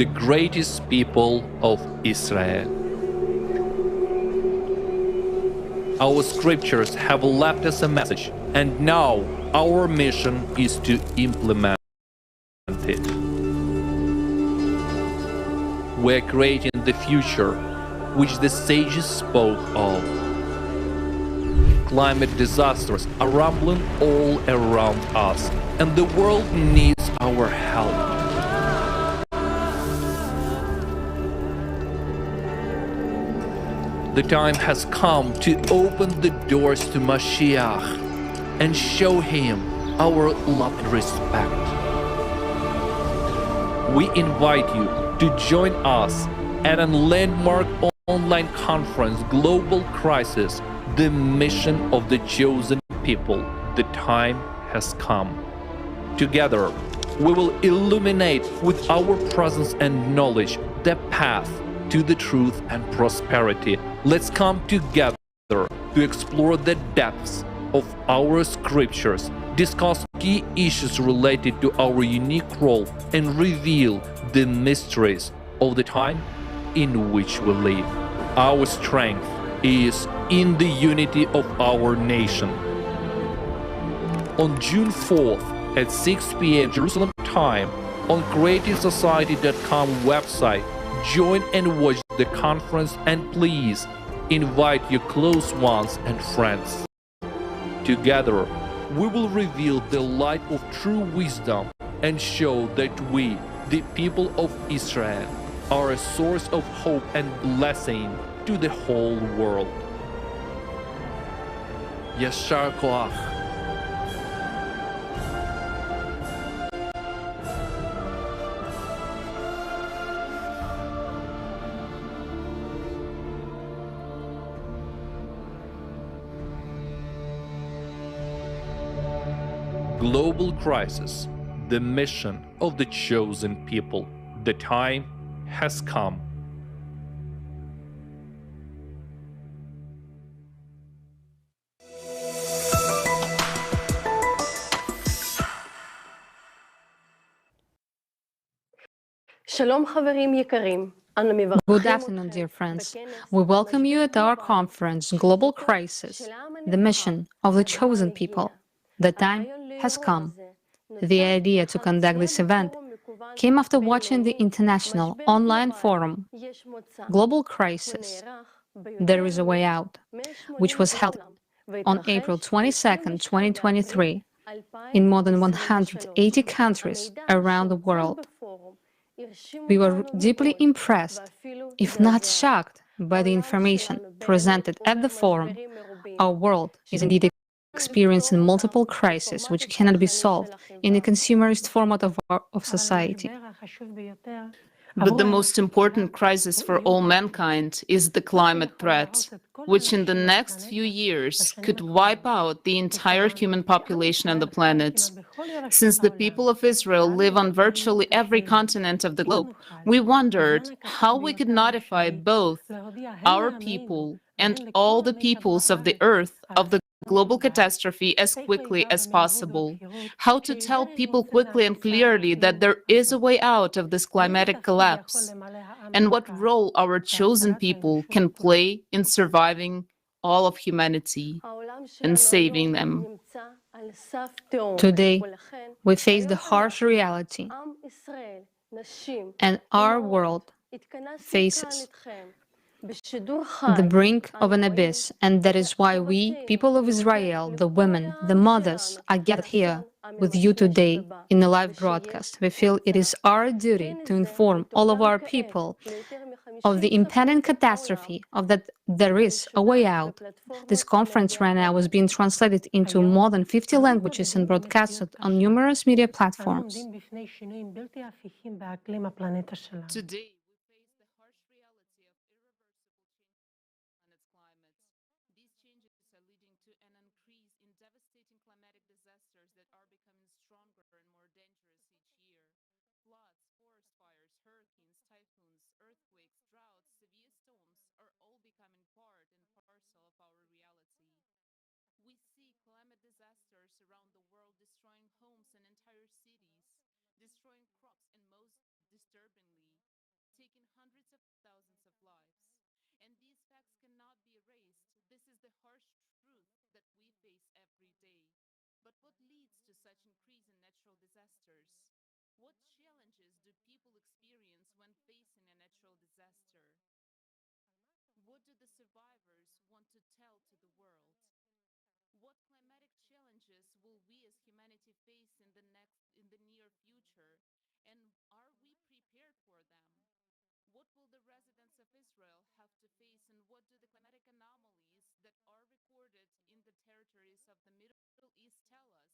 the greatest people of Israel. Our scriptures have left us a message, and now our mission is to implement it. We're creating the future which the sages spoke of. Climate disasters are rumbling all around us, and the world needs our help. The time has come to open the doors to Mashiach and show him our love and respect. We invite you to join us at a landmark online conference, Global Crisis, the mission of the chosen people. The time has come. Together, we will illuminate with our presence and knowledge the path to the truth and prosperity. Let's come together to explore the depths of our scriptures, discuss key issues related to our unique role, and reveal the mysteries of the time in which we live. Our strength is in the unity of our nation. On June 4th at 6 p.m. Jerusalem time, on creativesociety.com website, join and watch the conference, and please invite your close ones and friends. Together, we will reveal the light of true wisdom and show that we, the people of Israel, are a source of hope and blessing to the whole world. Yashar Koach. Global Crisis, the mission of the chosen people. The time has come. Good afternoon, dear friends. We welcome you at our conference, Global Crisis, the mission of the chosen people. The time has come. The idea to conduct this event came after watching the international online forum, Global Crisis, There is a Way Out, which was held on April 22, 2023, in more than 180 countries around the world. We were deeply impressed, if not shocked, by the information presented at the forum. Our world is indeed experiencing multiple crises which cannot be solved in the consumerist format of society. But the most important crisis for all mankind is the climate threat, which in the next few years could wipe out the entire human population on the planet. Since the people of Israel live on virtually every continent of the globe, we wondered how we could notify both our people and all the peoples of the earth of the global catastrophe as quickly as possible. How to tell people quickly and clearly that there is a way out of this climatic collapse, and what role our chosen people can play in surviving all of humanity and saving them. Today, we face the harsh reality, and our world faces the brink of an abyss, and that is why we, people of Israel, the women, the mothers, are gathered here with you today in the live broadcast. We feel it is our duty to inform all of our people of the impending catastrophe, of that there is a way out. This conference right now is being translated into more than 50 languages and broadcasted on numerous media platforms. Today, taking hundreds of thousands of lives. And these facts cannot be erased. This is the harsh truth that we face every day. But what leads to such increase in natural disasters? What challenges do people experience when facing a natural disaster? What do the survivors want to tell to the world? What climatic challenges will we as humanity face in the near future? And are we prepared for them? What will the residents of Israel have to face, and what do the climatic anomalies that are recorded in the territories of the Middle East tell us?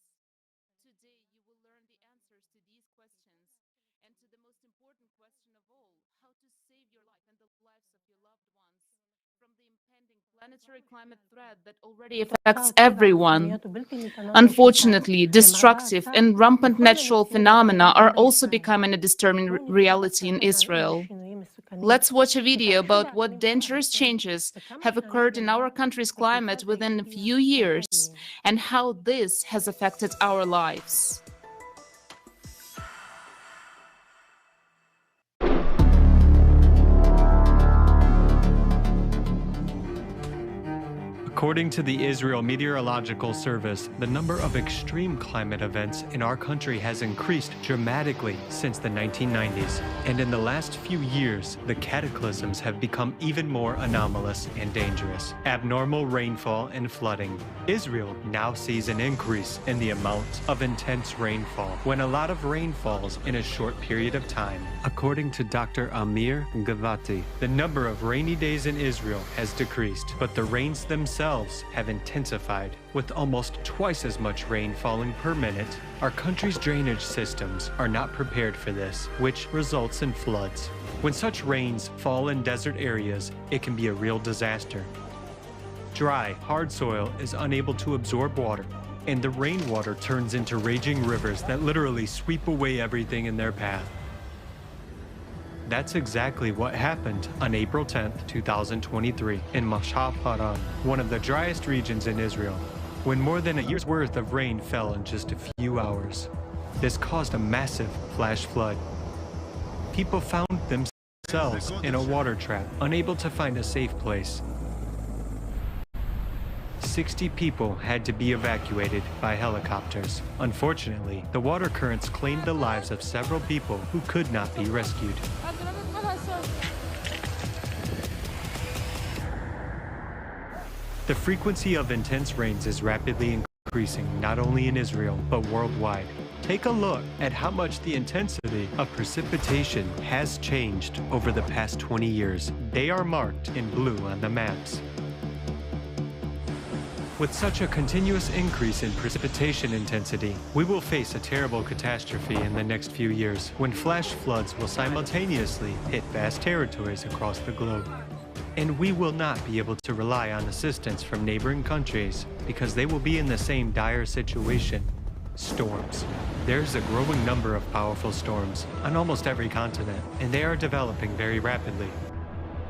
Today, you will learn the answers to these questions and to the most important question of all, how to save your life and the lives of your loved ones from the impending planetary climate threat that already affects everyone. Unfortunately, destructive and rampant natural phenomena are also becoming a disturbing reality in Israel. Let's watch a video about what dangerous changes have occurred in our country's climate within a few years and how this has affected our lives. According to the Israel Meteorological Service, the number of extreme climate events in our country has increased dramatically since the 1990s. And in the last few years, the cataclysms have become even more anomalous and dangerous. Abnormal rainfall and flooding. Israel now sees an increase in the amount of intense rainfall when a lot of rain falls in a short period of time. According to Dr. Amir Gavati, the number of rainy days in Israel has decreased, but the rains themselves have intensified. With almost twice as much rain falling per minute, our country's drainage systems are not prepared for this, which results in floods. When such rains fall in desert areas, it can be a real disaster. Dry, hard soil is unable to absorb water, and the rainwater turns into raging rivers that literally sweep away everything in their path. That's exactly what happened on April 10th, 2023 in Moshav Haran, one of the driest regions in Israel, when more than a year's worth of rain fell in just a few hours. This caused a massive flash flood. People found themselves in a water trap, unable to find a safe place. 60 people had to be evacuated by helicopters. Unfortunately, the water currents claimed the lives of several people who could not be rescued. The frequency of intense rains is rapidly increasing, not only in Israel, but worldwide. Take a look at how much the intensity of precipitation has changed over the past 20 years. They are marked in blue on the maps. With such a continuous increase in precipitation intensity, we will face a terrible catastrophe in the next few years, when flash floods will simultaneously hit vast territories across the globe. And we will not be able to rely on assistance from neighboring countries because they will be in the same dire situation. Storms. There's a growing number of powerful storms on almost every continent, and they are developing very rapidly.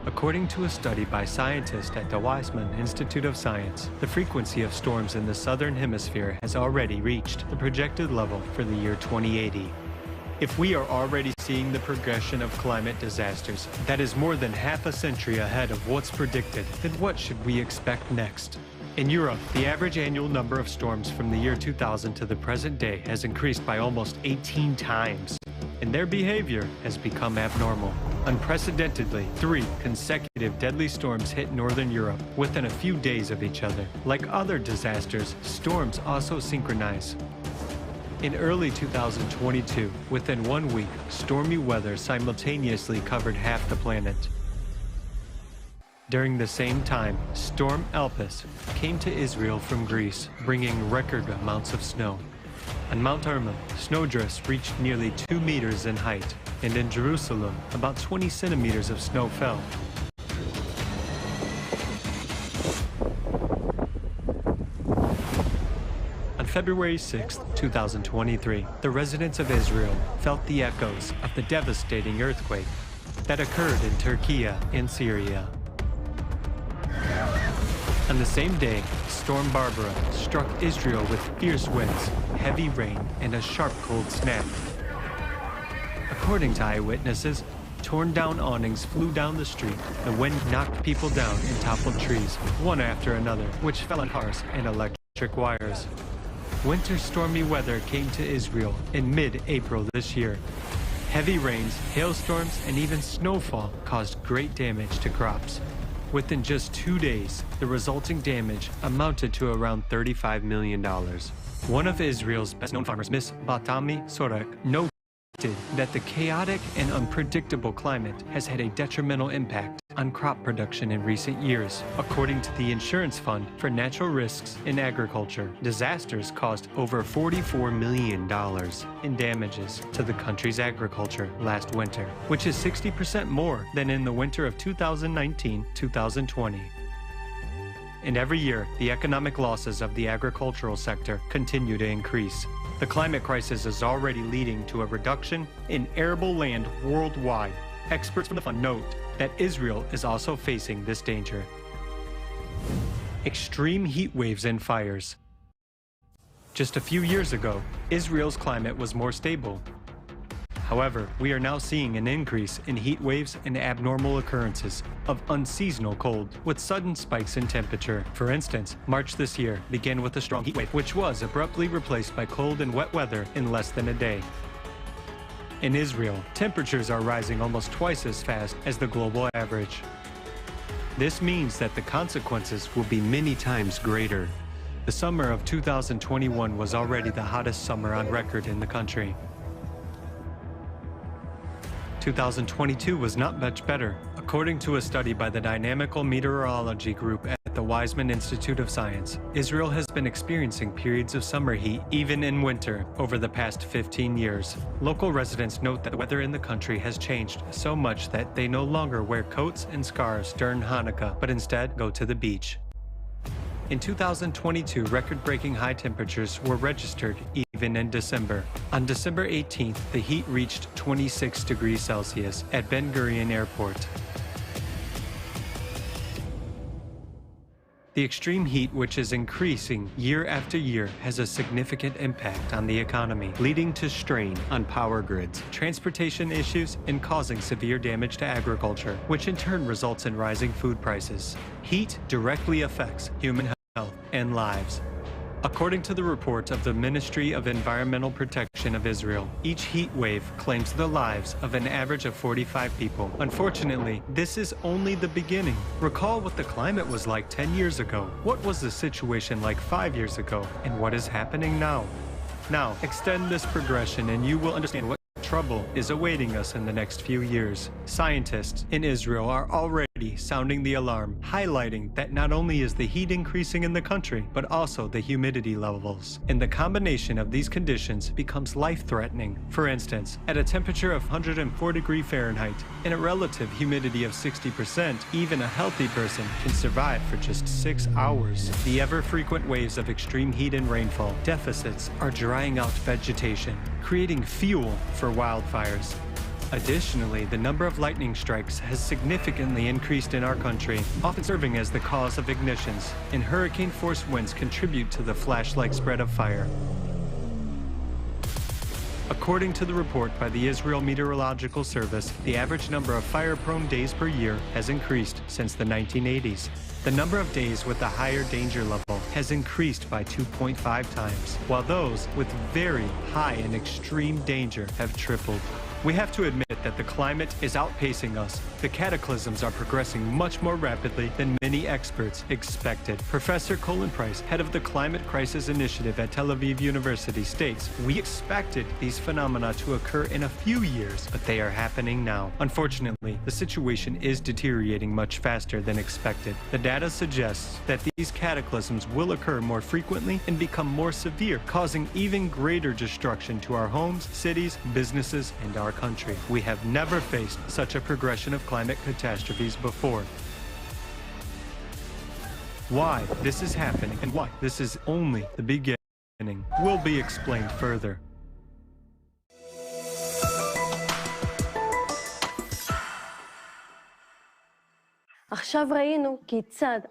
According to a study by scientists at the Weizmann Institute of Science, the frequency of storms in the southern hemisphere has already reached the projected level for the year 2080. If we are already seeing the progression of climate disasters that is more than half a century ahead of what's predicted, then what should we expect next? In Europe, the average annual number of storms from the year 2000 to the present day has increased by almost 18 times, and their behavior has become abnormal. Unprecedentedly, 3 consecutive deadly storms hit Northern Europe within a few days of each other. Like other disasters, storms also synchronize. In early 2022, within 1 week, stormy weather simultaneously covered half the planet. During the same time, Storm Elpis came to Israel from Greece, bringing record amounts of snow. On Mount Hermon, snowdrifts reached nearly 2 meters in height, and in Jerusalem, about 20 centimeters of snow fell. On February 6, 2023, the residents of Israel felt the echoes of the devastating earthquake that occurred in Turkey and Syria. On the same day, Storm Barbara struck Israel with fierce winds, heavy rain, and a sharp cold snap. According to eyewitnesses, Torn down awnings flew down the street. The wind knocked people down and toppled trees, one after another, which fell on cars and electric wires. Winter stormy weather came to Israel in mid-April this year. Heavy rains, hailstorms, and even snowfall caused great damage to crops. Within just 2 days, the resulting damage amounted to around $35 million. One of Israel's best-known farmers, Ms. Batami Sorek, noted that the chaotic and unpredictable climate has had a detrimental impact on crop production in recent years. According to the Insurance Fund for Natural Risks in Agriculture, disasters caused over $44 million in damages to the country's agriculture last winter, which is 60% more than in the winter of 2019-2020. And every year, the economic losses of the agricultural sector continue to increase. The climate crisis is already leading to a reduction in arable land worldwide. Experts from the fund note that Israel is also facing this danger. Extreme heat waves and fires. Just a few years ago, Israel's climate was more stable. However, we are now seeing an increase in heat waves and abnormal occurrences of unseasonal cold with sudden spikes in temperature. For instance, March this year began with a strong heat wave, which was abruptly replaced by cold and wet weather in less than a day. In Israel, temperatures are rising almost twice as fast as the global average. This means that the consequences will be many times greater. The summer of 2021 was already the hottest summer on record in the country. 2022 was not much better. According to a study by the Dynamical Meteorology Group at the Weizmann Institute of Science, Israel has been experiencing periods of summer heat, even in winter, over the past 15 years. Local residents note that the weather in the country has changed so much that they no longer wear coats and scarves during Hanukkah, but instead go to the beach. In 2022, record-breaking high temperatures were registered even in December. On December 18th, the heat reached 26 degrees Celsius at Ben Gurion Airport. The extreme heat, which is increasing year after year, has a significant impact on the economy, leading to strain on power grids, transportation issues, and causing severe damage to agriculture, which in turn results in rising food prices. Heat directly affects human health and lives. According to the report of the Ministry of Environmental Protection of Israel, each heat wave claims the lives of an average of 45 people. Unfortunately, this is only the beginning. Recall what the climate was like 10 years ago. What was the situation like 5 years ago? And what is happening now? Now, extend this progression and you will understand what trouble is awaiting us in the next few years. Scientists in Israel are already sounding the alarm, highlighting that not only is the heat increasing in the country, but also the humidity levels. And the combination of these conditions becomes life-threatening. For instance, at a temperature of 104 degrees Fahrenheit and a relative humidity of 60%, even a healthy person can survive for just 6 hours. The ever-frequent waves of extreme heat and rainfall deficits are drying out vegetation, creating fuel for wildfires. Additionally, the number of lightning strikes has significantly increased in our country, often serving as the cause of ignitions, and hurricane-force winds contribute to the flash-like spread of fire. According to the report by the Israel Meteorological Service, the average number of fire-prone days per year has increased since the 1980s. The number of days with a higher danger level has increased by 2.5 times, while those with very high and extreme danger have tripled. We have to admit that the climate is outpacing us. The cataclysms are progressing much more rapidly than many experts expected. Professor Colin Price, head of the Climate Crisis Initiative at Tel Aviv University, states, "We expected these phenomena to occur in a few years, but they are happening now. Unfortunately, the situation is deteriorating much faster than expected. The data suggests that these cataclysms will occur more frequently and become more severe, causing even greater destruction to our homes, cities, businesses, and our country. We have never faced such a progression of climate catastrophes before." Why this is happening and why this is only the beginning will be explained further.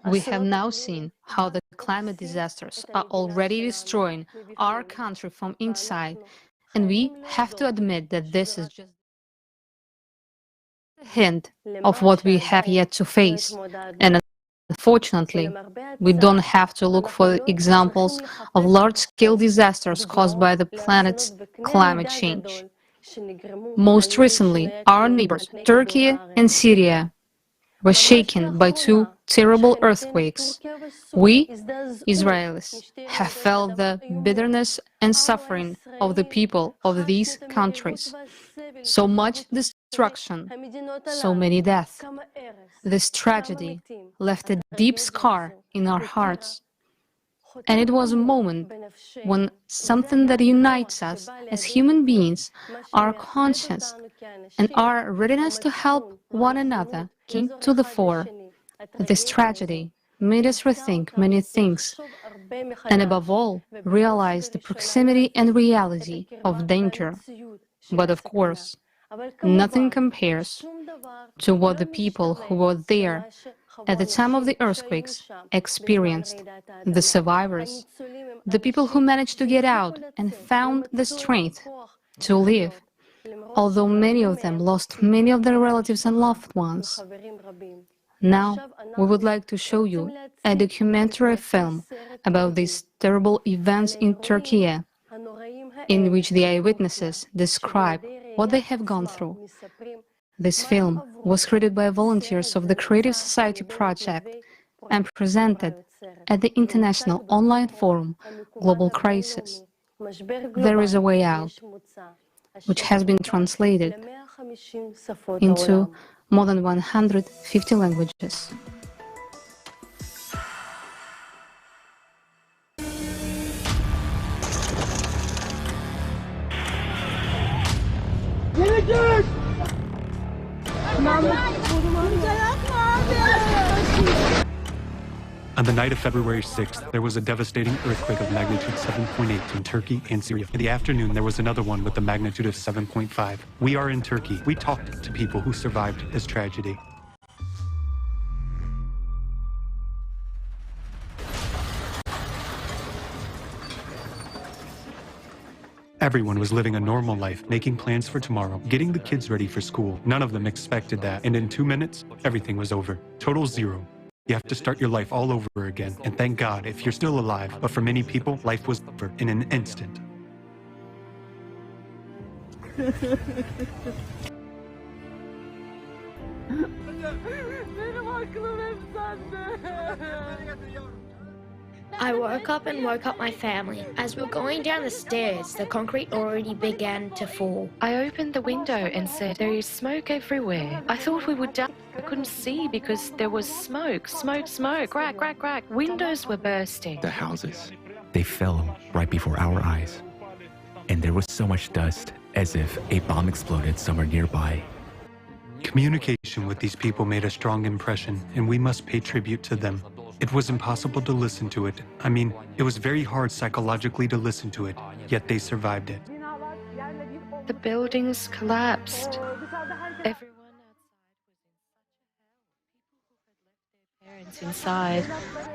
We have now seen how the climate disasters are already destroying our country from inside, and we have to admit that this is just A hint of what we have yet to face, and unfortunately, we don't have to look for examples of large-scale disasters caused by the planet's climate change. Most recently, our neighbors, Türkiye and Syria, were shaken by two terrible earthquakes. We, Israelis, have felt the bitterness and suffering of the people of these countries. So much destruction, so many deaths. This tragedy left a deep scar in our hearts. And it was a moment when something that unites us as human beings, our conscience, and our readiness to help one another came to the fore. This tragedy made us rethink many things, and above all, realize the proximity and reality of danger. But of course, nothing compares to what the people who were there at the time of the earthquakes experienced, the survivors, the people who managed to get out and found the strength to live, although many of them lost many of their relatives and loved ones. Now, we would like to show you a documentary film about these terrible events in Türkiye, in which the eyewitnesses describe what they have gone through. This film was created by volunteers of the Creative Society Project and presented at the International Online Forum Global Crisis. There is a Way Out, which has been translated into more than 150 languages. On the night of February 6th, there was a devastating earthquake of magnitude 7.8 in Turkey and Syria. In the afternoon, there was another one with a magnitude of 7.5. We are in Turkey. We talked to people who survived this tragedy. Everyone was living a normal life, making plans for tomorrow, getting the kids ready for school. None of them expected that. And in 2 minutes, everything was over. Total zero. You have to start your life all over again. And thank God if you're still alive. But for many people, life was over in an instant. I woke up and woke up my family. As we were going down the stairs, the concrete already began to fall. I opened the window and said, there is smoke everywhere. I thought we would die. I couldn't see because there was smoke, smoke, smoke, crack, crack, crack. Windows were bursting. The houses, they fell right before our eyes. And there was so much dust, as if a bomb exploded somewhere nearby. Communication with these people made a strong impression, and we must pay tribute to them. It was impossible to listen to it. I mean, it was very hard psychologically to listen to it, yet they survived it. The buildings collapsed. Everyone outside was in such a hell. People who had left their parents inside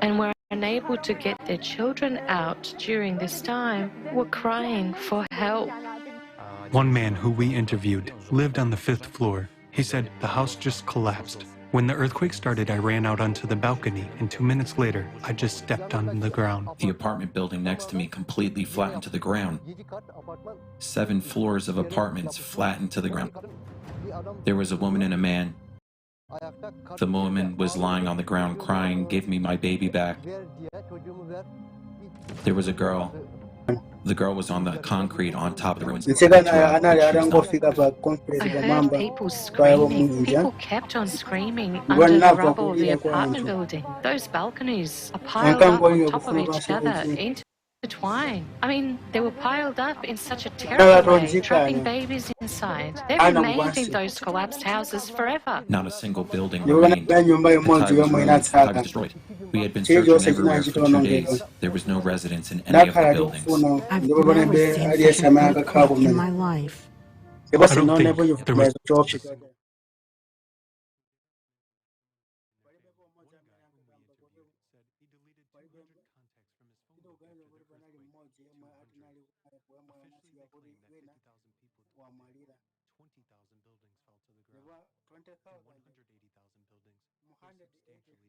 and were unable to get their children out during this time were crying for help. One man who we interviewed lived on the 5th floor. He said, the house just collapsed. When the earthquake started, I ran out onto the balcony, and 2 minutes later, I just stepped on the ground. The apartment building next to me completely flattened to the ground. 7 floors of apartments flattened to the ground. There was a woman and a man. The woman was lying on the ground crying, "Give me my baby back." There was a girl. The girl was on the concrete on top of the ruins. I heard people screaming. People kept on screaming under the rubble of the apartment building. Those balconies are piled up on top of each other, intertwined. I mean, they were piled up in such a terrible way, trapping babies inside. They remained in those collapsed houses forever. Not a single building remained. The tide was ruined. The tide was destroyed. We had been searching everywhere for 2 days. There was no residence in any of the buildings. I've never seen such an earthquake in my life. I don't think there was. 20,000 buildings fell to the Ndipo ground, and 20,000 180,000 buildings were 180 substantially damaged. buildings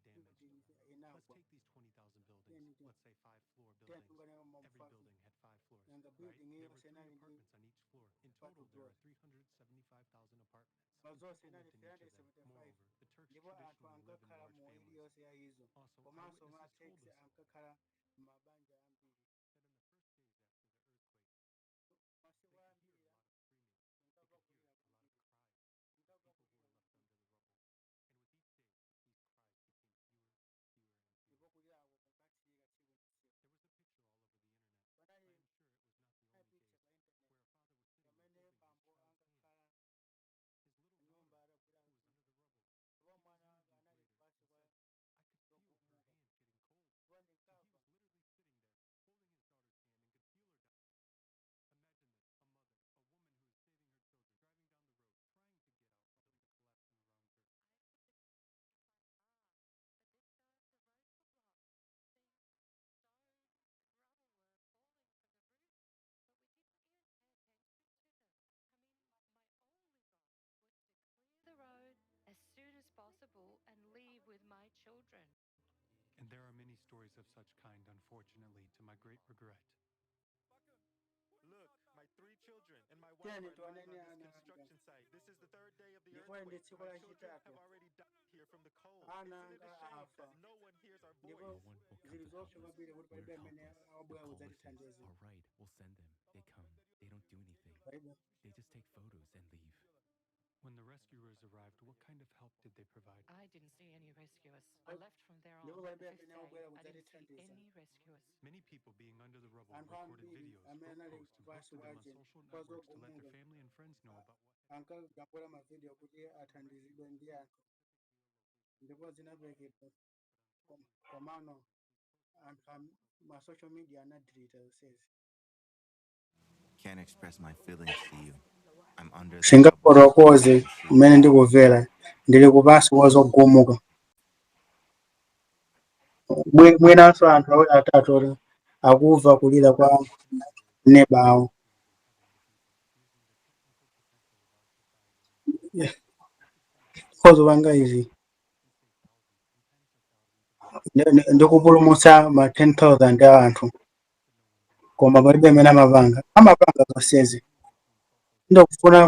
Let's inagwa. take these 20,000 buildings, let's say 5-floor buildings. Tiyatungane Every mafafu building had 5 floors, nanga right? building There were iliyonse 3 inali ndi apartments on each floor. In five total, there are floors. 375,000 apartments, Pa and zonse people inali lived in each of them. 375 Moreover, the Turks ndipo anthu traditionally live in ankakhala large mu families. iliyonse ya izo. Also, Komanso ma eyewitnesses told Turks us ankakhala m'mabanja ambiri. that in the first days after the earthquake, Masiku they could hear a oyambirira lot of screaming. kunkamva They could kulira hear a kwambiri lot of cries of people kunkamva who were left kulira under the kwambiri rubble. And with each day, these cries became fewer, ndipo fewer, and kulirako fewer. kunkatsika tsiku ndi tsiku. There was a picture all over the internet. Panali I am sure it was not the panali only picture case pa internet where a father was sitting and pamene holding his bambo child's hand. ankakhala His little nyumba daughter, atagwira who was under the rubble, ndipo he was mwana wake interviewed anali later pansi and kwa said, I could feel her zogumuka hand getting cold. ndipo And he ndinkamva was literally sitting there, holding his daughter's hand and could feel her dying. Imagine this, a mother, a woman who is saving her children, driving down the road, trying to get out of the buildings collapsing around her. The road as soon as possible and leave with my children. And there are many stories of such kind, unfortunately, to my great regret. Look, my 3 children and my wife Tiyeni are lying tioneni on this ana anga construction site. This is the 3rd day of the ndipo ndi earthquake. tsiku My children lachitatu have already died here from the cold. Ana Isn't it anga a shame afa that no one hears our ndipo No voice? one will come zili to help zoopsa us. kwambiri kuti We're palibe amene helpless. The awabwera call us is, kudzatithandiza. all right, we'll send them. They come. They don't do anything. Palibe. They just take photos and leave. When the rescuers arrived, what kind of help did they provide? I didn't see any rescuers. I left from there Ndipo on palibe the amene 5th day. awabwera I didn't see kudzatithandiza. any rescuers. Many people being under the rubble Anthu recorded ambiri videos amene for anali posts and pansi posted them on kwa social kwa networks to let their zogumuka family and friends know about what had ankajambula mavidiyo kuti athandizidwe ndi anthu ndipo zinaperekedwa komano anthu ma social media anadelete zonsezi. Can't express my feelings to you. I'm under the rubble. Singafotokoze I can see mmene ndikumvera ndili kupansi kwa zogumuka. Mwinanso anthu awiri atatu oti akumva kulira kwa neba awo. Khozo panga izi ndikupulumutsa ma 10,000 a anthu koma palibe amene amapanga zonsezi. Ndikufuna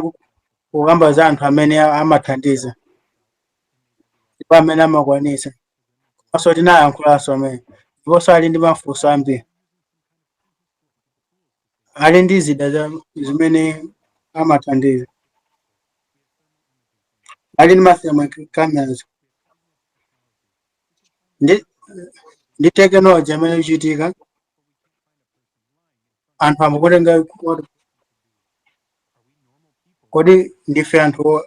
kukamba za anthu amene amathandiza ndipo amene amakwanitsa komanso tinayankhulanso amene ndiponso ali ndi mafunso ambiri ali ndi zida zimene amathandiza ali ndi ma thermal cameras ndi technology amene ikuchitika anthu amakutenga. Kodi ndife anthu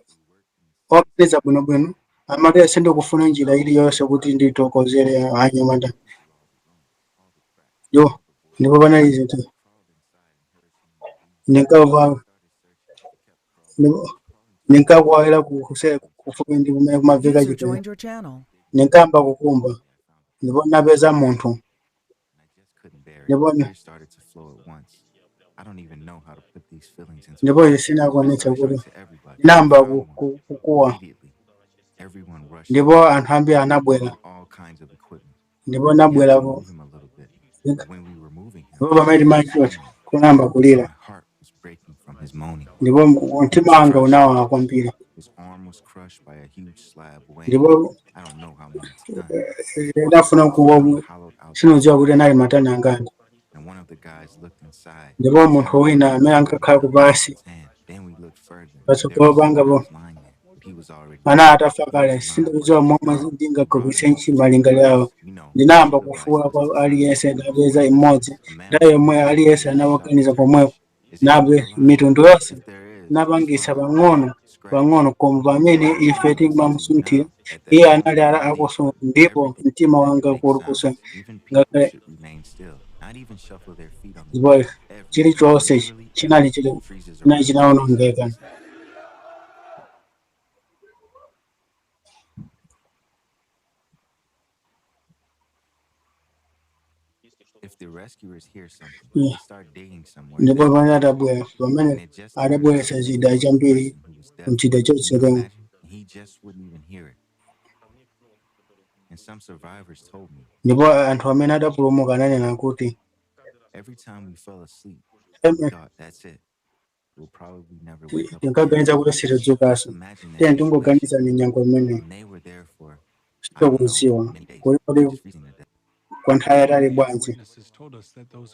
oganiza bwinobwino? Amati sindikufuna njira iliyonse kuti nditokozere anyamata yo ndipo panali zinthu ndinkamva ndinkakuwawira kufupi ndi kumene kumamveka User chipere. joined your channel. Ndinkamba kukumba ndipo ndinapeza munthu And I just couldn't bear it. ndipo Tears started to flow at once. I don't even know how to put these feelings into ndipo words. izi I sinakonetsa started kuti showing to everybody. I ndinayamba found one. kukuwa Immediately, everyone rushed ndipo anthu ambiri anabwera with all kinds of equipment. ndipo We had to ndinabwerapo move him a little bit. But when we were moving him, ndipo pamene he was timachota screaming. kunayamba kulira My heart was breaking from his moaning. ndipo He was mtima wanga crushed. unawawa kwambiri His arm was crushed by a huge slab weighing ndipo I don't know how many tons. ndafuna He kuwa hollowed out the sinodziwa kuti anali matani angati. and one of the guys looked inside Ndipo and munthu found wina amene ankakhala kupasi his hand. Then we looked further. There patsogolo was a pangapo man lying there, but he was already ana dead. atafa He kale. was lying Sindikudziwa momwe ndingagwiritse ntchito malingaliro awo. You know, Ndinayamba the kufuwula device kwa was designed aliyense to ndapeza imodzi A man nthawi was yomwe aliyense anawaganiza pomwepo Is anyone nabe alive? mitundu yonse If there is, napangisa respond. pang'ono Scratch. pang'ono koma pamene ife timamusunthira Now, at that iye moment, anali I think akusunga ndipo everything mtima that wanga could make kulukusa sounds, even people ngakhale should remain still, not even shuffle their feet on the ndipo ground. Everything, chilichonse literally chinali everything, chili freezes chinali around. chinawonongeka. If If the rescuers hear something, Yeah. they start digging somewhere Ndipo down, pamene atabwera, and pamene it just turns out adabweretsa to be chida the chambiri person who was deaf. mchida Can you chotsekemo. imagine? He just wouldn't even hear it. And some survivors told me Ndipo anthu amene adapulumuka ananena kuti every time we fell asleep, we "Eme, thought that's it. We'll probably never wake up again. tinkaganiza kuti sitidzukanso. Imagine that Tiye situation. tingoganiza ni nyengo imeneyi, And they were there for, I don't know, sitikudziwa many days, kuti kodi just freezing to death. kwa nthawi yatali bwanji.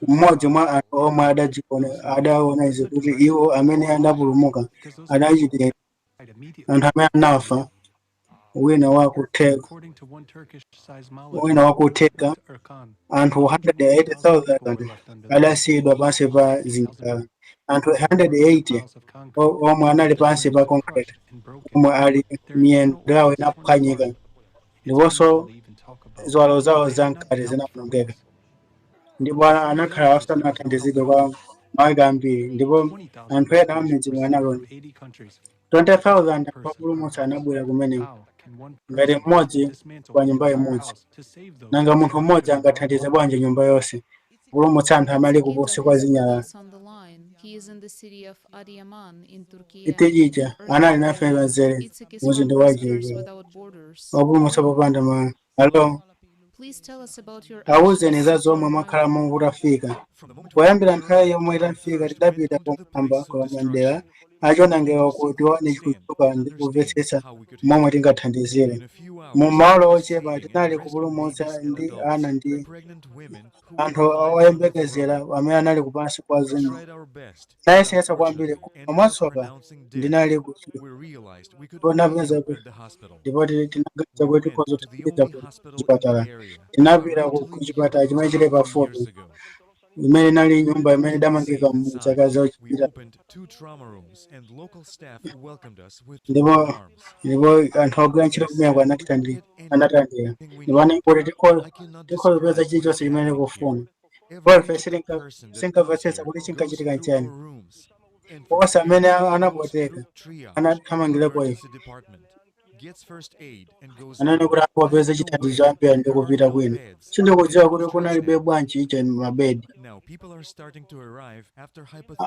Mmodzi mwa anthu omwe adadziona adaona izi kuti iwo amene adapulumuka adachitira anthu amene anafa, wina wakutheka anthu 180,000 adasiyidwa pansi pa zinyalala. Anthu 180 omwe anali pansi pa concrete omwe ali miyendo yawo inaphwanyika ndiponso ziwalo zawo zamkati zinawonongeka, ndipo anakhala osanathandizidwe kwa mawiki ambiri, ndipo anthu ena am'midzi analoni 20,000 anthu opulumutsa anabwera kumeneko ngati mmodzi kwa nyumba imodzi. Nanga munthu mmodzi angathandize bwanji nyumba yonse kupulumutsa anthu amene ali Itzik kuposi kwa is with zinyalala? us on the line. He is in the city of Adiyaman in Turkey. Itijija anali nafe pamzere Itzik is from mzinda wa Rescuers Jeju Without Borders. wapulumutsa popanda ma alo. Please tell us about your Awuzeni actions za zomwe mwakhala mukutafika. Poyambira nthawi yomwe itafika tidapita kumwamba kulamandera achonangeka kuti tione kuchoka ndi kumvetsetsa momwe tingathandizire. Mu malo ochepa tinali kupulumutsa ndi ana ndi anthu oyembekezera amene anali kupansi kwa zino. Tinayesetsa kwambiri koma mwatsoka ndinali kuti ponapeza ndipo tinaganiza kuti tikhoza kuthandiza ku chipatala. Tinapita ku chipatala chimene chili pafupi, imene inali nyumba imene idamangika mu zaka zochita, ndipo ndipo anthu ogwira ntchito kumeneko anatandira ndipo anati tikhoza kupeza chilichonse chimene tikufuna. Ndipo ife sitinkamvetsetsa kuti chinkachitika nchiyani. Onse amene anapoteka anathamangira kwa ife, anene kuti apeze chithandizo choyambira ndi kupita kwina. Sindikudziwa kuti kunalibe bwanji icho mabedi.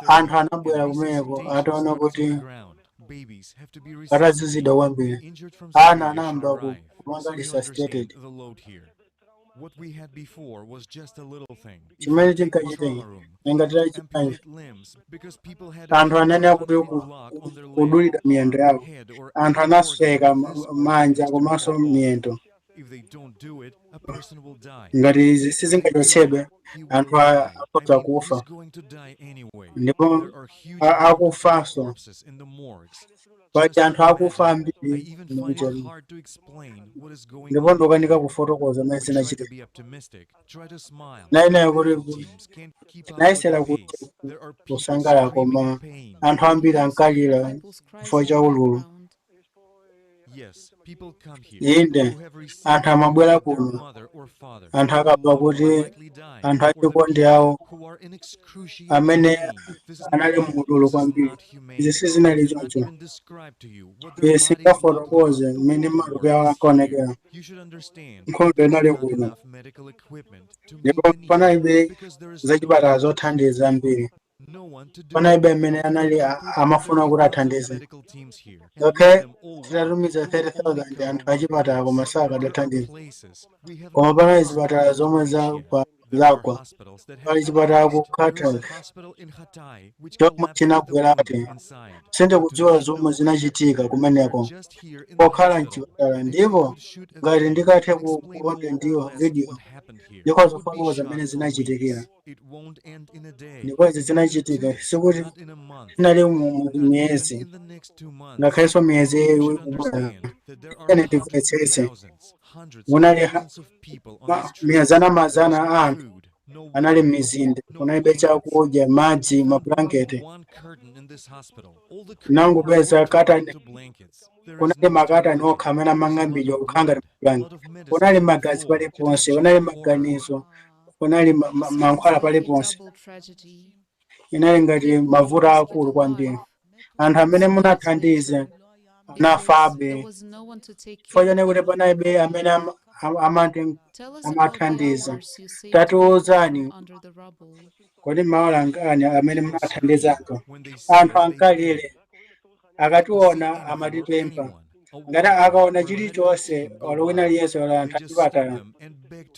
Anthu anabwera kumeneko ataona kuti atazizidwa kwambiri. Ana anayamba kumanga resuscitated. Chimene chinkachitika ingatira chipanje, anthu anene kuti kudulidwa miyendo yawo, anthu anasweka manja komanso miyendo. Ngati izi sizingachotsedwe, anthu akhoza kufa, ndipo akufanso paja anthu akufa ambiri mcheri, ndipo ndikukanika kufotokoza mmene zinachitika. Nayenayo kuti tinayesera kuti kusangalala, koma anthu ambiri ankalira chifukwa cha ululu. Inde, anthu amabwera kuno, anthu akabva kuti anthu achikondi awo amene anali mu ululu kwambiri. Izi sizinali choncho. Izi singafotokoze mmene matupi awo ankaonekera. Nkhondo inali kuno, ndipo panalibe zachipatala zothandiza ambiri, panalibe amene anali amafuna kuti athandize. Ngakhale titatumiza 30,000 anthu achipatala, koma sakadathandiza. Koma panali zipatala zomwe zagwa. Pali chipatala ku Khartoum chomwe chinagwerati. Sindikudziwa zomwe zinachitika kumeneko pokhala mchipatala, ndipo ngati ndikathe kuona ndiwo video ndikhoza kufotokoza mmene zinachitikira. Ndipo izi zinachitika sikuti tinali mu miyezi, ngakhalenso miyezi ikubwera. Ene timvetsetse, munali miyazana mazana a anthu anali m'mizinda, kunalibe chakudya, madzi, mablanketi. Nangopeza katani, kunali makatani okha amene amang'ambidwa kukhala ngati mablanketi. Kunali magazi paliponse, kunali maganizo, kunali mankhwala paliponse. Inali ngati mavuto akulu kwambiri. Anthu amene munathandiza anafabe chifukwa chonena kuti panalibe amene amati amathandiza. Tatiwuzani, kodi maola angani amene munathandizako anthu? Ankalire akationa, amatipempha ngati akaona chilichonse, olo wina aliyense, olo anthu achipatala,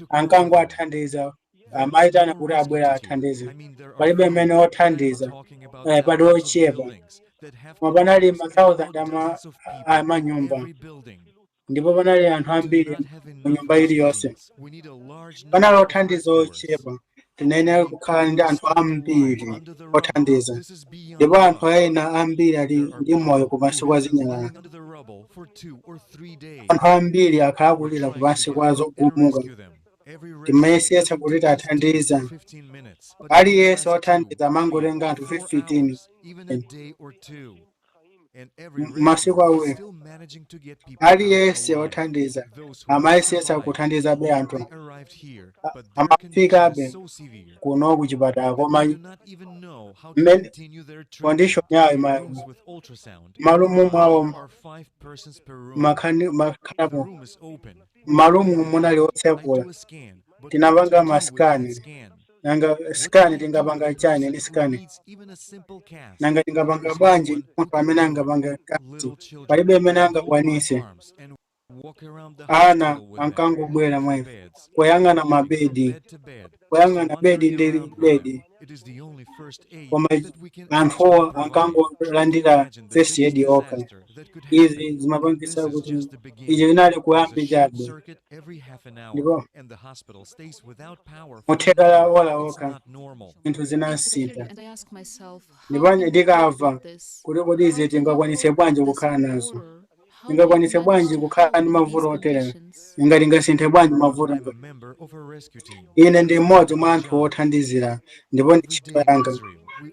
ankangoathandiza, amayitana kuti abwera athandize. Palibe mmene othandiza, pali ochepa, koma panali ma thousand amanyumba ndipo panali anthu ambiri mu nyumba iliyonse. Panali othandiza ochepa. Tinene kukhala ndi anthu ambiri othandiza, ndipo anthu ena ambiri ali ndi moyo kupansi kwa zinyalala. Anthu ambiri akhala kulira kupansi kwa zogumuka. Timayesetsa kuti tathandiza aliyense. Othandiza amangotenga anthu 15 masiku 2. Aliyense othandiza amayesetsa kuthandizabe anthu, amafikabe kuno kuchipatala, koma mmene condition yawo, malumu mwawo makhalapo malumu munali otsekula. Tinapanga ma scan. Nanga scan tingapanga chani ndi scan? Nanga tingapanga bwanji? Munthu amene angapanga cast, palibe amene angakwanise. Ana ankangobwera mwefe kuyang'ana mabedi, kuyang'ana bedi ndi bedi, koma anthuwo ankangolandira first aid okha. Izi zimapangisa kuti ichi linali kuyambi chabe, ndipo mutheka la ola okha zinthu zinasintha. Ndipo ndikamva kuti kodi izi tingakwanitse bwanji kukhala nazo, tingakwanitse bwanji kukhala ndi mavuto otere, ngati tingasinthe bwanji mavuto? Ine ndi mmodzi mwa anthu othandizira, ndipo ndi ntchito yanga.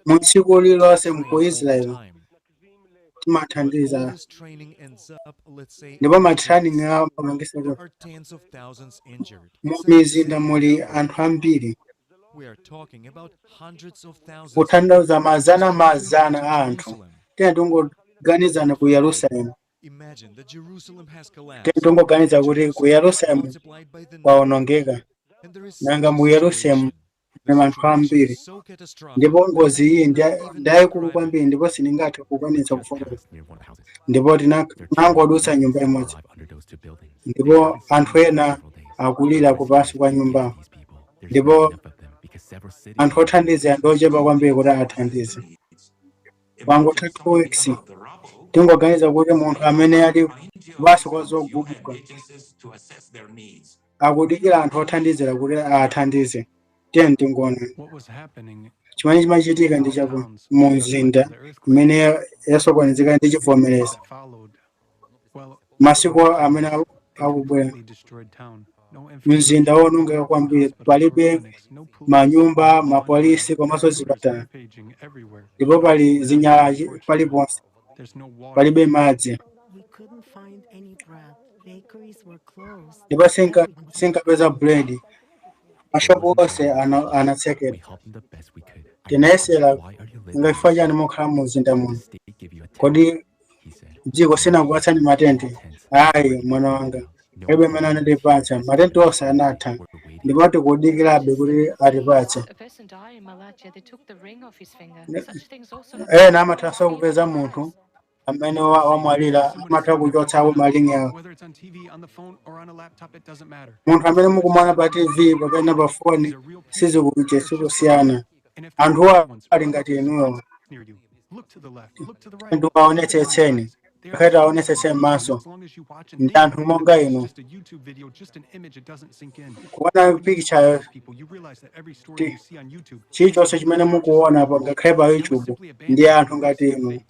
Mu tsiku lililonse ku Israel timathandiza, ndipo ma training awo amapangisa kuti mu mizinda muli anthu ambiri, kutanthauza mazana mazana a anthu. Tiye tingoganizana ku Yerusalemu, tiye tingoganiza kuti ku Yerusalemu kwawonongeka. Nanga mu Yerusalemu muli anthu ambiri, ndipo ngozi iyi ndayikulu kwambiri, ndipo sindingathe kukwanitsa kufotokoza. Ndipo tinangodutsa nyumba imodzi, ndipo anthu ena akulira kupansi kwa nyumba, ndipo anthu othandiza ndi ochepa kwambiri kuti athandize. Pangotha 2 weeks. Tingoganiza kuti munthu amene ali kupansi kwa zogubuka akudikira anthu othandizira kuti athandize. Tiye tingoona chimene chimachitika ndi chaku mu mzinda imene yasokonezeka ndi chivomerezi masiku amene akubwera. Mzinda wonongeka kwambiri, palibe manyumba, mapolisi komanso zipatala, ndipo pali zinyalala paliponse, palibe madzi, ndipo sinkapeza buledi. Mashopu onse anatsekedwa. Tinayesera. Ngachifukwa chani mukhala mu mzinda muno? Kodi dziko sinakupatsani matenti? Ayi, mwana wanga, palibe amene anatipatsa. Matenti onse anatha, ndipo tikudikirabe kuti atipatse. Ena amathanso kupeza munthu amene wamwalira, amatha kuchotsapo malingi awo. Munthu amene mukumona pa TV kapena pa foni, sizikuche sikusiyana. Anthuwa ali ngati inuyo. Anthu aonetsetseni, ngakhale aonetsetse m'maso, ndi anthu monga inu. Kuona picture, chilichonse chimene mukuona pa, ngakhale pa YouTube, ndi anthu ngati inu.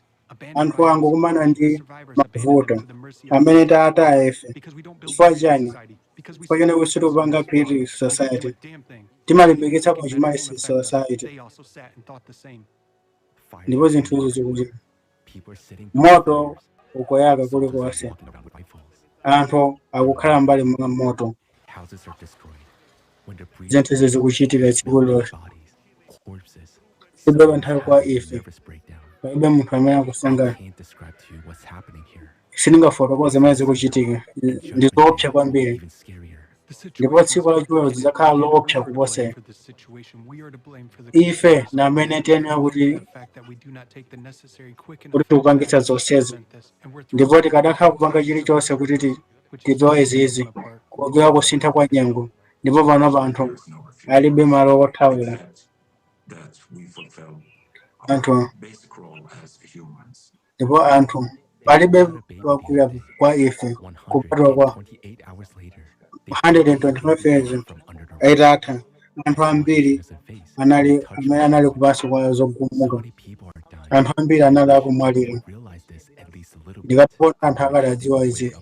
Anthu angokumana ndi mavuto amene tataya ife. Chifukwa chani? Chifukwa chene kuti sitikupanga creative society, timalimbikitsa consumerist society, ndipo zinthuzo zikuti moto ukuyaka kulikonse, anthu akukhala mbali mwa moto. Zinthu izi zikuchitika tsiku lonse. Sibwera nthawi kwa ife, palibe munthu amene akusunga. Sindingafotokoze zimene zikuchitika, ndi zoopsa kwambiri. Ndipo tsiku lachiweruzo lidzakhala loopsa kuposera. Ife ndi amene tiyenera kuti tikupangitsa zonsezi, ndipo tikadakhala kupanga chilichonse kuti tipewe izizi, kupewa kusintha kwa nyengo. Ndipo panopa anthu alibe malo othawira anthu, ndipo anthu palibe pakuya kwa ife kupatula kwa 125 years itatha, anthu ambiri anali amene anali kupansi kwa zogumuka, anthu ambiri anali akumwalira. Ndikapona anthu akadadziwa izi,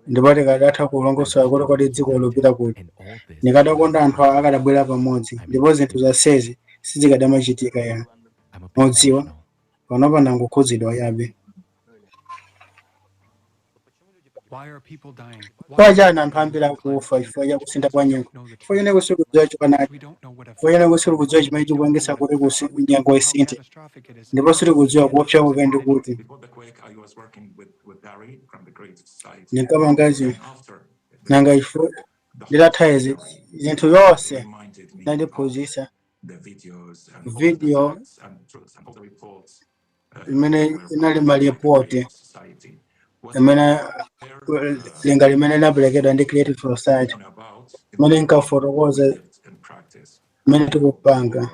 ndipo tikadatha kulongosola kuti kodi dziko lupita kuti. Ndikadakonda anthu akadabwera pamodzi, ndipo zinthu zonsezi sizikadamachitika ya. Modziwa, panopa ndangokhudzidwa yabe. Chifukwa chani anthu ambiri akufa? Chifukwa cha kusintha kwa nyengo. Chifukwa chene kusikudziwa choonadi, chifukwa chene kusikudziwa chimene chikupangitsa kuti nyengo isinthe, ndipo sitikudziwa kuopsa kwake ndi kuti ndinkapangazi nanga chifukwa nditatha izi zinthu zonse zinandiphunzitsa video imene inali malipoti imene linga limene linaperekedwa ndi Creative Society, imene inkafotokoza imene tikupanga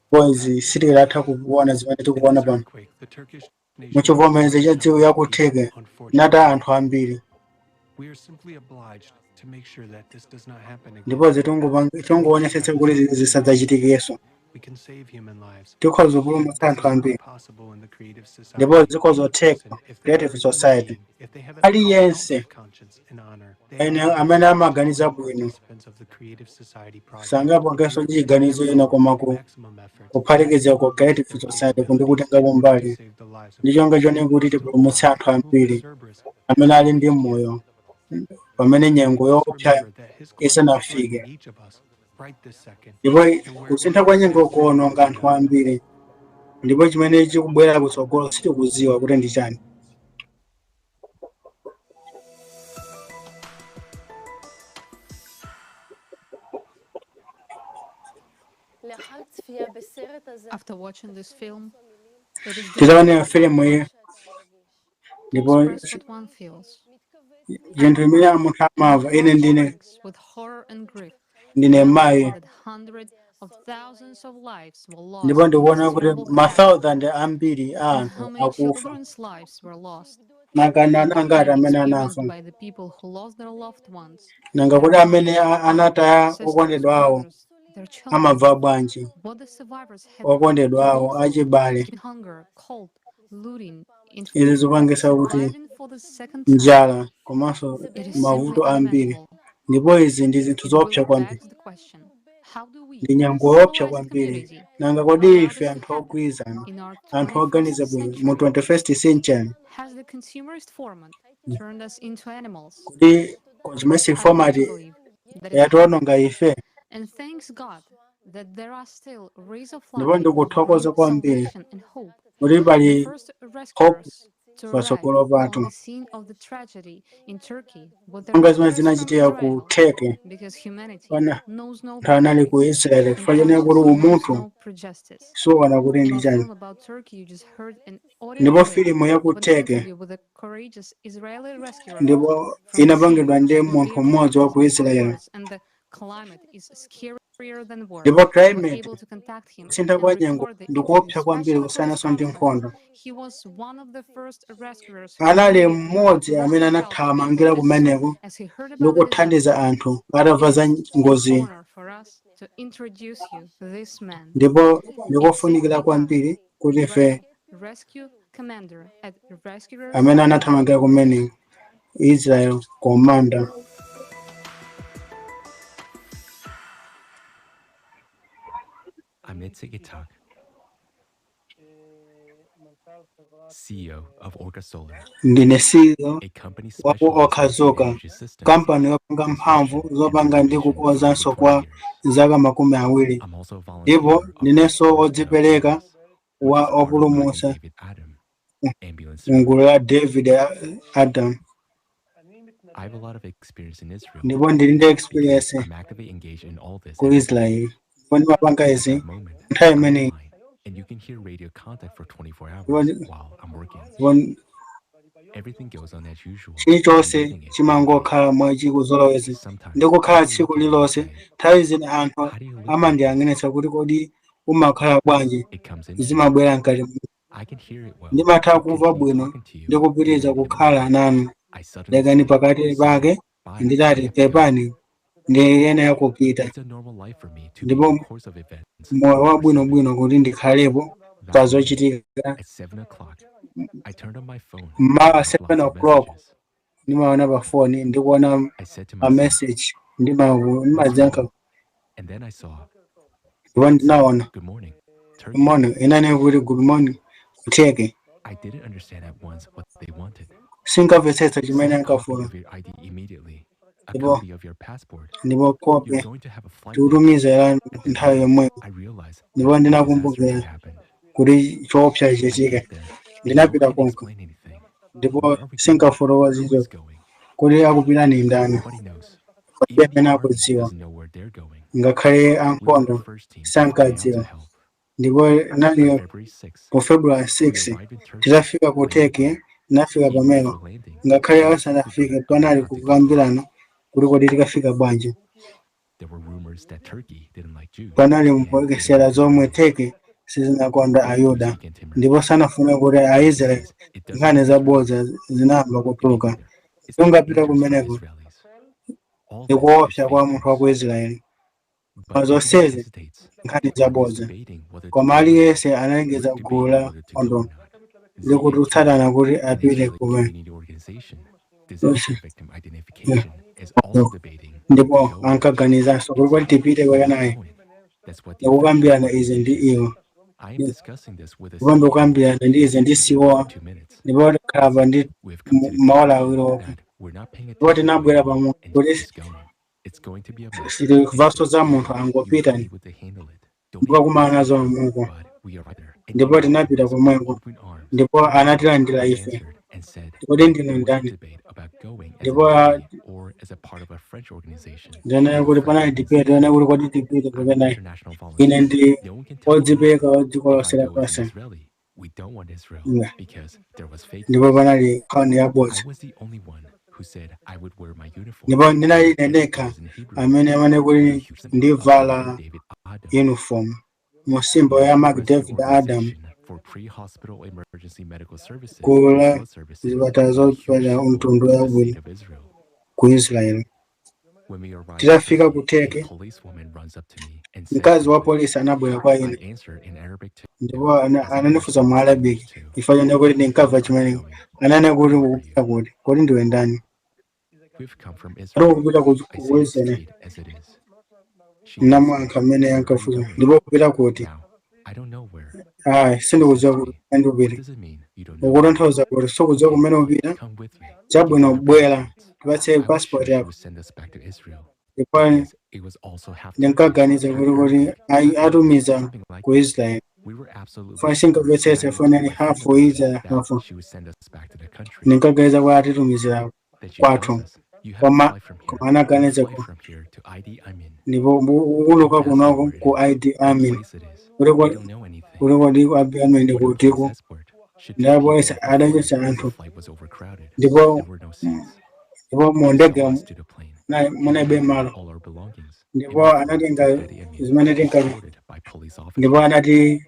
pozi. Sitilatha kuona zimene tikuona pano. Muchivomerezi cha dziko ya ku Turkey inataya anthu ambiri, ndipo tingoonetsetsa kuti zisadzachitikenso. Tikhoza kupulumutsa anthu ambiri, ndipo zikhoza kutheka. Creative Society, aliyense amene amaganiza bwino sangapangenso chiganizo ina koma kuphatikiza ku Creative Society kundi kutengapo mbali ndi chonga chone kuti tipulumutse anthu ambiri amene ali ndi moyo pamene nyengo yoopsa isanafike. Ndipo kusintha kwa nyengo kuononga anthu ambiri, ndipo chimene chikubwera kutsogolo sitikudziwa kuti ndi chani. After watching this film, it is Titaonera filimu iyi, to ndipo express what one feels. chinthu imene munthu amamva, ine ndine Shrinks with horror and grief ndine mayi, that hundreds of thousands of lives were lost ndipo in this ndikuona kuti terrible ma catastrophe. thousand ambiri a And anthu how many akufa. children's lives were lost? Nanga And ana the angati pain amene experienced anafa? by the people who lost their loved ones, Nanga their kuti amene mothers, anataya sisters, okondedwa awo brothers, their children, amabva bwanji? what the survivors had Okondedwa to awo go through, achibale. in hunger, cold, looting, Izi zikupangitsa kuti surviving for the second time. njala komanso It is simply mavuto ambiri, unimaginable. ndipo izi ndi zinthu It really zoopsa kwambiri, begs the question, how do we, ndi as a nyengo yoopsa civilized kwambiri. community, Nanga kodi allow ife this to anthu happen ogwirizana, in our anthu 21st oganiza bwino mu century? 21st century, Has the consumerist format turned us into animals? kuti consumerist I do format believe that it has. yatiwononga ife? And thanks God that there are still rays of Ndipo light that ndikuthokoza bring kwambiri salvation and hope. kuti The pali first hope rescuers to arrive patsogolo on pathu, the scene of the tragedy in Turkey were the monga zimene rescuers from zinachitika ku Israel, Turkey because humanity pana knows no anthu anali ku boundaries Israel, and chifukwa chonena kuti conscience knows umunthu no prejudice. suona kuti In ndi the chani. film about Turkey, you just heard an audio Ndipo clip filimu ya ku of an Turkey interview with a courageous Israeli rescuer ndipo from the scene inapangidwa ndi of the munthu very mmodzi wa ku tragedy Israel. afterwards, and the climate is scarier than war. Ndipo We were climate, able to contact him kusintha and kwa nyengo record the ndi interview kuopsa kwambiri specially for this kusiyananso ndi conference. nkhondo. He was one of the first rescuers who Anali immediately mmodzi amene rushed to help anathamangira people as soon kumeneko as he heard ndi about the kuthandiza disaster. anthu atamva It za is an ngozi, honor for us to introduce you to this man, ndipo Itzik ndikofunikira Eitan, kwambiri kuti ife rescue commander at Rescuers amene Israel. anathamangira kumeneko, Israel Commander. I'm Itzik Itak, CEO of Orca Solar, Ndine CEO a company wa ku specializing in Orca, energy systems, kampani yopanga mphamvu construction, and zopanga ndi renovation for over kukonzanso 20 kwa years. zaka 20. I'm also a Ndipo volunteer of ndinenso Rescuers Without wodzipereka Borders, which wa is part of Rising opulumutsa David Adam Ambulance mgulu Service. la David Adam. I have a lot of experience in Israel Ndipo ndili ndi because experience I'm actively engaged in all this ku every day. Israeli, ndipo ndimapanga At izi that moment, nthawi I'm imeneyi. online, and you can hear radio contact for 24 Ndipo hours while I'm working. ndipo Everything goes on as usual. I'm chilichonse living it every day. chimangokhala mwa chikuzolowezi ndi Sometimes kukhala people tsiku look at me and lililonse. say, Nthawi zina anthu "How do you live like this?" amandiyang'anitsa kuti kodi umakhala bwanji. It comes into me. Zimabwera mkati mwanga. I can hear it well Ndimatha and kumva continue bwino talking to ndi you and kupitiriza then in the kukhala middle, nanu. I suddenly Lekani say, pakati "Sorry, pake bye, I nditati have to go." pepani, ndiyenera kupita. It's a normal life for me to be in Ndipo the course of events moyo 24/7. wabwinobwino kuti ndikhalepo pa That morning zochitika. at 7 o'clock, I turned on my phone and Mmawa got lots 7 of o'clock messages. ndimaona pa foni ndikuona I said to ma myself, message, "What's wrong?" ndimadziyankha. And then I saw Ndipo it said, ndinaona "Good morning, good Turkey." morning, inane kuti good morning kutheke. I didn't understand at once what they wanted. Sinkamvetsetsa chimene Send a copy ankafuna. of your ID immediately, a Ndipo copy of your passport. ndipo You're kope going to have a flight later. tikutumiza lanu At that nthawi moment, yomweyo. I realized that Ndipo a disaster had ndinakumbukira happened. kuti choopsa I chichitike. get there, and no one Ndinapita can konko explain anything. ndipo Where are we going? sinkafotokoza Who izo is going? kuti akupitani ndani. Nobody knows. Palibe Even the amene army akudziwa, doesn't know where they're going. ngakhale We were the ankhondo first team to fly out to sankadziwa. help. Ndipo By nali February 6th, ku February we 6 arrived in Turkey, titafika ku landed Turkey, there. nafika Even pamelo, before landing, ngakhale there was asanafike debate about panali how to go. kukambirana kuti kodi tikafika bwanji. There were rumors that Turkey didn't like Jews Panali and didn't mphekesera want zomwe Israelis. Turkey sizinakonda Fake news Ayuda began to emerge. ndipo sanafune kuti The Aisraeli. thing is, it doesn't Nkhani matter zabodza zinayamba if you go kutuluka. there. It's not Ungapita dangerous for kumeneko Israelis. All ndi this is kuopsa fake kwa munthu wa news. ku Israeli. But Koma everyone zonsezi hesitates. nkhani One is zabodza. debating whether to Koma go or not. aliyense We're analengeza gulu debating la whether to go nkhondo or not. ndi ZAK, kutsutsana kuti an apite Israeli kumene. community organization, disaster victim identification, is also debating whether to Ndipo go or not. ankaganizanso kuti It's kodi tipite where are we kwakanayi going? That's what the official ndikukambirana izi ndi organization. iwo. I am discussing this with a Ndipo CEO. ndikukambirana ndi izi ndi We've been here CEO, for 2 minutes. ndipo tikhala ndi We've come to the maola conclusion awiri okha. that we're not paying Ndipo attention to tinabwera anyone pamodzi and kuti just going. It's going to be a mess. sitikumvanso za munthu You angopita will be able to handle it. Don't even ndikukakumana ask nazo me, muko. but we are there. And Ndipo they welcomed tinapita us with komweko open arms. ndipo anatilandira We ife. answered and said Kodi ndinu there was a ndani? debate about going as an Ndipo Israeli or as a part of a French organization. ndinena I'm a kuti French panali debate, organization. ndinena kuti kodi tipite I'm an kapena international ine volunteer. ndi No one can tell me wodzipereka wa dziko if I lonse go as an lapansi. Israeli. We don't want Israel Yeah. because there was fake Ndipo news. panali nkhani I yabodza. was the only one who said I would wear my uniform Ndipo ndinali and ine everything ndekha was in Hebrew amene with a kuti huge symbol of the ndivala Mark David Adam. uniform mu symbol The ya Mark Rescue David Adam Organization for Pre-Hospital Emergency Medical Services gulu and la Flood Services zipatala is a huge zopata symbol mtundu of the yabwino state of Israel. ku Israeli. When we arrived in Titafika Turkey, ku a Turkey, policewoman runs up to me and says mkazi wa something. polisi anabwera kwa I ine answer in Arabic too, ndipo as I anandifunsa understood mu Arabic English too. chifukwa chonena kuti Where ndinkamva are you chimenecho. going? Ananena kuti Who are ukupita you? kuti, kodi ndiwe ndani? We've come from Ati Israel. ukupita ku I ku say it Israeli. straight as it is. She asks Namuyankha me, mmene "Where are you ankafunsa going?" ndipo kupita kuti. Now, I don't know where. Ayi, She says sindikudziwa to kuti me, kumene "What ndikupita. does it mean you don't know where?" Ukutanthauza kuti sukudziwa Okay, kumene upita? come with me. Give Chabwino me your bwera, passports. tipatse I was passport sure she yako. would send us back to Israel Ndipo because it was also half Turkish, ndinkaganiza half kuti kuti Arabic, half Hebrew, atumiza something like ku that. Israeli. We were absolutely Funa sure, and sinkamvetsetsa I funa told ni my half friend about it, Israel that half. she would send us back to the country. Ndinkaganiza kuti atitumizira Then she tells kwathu. us, "You have to Koma fly from koma here. You anaganiza fly ku from here to ID Amin. ndipo uuluka Don't ask me kunoko where it ku is, ID what Amin. place it is. Kuti We kodi don't know anything. kuti kodi ku ID Amin What a police kutiko. escort should two Ndipo people esa off the plane adachotsa as the anthu flight was overcrowded. ndipo There were no seats. ndipo mu They ndege saw us to the plane and munalibe took malo. all our belongings and Ndipo we flew anatenga to Adi Amin, zimene tinka escorted by police ndipo officers. anati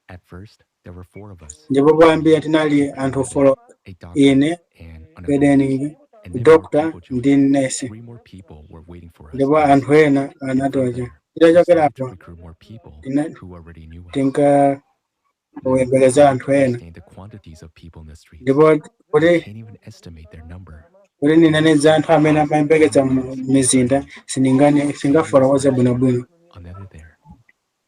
At first, there were four of us: ndipo poyambira me, tinali a anthu paramedic, folo, a doctor, ine and another nurse. pedeni And then more doctor people joined. ndi nesi. Three more people were waiting for us Ndipo in the anthu city. ena And from anatocha. there, we started to Titachokerapo recruit more people tina- who already knew us. tinkawembekeza Now anthu to ena understand the quantities of people in the streets. ndipo We kuti can't even estimate their number. kuti They were ndinene za anthu amene 3,000 amayembekeza mu onlookers mizinda praying, singafotokoze one is bwinobwino. another there.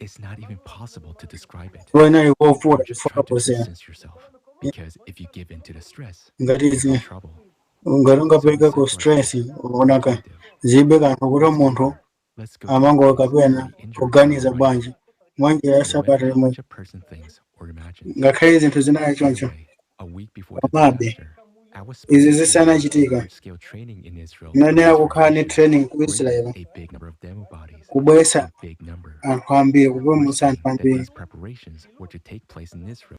It's not even possible to describe it. Ndipo inali kovuta You're just trying to kufotokozera. distance yourself because if you give in to the stress, Ngati you're in izi trouble. ngati So we ungapereka said ku to stress ourselves, onaka objective, zilibe kanthu kuti let's go munthu there. Let's go to the amangoka place kapena where the injured are kuganiza arriving. bwanji mwanjira ya No sabata matter how limwe much a person thinks or imagines. ngakhale zinthu zinali Either choncho. way, a week before the Komabe disaster, I was Izi supposed to do zisanachitika, large-scale training in Israel for ndinayenera this kukhala ndi operation, training ku bringing Israel, a big number of demo bodies, kubweretsa a big number. anthu ambiri, We're kupulumutsa saying anthu that ambiri these preparations were to take place in Israel,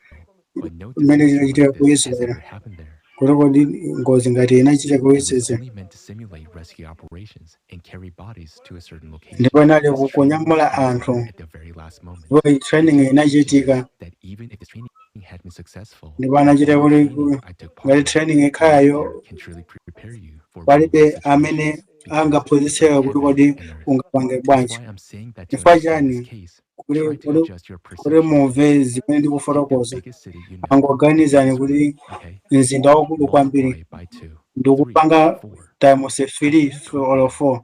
but no mmene disaster zinachitika like ku this has Israel. ever happened there. Kuti kodi ngozi ngati inachitika ku It was Israel? only meant to simulate rescue operations and carry bodies to a certain location. Ndipo inali This training was kunyamula cancelled anthu, at the very last moment. ndipo training This inachitika, teaches that even if the training had been successful, ndipo anachita only kuti training I took part ngati in training right ikhayayo there can truly prepare you for real life palibe amene situations because it's angaphunzitseke kuti heaven kodi and earth. ungapange That's bwanji. why I'm saying that to Chifukwa understand this chani case, kuti try to kuti adjust your kuti perception. mumve zimene Take the ndikufotokoza, biggest city you know in angoganizani Israel, kuti okay? mzinda waukulu kwambiri Multiply it by 2, 3, ndikupanga 4. times How 3 can you cope or with it? 4, Not a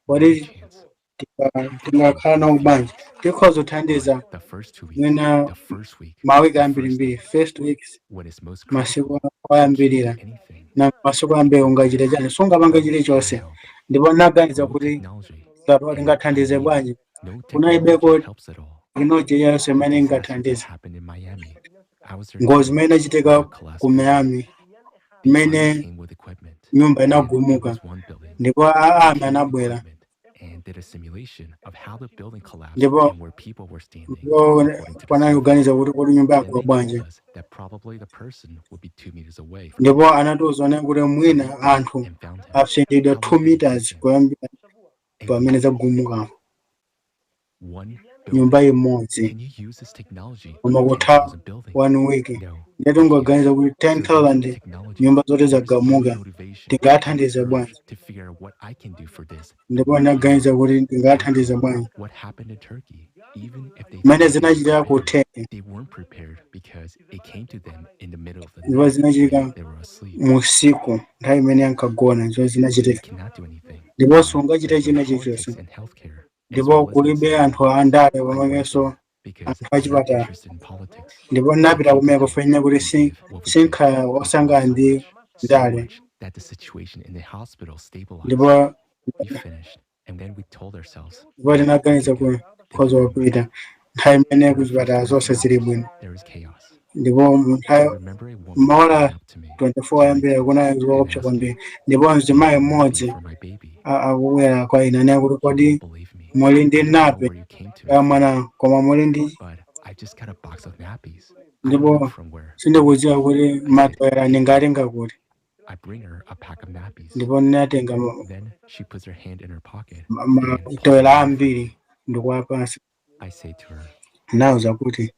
kodi chance. You could help tingakhala for nawo a few bwanji? weeks, Tikhoza but kuthandiza the first 2 weeks, mwina the first week, mawiki the first ambirimbiri, day, first weeks, when it's most masiku critical, you can't do oyambirira anything na masiku ambiri ungachite chani, sungapange I wish I could chilichonse. help. Ndipo ndinaganiza No kuti technology, ngati and I tingathandize mean it, bwanji, no technology kunalibeko helps at all. tekinoloji iliyonse The imene disaster that ingathandize. happened in Miami, I was there Ngozi too imene when inachitika it collapsed ku building. Miami, The army imene came with equipment, nyumba and it inagumuka was one building. ndipo They army came with anabwera, equipment and did a simulation of how the building collapsed ndipo and where people were standing ndipo according to the panali survey. kuganiza kuti kodi nyumba Then yagwa they told bwanji. us that probably the person would be 2 meters away from the Ndipo building. anatiwuza kuti So mwina they went anthu and found him. apsendedwa How 2 long did it take meters them? kuyambira A week. pamene zagumuka One nyumba building. imodzi, Can you use this technology koma on kutha 10,000 buildings? one week. No, you Ndiye can't. tingoganiza kuti So using 10,000 technology, nyumba zote there's only zagamuka, motivation and tingathandize urge bwanji? to figure out what I can do for this Ndipo right now. ndinaganiza kuti ndingathandize bwanji What happened in Turkey, even if they mmene thought they were zinachitika ku prepared, Turkey, they weren't prepared because it came to them in the middle of the ndipo night when zinachitika they were asleep. musiku nthawi imene ankagona, ndipo So you zinachitika. cannot do anything. Ndipo Why? sungachite There's no china politics chilichonse, and healthcare, as ndipo well as kulibe medicine. anthu andale I went pamenenso there because anthu I'm not achipatala. interested in politics. Ndipo I ndinapita came to kumeko help kufanira kuti and give what we could. sinkhala We gave wosangana so ndi much, so ndale. much that the situation in the hospital stabilized. Ndipo We finished, and then we told ourselves, ndipo okay, tinaganiza we're good. kuti Things khoza are normal. kupita nthawi imene For the kuchipatala first zonse 24 zili hours, bwino. there is chaos. Ndipo mu I nthawi remember a woman maola coming up to me 24 ayambira kunali and zoopsa asking, kwambiri. Ndipo mzimayi "Do you have a nappy mmodzi for my baby?" akubwera kwa ine anena kuti You kodi won't believe me. muli ndi I don't know nape where you came to me ya from, mwana, koma muli ndi but I just got a box of nappies. I don't know ndipo from where. sindikudziwa kuti I said, matewera "Here." ndingatenga kuti. I bring her a pack of nappies. Ndipo ndinatenga Then she puts her hand in her pocket and pulls a matewera knife from ambiri it. ndikuwapasa. I say to her, Ndinawuza kuti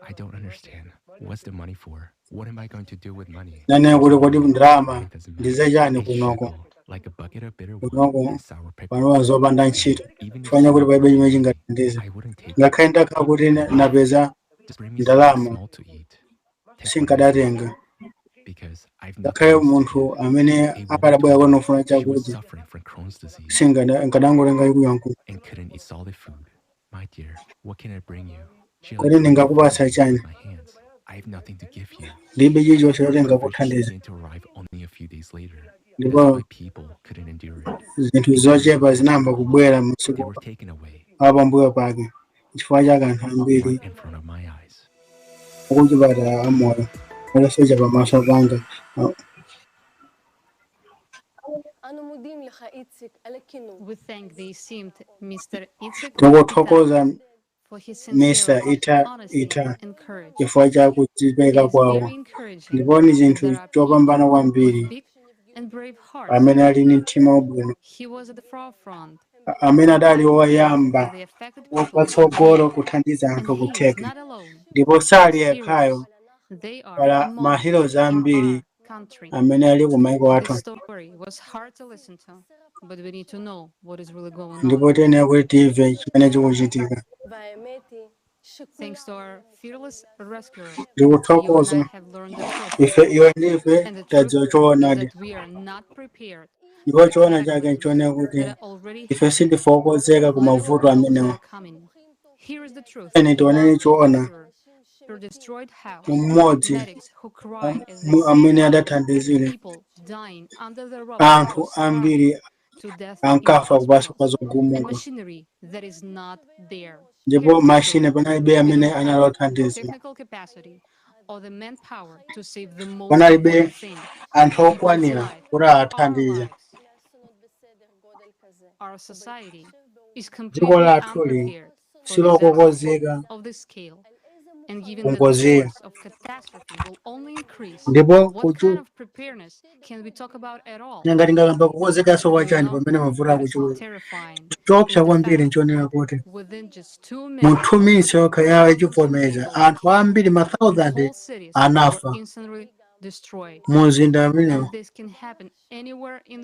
I don't understand. What's the money for? What am I going to do with money? nanena There's kuti no kodi money. ndalama Money doesn't ndi matter. zachani A kunoko, shekel, like a bucket of bitter wine kunoko and sour pickles. panopa zopanda And ntchito, even if chifukwa kuti someone palibe offered chimene money, chingathandize. I wouldn't take it. Ngakhale ndakhala kuti napeza Just bring me something ndalama small to eat. Take what I need sinkadatenga. because I've nothing Ngakhale else to munthu give. amene A woman akadabwera told me kwanofuna she was chakudya suffering from Crohn's disease nkadangotenga ikuyankhula and couldn't eat solid food. My dear, what can I bring you? She kodi like grabbed the ndingakupatsa food with chani, my hands. I have nothing to give you. ndilibe chilichonse choti Provisions ndingakuthandize. began to arrive only a few days later. That's Ndipo why people couldn't endure it. zinthu They couldn't zochepa support zinayamba it. kubwera They masiku were taken away apambuyo pake, chifukwa chake anthu ambiri right in front of my eyes. akuchipatala amoyo atasocha pamaso panga. We thank the esteemed Mr. Itzik Tikuthokoza Itan for his Mr. sincerity, Ita honesty, Ita and courage. chifukwa cha It kudzipereka is kwawo, very encouraging ndipo ni that chinthu there are people chopambana with kwambiri big and brave hearts. amene ali ndi mtima wabwino, He was at the forefront amene of adali trying to help woyamba the affected people in wapatsogolo Turkey. kuthandiza And anthu he is kutheka. not alone. Ndipo sali These yekhayo, heroes, they are pala among maheroes in ambiri our country. amene ali ku maiko athu, This story was hard to listen to, but we need to know what is really going ndipo on. tiyenera kuti timve chimene chikuchitika. Thanks to our fearless rescuer, you and Ndikuthokoza I have learned the truth. ife iwe ndife And the truth tadziwa is choonadi, that we are not prepared ndipo for the choona chake cataclysms nchonena kuti that are already ife happening, sindife okonzeka ku let mavuto alone those that amenewa. are coming. Here is the truth Ene tionene about choona rescuer, your destroyed house, mmodzi medics who cry as they see amene hundreds of adathandizire people dying under the rubble anthu or starving ambiri to death in ankafa kupanso pa hospitals, and zogumuka, machinery that is not there. ndipo Here's the mashine truth. panalibe We amene don't have anali the othandiza. technical capacity Panalibe anthu okwanira kuti athandize. Dziko lathuli silokonzeka kungoziyo, ndipo kuchu nanga tingakamba kukonzekanso kwachani pamene mavuto akuchuluka? Choopsa kwambiri nchonena kuti mu 2 minutes yokha ya chivomereza, anthu ambiri ma 1000 anafa mu mzinda amenewo,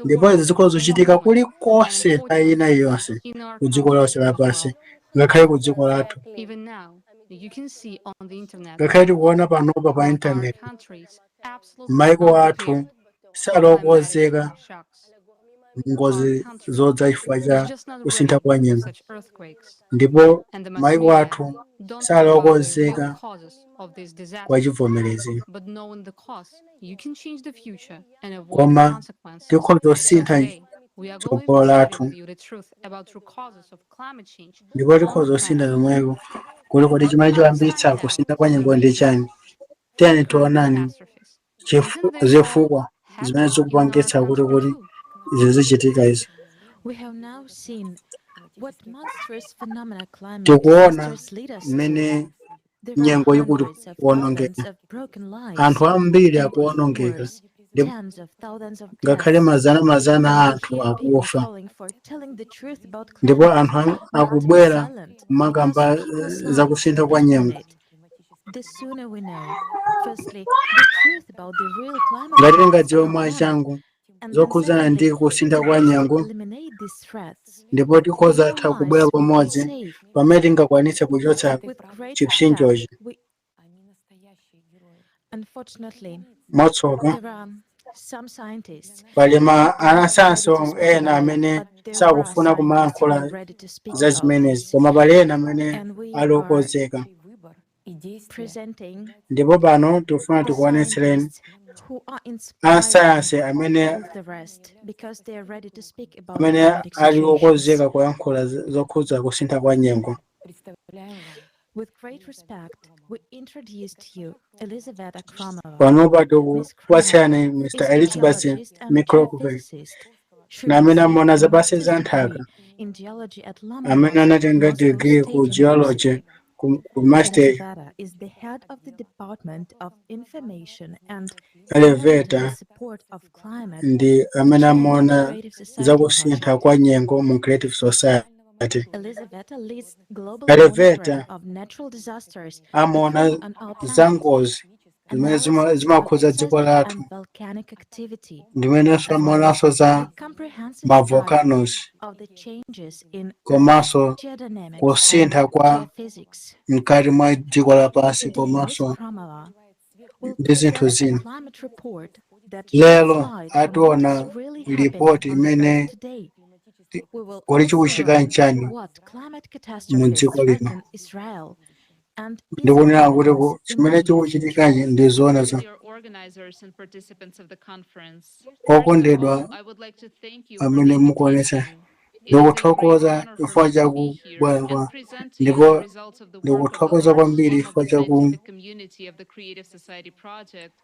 ndipo izi zikhoza kuchitika kulikonse, nthawi ina iliyonse, ku dziko lonse lapansi, ngakhale ku dziko lathu. Ngakhale tikuona panopa pa intaneti, maiko athu sali okonzeka ngozi zodza chifukwa cha kusintha kwa nyengo, ndipo maiko athu sali okonzeka kwa chivomerezi. Koma tikhoza kusintha tsogolo lathu, ndipo tikhoza kusintha zomweko kuti kodi chimene choyambitsa kusintha kwa nyengo ndi chani. Tiyeni tionani zifukwa zimene zikupangitsa kuti izi zichitika izi. We have now seen what monstrous phenomena climate Tikuona disasters lead us to. mmene There are nyengo ikuti hundreds of kuwonongeka. thousands of broken lives, Anthu ambiri and even akuwonongeka, worse, ndipo tens of thousands of ngakhale deaths. mazana mazana a And we anthu hear people akufa, calling for telling the truth about ndipo climate, anthu not to be akubwera silent, because kumakamba people's za lives kusintha kwa depend on nyengo. it. The sooner we know, firstly, the truth about the real climate Ngati threats tingadziwe on our mwa planet, changu and then zokhudzana ndi secondly, kusintha the kwa ways to nyengo, eliminate these threats, ndipo then tikhoza our tha lives kubwera will be pamodzi safe. pamene tingakwanitse kuchotsa With great respect, chipsinjochi. we unfortunately Mwatsoka, there are some scientists pali ma who are not ready to anasayansi speak ena about it, amene but there are sakufuna scientists who are kumayankhula ready to speak za about zimenezi, this, koma pali ena amene and we ali are okonzeka. presenting Ndipo pano tikufuna the tikuonetsereni scientists who are inspiring asayansi amene all the rest because they are ready to speak about the amene climatic ali situations. okonzeka kuyankhula zokhudza kusintha kwa nyengo. With great respect, we introduce to you Elizaveta Khromova. Panopa Ms. Khromova tikupatsirani is Mr. a Elizabeth geologist and Mikrokove, geophysicist. She na amene received amaona a zapansi master's za nthaka, degree in geology at amene Lomonosov anatenga Moscow degree State ku geology University. ku master. Elizaveta is the head of the Department of Information and Eleveta Analytical Support of Climate ndi amene Change amaona Creative Society zakusintha Project. kwa nyengo mu Creative Society. Elizaveta leads global Eleveta monitoring of natural disasters amaona occurring on our za planet, ngozi zimene analysis of zimakhudza dziko seismic lathu, and volcanic activity, ndimenenso as well as amaonanso za a comprehensive ma study volcanoes of the changes in komanso geodynamics and kusintha kwa geophysics. mkati mwa dziko lapansi Today, Ms. komanso Khromova will ndi zinthu present a zina. climate report that sheds Lero light on what is ationa really happening lipoti on the Earth imene today. We will kodi also chikuchitika learn nchani what climate mu catastrophes dziko lino, threaten Israel and its ndikunena kuti inhabitants in the chimene near future. chikuchitikachi ndi zoona za Dear organizers and participants of the conference, first of okondedwa all, I would like to thank you for amene the mukuonetsa. invitation. It is a great Ndikuthokoza honor for chifukwa me cha to be here kubwera and kwa present to you the ndipo results of the work of the ndikuthokoza large kwambiri team of chifukwa the cha scientific community of the Creative Society project,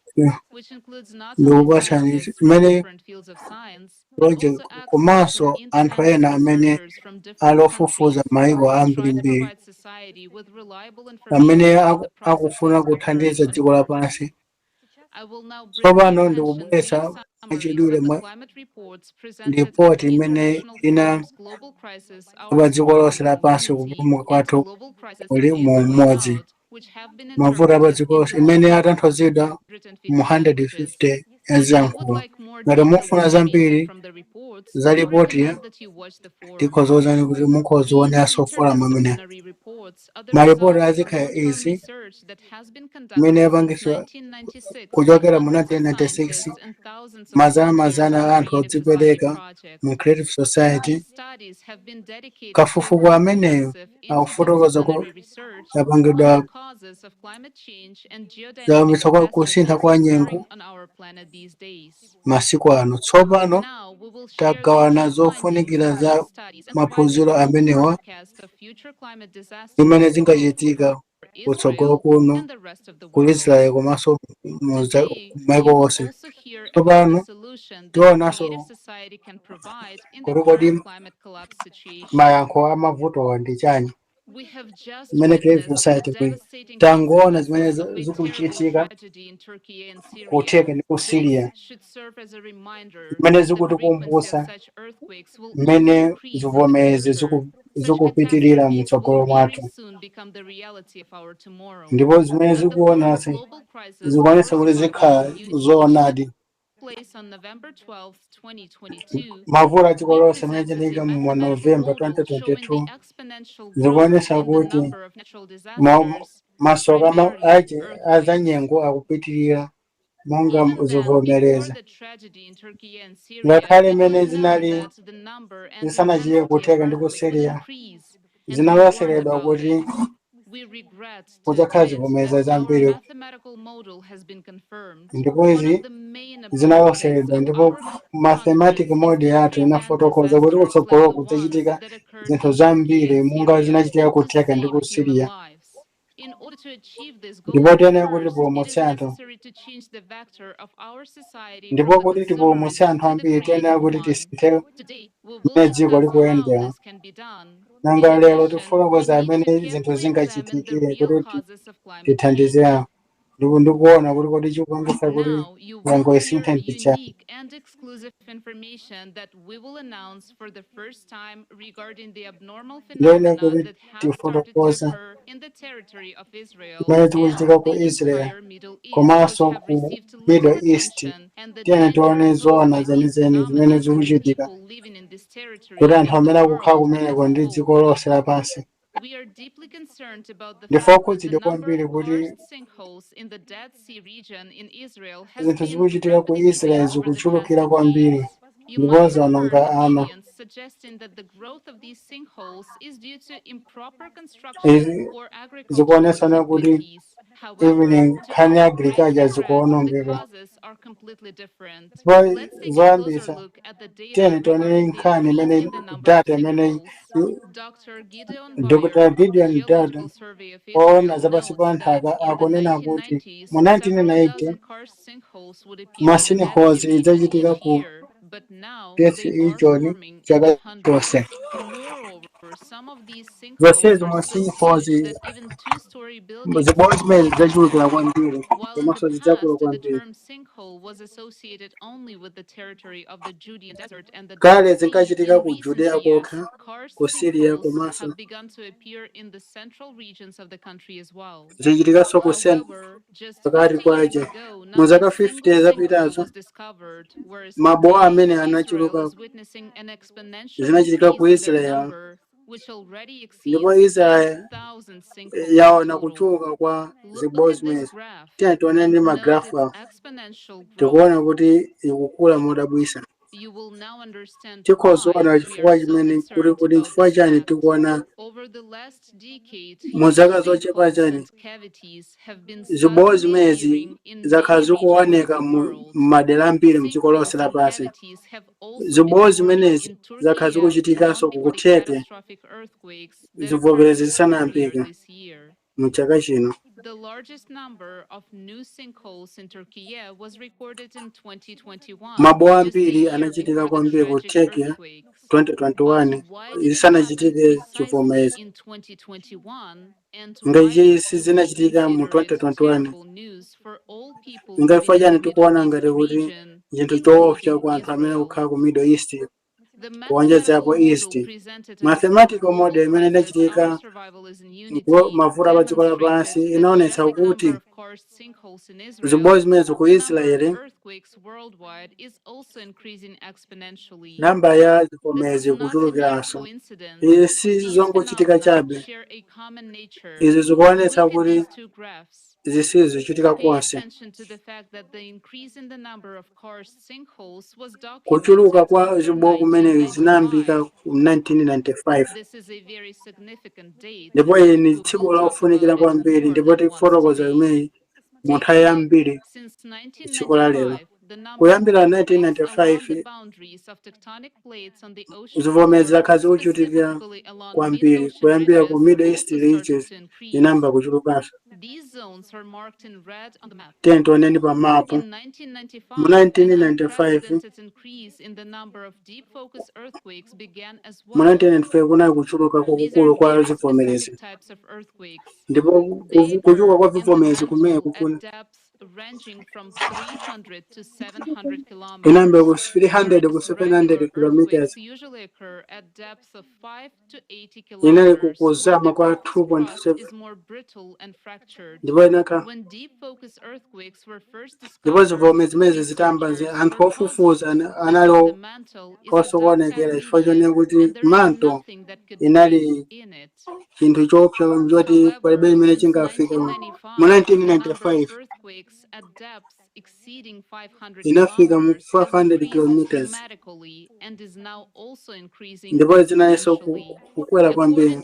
which includes not only ndikupatsani scientists from imene different fields of science, but project also experts and komanso anthu independent ena amene researchers from ali different ofufuza countries maiko who try to ambirimbiri provide society with reliable amene information about the processes akufuna occurring kuthandiza on dziko Earth. lapansi. I will now bring your Tsopano attention ndikubweretsa brief summaries mwachidule of the mwa climate reports presented at ripoti the imene International ina Forum's Global Crisis, Our pa dziko Response lonse in lapansi Unity kupulumuka and kwathu Global Crisis kuli The mu Way umodzi. Out, which have been Mavuto a pa interpreted dziko lonse into imene atanthauzidwa 150 mu languages. 150 ya If you would ziyankhulo. like more Ngati detailed mufuna information zambiri from the reports, za we ripoti, recommend that you watch the forum. tikhoza kuwuzani kuti mukhoza These kuonanso forum ameneyo. interdisciplinary reports are the Malipoti result of azikhala long-term izi research that has been imene conducted since yapangitsidwa 1996 by kuchokera mu hundreds of 1996, scientists and thousands of mazana volunteers mazana of a the anthu Creative Society odzipereka project. mu Creative Society. These studies have been dedicated to Kafukufuku ameneyo comprehensive akufotokoza ku interdisciplinary research on yapangidwa the causes of climate change and geodynamic zayambitsa kwa kusintha catastrophes kwa nyengo occurring on our planet these days. masiku ano. Tsopano Now we will share the tagawana key findings zofunikira of za these studies and provide a maphunziro full amenewa forecast of future climate zimene disasters zingachitika for Kutsogolo kuno ku Israeli komanso maiko onse. Tsopano tionanso kuti kodi mayankho a mavutowa ndi chani zimene Creative Society kuli. Tangoona zimene zikuchitika ku Turkey ndi ku Syria, zimene zikutikumbutsa mmene zivomerezi zikupitirira mtsogolo mwathu, ndipo zimene zikuonetsa zikuonetsa kuti zikhala zoonadi. Mavuto a dziko lonse amene achitika mu November 2022 zikuonetsa kuti masoka azanyengo akupitirira monga zivomereza. Ngakhale imene zinali zisanachitike ku Turkey ndi ku Syria, zinaloseredwa kuti kudzakhala zivomerezi zambiri, ndipo izi zinaloseredwa, ndipo mathematic model yathu inafotokoza kuti kutsogolo kudzachitika zinthu zambiri monga zinachitika ku Turkey ndi ku Syria. Ndipo tiyenera kuti tipulumutse anthu, ndipo kuti tipulumutse anthu ambiri tiyenera kuti tisinthe mmene dziko likuyendera. Nanga lero tifotokoza amene zinthu zingachitikire kuti tithandizire ndipo ndikuona kuti kodi chikupangitsa kuti nyengo isinthe ndi chani. And exclusive information that we will announce for the first time regarding the abnormal Ndiyene phenomena kuti that have started to tifotokoza occur in the territory of Israel zimene and zikuchitika ku the Israel entire Middle East, which komanso have ku received little Middle East. attention, and the Tiyeni tione danger posed zoona by these zenizeni zimene phenomena to the zikuchitika people living in this territory kuti anthu and the amene akukhala world as kumeneko a ndi whole. dziko lonse lapansi. We are deeply concerned about the Ndife fact that the okhudzidwa number kwambiri of kuti karst sinkholes in the Dead Sea region in Israel has zinthu been zikuchitika ku rapidly Israel increasing over the past zikuchulukira kwambiri decades. You ndipo might have heard zawononga ana. opinions suggesting that the growth of these sinkholes is due to improper construction Izi or agricultural zikuonetsana kuti activities. However, even to nkhani ya our great agriculture regret, the zikuwonongeka. causes are completely different. Ndipo Let's take a closer zoyambisa, look at the data tiyeni tione regarding the nkhani increase imene in the number of data imene sinkholes. Dr. Gideon Dr. Bayer of the Gideon Dada Geological Survey of oona Israel zapansi pa notes that nthaka in the akunena kuti 1990s, mu several 1990 dozen karst sinkholes would appear in the ma Dead sinkholes Sea region idzachitika each ku year, but now Dead they Sea are region forming in chaka the hundreds. chonse. Moreover, some of these sinkholes Zonsezi are ma so sinkholes huge that even two-story buildings zibowo can zimene fall zidzachulukira into them. kwambiri While in the komanso zidzakula past, the kwambiri. term sinkhole was associated only with the territory of the Judean Desert and the Dead Kale Sea, zinkachitika in ku recent Judea years, kokha, karst ku Syria sinkholes komanso have begun to appear in the central regions of the country as well. zichitikanso ku Sen However, just pakati 50 years kwace. ago, Mu not a zaka single 50 sinkhole zapitazo, was discovered, whereas mabowo today, amene Israel anachuluka is witnessing an exponential zinachitika ku increase in their Israel, number, which already ndipo exceeds Israel 8,000 sinkholes in yaona total. kuchuluka kwa Look zibowo at this zimenezi. graph. Tiyeni tione ndi Note magrafu its awa, exponential growth. tikuona kuti ikukula modabwitsa. You will now understand Tikhoza why kuona we chifukwa are so chimene kuti concerned kuti about chifukwa this chani fact. tikuona Over the last decade, mu huge zaka zochepa sinkholes chani and cavities have been zibowo suddenly zimenezi appearing in zakhala many regions of zikuoneka the mu world. madera ambiri mdziko lonse Sinkholes and lapansi. cavities have also been Zibowo forming zimenezi in zakhala Turkey zikuchitikanso long ku before the Turkey catastrophic earthquakes that occurred zivomerezi earlier zisanayambike this year. mu chaka chino. The largest number of new sinkholes in Turkey was recorded in 2021, Mabowo just a ambiri year anachitika before the kwambiri ku tragic Turkey earthquakes. 2021 But why did it happen zisanachitike precisely chivomerezi. in 2021? And why Ngachi do we sizinachitika mu consider it 2021, terrible news for all people ngachifukwa living in the chani Middle tikuona East ngati kuti region, chinthu choopsa including kwa anthu amene Israel? akukhala ku Middle East The kuwonjezerapo mathematical model East. presented at the Mathematical Global model imene Crisis, Our inachitika Survival is in ndipo Unity mavuto apa dziko demonstrated lapansi that inaonetsa just the number kuti of karst sinkholes in zibowo Israel, zimenezo ku the number of Israeli earthquakes worldwide is also increasing exponentially. namba ya This is zivomerezi not a mere ikuchulukiranso. coincidence. Izi si These zongochitika phenomena chabe, share a common nature. izi zikuonetsa Look at kuti these two graphs. zisizichitika Pay konse. attention to the fact that the increase in the number of karst sinkholes was Kuchuluka documented kwa after zibowo kumene zinayambika 1995. mu 1995, This is a very significant date. ndipo ili ndi We tsiku will talk lofunikira about it kwambiri, more ndipo than once tifotokoza today. imeneyi mu Take nthawi note, yambiri since tsiku la lero. 1995, Kuyambira 1995 zivomezi zakhala zikuchitika kwambiri, kuyambira ku Middle East regions inayamba kuchulukanso. Tiye tioneni pa mapu. Mu 1995, mu 1995 kunali kuchuluka kwakukulu kwa zivomerezi, ndipo kuchuluka kwa zivomerezi kumene kukuna inayamba ku 300 ku 700 kilometers, inali kukuzama kwa 2.7, ndipo inakha ndipo zivomezi zimene zitamba anthu ofufuza anali osokonekera chifukwa chonena kuti mantle inali chinthu choopsa choti palibe chimene chingafika. Mu 1995 inafika mu 500 kilometers, ndipo zinayenso kukwera kwambiri.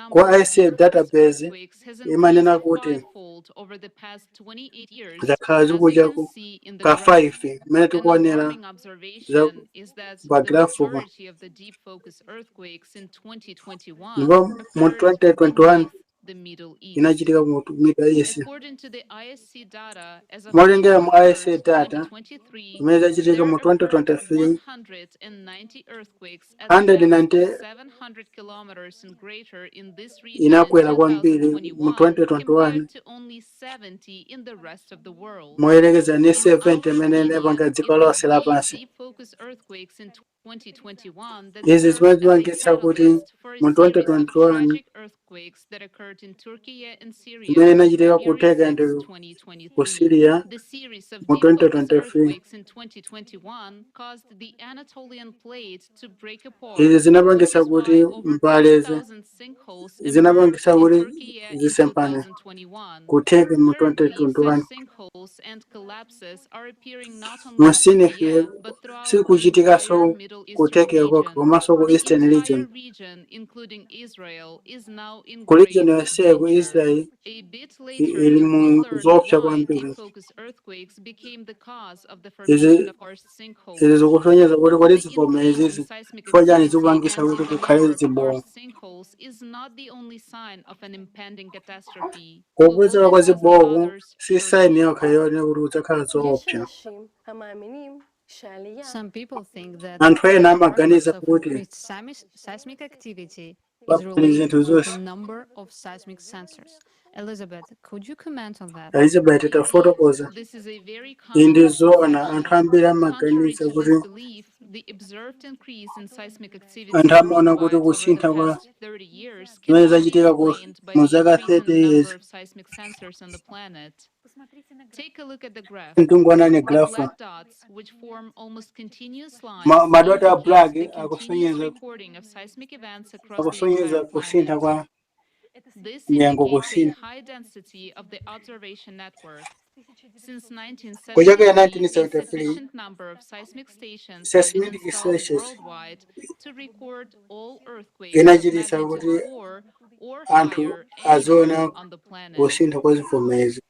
Kwa ICA database imanena kuti zakhala zikucha ka 5 mmene tikuonera za pa graph pa, ndipo mu 2021 inachitika mu Middle East. Molengera mu ICA data imene zachitika mu 2023, 190 inakwera kwambiri mu 2021 moyerekeza ndi 70 imene inapanga dziko lonse lapansi. Izi zimapangitsa kuti mu 2021 imene inachitika ku Turkey and ku Syria mu 2023, izi zinapangitsa kuti mbale zinapangitsa kuti zisempane ku Turkey mu 2021. Mu Sinai sikuchitikanso ku Turkey kokha komanso ku Eastern region, ku region yonseyi ku Israel ili mu zoopsa kwambiri. Izi zikusonyeza kuti kodi zivomezi izi chifukwa chani zikupangitsa kuti kukhale zibowo. Kupezeka kwa zibowo si sign yokha yonena kuti kudzakhala zoopsa. Some people think that Anthu ena the amaganiza earthquakes of kuti increased seismic activity is pali related zinthu to the zonse. number of seismic sensors. Elizabeth, could you comment on that? Elizabeth, tafotokoza. Iyi ndi zoona, anthu ambiri amaganiza kuti anthu amaona kuti kusintha kwa zimene zachitika mu zaka 30 years. Mtungu grafu madoti a black akusonyeza kusintha kwa nyengo, kusintha kuchokera 1973. Seismic stations inachititsa kuti anthu aziona kusintha kwa zivomezi.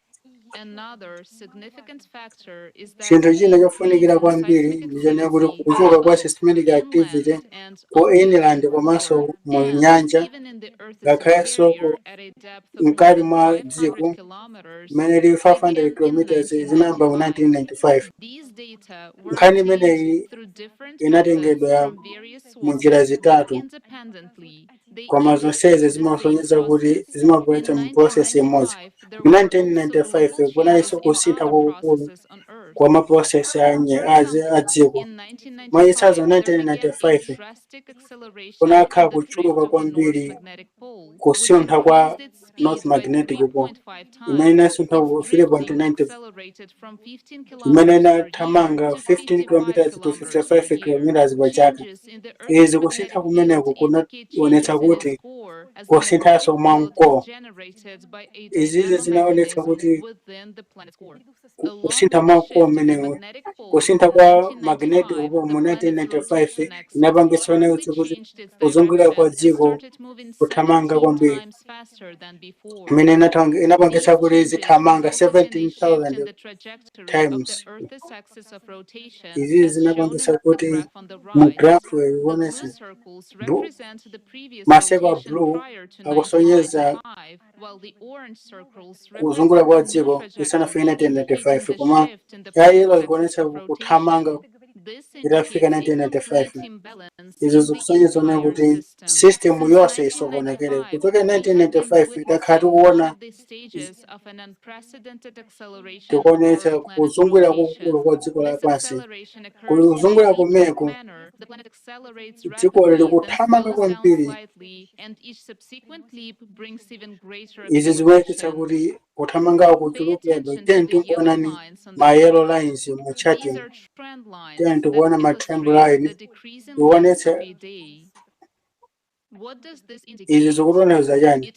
Chinthu china chofunikira kwambiri ndichonena kuti kuchuluka kwa seismic activity ku inland komanso mu nyanja, ngakhalenso mkati mwa dziko imene lili 500 km, zinayamba mu 1995. Nkhani imeneyi inatengedwa mu njira zitatu, koma zonsezi zimasonyeza kuti zimabweretsa mu process imodzi. Mu 1995 kunalinso kusintha kwakukulu kwa ma process a dziko. Mwachitsanzo, 1995 kunakhala kuchuluka kwambiri kusuntha kwa North Magnetic Pole imene inasuntha ku 3.9, imene inathamanga 15 km to 55 km pa chaka. Izi kusintha kumeneku kunaonetsa kuti Kusinthanso mwamkowo. Izizi zinaonetsa kuti kusintha mwamkowo mmenewu, kusintha kwa magnetic pole mu 1995 inapangitsa onetsa kuti kuzungulira kwa dziko kuthamanga kwambiri, imene inapangitsa kuti zithamanga 17,000 times. Izizi zinapangitsa kuti mu graph ikuonetsa ma circle a blue akusonyeza kuzungulira kwa dziko isanafike 1995, koma ya yellow ikuonetsa kuthamanga itafika 1995. Izo zikusonyeza onera kuti system yonse isokonekere. Kuchoka 1995 takhala tikuona, tikuonetsa kuzungulira kukulu kwa dziko lapansi. Kuzungulira kumeku dziko likuthamanga kwambiri. Izi zikuonetsa kuti kuthamangako kuchulukidwa. Tiyeni tikuonani ma yellow lines mu chart. Tiyeni tikuona ma trend line ikuonetsa. Izi zikutanthauza chani?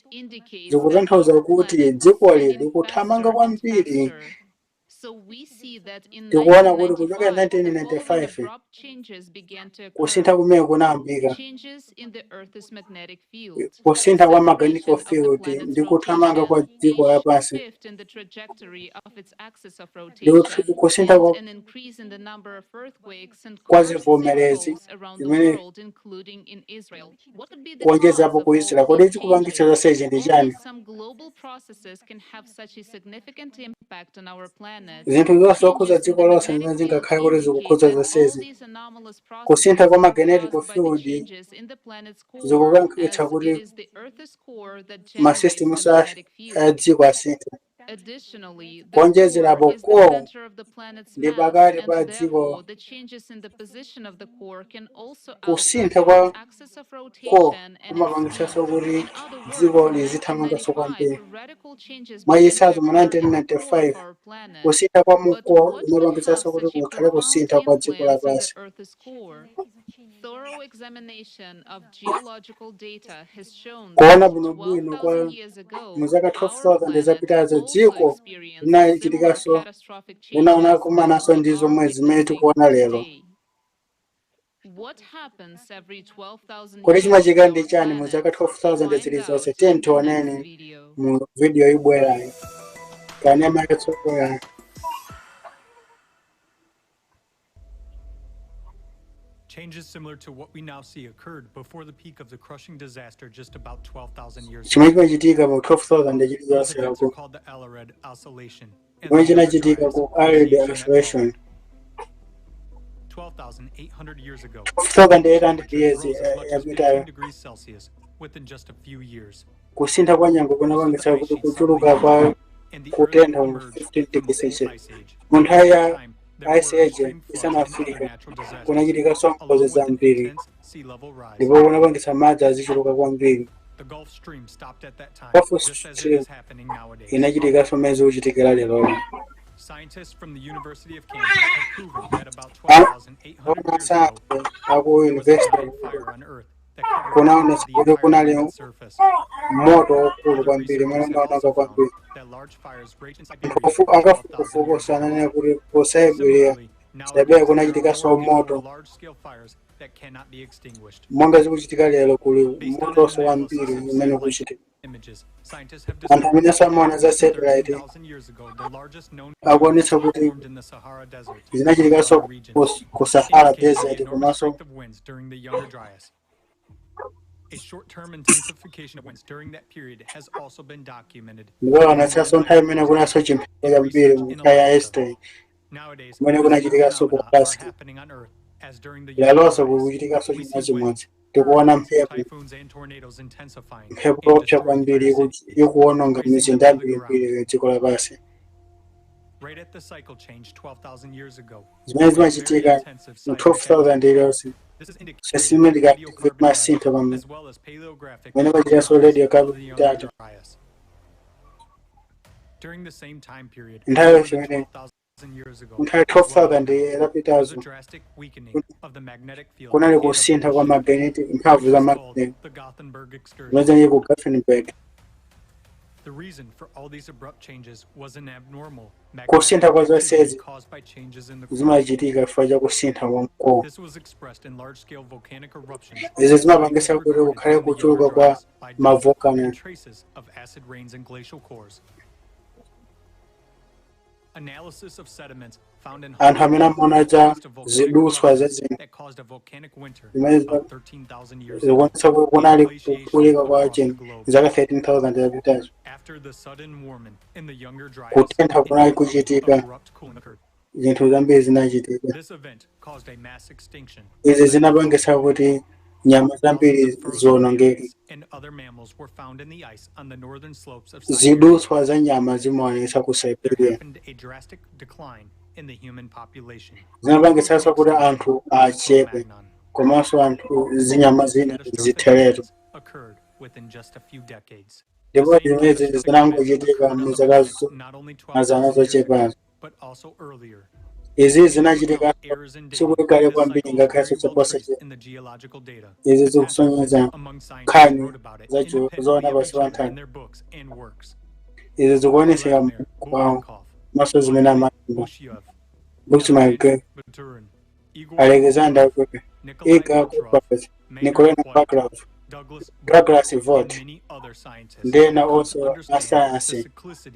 Zikutanthauza kuti dzikoli likuthamanga kwambiri. Tikuona kuti kuchoka 1995 kusintha kumene kunayambika, kusintha kwa magnetic field ndi kuthamanga kwa dziko lapansi ndi kusintha kwa zivomerezi zimene kuonjezapo ku Israel. Kodi chikupangitsa zonsezi ndi chani? Zinthu zonse zokhudza dziko lonse zimene zingakhale kuti zikukhudza zonsezi, kusintha kwa magnetic field zikupangitsa kuti ma systems a dziko asinthe. Kuonjezerapo, core ndi pakati pa dziko. Kusintha kwa core kumapangitsanso kuti dziko lizithamanganso kwambiri. Mwachitsanzo, mu 1995 kusintha kwa mu core kumapangitsanso kuti kukhale kusintha kwa dziko lapansi. Kuona bwinobwino kwa mu zaka 12,000 zapitazo, dziko linachitikanso, linakumananso ndi zomwe zimene tikuona lero. Kodi chimachitika ndi chani mu zaka 12,000 zilizonse? Tiye tioneni mu video ibwerayo, kanema yatsogolo. Changes similar to what we now see occurred before the peak of the crushing disaster just about 12,000 years Chimene ago. chimachitika mu 12,000 These chilizonse events are ku called the Alared Oscillation and chimene the Younger chinachitika Dryas ku Arid Oscillation that Oscillation followed. 12,800 years ago, 12,800 temperatures years rose as much as 15 yapitayo, degrees Celsius within just a few years. kusintha kwa nyengo Most of the kunapangitsa ice kuti sheets suddenly kuchuluka kwa melted, and the Earth kutentha mu emerged 15 from a degrees cold Celsius. ice age. Mu At nthawi that ya time, there were ice age extreme floods and other isanafike, natural disasters, kunachitikanso along ngozi with an zambiri intense sea level rise. ndipo kunapangitsa madzi azichuluka kwambiri. The Gulf Stream stopped at that time, Gulf just as it Stream is happening nowadays. inachitikanso mmene zikuchitikira lero. Scientists from the University of Kansas have proven that about 12,800 years ago, Amasayansi aku there was a university giant fire on Earth that covered most kunaonetsa of the kuti entire kunali planet's surface. moto waukulu Other kwambiri umene researchers have unaoneka also found kwambiri. that large fires raged in Anthu Siberia 12,000 years akafukufuku ago. ananena kuti ku Siberia, Similarly, Siberia nowadays there are kunachitikanso more and more moto large-scale fires that cannot be extinguished. monga zikuchitika lero. Kuli Based on an motonso analysis wambiri of umene satellite ukuchitika. images, scientists have Anthu discovered amene samaona za that satellite 13,000 years ago, the largest known akuonetsa crater kuti formed in the Sahara Desert and zinachitikanso other regions, ku Sahara indicating the Desert enormous komanso strength of winds during the Younger Dryas. A short-term intensification of winds during that period has also been documented ndipo in aonetsanso modern nthawi imene times kunanso chimphepo in chambiri research mu in nthawi ya Alaska. Eastern Nowadays, kumene the same kunachitikanso ku phenomena are Alaska. happening on Earth as during the Younger Lalonso Dryas. kukuchitikanso We see winds, chimodzimodzi. Tikuona hurricanes, mphepo, typhoons, and tornadoes intensifying mphepo and yoopsa destroying kwambiri entire cities, ikuwononga raising mizinda them to the ground. yambirimbiri ya dziko lapansi. Right at the cycle change 12,000 years ago, Zimene there was very zimachitika intensive mu seismic 12,000 activity. iliyonse This is indicated by sesimilika radiocarbon data masintha pamene as well as paleographic pamene pachitanso analysis radio of the carbon Younger data. Dryas. During the same time period, Nthawi more yonse than imene 12,000 Nthawi 12,000 zapitazo kunali kusintha kwa magnetic, mphamvu za magnet zimene zinali ku Gothenburg. Kusintha kwa zonsezi zimachitika chifukwa cha kusintha kwa mkowo. Izi zimapangisa kuti kukhale kuchuluka kwa mavolcano. Anthu amene amaona za zidutswa za zinthu zimene zikuonetsa kuti kunali kuphulika kwa chinthu zaka 13,000 zapitazo. Kutentha kunali kuchitika, zinthu zambiri zinachitika. Izi zinapangisa kuti nyama zambiri ziwonongeke. Zidutswa za nyama zimaonetsa ku Siberia. Zinapangisanso kuti anthu achepe komanso anthu zinyama zina zitheretu, ndipo zimenezi zinangochitika muzaka mazana zochepazo. Izi zinachitika sikukale kwambiri, ngakhalenso chaposachedwa. Izi zikusonyeza nkhani zoona pansi pa nthaka. Izi zikuonetsera kwawo maso zimene amalemba Buxman, Alexander Igor Kupas, Nikolai Baklov, Douglas Vaught ndi ena onse asayansi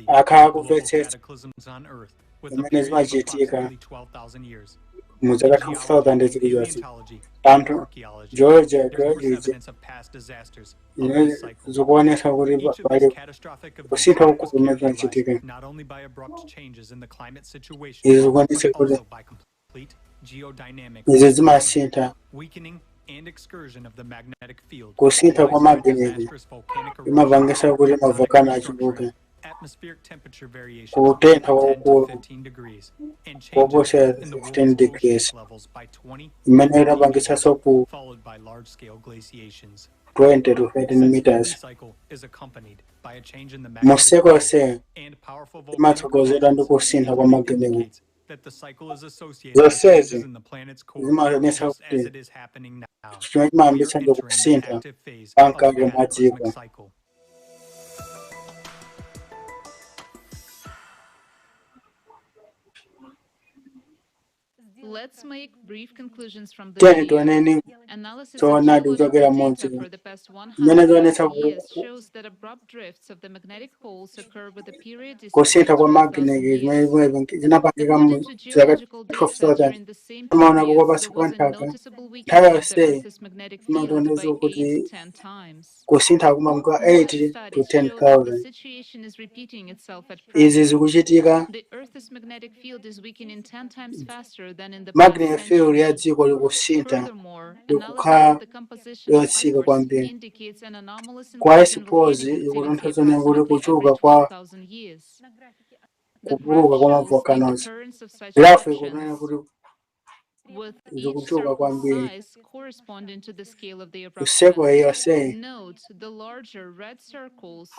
akhala kumvetsetsa zimene zimachitika mu zaka 2000 zilizonse. Anthu Georgia Georgia zimene zikuonetsa kuti pali kusintha kwakukulu kumene kunachitika. Izi zikuonetsa kuti izi zimasintha kusintha kwa magineti imapangisa kuti mavolcano achuluke, kutentha kwakukulu koposa 15 degrees imene inapangisanso ku 20 to 13 meters. Mu cycle imatsogozedwa ndi kusintha kwa magineti. Zonsezi zimaonetsa kuti chimene chimayambitsa ndi kusintha kwa mkati mwa dziko. Let's make brief conclusions from the Tiyeni video. tioneni Analysis of choonadi geological kuchokera data m'modzi for the past zimene zionetsa 100 years shows that abrupt drifts of the magnetic poles occur with a periodicity kusintha of kwa 12,000 magineti years. zimene zinapangika mu According to zaka geological data, 12,000 during the same amaona period, kukopa there kwa was a nthaka noticeable nthawi weakening of the yonseyi Earth's magnetic field by imationetsa 8 kuti to 10 times. kusintha kumamka Modern 8 to studies show that the 10,000. situation is repeating itself at Izi present. zikuchitika The Earth's magnetic field is weakening 10 times faster than in the past magnetic field ya century. dziko likusintha Furthermore, analysis likukhala of the composition of yotsika ice kwambiri. indicates an anomalous Kwa increase in isipozi volcanic activity ikutanthauza kuti approximately kuchuluka every kwa 12,000 years. The graph kupuluka kwa shows the mavolcanoes. occurrence of such Grafu ikunena eruptions, kuti with each zikuchuluka circle kwambiri. size corresponding to the scale of the Kuseko eruption. yonseyi Note the larger red circles,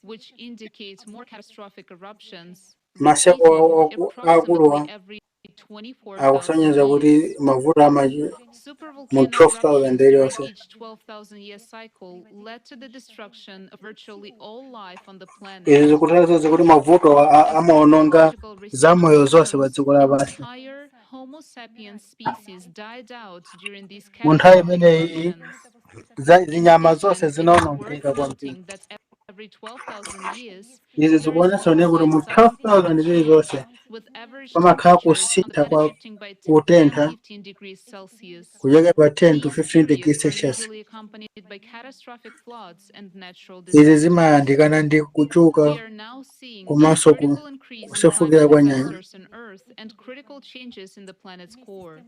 which indicate more catastrophic eruptions, maseko repeating akuluwa approximately every 24,000 akusonyeza kuti years. mavuto amachi mu Supervolcano 12,000 eruptions during iliyonse. each 12,000 year cycle led to the destruction of virtually all life on the Izi planet. zikutanthauza kuti mavuto As amaononga technological research zamoyo zonse pa shows, dziko lapansi. entire Homo sapiens species died out during these Mu nthawi catastrophic imeneyi eruptions. In zinyama zonse addition, it is worth zinawonongeka kwambiri. noting that every 12,000 years, Izi there is zikuonetsa one kuti mu also a seismic 12,000 zilizonse change, with average pamakhala temperatures on the kusintha planet kwa shifting by 10 kutentha 15 degrees Celsius. kuchokera pa 10 to These 15 degrees periods are Celsius. usually accompanied by catastrophic floods and natural Izi disasters. zimayandikana ndi kuchuka We are now seeing a komanso vertical increase in kusefukira climate kwa nyanja. disasters on Earth and critical changes in the planet's core.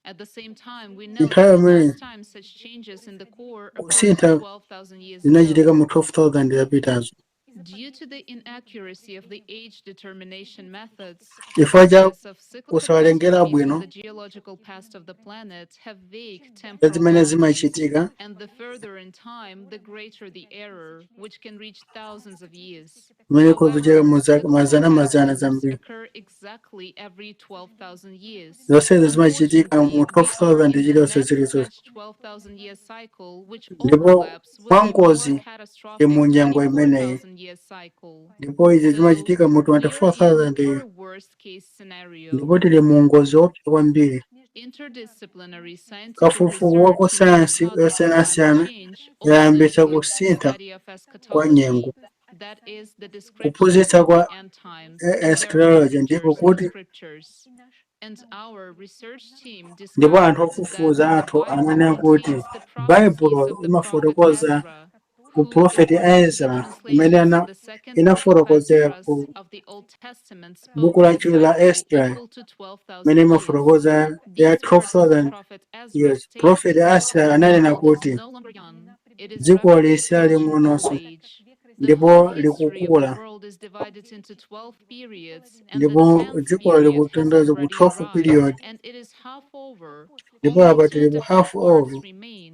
At the same time, we know Nthawi that the imene last time such changes in the core occurred kusintha 12,000 years zinachitika ago. mu 12,000 zapitazo. Due to the inaccuracy of the age determination methods, Chifukwa cha process of cyclical kusawerengera catastrophes in bwino the geological past of the planet have vague za temporal zimene boundaries, zimachitika, and the further in time, the greater the error, which can reach thousands of years. zimene kuzocheka However, mu zaka cyclical mazana mazana cataclysms zambiri. occur exactly every 12,000 years. Zonsezo zimachitika Unfortunately, mu we are 12,000 in the chiliyonse next zilizonse. such 12,000 year cycle, which Ndipo overlaps with a more mwangozi ndi catastrophic mu nyengo imeneyi. 24,000 year cycle. Ndipo izi So zimachitika mu we are in 24,000 for a worst case scenario. ndipo tili mu ngozi yoopsa kwambiri. Interdisciplinary scientific Kafukufuku wa ku research into the sayansi causes of climate yosiyanasiyana change also yayambitsa includes the kusintha study of kwa eschatology, nyengo, that is, the description kuphunzitsa of kwa the end times and their eschatology ndipo messengers in the kuti scriptures. And our research team ndipo anthu discovered that ofufuza the athu Bible ananena kuti contains the prophecies Baibulo of the prophet imafotokoza Ezra, ku who, Prophet according to the Ezra imene translations in ana the second book of inafotokozera Esdras ku of the Old Testament, buku spoke la of a chiwiri la cycle Ezra equal to imene 12,000 years. imafotokoza ya These verses of 12,000 Prophet Ezra years. state Prophet that Ezra the ananena world is kuti no longer young, it is dziko rapidly lisi approaching old laling'ononso age. The ndipo whole history of the likukula world is divided into 12 periods, and the ndipo 10th dziko period has likutanthauza ku already 12 arrived, period and it is half over. ndipo Only apa two tili ku and a half half parts over. remain.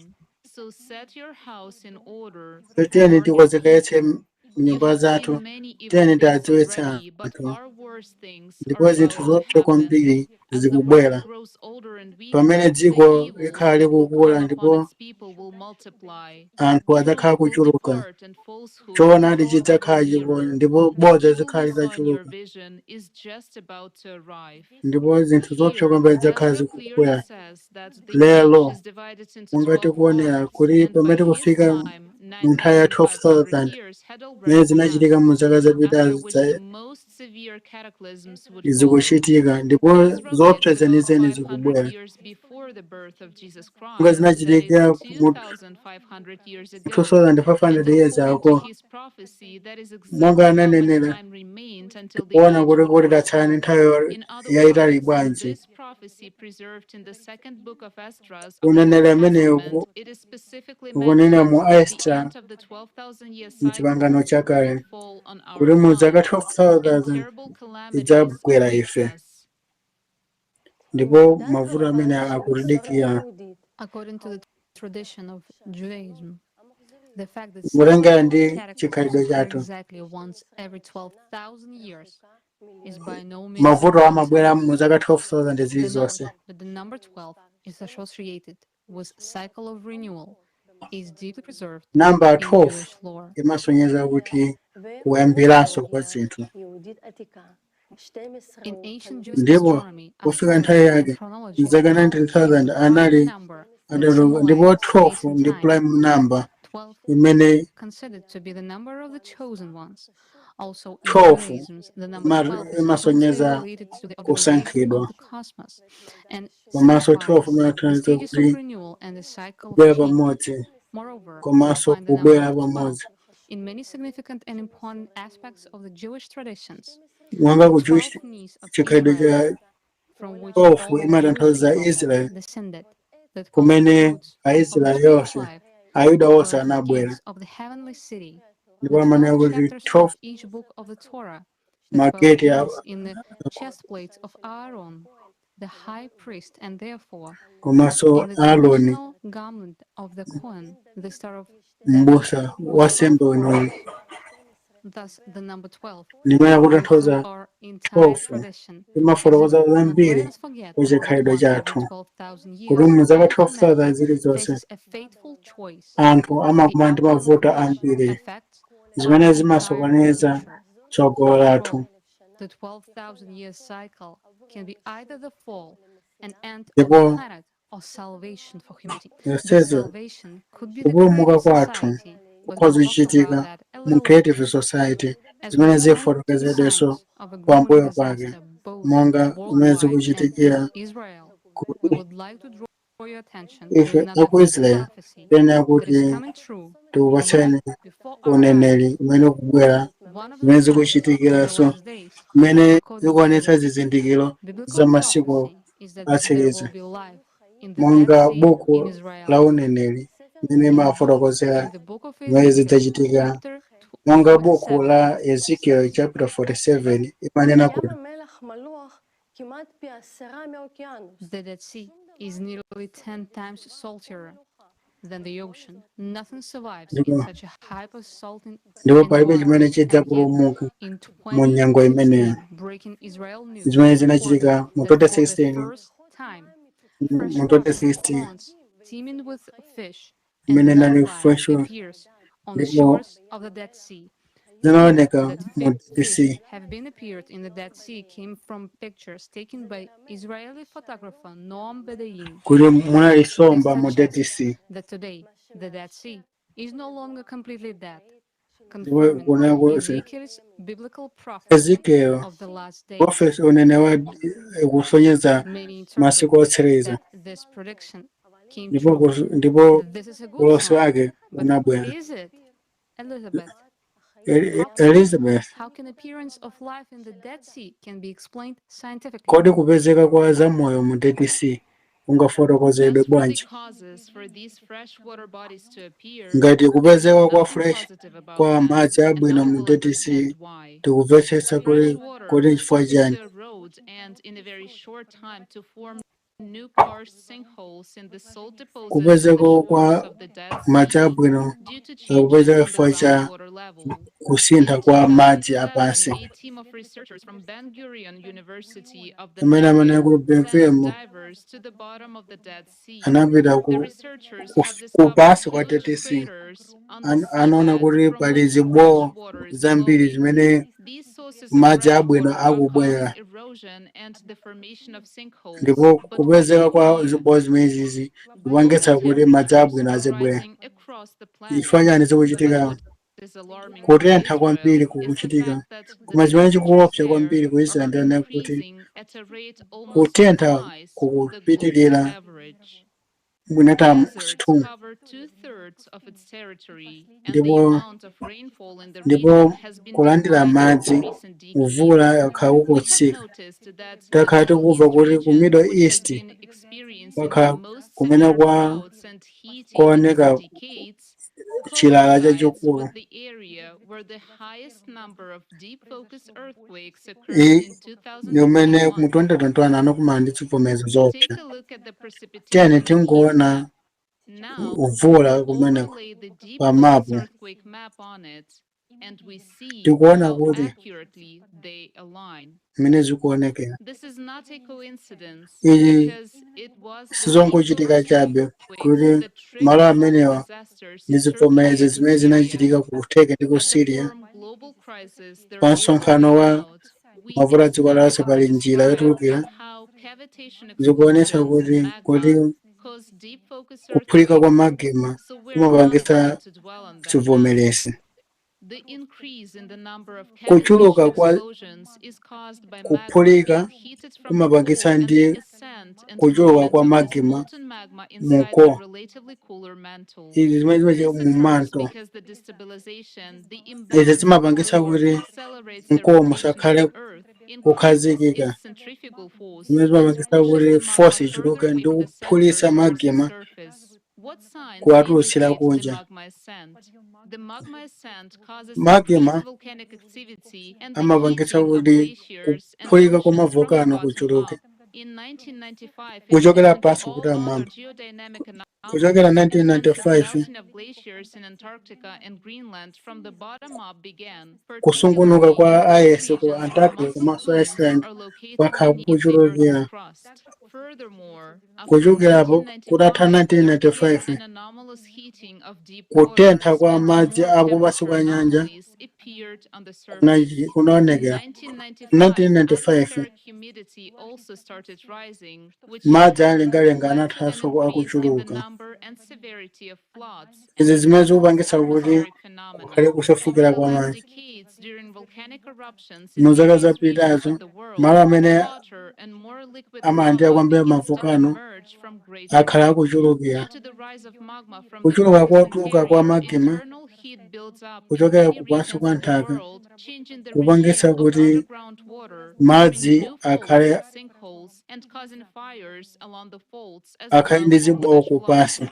So set your house in order, Tiyeni warn your tikonzeketse people. You nyumba have seen zathu, many evil tiyeni things tiadziwitse already, but anthu far worse things ndipo are zinthu about to zoopsa happen. kwambiri As the world zikubwera. grows older and Pamene weaker, the dziko evils likhala that will likukula come upon ndipo its people will multiply. anthu adzakhala Truth will kuchuluka, depart and falsehood will choonadi grow ever chidzakhala chipo nearer. ndipo The bodza evil zikhala you saw in your zitachuluka vision is just about to arrive. ndipo zinthu zoopsa Here, kwambiri zidzakhala Ezra clearly zikubwera. says that the age Lero is divided into monga 12 tikuonera parts, kuti and by pamene his tikufika time, mu nthawi ya 9,500 12,000 years had zimene already zinachitika passed, mu zaka after zapitazi which the most severe cataclysms would follow. zikuchitika ndipo Ezra zoopsa lived about zenizeni 500 zikubwera years before the birth of Jesus monga Christ, that is, zinachitika mu 2,500 years ago, 2500 and years according to ago his prophecy, that is monga exactly how much ananenera time remained until the tikuona age kuti would kuti tatsala ndi arrive. nthawi In other yayitali words, bwanji. this prophecy preserved in the second book of Esdras of the Old Uneneri ameneyo Testament, it is specifically ukunena mu mentioned that the Esther end of the 12,000 year mu cycle Chipangano Chakale would fall on kuti our mu zaka time, and 12,000 terrible calamities idzagwera await ife us. ndipo mavuto amene akutidikira. According to the tradition of Judaism, the fact that Kutengera cyclical ndi cataclysms chikhalidwe occur chathu, exactly once every 12,000 years is by no means a mavuto amabwera coincidence. mu zaka 12,000 The zilizonse. knowledge that the number 12 is associated with cycle of renewal is deeply preserved Namba in 12 Jewish lore. imasonyeza kuti kuyambiranso kwa zinthu. In ancient Jewish Ndipo astronomy, kufika nthawi astronomy and yake chronology, mzaka 12 is the 19,000 prime anali number that atatu ndipo symbolizes 12 space and ndi time. prime number 12 imene considered to be the number of the chosen ones. Also, in 12 Judaism, the number 12 is closely imasonyeza related to the organization of kusankhidwa the cosmos and komanso 12 signifies the imatanthauza stages of kuti renewal and the cycle of kubwera change. pamodzi Moreover, we komanso find the number kubwera of 12 pamodzi in many significant and important aspects of the Jewish traditions. monga The ku Jewish 12 knees of chikhalidwe Israel, cha from which 12 all the Jewish imatanthauza people Israel descended, that kumene constitutes of the Aisraeli tree of onse life, Ayuda the onse 12 anabwera gates of the heavenly city, the ndipo amanena 12 kuti chapters 12 of each book of the Torah, the 12 mageti rings in the chest plates of Aaron, the high priest, and therefore komanso in the Aaroni traditional garment of the Kohen, the Star of David, m'busa wa sembe weniweni Thus, the number 12 limene runs through akutanthauza our entire 12 tradition. As if limafotokoza not let zambiri us forget ku that chikhalidwe once every chathu 12,000 kuti years, mu zaka all 12,000 humanity zilizonse faces a fateful choice, anthu the amakumana ndi outcome of mavuto which ambiri affects our zimene entire zimasokoneza future. tsogolo After lathu. all, the 12,000 year cycle can be either the fall and end of the Ndipo planet or salvation for humanity. This zonsezo salvation could be the kupulumuka creative kwathu society, but we'll kukhoza talk about kuchitika that a mu little creative later. society As we zimene turn to the zifotokozedwenso signs of a growing pambuyo pake disaster both monga zimene worldwide and in zikuchitikira Israel, we ku would like to draw your attention to ife another aku Israel prophecy tena that is kuti coming true tikupatseni right before our uneneri eyes. umene ukubwera One of the zimene signs of the zikuchitikiranso last days, zimene according zikuonetsa to zizindikiro za biblical masiku prophecy, is that there atsiriza will be life in the Dead monga Sea in buku la Israel. uneneri limene limafotokozera In the book of zimene Ezekiel, zidzachitika chapter Monga buku la Ezekiel chapter 47 imanena kuti The Dead Sea is nearly 10 times saltier than the ocean. Nothing survives in Ndipo such a hyper-salty ndipo palibe chimene environment. And yet, chidzapulumuka in mu nyengo imeneyo. 2016, Breaking Israel News Zimene reported zinachitika mu that for the 2016, first time, mu freshwater 2016 ponds teeming with fish and imene inali wildlife fresh appears on the ndipo shores of the Dead Sea. The news zinaoneka that mu fish DC have been appeared in the Dead Sea came from pictures taken by Israeli photographer Noam Bedayin. Kuti munali This nsomba mu Dead suggests Sea. that today the Dead Sea is no longer completely dead, Ndipo confirming kunena kuti Ezekiel's biblical prophecy Ezekiel of the last days. prophecy unene wa kusonyeza Many interpret masiku otsiriza that this prediction came ndipo true. ndipo This is a good ulosi sign, wake but unabwera. is it, Elizabeth? Elizabeth, How can appearance of life in the Dead Sea can be explained scientifically? Kodi kupezeka kwa zamoyo mu Dead Sea kungafotokozedwe As for the bwanji? causes for these freshwater bodies to appear, Ngati there's kupezeka kwa nothing fresh positive about kwa them, madzi and abwino now mu we'll Dead Sea understand why. tikumvetsetsa Fresh kuti water kodi will nchifukwa start chiyani. to erode and in a very short time to form new karst sinkholes in the salt deposits on the Kupezeka shores kwa of the Dead madzi Sea abwino due to changes akupezeka in the chifukwa cha groundwater level. kusintha In kwa madzi 2007, apansi. a team of researchers from Ben Gurion University of the Amene amanena Negev kuti sent Benfimo divers to the bottom of the Dead Sea. anapita The ku researchers ku have discovered kupansi kwa huge Dead Sea craters on the anaona seabed kuti from pali which zibowo fresh water is zambiri flowing. zimene These sources of madzi fresh abwino water are akubwera causing erosion and the formation of sinkholes. ndipo But what kupezeka kwa do you zibowo zimenezi mean? kupangitsa Global kuti madzi temperatures abwino are azibwera. rising across the Chifukwa planet. chani But zikuchitika? what is alarming for Kutentha Israel kwambiri is the kukuchitika, fact that the koma chimene temperatures chikuopsa there kwambiri ku are Israel ndiye kuti increasing at a rate almost kutentha twice the global kukupitirira average. mwinata Deserts 2 cover 2/3 of its territory, and the ndipo amount of rainfall in the ndipo region has been kulandira declining in madzi recent decades. mvula yakhala We have kukutsika. noticed that the Takhala Middle tikumva East kuti ku region, Middle which has East been experiencing the kwakhala most kumene severe kwa droughts and heating in kwaoneka recent decades, chilala coincides chachikulu. with the area where the highest number of deep focus earthquakes occurred I in ndi umene mu 2021. 2021 anakumana ndi chivomezo zoopsa. Take a look at the Tiyeni precipitation heat tingoona map. Now, mvula kumeneko overlay the deep pa focus mapu earthquake map on it, and we see tikuona how kuti accurately they align. mmene zikuonekera. This is not a coincidence Ichi because it was the deep sizongochitika focus chabe earthquakes kuti that malo triggered amenewa disasters ndi in Turkey zivomezi and zimene Syria. zinachitika ku Turkey ndi ku At the Syria. forum Global Crisis, There Pa Is a msonkhano Way wa Out, we mavuto a dziko lapansi extensively pali njira described yotulukira how cavitation zikuonetsa explosions kuti and magma kuti cause deep focus kuphulika kwa earthquakes, magma so we're not kumapangitsa going to dwell on them now. chivomerezi. The increase in the number of Kuchuluka cavitation kwa explosions is caused by magma kuphulika being heated from the kumapangitsa core and the ndi ascent and kuchuluka movement kwa of this magma molten magma inside the muko relatively cooler mantle. izi zimene zimachitika This mu occurs manto. because the destabilization, the Izi imbalance of zimapangitsa core kuti accelerates the mkowo rotation of musakhale the earth, increases kukhazikika its centrifugal force, zimene and zimapangitsa pushes kuti the magma force further ichuluke away ndi from the center kuphulitsa towards the magma surface. What signs kuwatulutsira indicate the kunja. magma ascent? The magma ascent causes Magma increased volcanic activity and the amapangitsa heating of kuti glaciers and kuphulika kwa oceans from the mavolcano bottom kuchuluke up. In 1995, in kuchokera addition to pansi all kupita other mmwamba. geodynamic Kuchokera anomalies, a sense of 1995 melting of glaciers in Antarctica and Greenland from the bottom up began, kusungunuka particularly kwa in those ice ku regions where Antarctic muscle komanso plumes Iceland are located kwakhala beneath the Earth's kukuchulukira. crust. Furthermore, after Kuchokerapo kutatha 1995, there began 1995 an anomalous heating of deep kutentha waters kwa and madzi more akupansi kwa temperature nyanja anomalies appeared on the surface. In kunaonekera. 1995, 1995 atmospheric humidity also started rising, which madzi alengalenga led to an anathanso increase in the akuchuluka. number and severity of floods Izi and zimene other zikupangitsa kuti atmospheric kukhale phenomena. kusefukira Over the kwa last madzi. decades, during volcanic eruptions in Mu zaka various regions zapitazo of the world, malo amene hotter and more liquid amalandira lava kwambiri begins to mavolcano emerge from great akhala depths. akuchulukira. Due to the rise of magma from the Kuchuluka Earth's kotuluka kwa interior, magma internal heat builds up in kuchokera many kupansi regions kwa of the nthaka world, changing the kupangitsa regime of kuti underground water, forming madzi new faults akhale and sinkholes, and causing fires along the faults as akhale well ndi as zibowo flash floods. kupansi.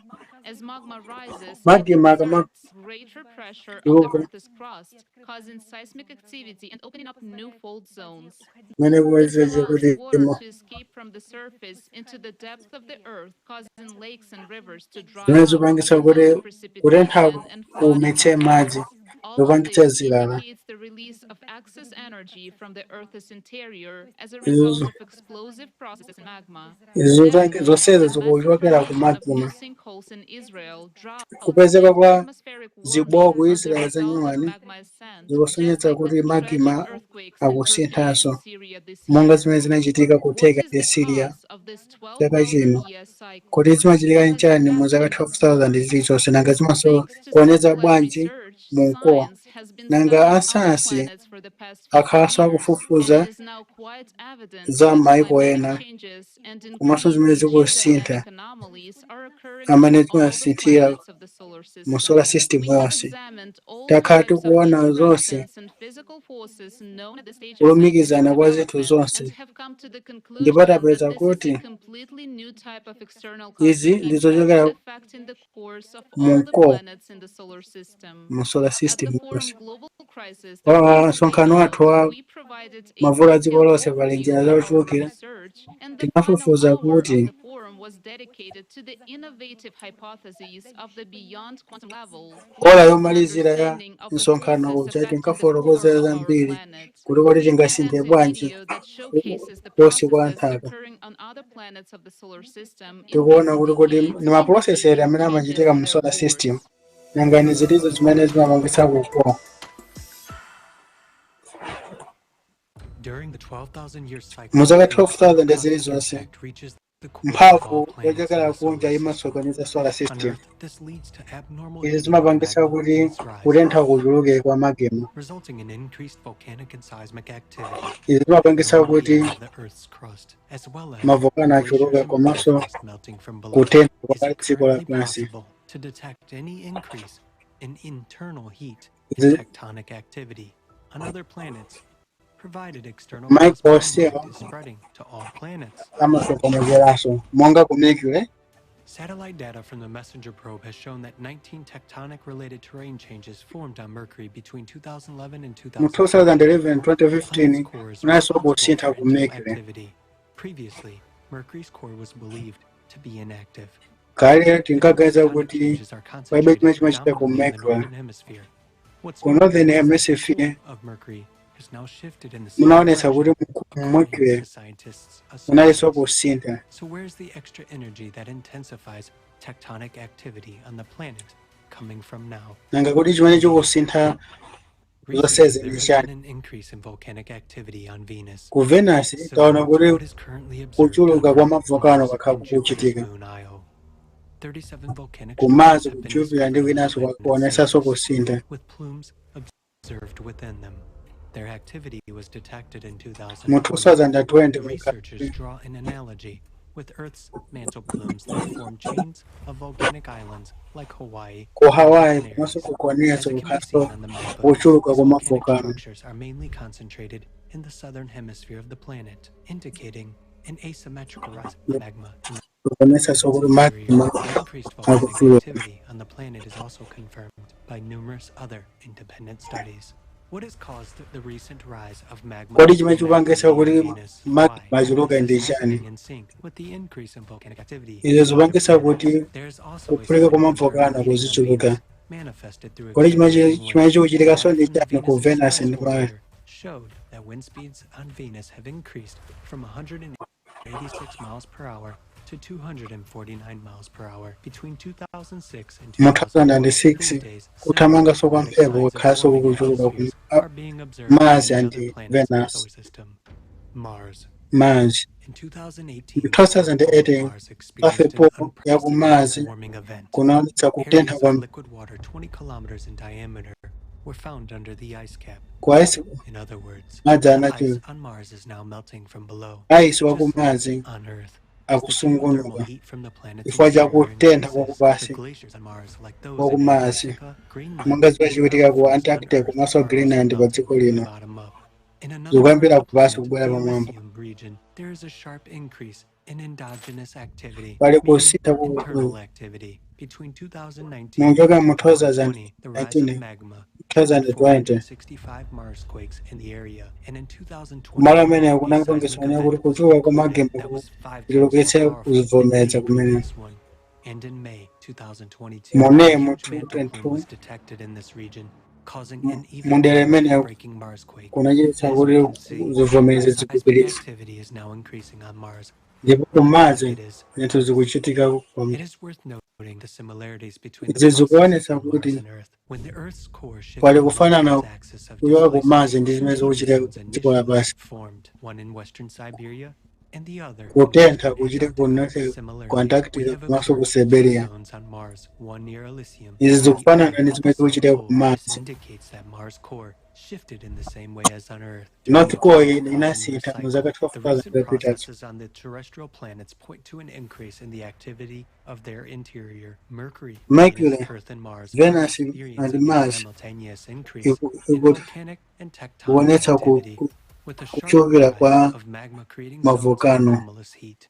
As magma rises, it Magma akama exerts greater pressure on the tuluka Earth's crust, causing seismic activity and opening up new fault zones. kumene This kuwezeze allows kuti water mo to escape from the surface into the depth of the earth, causing lakes and rivers to dry zimene up zipangisa because kuti of kutentha precipitation and flooding kuumitse madzi effects. All of zopangitsa this zilala. indicates the release of excess energy from the Earth's interior as a result Izo of explosive processes in magma. izo Therefore, zonsezi the massive zikuchokera ku creation of new magma. sinkholes in Israel, droughts, Kupezeka and kwa atmospheric zibowo warming ku are the Israel za result of nyuwani magma ascent, just zikusonyeza like the kuti tragic magma earthquakes in Turkey and akusinthanso Syria this monga year. zimene zinachitika ku What Turkey is ndi the Syria cause of this chaka chino? 12,000 year cycle? Kodi zimachitika What is nchani mu zaka affecting 12,000 zilizonse? Nanga zimaso Thanks to kuonetsa satellite bwanji research, mu mkowa? science has been Nanga studying other asayansi planets for the past few akhalanso years, and akufufuza it is now quite evident za that maiko climatic ena changes and komanso increased zimene zikusintha geodynamic anomalies are occurring on amene all the zimasinthira planets of the solar mu system. solar system We have yonse. examined all Takhala types of tikuona zonse interactions and physical forces known at this stage of scientific kulumikizana kwa zinthu development zonse and have come to the ndipo conclusion that tapeza this is a kuti completely new type of external izi cosmic impact ndizochokera affecting the course of mu all the mkowa planets in the solar system. mu solar At the system forum yonse. Global Crisis, the Pa Peace msonkhano wathu Available, wa we provided a mavuto a dziko detailed lonse pali njira overview of our zochulukira research, and the final tinafufuza hour of kuti the forum was dedicated to the innovative hypotheses of the beyond quantum level, ola which is an yomalizira ya understanding of the msonkhano forces uja affecting the core tinkafotokozera of our zambiri planet. kuti kodi We tingasinthe present a bwanji video that showcases the konse kwa processes nthaka. occurring on other planets of the solar system in Tikuona recent kuti kodi decades, ni maprocessor indicating amene changes amachitika in mu their solar system, course. nanga ni zitizo zimene zimapangitsa kukowa. During the 12,000 year cycle, Mu zaka an external 12,000 cosmic zilizonse impact reaches the core of all mphamvu planets in yochokera the solar kunja system. imasokoneza solar On system. Earth, this leads to abnormal Izi heating of zimapangitsa magma kuti and its rise, kutentha kuchuluke kwa magma. resulting in increased volcanic and seismic activity Izi zimapangitsa abnormal kuti heating of the Earth's crust, as well as mavolcano glaciers achuluke and komanso permafrost melting from below. kutentha Is kwa it dziko currently lapansi. possible to detect any increase in internal heat and Izi tectonic activity on other planets, provided external maiko cosmic onsewa impact is spreading to all planets? amasokonezeranso monga ku Mercury. Satellite data from the Messenger probe has shown that 19 tectonic related terrain changes formed on Mercury between 2011 and Mu 2015. 2011 The planet's 2015 core is kunanso responsible kusintha for ku internal Mercury. activity. Previously, Mercury's core was believed to be inactive. Kale Different tinkaganiza tectonic kuti changes are palibe chimene concentrated chimachitika ku predominantly in the Mercury. northern hemisphere. What's Ku more northern is that the hemisphere core of Mercury has now shifted in the same munaonetsa kuti direction, mu according Mercury to scientists' munalinso assumptions. kusintha. So where's the extra energy that intensifies tectonic activity on the planet coming from now? Nanga kuti chimene chikusintha Recently, zonsezi there ndi has chani? been an increase in volcanic activity on Venus. Ku Venus taona Similar to kuti what is currently observed on kuchuluka kwa Earth, mavolcano Mars, kwakhala and Jupiter's kukuchitika. moon Io. 37 volcanic Ku structures Mars, have ku been Jupiter ndi discovered on the kwinanso planet's kuonetsanso surface, kusintha. with plumes observed within them. Their activity was detected in Mu 2020. 2020 The researchers mukati draw an analogy with Earth's mantle plumes that form chains of volcanic islands like Hawaii ku and the Hawaii komanso Canaries. ku Korea As it can be kukhalanso seen on the map above, kuchuluka these kwa volcanic mavolcano. structures are mainly concentrated in the southern hemisphere of the planet, indicating an asymmetrical rise of magma in the Kuonetsanso planet's kuti interior. magma The increased volcanic akufuluka. activity on the planet is also confirmed by numerous other independent studies. What has caused the recent rise of magma Kodi chimene and chikupangitsa activity on kuti Venus? magma Why achuluke is ndi this chani? happening in sync with the increase in volcanic activity Izo on other zikupangitsa planets? kuti There is also a kuphulika kwa similar internal mavolcano heating on kuzichuluka. Venus, manifested through Kodi chimene accelerating chimene winds. chikuchitikanso Data ndi from the chani ku Venus Venus Express ndi Mars? orbiter showed that wind speeds on Venus have increased from 186 miles per hour to 249 miles per hour between 2006 and Mu 2012. 2006 These days, similar kuthamanganso kwa dramatic mphepo signs of kukhalanso warming kukuchuluka ku atmospheres are being observed on Mars many and other planets in the Venus. solar system. Mars. Mars. In Mu 2018, the 2018 Mars experienced an mphepo ya ku unprecedented Mars warming event. kunaonetsa kutentha Areas of kwa liquid water 20 kilometers in diameter were found under the ice cap. ku ice In other words, madzi the ice anachuluka. on Mars is now melting from below, Ice wa ku just like Mars on Earth. As the geothermal akusungunuka heat from the planet's chifukwa cha interior kutentha kwa increases, the kupasi glaciers on Mars, like kwa those ku in Mars Antarctica, Greenland, monga and zimachitika ku permafrost on Antarctic Earth, komanso are also Greenland pa melting dziko from the lino, bottom up. In another part of zikuyambira the kupasi planet, kubwera the pamwamba. Elysium region, there is a sharp increase in endogenous activity, Pali meaning kusintha kwakukulu. internal activity. Between 2019 Muchoka and mu 2020, the rise of 2019 magma 2020 465 Mars quakes in the area, and in kumalo 2021, amene a seismic kunapangitsa event kuti was kuchuluka kwa recorded magma that was 5 times more kuchulukitse powerful than kuvomereza any kumene previous one. And in May 2022, mu a May mu huge mantle plume 2022 was detected in this region, causing an even mu dera more imene record-breaking Mars quake. kunachititsa As kuti we can see, zivomerezi seismic zikupititsa activity is now increasing on Mars. ndipo kumadzi It is. zinthu zikuchitika It kwambiri. is worth noting the similarities between the Izi processes zikuonetsa on Mars kuti and Earth. When the Earth's core shifted pali along kufanana its axis of kuchoka displacement, kumadzi ndi two zimene heat zikuchitika zones ku dziko initially lapansi. formed, one in western Siberia and the other in Kutentha western kuchitika ku Antarctica. North ku Similarly, we Antarctica have komanso ku observed two Siberia. zones on Mars, one near Elysium Izi and the zikufanana other ndi at zimene the South zikuchitika ku Pole. This madzi. indicates that Mars' core shifted in the same way as on Earth during North the Pole 12,000 year inasintha mu zaka cycle. The 12,000 recent zapitazo. processes on the terrestrial planets point to an increase in the activity of their interior. Mercury, Venus, Mercury, Earth, and Mars are Venus and experiencing a Mars simultaneous increase in volcanic and tectonic ikuonetsa activity, with a sharp kuchulukira rise kwa of magma creating zones of mavolcano anomalous heat.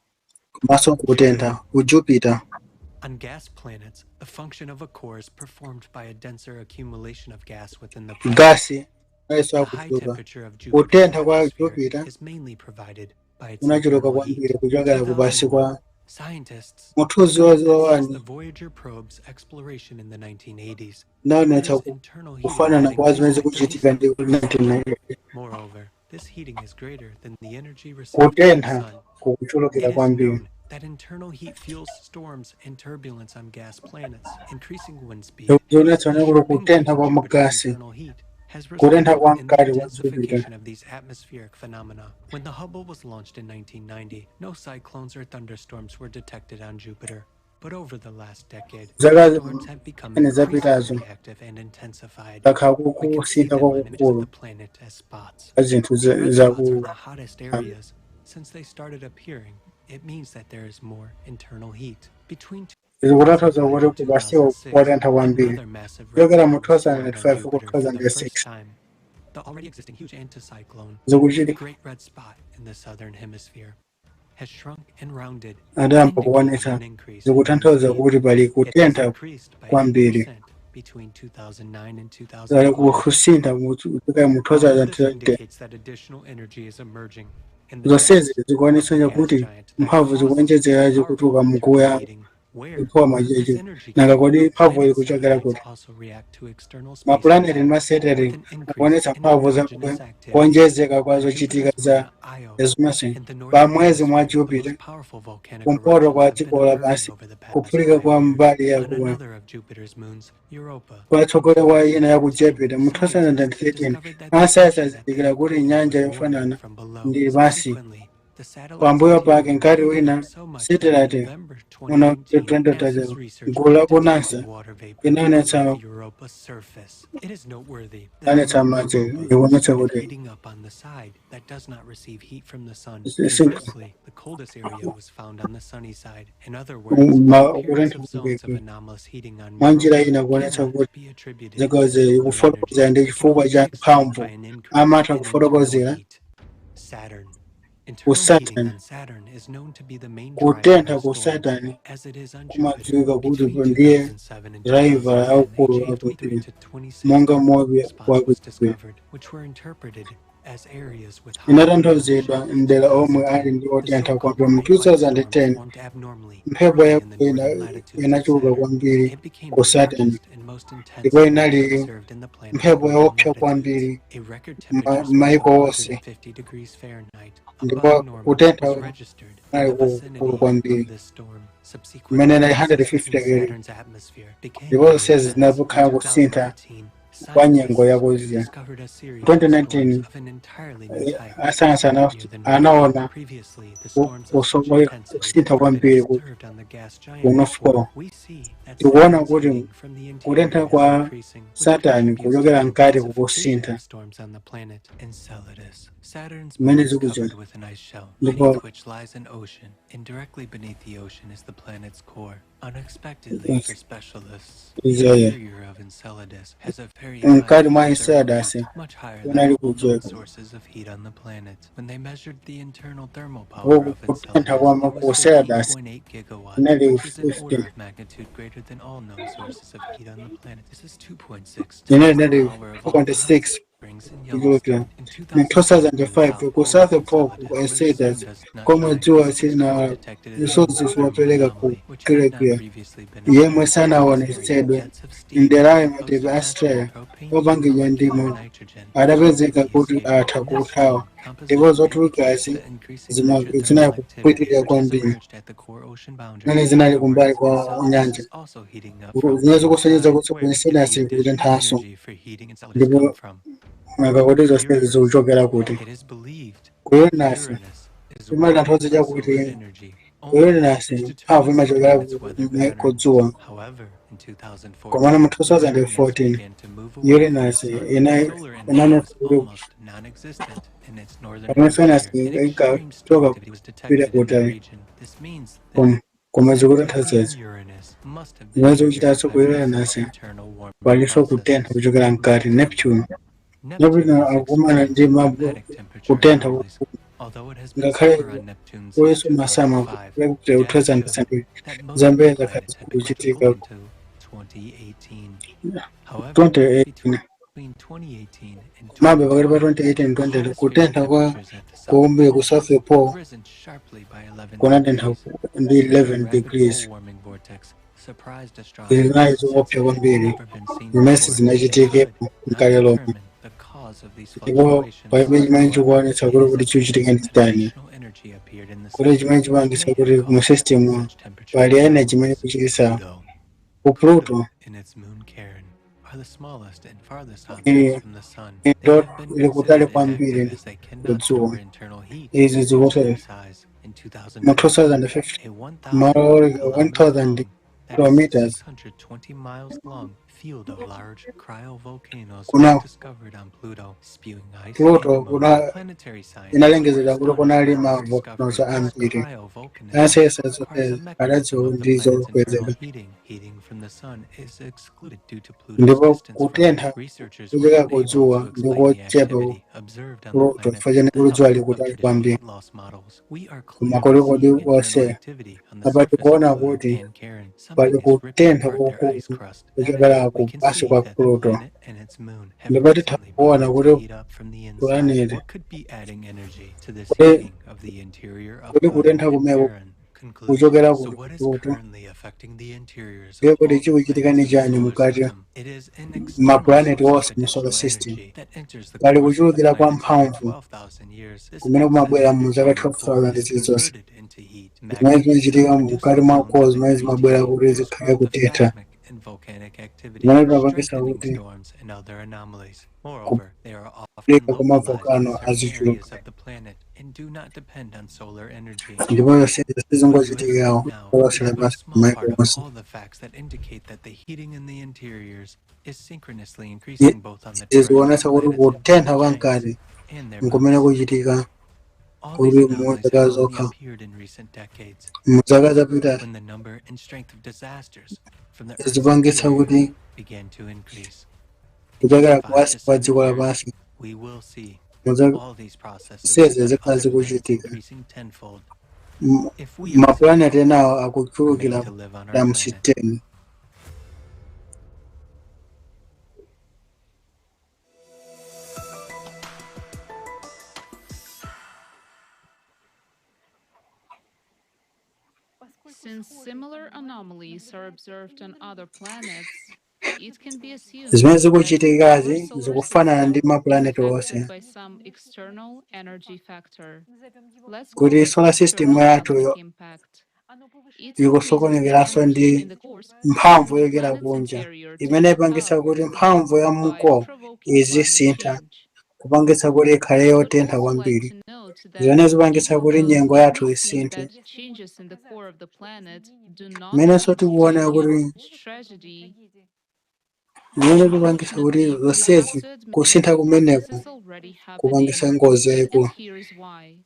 komanso kutentha ku Jupiter. On gas planets, the function of a core is performed by a denser accumulation of gas within the planet. Gasi nayenso The high akuchuluka. temperature of Jupiter's Kutentha kwa atmosphere Jupiter is mainly provided by its kunachuluka internal kwambiri heat. kuchokera kupansi 2001, kwa scientists mu discovered that since 2001 the Voyager probe's exploration in the 1980s, inaonetsa Jupiter's internal heating kufanana had kwa zimene increased by zikuchitika ndi 37%. 1990. Moreover, this heating is greater than the energy received from the Kutentha sun. kukuchulukira It is kwambiri. known that internal heat fuels storms and turbulence on gas planets, increasing wind speed. Zikuonetsa The kuti sharp increase kutentha in kwa Jupiter's magasi, internal heat has kutentha resulted kwa in the mkati kwa Jupiter. intensification of these atmospheric phenomena. When the Hubble was launched in 1990, no cyclones or thunderstorms were detected on Jupiter. But over the last decade, Zaka storms have become zimene zapitazo increasingly active and intensified. pakhala We can see kusintha them on images of kwakukulu the planet as spots. kwa zinthu The red spots are zaku the hottest areas. Since they started appearing, it means that there is more internal heat. Between zikutanthauza 2005 kuti and kupasiwa 2006, kwatentha kwambiri. another massive red Kuchokera mu spot was formed on 2005 ku Jupiter for the first 2006 time. The already existing huge anticyclone, the zikuchitika Great Red Spot in the southern hemisphere, has shrunk and rounded, adayamba indicating kuonetsa an increase in wind zikutanthauza speed. kuti pali It has kutentha increased by kwambiri. 8% between 2009 and Pali 2011. kusintha kuchokera mu All of this 2010. indicates that additional energy is emerging in the Zonsezi depths of zikuonetsa the gas kuti giant that mphamvu causes zikuonjezera powerful zikutuluka internal mukuya heating. Where iphowa does this macheche. energy Nanga come kodi from? mphamvu Planet ikuchokera satellites kuti? also react to external space Mapulaneti ndi impacts masatellite with an increase akuonetsa in mphamvu za endogenous activity. kuonjezeka kwa On zochitika Jupiter's za moon Io zimase and the pa northern mwezi mwa hemisphere, the most Jupiter, powerful volcanic kumpoto kwa eruptions have been dziko occurring lapansi, over the past kuphulika 5 kwa years. mbali On yakuwa another of Jupiter's moons, Europa, in patsogolo kwa ina ya ku 2013, Jupiter mu scientists 2013 discovered that the asayansi ocean at azindikira that kuti point was nyanja warmer yofanana from below. ndi pansi. Subsequently, the satellite's Pambuyo pake interior mkati heated wina up so much that in satellite November muna 2019, NASA's 2020 research gulu la ku detected NASA water vapor inaonetsa above Europa's surface. It is noteworthy that the inaonetsa moon madzi Europa ikuonetsa started kuti heating up on the side that does not receive heat from the sun. Conversely, the coldest area was found on the sunny side. In other words, the appearance kutentha of zones of kwambiri. anomalous heating on Mwa njira Europa ina kuonetsa cannot kuti be attributed to zigawozi solar energy. ikufotokozera ndi It can chifukwa only cha be explained mphamvu by an increase amatha in internal kufotokozera heat. Saturn. ku Internal heating Saturn. on Saturn is known to be the main driver Kutentha of ku storms, Saturn as it is on Jupiter. kumadziwika kuti Between ndiye 2007 and driver 2010, a yaukulu wakuti J23 to 26 monga movi spot was wakuti discovered, which were interpreted as areas with high inatanthauzidwa radiation. In mdera omwe ali 2010, ndi the otentha so-called kwambiri. Mu Great White Storm 2010 formed abnormally mphepo early in the yakuti northern latitudes of inachuluka Saturn. kwambiri It became ku the Saturn largest and most intense ndipo ever inali observed in the planet's mphepo northern yoopsa latitudes. kwambiri A record temperature spike of m'mayiko onse 150 degrees Fahrenheit ndipo above normal kutentha was registered in kunali the kukulu vicinity of kwambiri this storm. kumene Subsequently, inali processes 150 in degree Saturn's atmosphere became ndipo more zonsezi intense. In zinakhala kusintha 2018, kwa nyengo scientists yakuzira. discovered a series of storms 2019 of an entirely new type asayansi near the North Pole. anaona Previously, the storms of such intensity kusintha had been kwambiri ku observed on the gas giant ku North before. Pole. We see that Tikuona Saturn's kuti heating from the interior kutentha is kwa increasing, which Saturn contributes to kuchokera the mkati intensification kukusintha of storms on the planet Enceladus. Saturn's mmene moon is zikuchita covered with an ice shell, ndipo beneath which lies an ocean, and directly beneath the ocean is the planet's core. Unexpectedly for specialists, the Izoyo interior of Enceladus has a very high mkati mwa thermal Enceladus heat, much higher than kunali all known kudzeka sources of heat on the planet. When they measured the internal thermal power ndipo of kutentha Enceladus, kwa it ku was Enceladus 14.8 gigawatts, kunali which is an order 50 of magnitude greater than all known sources of heat on the planet. This is 2.6 imene times the inali power of all the hot 2.6 springs in kuchulukira. Yellowstone. In Mu 2005, in the 2005 South ku Pole of South Pole ku Enceladus, where the sun Enceladus does not komwe shine, dzuwa a signal was silinawala detected as an misozi thermal zimapereka ku anomaly, which had not Kilekira previously been yemwe observed. In this area, sanaonetsedwe jets of steam mderayo composed matupi of a natural Australia propane, opangidwa ndi and moto nitrogen adapezeka rapidly kuti escaped. atha And this kuthawa steam ndipo composition indicates zotulukazi the increasing hydrothermal activity zinakupitirira which has kwambiri emerged at the core ocean boundary. zimene In zinali other kumbali words, kwa Enceladus nyanja is also heating up from zimene the zikusonyeza inside. kuti ku Where did Enceladus the additional kukutenthanso energy for heating Enceladus ndipo come from? nanga kuti zonsezi Uranus. zikuchokera kuti It is believed ku Uranus Uranus is imatanthauza warming by chakuti solar energy ku only, Uranus which mphamvu determines the imachokera planet's weather ku pattern. dzuwa However, in komano mu 2014, Uranus 2014 began to move away from the Uranus sun. Solar energy inanena was kuti almost non-existent in its northern pamene Uranus hemisphere. An extreme storm inkachoka activity was kupita detected in the kutali region. This means that koma zikutentha activity on zezi Uranus must have been zimene triggered zikuchitanso by ku recent Uranus internal warming palinso kutentha processes. kuchokera mkati Neptune. Neptune Neptune Neptune is akukumana ndi experiencing mabu dramatic temperature kutentha anomalies. kwakukulu Although it has been ngakhale summer on Neptune since kulinso masama 2005, kupita ku data show 2000 that most of the zambiri zakhala planet had begun to zikuchitika cool into 2018. However, 2018 between 2018 and komabe pakati pa 2020, 2018 and 20 stratosphere kutentha kwa temperatures at the South kuumbira ku Pole South Pole have risen sharply by 11 kunatentha degrees. ndi This 11 rapid degrees pole warming vortex surprised izi astronomers zinali since zoopsa it had kwambiri never been seen zimene before. They sizinachitikepo could not mkale lomwe determine the cause of these ndipo fluctuations. palibe chimene However, chikuonetsa it kuti is kuti chikuchitika assumed ndi that chani additional energy appeared in the kuti system, chimene which chipangisa may kuti have mu caused system such temperature pali energy imene anomalies. ikuchitisa Pluto. ku Pluto Pluto and its moon Charon are the smallest and farthest objects from the sun. They ndo have been ili kutali considered kwambiri inactive as they ku cannot dzuwa store internal heat izi due to zikuti their size. In mu 2015, 2050 a malo 1,000 oleka kilometer 1000 long, that is kilometers 620 miles long, field of large cryovolcanoes was kuna discovered on Pluto, spewing ice and Pluto ammonia. kuna Planetary scientists were inalengezedwa kuti astonished kunali by ma the volcanoes discovery. This ambiri cryovolcanism ansesa requires a zonsezi mechanism adadziwa of the ndi planet's internal zokwezeka heating. Heating from the sun is excluded due to Pluto's ndipo distance from it. kutentha Researchers were kuchokera ku unable dzuwa to ndi explain the kochepa ku activity observed on the Pluto planet chifukwa chene with the kuti dzuwa help lili of kutali traditional kwambiri heat loss models. We are koma clearly kulikodi seeing internal konse activity on the apa surface of tikuona Pluto kuti and Charon. pali Something is ripping kutentha apart their kwakukulu ice crust. That is, kuchokera we ku can pansi see kwa that the Pluto planet and its moon have ndipo titha recently kuona begun to kuti heat up from the inside. pulaneti What could be adding energy to this kuti heating of the interior of kuti Pluto kutentha and kumeko Charon? Conclusion. kuchokera So ku what is Pluto currently affecting the interiors ndiye of kuti all the chikuchitika planets ndi in the chani solar mukati system? It is an external mapulaneti source of onse mu solar additional system energy that enters the pali cores of the kuchulukira kwa planets every mphamvu 12,000 years. This kumene excess kumabwera mu zaka energy in the core 12,000 is zilizonse converted into heat. zimene Magnetism zimachitika mkati produces mwa zones core of zimene increased zimabwera heat kuti as zikhale growth of kutentha seismic and volcanic activity, zimene zimapangisa strengthening kuti storms and other anomalies. Moreover, they are often kupulika kwa localized in mavolcano certain azichuluka areas of the planet and do not depend on solar energy. ndipo zonse What you have sizingochitikirawo seen now lonse is but a lapansi small kumaiko part of onse all the facts that indicate that the heating in the interiors is synchronously increasing both on the izi terrestrial zikuonetsa kuti planets and kutentha kwa giants mkati and their nkumene moons. kuchitika All kuti these mu anomalies zaka have only zokha appeared in recent decades, mu zaka zapita when the number and strength of disasters from the Earth's zipangitsa interior kuti began to increase. In just kuchokera 5 kuwasi to kwa 7 dziko years, lapansi we will see mu zaka all these processes zonsezi on zikhala other planets zikuchitika increasing tenfold. If we mapulaneti ourselves enawo were made akuchulukira to live on our times planet, 10 Since similar anomalies are observed on other planets, it can be zimene assumed that our zikuchitikazi solar zikufanana system ndi is mapulaneti onse affected by some external energy factor. Let's call kuti it solar system external yathu cosmic impact. It increases the ikusokonekeranso energy ndi in the cores from mphamvu the yochokera planet's kunja interior to imene heat ipangitsa up, kuti mphamvu ya by mukolo provoking climate izisintha change. kupangitsa kuti ikhale I would yotentha also like kwambiri to note that zimene zipangitsa even kuti though nyengo yathu we see isinthe that changes in the core of the planet do not mmenenso lead to a tikuona kuti huge tragedy, zimene zipangitsa kuti unfortunately, we have zonsezi to admit kusintha this kumeneku is already kupangitsa happening. ngozi And yayikulu here is why.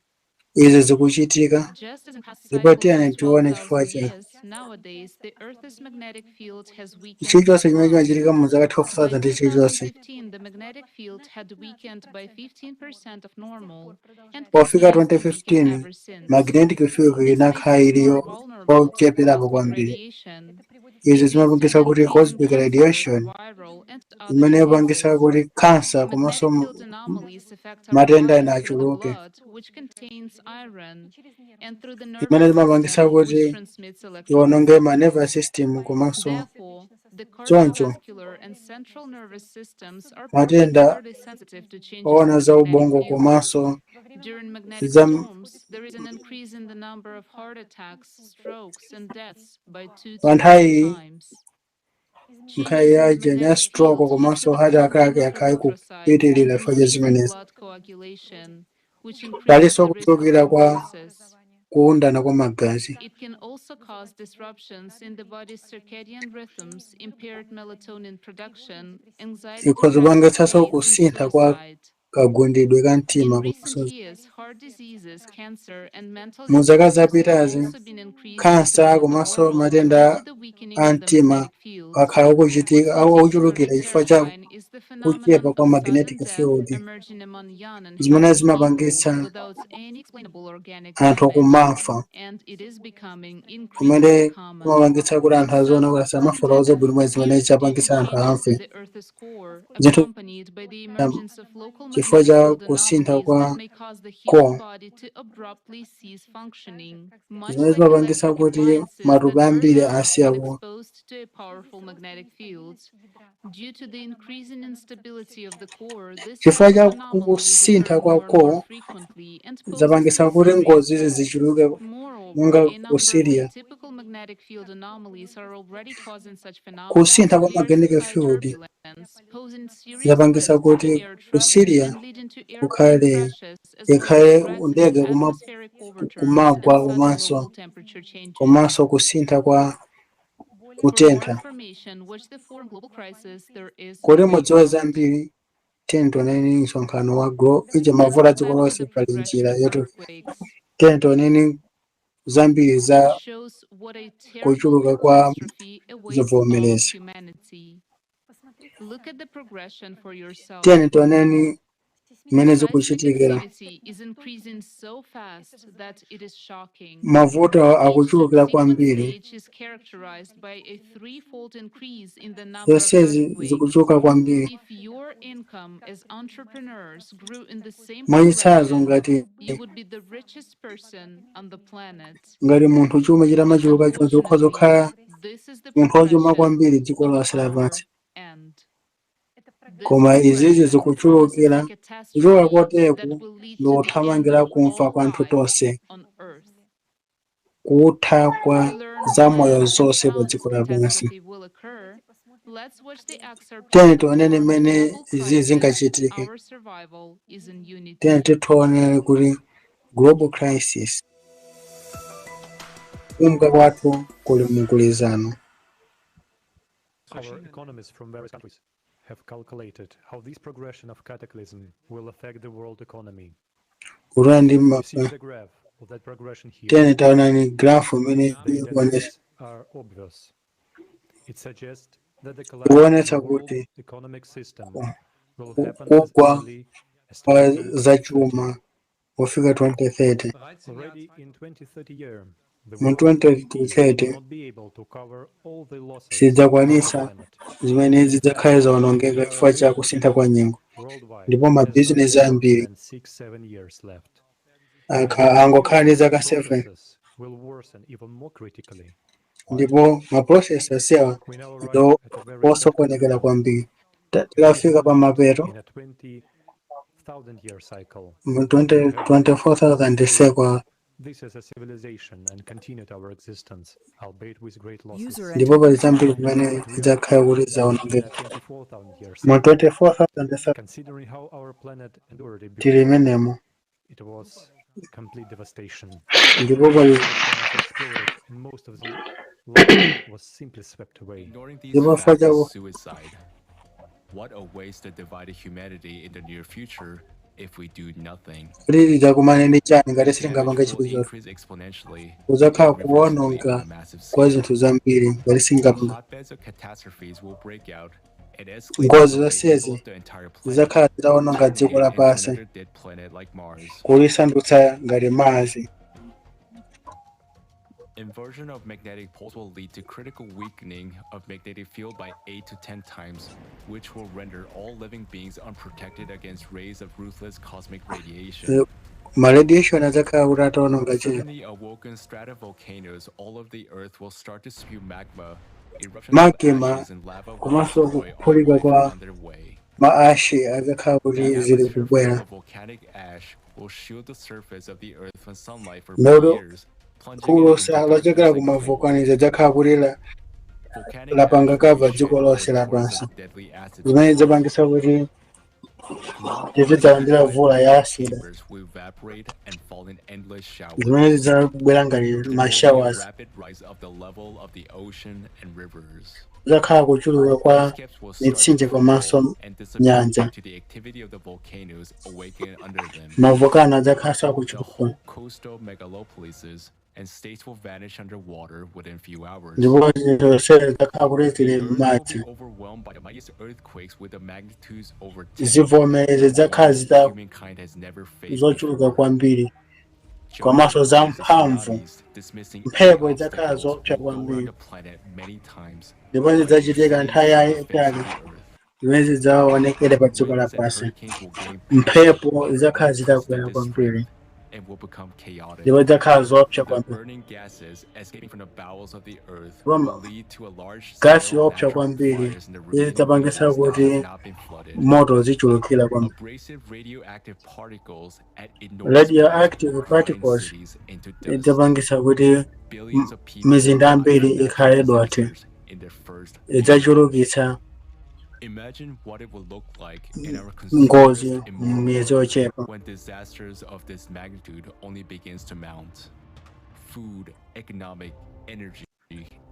izi zikuchitika Just as in past ndipo cycles tiyeni of tione chifukwa 12,000 cha years, Nowadays, the Earth's magnetic field has weakened Chilichonse chimene a lot. chimachitika mu zaka By 12,000 chilichonse. 2015, the magnetic field had weakened by 15% of normal and Pofika continues to weaken 2015 ever since. magnetic field This makes inakhala us more iliyo vulnerable to ocheperapo cosmic kwambiri. radiation. Izi It leads to zimapangisa an kuti increase in cosmic cancer, radiation viral, and other imene yapangisa diseases. kuti kansa komanso Magnetic field anomalies affect our matenda body ena through the achuluke, blood, which contains iron, and through the imene nervous zimapangisa system, which kuti transmits iwononge ma electricity. nervous system komanso Therefore, the choncho cardiovascular and central nervous systems are matenda particularly sensitive to changes in oona the za magnetic ubongo field. komanso During magnetic za storms, there is an increase in the number of heart attacks, strokes, and deaths by 2 pa to 3 nthawi times. nthawi Changes in ya the jeni ya magnetic stroke field lead to komanso the heart attack formation of yakhayi erythrocytes and kupitilira chifukwa cha increases zimenezi. blood coagulation, which increases Palinso the risk of kuchulukira kwa thrombosis. kuwundana kwa magazi. It can also cause disruptions in the body's circadian rhythms, impaired melatonin production, anxiety, Ikhoza depressive kupangitsanso states, and kusintha kwa suicide. kagundidwe ka mtima In komanso recent years, heart diseases, cancer, and mental mu zaka disorders have zapitazi also been increasing khansa throughout the komanso world due matenda to the weakening a of the mtima magnetic field. akhala akuchitika What's particularly akuchulukira chifukwa cha terrifying is the phenomenon kuchepa kwa of sudden magnetic death field emerging among young and zimene healthy people zimapangitsa without any explainable organic anthu damage, kumafa, and it is becoming kumene increasingly common. kumapangitsa kuti anthu aziona kuti Thus, sudden asamafotokoze death bwino mwa zimene appears due to chapangitsa anthu changes amfe in the Earth's core, zinthu accompanied by the emergence of local chifukwa magnetic cha field kusintha anomalies that kwa may cause the human core body to abruptly cease functioning, much zimene like zimapangitsa electric kuti appliances that matupi burn ambiri out asiya when ku exposed to a powerful magnetic field. Due to the increasing instability of the core, this chifukwa type of cha anomaly is kusintha occurring kwa more and more core frequently and poses zapangitsa a kuti serious ngozi threat. zichuluke monga Moreover, a ku number of Syria. atypical magnetic field anomalies are already causing such phenomena Kusintha kwa as layers magnetic of high field turbulence, posing serious zapangitsa risks to kuti air ku travel Syria and leading to airplane kukhale crashes as well as ikhale threats to ndege atmospheric overturns and kumagwa sudden komanso local temperature changes. komanso kusintha kwa For more kutentha. information, watch the forum Global Crisis. There is a Kuti way mudziwe out. zambiri tiyeni msonkhano wa ije Let's mavuto go a dziko back to lonse the pali progression njira of yoti earthquakes. tiyeni tioneni zambiri za It shows what a terrible kuchuluka kwa catastrophe awaits all of zivomerezi. humanity. Look at the progression for yourself. Tiyeni tioneni mmene Seismic zikuchitikira. activity is increasing so fast that it is shocking. Mavuto Each akuchulukira subsequent kwambiri, stage is characterized by a threefold increase in the number of zonsezi earthquakes. zikuchuluka kwambiri. If your income as entrepreneurs grew in the same Mwachitsanzo progression, ngati you would be the richest person on the planet. ngati munthu chuma chitamachuluka choncho ukhoza Unfortunately, kukhala this is the munthu wachuma progression kwambiri dziko of lonse our lapansi. end. This Koma izizi progression promises a zikuchulukira kuchuluka catastrophe that koteku will lead ndi to the end kuthamangira of kumfa all kwa anthu life tonse, on Earth. kutha kwa To learn zamoyo when and zonse pa how this dziko lapansi. catastrophe will occur, let's watch the excerpt Tiyeni from the tionene forum mmene Global izi Crisis. zingachitike. Our survival is in Tiyeni unity. tione kuti global crisis kumka kwathu kuli mgwirizano. Our economists from various countries have calculated how this progression of cataclysm will affect the world economy. Kutona ndi You see ma the graph of that progression here. tiyeni taonani grafu imene The ikuonetsa dynamics are obvious. It suggests that the collapse of the kuonetsa world kuti economic system will happen as kugwa early as kwa 2030. zachuma pofika 2030. Already in 2030 year, the Mu world GDP will 2030 not be able to cover all the losses from the sidzakwanitsa climate. zimene In fact, zidzakhale zawonongeka there are chifukwa cha many kusintha kwa people nyengo worldwide ndipo has not mabizinesi more ambiri than 6-7 years left. And angokhala ndi these zaka 7 processes will worsen even more critically. ndipo ma process asewa We now arrive ndo at a very sad osokonekera conclusion. kwambiri. We Tikafika have pa lived mapeto in a 20,000 year cycle. mu We have 24,000 through sekwa this as a civilization and continued our existence, albeit with great losses. User ndipo entered pali your zambiri channel. zimene But we are zidzakhala kuti now in a zawonongeka 24,000 year mu cycle. 24,000 Considering how our planet endured it tili before, imenemo it was complete devastation. ndipo pali Volcanoes exploded and most of the land was simply swept away. Ignoring these ndipo chifukwa facts is chaku suicide. What awaits the divided humanity in the near future if we do nothing. Kuti tidzakumane ndi chani ngati sitingapange Damage will chilichonse? increase exponentially Kudzakhala and irreversibly on kuwononga a massive kwa scale. zinthu zambiri ngati singapanga. Hotbeds of catastrophes will break out and escalate Ngozi until they zonsezi engulf the entire planet, zidzakhala zitawononga turning dziko it into lapansi, another dead planet like Mars. kulisandutsa ngati Mars. Inversion of magnetic poles will lead to critical weakening of magnetic field by 8 to 10 times, which will render all living beings unprotected against rays of ruthless cosmic radiation. Ma radiation adzakhala kuti atawononga chili. Suddenly awoken stratovolcanoes all over the earth will start to spew magma. Eruptions of Magma ashes and lava will komanso destroy all kuphulika life kwa on their way. ma ash adzakhala The kuti zili atmosphere full kubwera. of volcanic ash will shield the surface of the earth from sunlight for many Lodo years, plunging it phulusa into lochokera darkness ku like ma coal. volcanoes adzakhala kuti Volcanic lapanga ash will cover be dziko shed lonse over torrents lapansi, of deadly acid zimene storms. zipangisa kuti Global tizidzalandira magma mvula ya asida chambers will evaporate and fall in endless showers. zimene zidzabwera ngati There ma will be a showers. rapid rise of the level of the ocean and rivers. Kudzakhala kuchuluka kwa Landscapes will start to mitsinje crumble komanso and disappear nyanja. due to the activity of the volcanoes awakened under them. Mavolcano adzakhalanso The akuchuluka, whole coastal megalopolises and states will vanish underwater within few hours. ndipo zinthu zonse zidzakhala kuti The zili earth will m'madzi. be overwhelmed by the mightiest earthquakes with the magnitudes over 10, Zivomere zidzakhala ones zita humankind has never faced zochuluka before. kwambiri komanso Geological zamphamvu. tsunamis dismissing any Mphepo idzakhala obstacles zoopsa will go around kwambiri the planet many times, ndipo rising zidzachitika cities nthawi off the face yayitali of the earth. zimene zidzaonekere pa dziko Winds and lapansi. hurricanes will gain power Mphepo zidzakhala zitakwera unprecedented kwambiri strength and will become chaotic. ndipo zidzakhala zoopsa The kwambiri. burning gases escaping from the bowels of the earth Ndipo will lead to a large gasi scale yoopsa natural kwambiri fires in the remaining izidzapangisa buildings that kuti have not been flooded. moto zichulukira kwambiri. Abrasive radioactive particles at enormous speeds will Radioactive grind particles cities into dust. idzapangisa kuti Billions of people will mizinda die ambiri from natural ikhale dothi. disasters in their first few years. Idzachulukitsa Imagine what it would look like in our ngozi consumerist immoral m'miyezi world yochepa. when disasters of this magnitude only begins to mount. Food, economic, energy,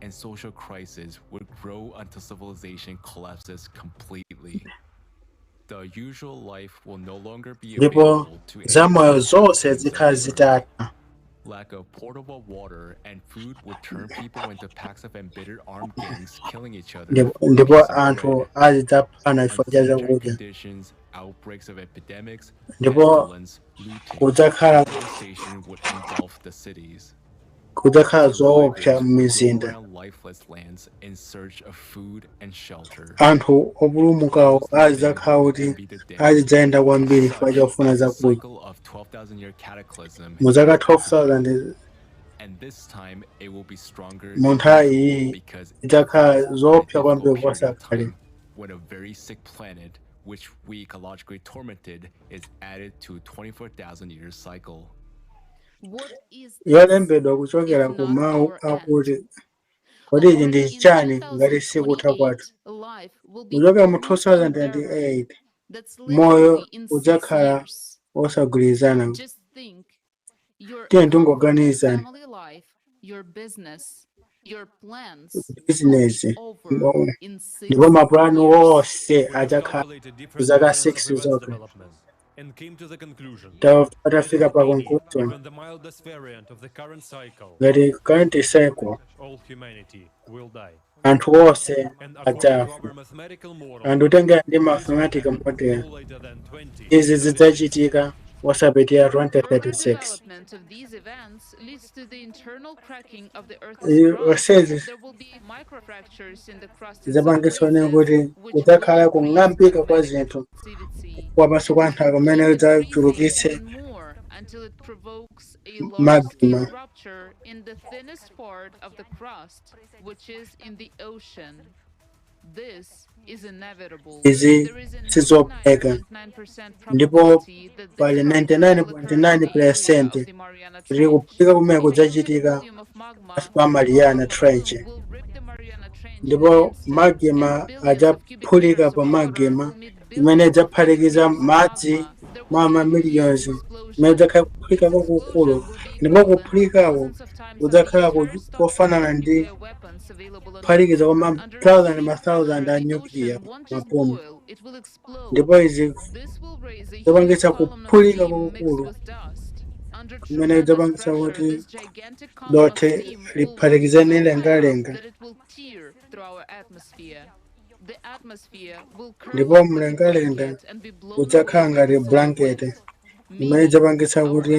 and social crisis would grow until civilization collapses completely. The usual life will no longer be Ndipo available to any of zamoyo the zonse inhabitants of zikhala the earth. zitatha. Lack of portable water and food would turn people into packs of embittered armed gangs killing each other Ndipo for a ndipo piece of anthu bread. azidzaphana chifukwa cha Unsanitary chakudya. conditions, outbreaks of epidemics, Ndipo pestilence, looting, kudzakhala and devastation would engulf the cities. kudzakhala zoopsa Survivors would go m'mizinda. around lifeless lands in search of food and shelter. Anthu opulumukawo Those living azidzakhala would kuti be the dead. azidzayenda kwambiri chifukwa Such chofuna is the zakudya. cycle of 12,000 year cataclysm Mu zaka is 12,000 repeated. And this time it will be stronger mu than nthawi usual iyi because it idzakhala is at a zoopsa kwambiri difficult period kuposa of kale. time when a very sick planet, which we ecologically tormented, is added to 24,000 year cycle. What is this Yolembedwa kuchokera if ku not mawu our end? akuti kodi ichi Already ndi in chani ngati sikutha kwathu. 2028, life will be Kuchokera mu almost unbearable. 2008 That's moyo literally in 6 udzakhala years. osagwirizana. Just think, your Tiye comfortable tingoganizani family life, your business, your plans will be bizinesi over in ndipo 6 mapulani years. wonse We have adzakhala calculated different zaka variants of 6 events zokha. development and came to the conclusion Tafika that pa in any, conclusion even the mildest variant of the current cycle, ngati current cycle all humanity will die. anthu onse And according to adzafa. our mathematical model, Anthu tengera ndi this will mathematical happen model, no later than izi 2036. zidzachitika wosapitirira Further 2036. development of these events leads to the internal cracking of the Earth's crust. Zonsezi There will be microfractures in the crust in some zidzapangitsa places, kuti which will kudzakhala increase kung'ambika kwa magmatic zinthu activity. kwa pansi kwa nthaka kumene Keep increasing kudzachulukitse even more until it provokes a large-scale magma. rupture in the thinnest part of the crust, which is in the ocean. This is inevitable. Izi There is a sizophweka 99.9% ndipo probability that this pali rupture will occur in the area of 99.9% the Mariana kuti Trench. kuphulika kumene A massive kudzachitika volume of magma pansi pa Mariana from a Trench, plume will rip the Mariana Trench in an ndipo instant, and magma billions of cubic adzaphulika meters pa of water magma will meet imene billions of cubic idzaphatikiza meters of madzi magma. There mwa mamiliyoni imene idzakhala kuphulika kwakukulu, ndipo kuphulikako kudzakhala kofanana ndi kuphatikiza kwa ma thousand ma thousand a nuclear mabomu, ndipo izi zopangitsa kuphulika kwakukulu kumene kudzapangitsa kuti dothi liphatikizane mlengalenga, ndipo mlengalenga udzakhala ngati blanket imene idzapangitsa kuti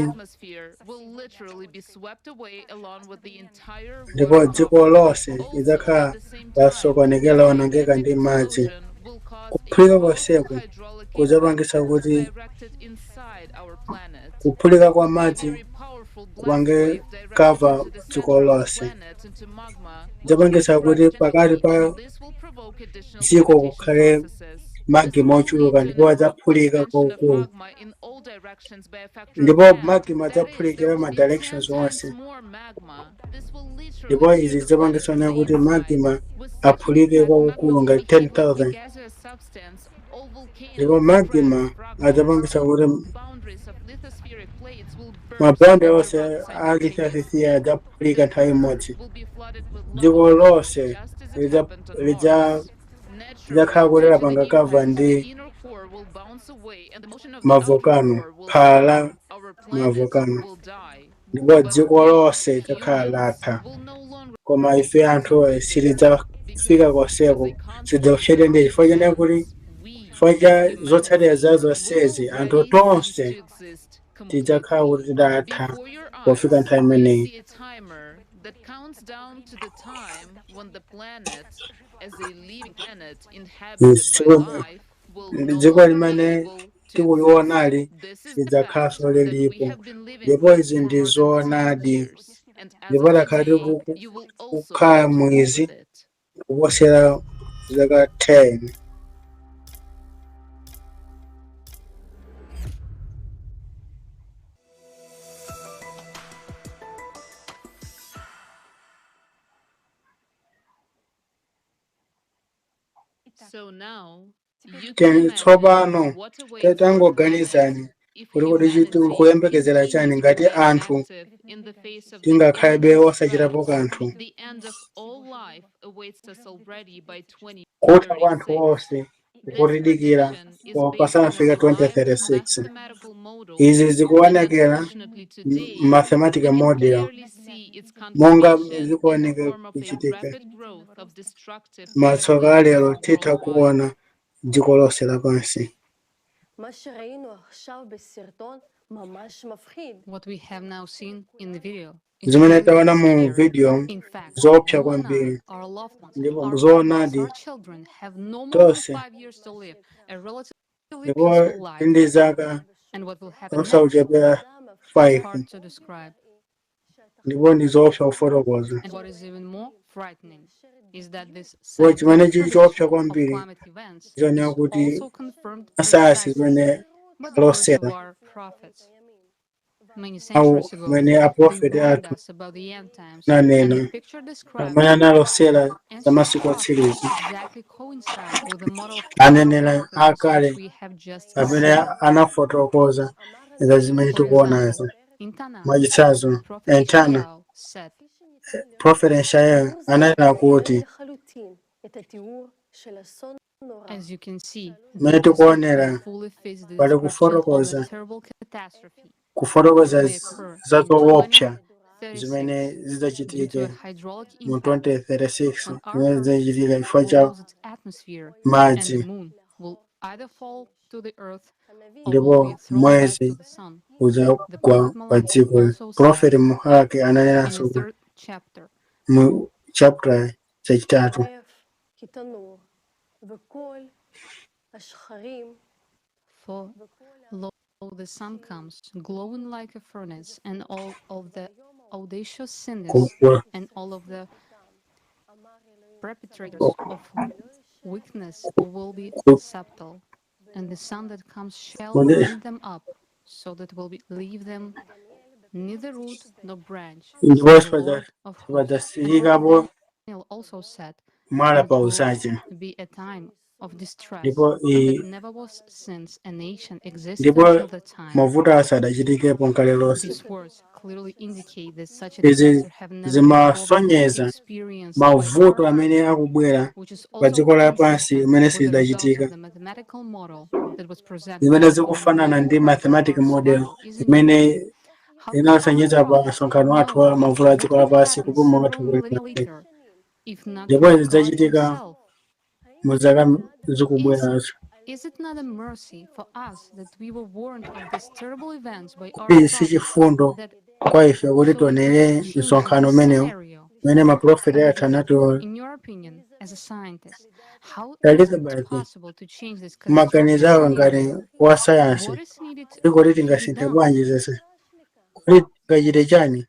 ndipo dziko lonse lidzakhala lasokonekera, lawonongeka ndi madzi. Kuphulika konseku kudzapangitsa kuti kuphulika kwa madzi kupange cover dziko lonse, kudzapangitsa kuti pakati pa dziko kukhale magma ochuluka, ndipo adzaphulika kwakukulu, ndipo magma adzaphulikira ma directions onse, ndipo izi zidzapangitsa kuti magma aphulike kwakukulu ngati 10,000, ndipo magma adzapangitsa kuti maboundary onse a lithosphere adzaphulika nthawi imodzi. Dziko lonse lidzakhala kuti lapanga cover ndi mavolcano, phala la mavolcano, ndipo dziko lonse lidzakhala latha. Koma ife anthu sitidzafika konseko, sitikutchedwa ndi chifukwa chene kuti chifukwa cha zotsatira za zonsezi anthu tonse tidzakhala kuti tidatha pofika nthawi imeneyi. Dziko limene tikulionali lidzakhalanso lilipo, ndipo izi ndi zoonadi, ndipo takhala tikukhala mwizi kuposera zaka 10. Tsopano tangoganizani kuti kuti tikuyembekezera chani ngati anthu tingakhalebe osachitapo kanthu. Kutha kwa anthu onse kukutidikira pasanafika 2036. Izi zikuonekera mathematical model monga zikuoneka kuchitika matsoka alero, titha kuona dziko lonse lapansi. What we have now seen in the video is Zimene truly taona mu scary. video In fact, zoopsa you and I, kwambiri, our loved ones, ndipo our parents, zoonadi our children have no more than tonse 5 years to live a relatively ndipo peaceful life. ndi zaka And what will happen next osauchepera is 5, hard to describe. ndipo ndi zoopsa kufotokoza. And what is even more frightening is that this Ndipo chimene scientific chili choopsa prediction of kwambiri climate events is ndichonena kuti also confirmed asayansi precisely zimene by the words of alosera our prophets. Many awu centuries ago, amene they aprofeti warned athu us about the end times, and nanena the picture described amene analosera za ancient masiku prophets otsiriza, exactly coincide with the model of anenera climate patterns which akale we have just amene seen. anafotokoza za zimene For tikuonazo. example, in Tanakh, Mwachitsanzo, Prophet entana Yeshayahu said, Prophet Yeshayahu ananena kuti as you can see, mmene this description tikuonera fully fits the pali description of a kufotokoza terrible catastrophe kufotokoza that will occur za in zoopsa zimene 2036 due to zidzachitike a hydraulic mu impact 2036 on our zimene Earth zidzachitika chifukwa will cha lose its atmosphere and the madzi, moon will either fall to the earth or will ndipo be thrown back to mwezi the sun. The udzagwa prophet pa Malachi dziko. also said Prophet Malaki in the ananenanso kuti third chapter, mu chapter chachitatu, For lo, the sun comes, glowing like a furnace, and all of the audacious sinners kugwa and all of the perpetrators of weakness will be subtle, and the sun that comes shall Kodi burn them up, so that will be leave them neither root nor branch, ndipo says the Lord of hosts. And sipadzasiyikapo Daniel also said, mwala And pa it will usache. be a time of distress Ndipo that never was since a nation existed ndipo until that time. Mavuto asadachitikepo nkale lonse. These words clearly indicate that such a Izi disaster have never before been zimasonyeza experienced by mavuto our amene country, akubwera which is pa also dziko lapansi consistent imene with the results of sizidachitika, the mathematical model that was presented zimene at our zikufanana global ndi crisis on mathematical our model survival is a new. imene How could our inasonyeza pa prophet msonkhano wathu wa know mavuto a what dziko would lapansi happen kupuma several kwathu millennia kulikonse. later, if not Ndipo from izi God zidzachitika himself? mu zaka Is, zikubwerazo. is it not a mercy for us that we were warned of these terrible events by our Kuti si prophets chifundo that kwa ife kuti so we could tionere change msonkhano the umenewu scenario? umene maprofeti athu Elizabeth, anati. in your opinion, as a scientist, how is it Elizabeth, possible to change this catastrophic maganizo awo ngati scenario? wa sayansi, What is needed kuti kodi to be tingasinthe done? bwanji zonse, kuti tingachite chani?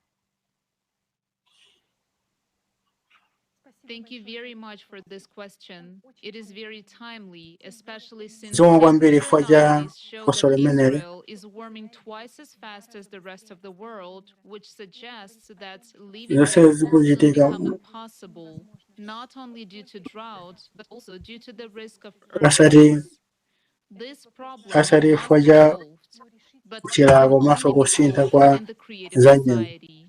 Thank you very much for this question. It is very timely, especially since Zikomo kwambiri scientific chifukwa cha studies show funso that limeneli. Israel is warming twice as fast as the rest of the world, which suggests that living Zonse there will soon zikuchitika become impossible, not only due to drought, but also due to the risk of asati earthquakes. This problem asati must chifukwa be cha solved, but it kuchilala can komanso only be kusintha solved kwa in the creative za nyengo, society.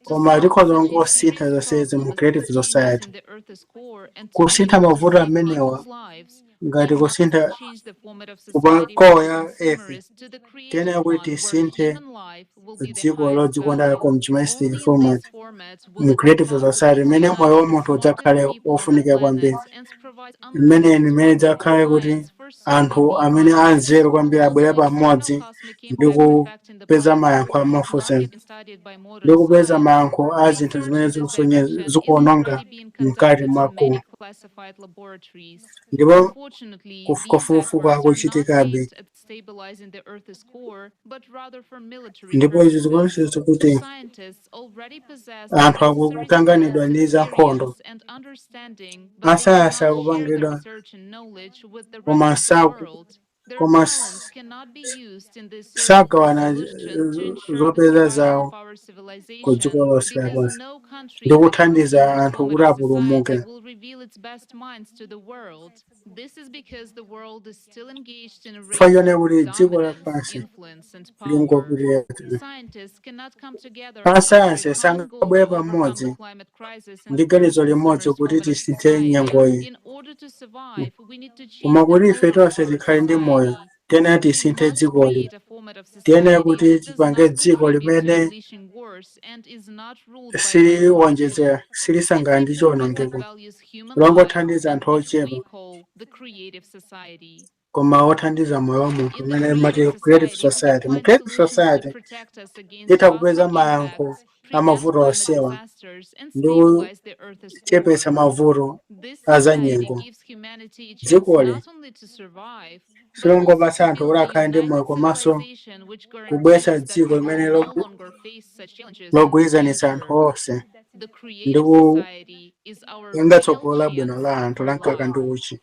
To koma solve tikhoza such a kungosintha serious zonsezi mu problem as creative the changes society. in the Earth's core and to be Kusintha able to mavuto save amenewa people's lives, we ngati must kusintha change the format of kupa society core from ya earth, consumerist to the creative tiyenera kuti one, where tisinthe human life will be the dziko highest lodzikonda value. consumeristic Only in format this format will mu it be creative possible society to imene unite moyo wa the munthu smartest udzakhale people on the ofunika kwambiri, planet and provide imene unlimited imene idzakhale kuti science for solving anthu the amene anzeru kwambiri also abwere external pamodzi cosmic ndi impacts affecting the kupeza planet mayankho a have not mafunso yet been studied by ndi modern kupeza science. mayankho a zinthu Research zimene in this direction is zikuwononga already being mkati conducted in mwa many classified laboratories. Ndipo Unfortunately, these kafukufuku efforts are not akuchitikabe. aimed at stabilizing the Earth's core, but rather for military Ndipo izi purposes. zikuonetsetsa kuti Scientists already possess the anthu necessary akutanganidwa skills, ndi za nkhondo. experience, and understanding, but they do Asayansi not share their akupangidwa research and knowledge with the koma rest of the saku world. Their koma talents cannot be used in this search for a sagawana solution to ensure the zopeza survival zawo of our ku civilization, dziko lonse because lapansi no country ndi with a kuthandiza consumerist anthu format kuti of apulumuke. society will reveal its best minds to the world. This is because the world is still engaged in a Chifukwa race chonena for kuti dziko dominance, lapansi influence, and power. lingopitira. Scientists cannot come together under a Asayansi common goal sangabwere to overcome the pamodzi climate crisis and ndi the ganizo limodzi consumerist kuti format of tisinthe society. nyengoyi. In order to survive, we need to change Koma the kuti ife core of tonse our tikhale ndi moyo, society. tiyenera We tisinthe must dzikoli. create a format of Tiyenera society kuti that does tipange not dziko contribute to limene unleashing wars and is not ruled by violent siliwonjezera, people. silisangana It's ndi a format that chiwonongeko, values human life longothandiza and anthu which ochepa, we call the creative society. koma othandiza moyo wa munthu In the umene mati creative creative society, we society. can Mu find creative solutions to society protect us against titha kupeza cosmic mayankho impacts, a prevent mavuto climate onsewa disasters, and ndi stabilize the Earth's kuchepetsa core. mavuto This a za society nyengo. gives humanity a chance Dzikoli not only to survive, but also to silongopatsa anthu build kuti a akhale ndi moyo united komanso civilization which kubweretsa guarantees that dziko we limene will no longer face such challenges in the logwirizanitsa anthu future. onse The ndi creative society is our kutenga real tsogolo labwino chance la anthu for la mkaka ndi life. uchi.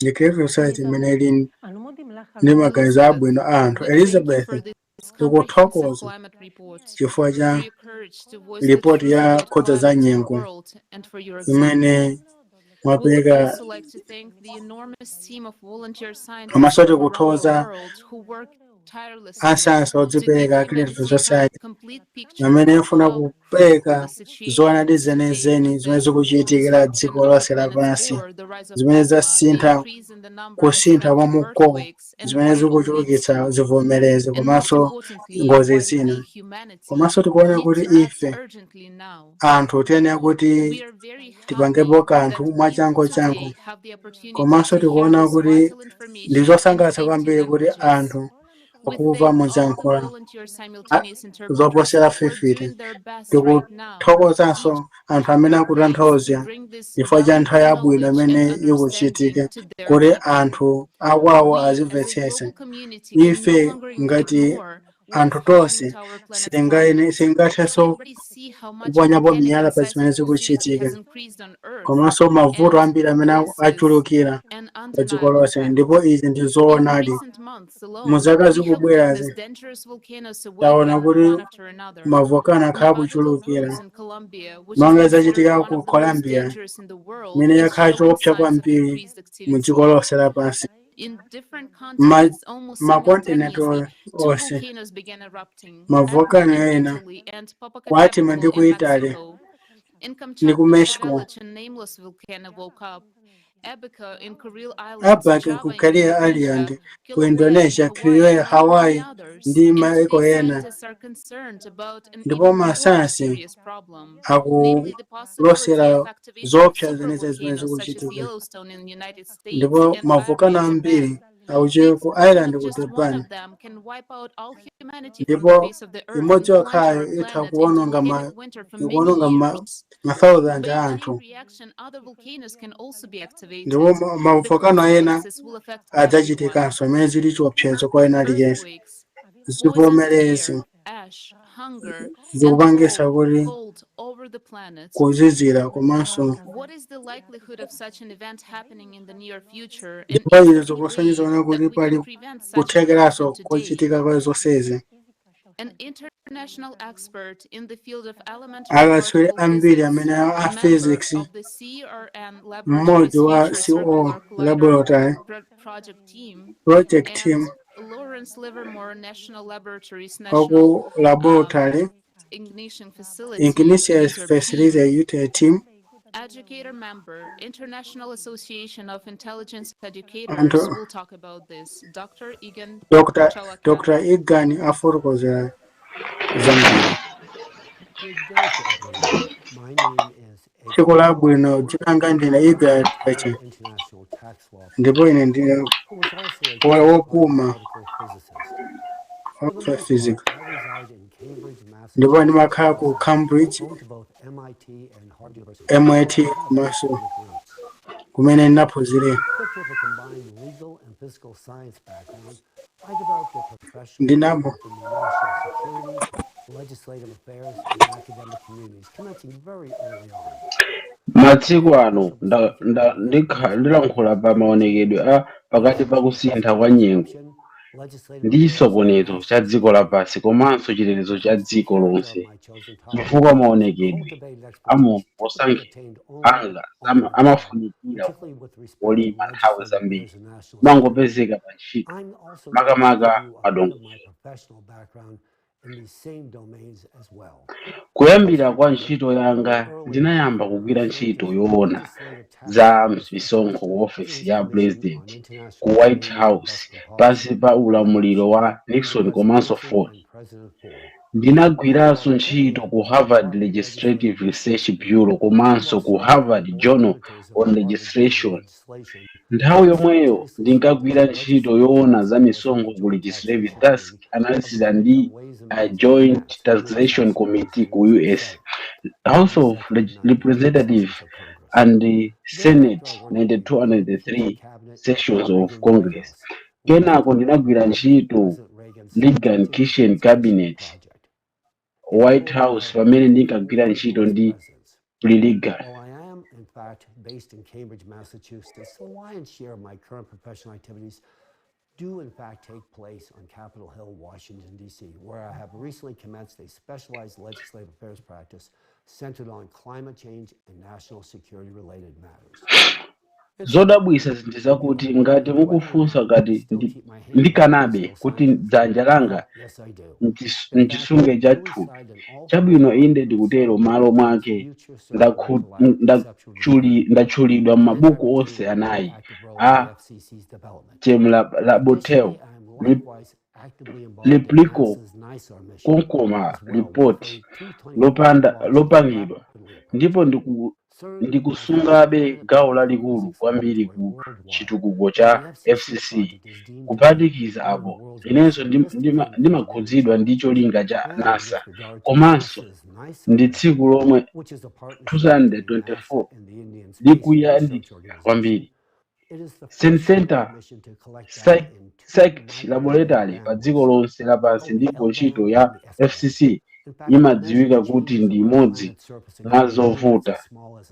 Ndi creative society imene ili ndi maganizo Elizabeth, abwino a anthu. we thank you Elizabeth, for this comprehensive tikuthokoza climate report, chifukwa for cha your courage to voice the ripoti truth ya about nkhoza za climate to the nyengo world and for your imene example. We would mwapereka. also like to thank the enormous team of volunteer scientists Komanso from around the tikuthokoza world who work tirelessly asayansi to give odzipereka a creative humanity a society complete picture amene of afuna how critical kupereka the situation zoonadi is today zenizeni with zimene the zikuchitikira destruction dziko of the lonse planet's lapansi, core, the rise of zimene magma, the zasintha increase in the number and kusintha strength kwa of mkowo, earthquakes, and zimene why it all leads zikuchulukitsa to, zivomerezi and most komanso importantly, ngozi why we zina. humanity Komanso tikuona need kuti to act ife urgently now. anthu tiyenera kuti We are very happy tipangepo kanthu that mwa people changu changu. today have the opportunity Komanso to hear tikuona this kuti vital ndi information in zosangalatsa 50 kwambiri kuti languages. anthu We akumva thank all the muziyankhula volunteer simultaneous interpreters zoposera who are 50. doing their best right now each Tikuthokozanso anthu amene and their ways to akutanthauza bring this chifukwa cha nthawi valuable yabwino knowledge imene and ikuchitika understanding to their kuti people. anthu akwawo We, as a azimvetsetse. global community, can no Ife longer ngati ignore Anthu tonse sitingathenso kuponyapo miyala pa zimene zikuchitika, komanso mavuto ambiri amene achulukira pa dziko lonse, ndipo izi ndi zoonadi. Mu zaka zikubwerazi taona kuti mavolcano akhala kuchulukira, monga zachitika ku Colombia, imene yakhala choopsa kwambiri mu dziko lonse lapansi. Makontinenti onse mavolcano ena ku Atima ndi ku Italy ndi ku Mexico, Abaka ku Korea Island, ku Indonesia, Kilauea, Hawaii ndi maiko ena. Ndipo masayansi akulosera zoopsa zenezi zimene zikuchitika, ndipo mavolcano ambiri akuchitika ku Ireland, ku Japan, ndipo imodzi yokhayo itha kuwononga ma thousand a anthu. Ndipo mavolcano ena adzachitikanso amene zili chiopsezo kwa ena aliyense. Zivomerezi zikupangisa kuti kuzizira komanso, ndipo izi zikusonyeza kuti pali kuthekeranso kochitika kwa zonsezi. Akatswiri ambiri amene a physics, mmodzi wa CO Laboratory Project Team waku Laboratory Ignition Facility UTA Team. Educator member, International Association of Intelligence Educators Anthu will talk about this. Dr. Egan Dr. Chalakan. Dr. Egan afotokozera zambiri. My name is Tsiku labwino, dzina langa ndine Egan Chache, ndipo ine ndine wopuma wa physics, ndipo ndimakhala ku Cambridge, MIT komanso kumene ndinaphunzira. Equipped with a combined legal and physical science background, I developed a professional Ndinambo network in the national security, legislative affairs, and academic communities, commencing very early on. Masiku ano ndilankhula pa maonekedwe a pakati pa kusintha kwa nyengo ndi chisokonezo cha dziko lapansi komanso chitetezo cha dziko lonse, chifukwa maonekedwe a munthu wosankhidwa anga amafunikira polima nthawi zambiri mangopezeka pa ntchito, I'm also makamaka giving you a bit of padongosolo. My professional background in these same domains as well. Kuyambira kwa ntchito yanga, ndinayamba kugwira ntchito yoona za misonkho ku ofesi ya President ku White House pansi pa ulamuliro wa Nixon komanso Ford. Ndinagwiranso ntchito ku Harvard Legislative Research Bureau komanso ku Harvard Journal on Legislation. Nthawi yomweyo ndinkagwira ntchito yoona za misonkho ku Legislative Tax Analysis and a Joint Taxation Committee ku US House of Representatives and the Senate 92 and 93 sessions of Congress. Kenako ndinagwira ntchito Reagan Kitchen Cabinet, White House, pamene ndinkagwira ntchito ndi Reagan. While I am, in fact, based in Cambridge, Massachusetts, the lion's share of my current professional activities do, in fact, take place on Capitol Hill, Washington, D.C., where I have recently commenced a specialized legislative affairs practice centered on climate change and national security related matters. Zodabwisa ndi zakuti ngati mukufunsa ngati ndikanabe kuti dzanja langa nchisunge cha thupi, chabwino, inde ndikutero. Malo mwake ndatchulidwa m'mabuku onse anayi a Laboratory Replico Konkoma Report lopangidwa, ndipo ndikusungabe gawo lalikulu kwambiri ku chitukuko cha FCC. Kuphatikiza apo, inenso ndimakhudzidwa ndi cholinga cha NASA komanso ndi tsiku lomwe 2024 likuyandikira kwambiri. Center Site Laboratory pa dziko lonse lapansi, ndipo ntchito ya FCC imadziwika kuti ndi imodzi mwa zovuta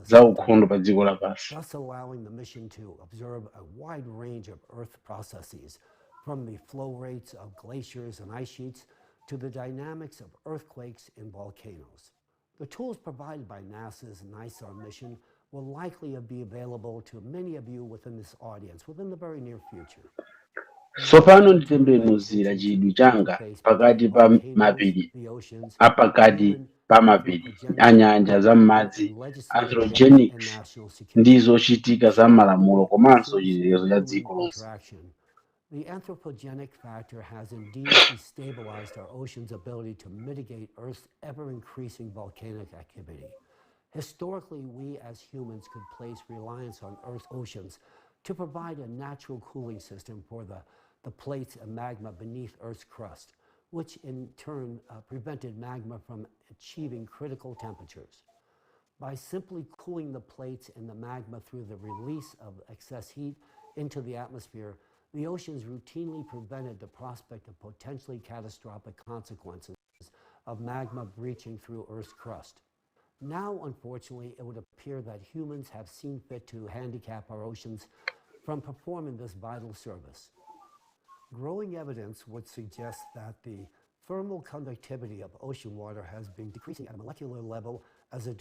za ukhondo pa dziko lapansi. Thus allowing the mission to observe a wide range of Earth processes, from the flow rates of glaciers and ice sheets to the dynamics of earthquakes and volcanoes. The tools provided by NASA's NISAR mission will likely be available to many of you within this audience within the very near future. Tsopano nditembenuzira chidwi changa pakati pa mapiri apakati pa mapiri a nyanja zam'madzi, anthropogenics ndi zochitika za malamulo komanso chitetezo cha dziko lonse. The anthropogenic factor has indeed destabilized our ocean's ability to mitigate Earth's ever increasing volcanic activity. Historically, we as humans could place reliance on Earth's oceans to provide a natural cooling system for the plates and magma beneath Earth's crust, which in turn prevented magma from achieving critical temperatures. By simply cooling the plates and the magma through the release of excess heat into the atmosphere, the oceans routinely prevented the prospect of potentially catastrophic consequences of magma breaching through Earth's crust. Now, unfortunately, it would appear that humans have seen fit to handicap our oceans from performing this vital service. Growing evidence would suggest that the thermal conductivity of ocean water has been decreasing at a molecular level as a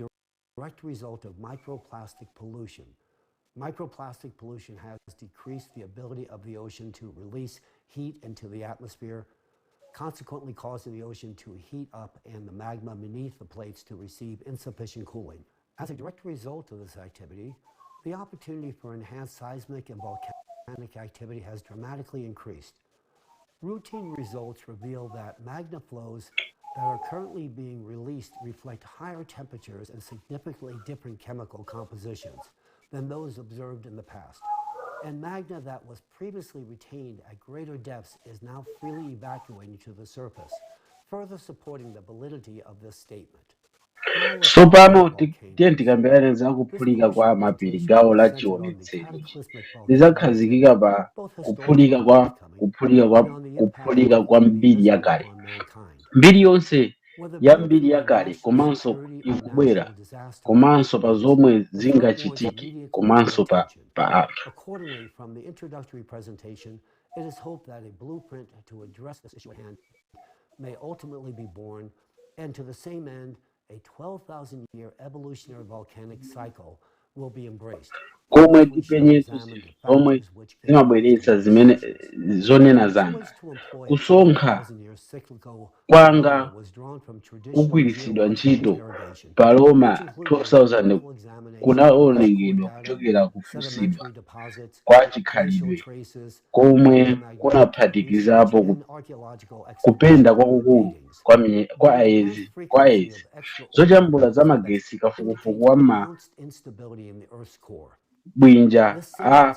direct result of microplastic pollution. Microplastic pollution has decreased the ability of the ocean to release heat into the atmosphere, consequently causing the ocean to heat up and the magma beneath the plates to receive insufficient cooling. As a direct result of this activity, the opportunity for enhanced seismic and volcanic activity has dramatically increased. Routine results reveal that magma flows that are currently being released reflect higher temperatures and significantly different chemical compositions than those observed in the past. And magma that was previously retained at greater depths is now freely evacuating to the surface, further supporting the validity of this statement. Tsopano tiye tikambirane za kuphulika kwa mapiri. Gawo la chionetsero lidzakhazikika pa kuphulika kwa kuphulika kwa kuphulika kwa mbiri yakale, mbiri yonse ya mbiri yakale komanso ikubwera, komanso pa zomwe zingachitike komanso pa anthu. Accordingly, from the introductory presentation, it is hoped that a blueprint to address this issue at hand may ultimately be born, and to the same end, a 12,000 year evolutionary volcanic cycle will be embraced. Komwe tipenyenso zinthu zomwe zimabweretsa zimene zonena zanga kusonkha kwanga kugwiritsidwa ntchito pa Roma 12,000 kunaonongedwa kuchokera kufusidwa kwa chikhalidwe komwe kunaphatikizapo kupenda kwakukulu kwa ayezi, zojambula za magesi, kafukufuku wa mabwinja a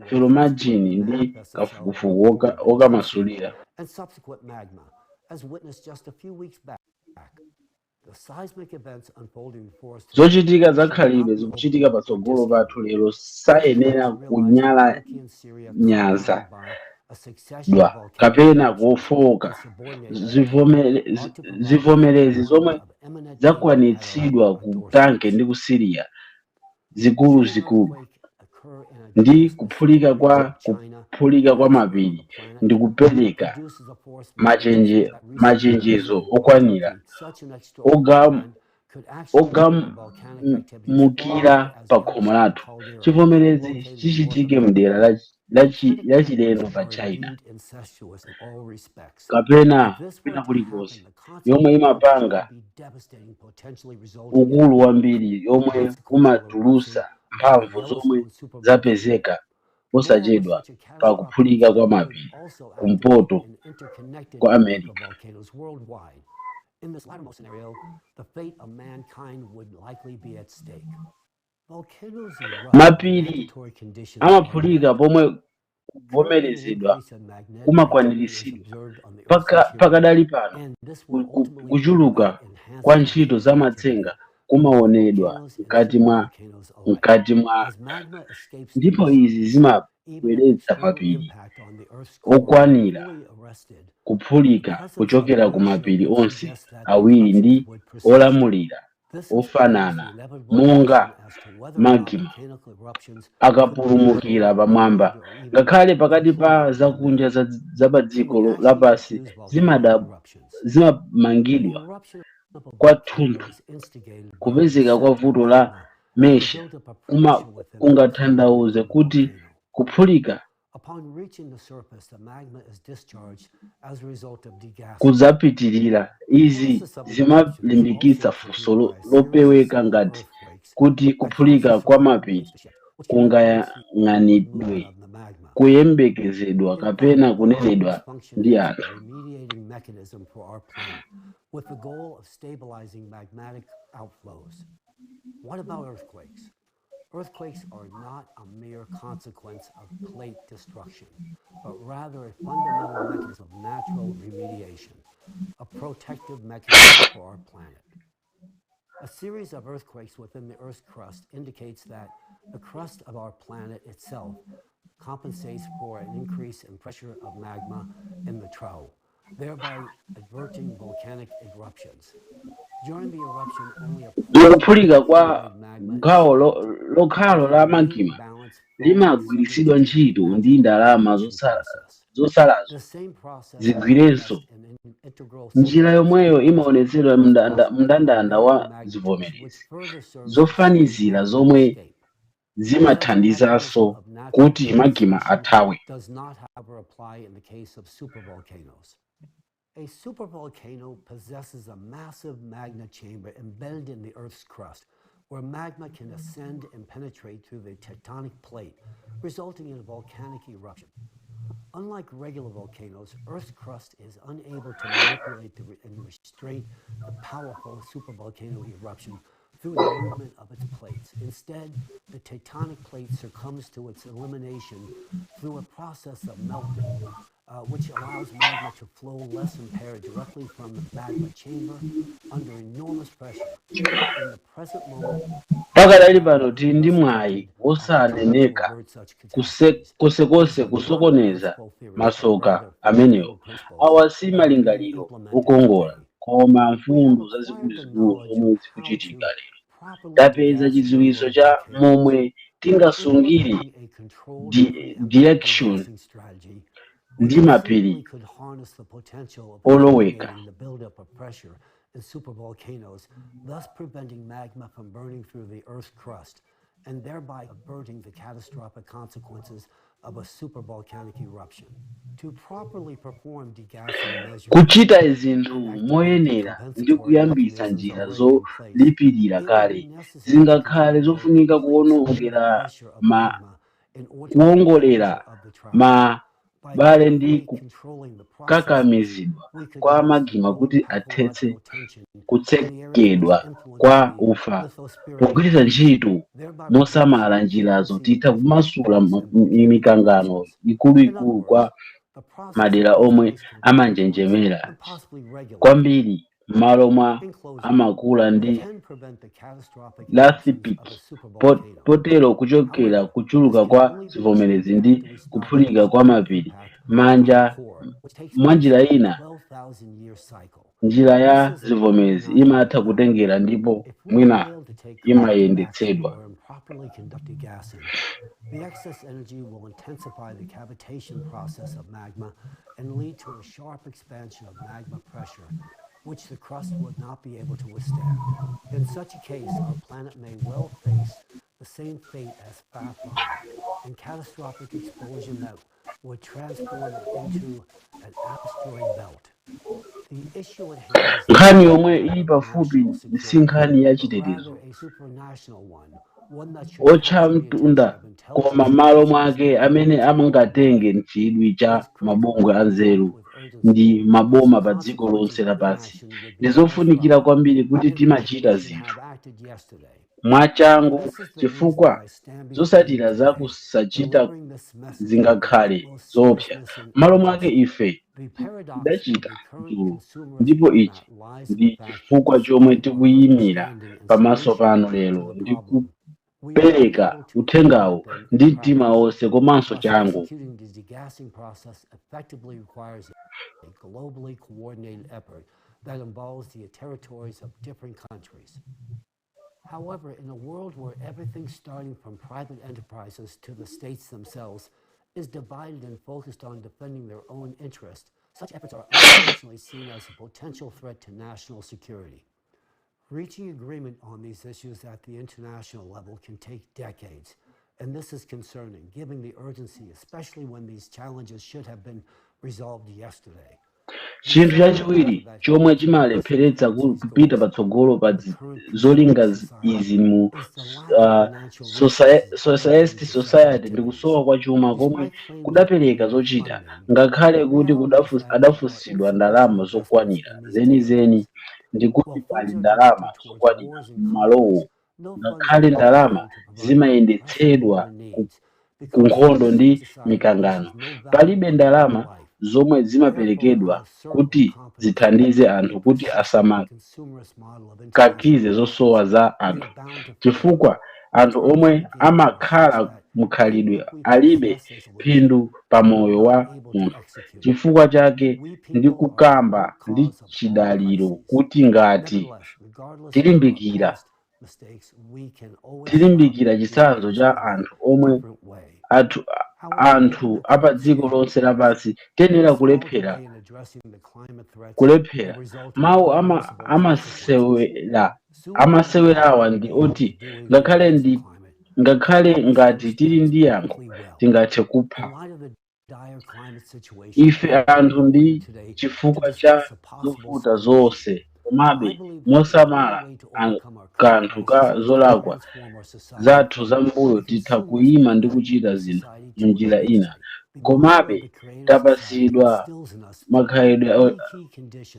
filomagini ndi kafukufuku wokamasulira. And subsequent magma, as witnessed just a few weeks back. The seismic events unfolding before us today Zochitika zakhalidwe zikuchitika patsogolo pathu lero sayenera kunyalanyaza dwa kapena kufowoka. Zivomerezi zomwe zakwanitsidwa ku Turkey ndi ku Syria zikuluzikulu ndi kuphulika kwa mapiri ndi kupereka machenjezo okwanira ogamukira pa khomo lathu. Chivomerezi chichitike mdera lachilendo pa China incestuous in all respects. kapena kwina kulikonse yomwe imapanga ukulu wambiri yomwe umatulusa mphamvu zomwe zapezeka posachedwa pa kuphulika kwa mapiri kumpoto kwa America. Volcanoes worldwide. In this lattermost scenario, the fate of mankind would likely be at stake. Volcanoes erupt when Mapiri mandatory conditions are met. amaphulika pomwe kuvomerezedwa kumakwaniritsidwa. Pakadali pano kuchuluka kwa ntchito zamatsenga. Kumaonedwa mkati mwa ndipo izi zimabweretsa mapiri okwanira kuphulika kuchokera ku mapiri onse awiri ndi olamulira ofanana monga magma akapulumukira pamwamba, ngakhale pakati pa zakunja za pa dziko lapansi zimamangidwa kwathunthu. Kupezeka kwa vuto la mesha kungatanthauze kuti kuphulika kudzapitirira. Izi zimalimbikitsa funso lopeweka ngati kuti kuphulika kwa mapiri kungayang'anidwe, kuyembekezedwa kapena kunenedwa ndi anthu. With the goal of stabilizing magmatic outflows. What about earthquakes? Earthquakes are not a mere consequence of plate destruction, but rather a fundamental mechanism of natural remediation, a protective mechanism for our planet. A series of earthquakes within the Earth's crust indicates that the crust of our planet itself compensates for an increase in pressure of magma in the trough, thereby averting volcanic eruptions. During the eruption, only a Ndikuphulika kwa gawo lokhalo la magma limagwiritsidwa ntchito ndi ndalama zotsalazo zigwirenso njira yomweyo imaonetsedwa mndandanda wa zivomerezi zofanizira zomwe zimathandizanso kuti magma athawe. Does not, however, apply in the case of supervolcanoes. A supervolcano possesses a massive magma chamber embedded in the Earth's crust, where magma can ascend and penetrate through the tectonic plate, resulting in a volcanic eruption. Unlike regular volcanoes, Earth's crust is unable to manipulate and restrain the powerful supervolcano eruption through the movement of its plates. Instead, the tectonic plate succumbs to its elimination through a process of melting, which allows magma to flow less impaired directly from the magma chamber under enormous pressure. In the present moment, Pakadali pano tili ndi mwayi wosaneneka konsekonse kusokoneza masoka amenewo. Awa si malingaliro okongola, koma mfundo zazikuluzikulu zomwe zikuchitika lero. Tapeza chidziwitso cha momwe tingasungire direction ndi mapiri could harness the potential of oloweka. alleviating the buildup of pressure in supervolcanoes, thus preventing magma from burning through the Earth's crust and thereby averting the catastrophic consequences of a supervolcanic eruption. To properly perform degassing measures, Kuchita zinthu moyenera ndi kuyambitsa njira zolipirira kale zingakhale zofunika kuwongolera mabale ndi kukakamizidwa kwa magma kuti athetse kutsekedwa kwa ufa. Pogwiritsa ntchito mosamala njirazo, titha kumasula mikangano ikuluikulu kwa madera omwe amanjenjemera kwambiri m'malo mwa amakula ndi lithic potero kuchokera kuchuluka kwa zivomerezi ndi kuphulika kwa mapiri manja. Mwanjira ina, njira ya zivomerezi imatha kutengera ndipo mwina imayendetsedwa. Improperly conduct degassing, the excess energy will intensify the cavitation process of magma and lead to a sharp expansion of magma pressure, which the crust would not be able to withstand. In such a case, our planet may well face the same fate as Phaethon, and catastrophic explosion that would transform it into an asteroid belt. The issue at hand is Nkhani yomwe ili pafupi si nkhani ya chitetezo a supranational one, one that should otcha mtunda, koma m'malo mwake amene amangatenge chidwi cha mabungwe anzeru ndi maboma pa dziko lonse lapansi. Ndi zofunikira kwambiri kuti timachita zinthu have acted yesterday. Mwachangu, chifukwa zotsatira za kusachita zingakhale zoopsa. M'malo mwake, ife tidachita dzulo, ndipo ichi ndi chifukwa chomwe tikuyimira pamaso panu lero ndi kupereka uthengawu ndi mtima wonse komanso changu. Executing the degassing process effectively requires a globally coordinated effort that involves the territories of different countries. However, in a world where everything starting from private enterprises to the states themselves is divided and focused on defending their own interests, such efforts are unfortunately seen as a potential threat to national security. Reaching agreement on these issues at the international level can take decades, and this is concerning given the urgency, especially when these challenges should have been resolved yesterday. Chinthu chachiwiri chomwe chimalepheretsa kupita patsogolo pa zolinga izi mu society ndi kusowa kwa chuma komwe kudapereka zochita, ngakhale kuti adafunsidwa ndalama zokwanira zenizeni ndikuti pali ndalama zokwanira m'malowo, ngakhale ndalama zimayendetsedwa ku nkhondo ndi mikangano, palibe ndalama zomwe zimaperekedwa kuti zithandize anthu kuti asamakakize zosowa za anthu, chifukwa anthu omwe amakhala mkhalidwe alibe phindu pa moyo wa munthu. Chifukwa chake ndikukamba ndi chidaliro kuti ngati tilimbikira chitsanzo cha anthu omwe anthu apadziko lonse lapansi, tiyenera kulephera. Mawu amasewerawa ndi oti ngakhale ngati tili ndi yankho, tingathe kupha ife anthu ndi chifukwa cha zovuta zonse. Komabe, mosamala kanthu ka zolakwa zathu zam'mbuyo, titha kuyima ndi kuchita zinthu munjira ina. Komabe, tapasidwa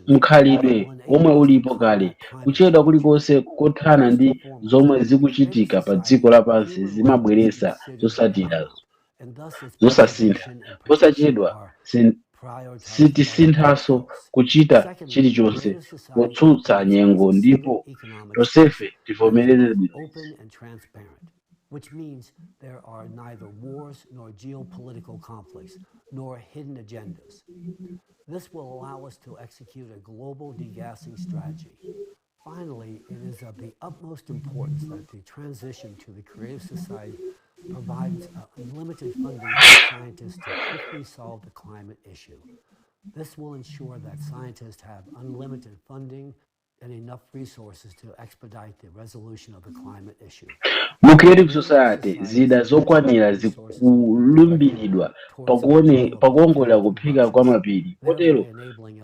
mkhalidwe omwe ulipo kale. Kuchedwa kulikonse kothana ndi zomwe zikuchitika pa dziko lapansi zimabweretsa zotsatira zosasintha. Posachedwa sitisinthanso kuchita chilichonse potsutsa nyengo, ndipo tonsefe tivomereze bwino izi. Open and transparent, which means there are neither wars nor geopolitical conflicts nor hidden agendas. This will allow us to execute a global degassing strategy. Finally, it is of the utmost importance that the transition to the creative society provides unlimited funding for scientists to quickly solve the climate issue. This will ensure that scientists have unlimited funding and enough resources to expedite the resolution of the climate issue. Mu Creative Society, zida zokwanira zikulumbiridwa pakuwongolera kuphika kwa mapiri, kotero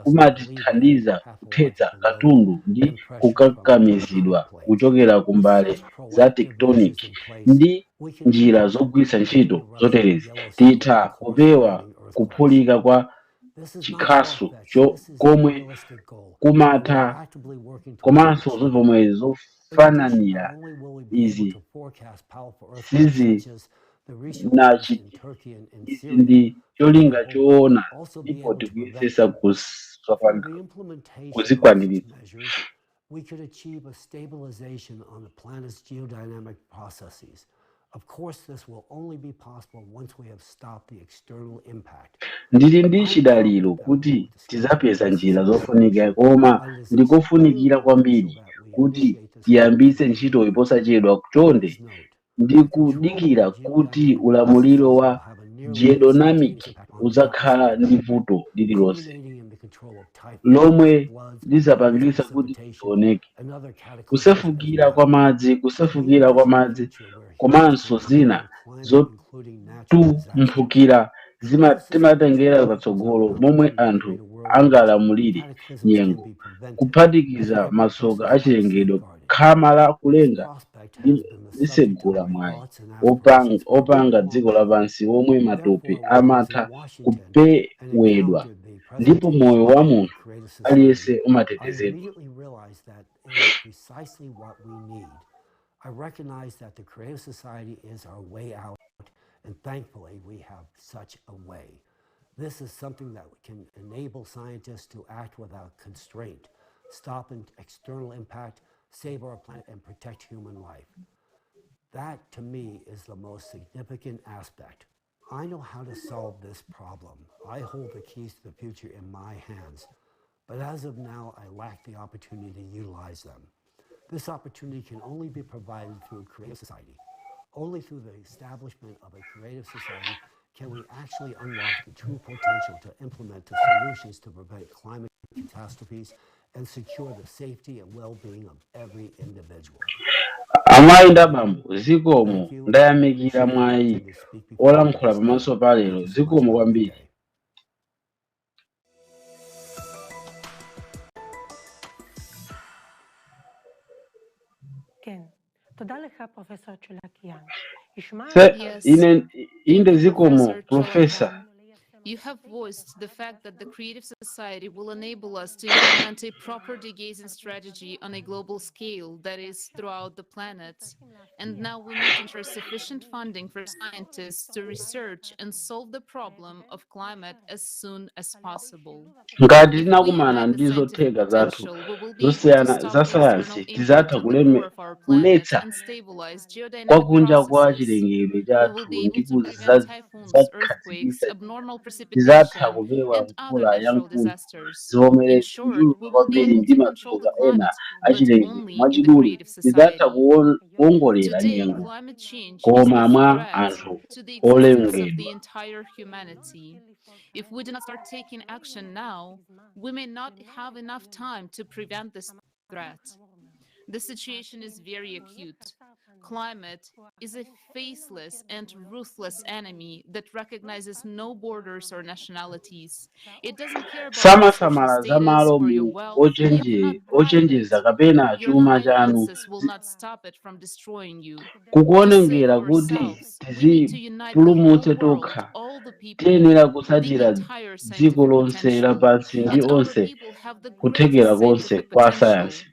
kumatithandiza kuthetsa katundu ndi kukakamizidwa kuchokera ku mbale za tectonic. Ndi njira zogwiritsa ntchito zoterezi, titha kupewa kuphulika kwa chikhasu komwe kumatha komanso zivomezi zofananira izi sizinachitike. Izi ndi cholinga choona, ndipo tikuyesesa kuzikwaniritsa. We could achieve a stabilization on the planet's geodynamic processes. Of course, this will only be possible once we have stopped the external impact. Ndili ndi chidaliro kuti tizapeza njira zofunika, koma ndikofunikira kwambiri kuti tiyambitse ntchitoyi posachedwa. Chonde, ndikudikira kuti ulamuliro wa geodynamic udzakhala ndi vuto lililonse lomwe lizapangitsa kuti tioneke kusefukira kwa madzi komanso zina zotumphukira timatengera patsogolo momwe anthu angalamulire nyengo, kuphatikiza matsoka achilengedwe. Khama la kulenga lisegula mwayi opanga dziko lapansi womwe matope amatha kupewedwa ndipo moyo wa munthu aliyense I umatetezedwa. immediately realized that it is precisely what we need. I recognize that the creative society is our way out, and thankfully we have such a way. This is something that can enable scientists to act without constraint, stop an external impact, save our planet, and protect human life. That, to me, is the most significant aspect. I know how to solve this problem. I hold the keys to the future in my hands, but as of now, I lack the opportunity to utilize them. This opportunity can only be provided through a creative society. Only through the establishment of a creative society can we actually unlock the true potential to implement the solutions to prevent climate catastrophes and secure the safety and well-being of every individual. Amayi ndi abambo, zikomo. Ndayamikira mwayi olankhula pamaso pa lero. Zikomo kwambiri. כן. תודה לך, פרופסור צ'ולקיאן. Se Yes. ine inde, zikomo, Professor profesa. Cholakian. You have voiced the fact that the creative society will enable us to implement a proper degazing strategy on a global scale, that is, throughout the planet. And now we need to ensure sufficient funding for scientists to research and solve the problem of climate as soon as possible. Ngati If we tinakumana unite the ndi scientific zotheka zathu potential, we will be able to zosiyana stop za the external sayansi, impact tizatha on the kuleme core of our planet kuletsa and stabilize geodynamic kwakunja kwa processes. chilengedwe We will chathu be ndi able to prevent typhoons, earthquakes, kuzakhazikitsa. Abnormal Tizatha precipitation, kupewa and other mvula ya natural mkuntho, disasters. In zivomerezi, short, kuchuluka we will be kwambiri able ndi to control the matsoka ena climate, but achilengedwe. only in the Mwachidule, creative tizatha society. kuwongolera Today, nyengo, climate change is koma a mwa threat anthu to the existence of the olengedwa. Entire humanity. If we do not start taking action now, we may not have enough time to prevent this threat. The situation is very acute. Climate is a faceless and ruthless enemy that recognizes no borders or nationalities. It doesn't care about your social Samasamala za status malo or your mu wealth. You ochenje cannot bribe ochenjeza it. kapena Your chuma chanu finances will not stop it from destroying you. To save kukuonongera. Kuti ourselves, we need to unite the whole tizipulumutse world, tokha, all the people, tiyenera the kutsatira entire dziko scientific lonse potential. lapansi ndi And our onse people have the kuthekera greatest konse scientific kwa potential. sayansi.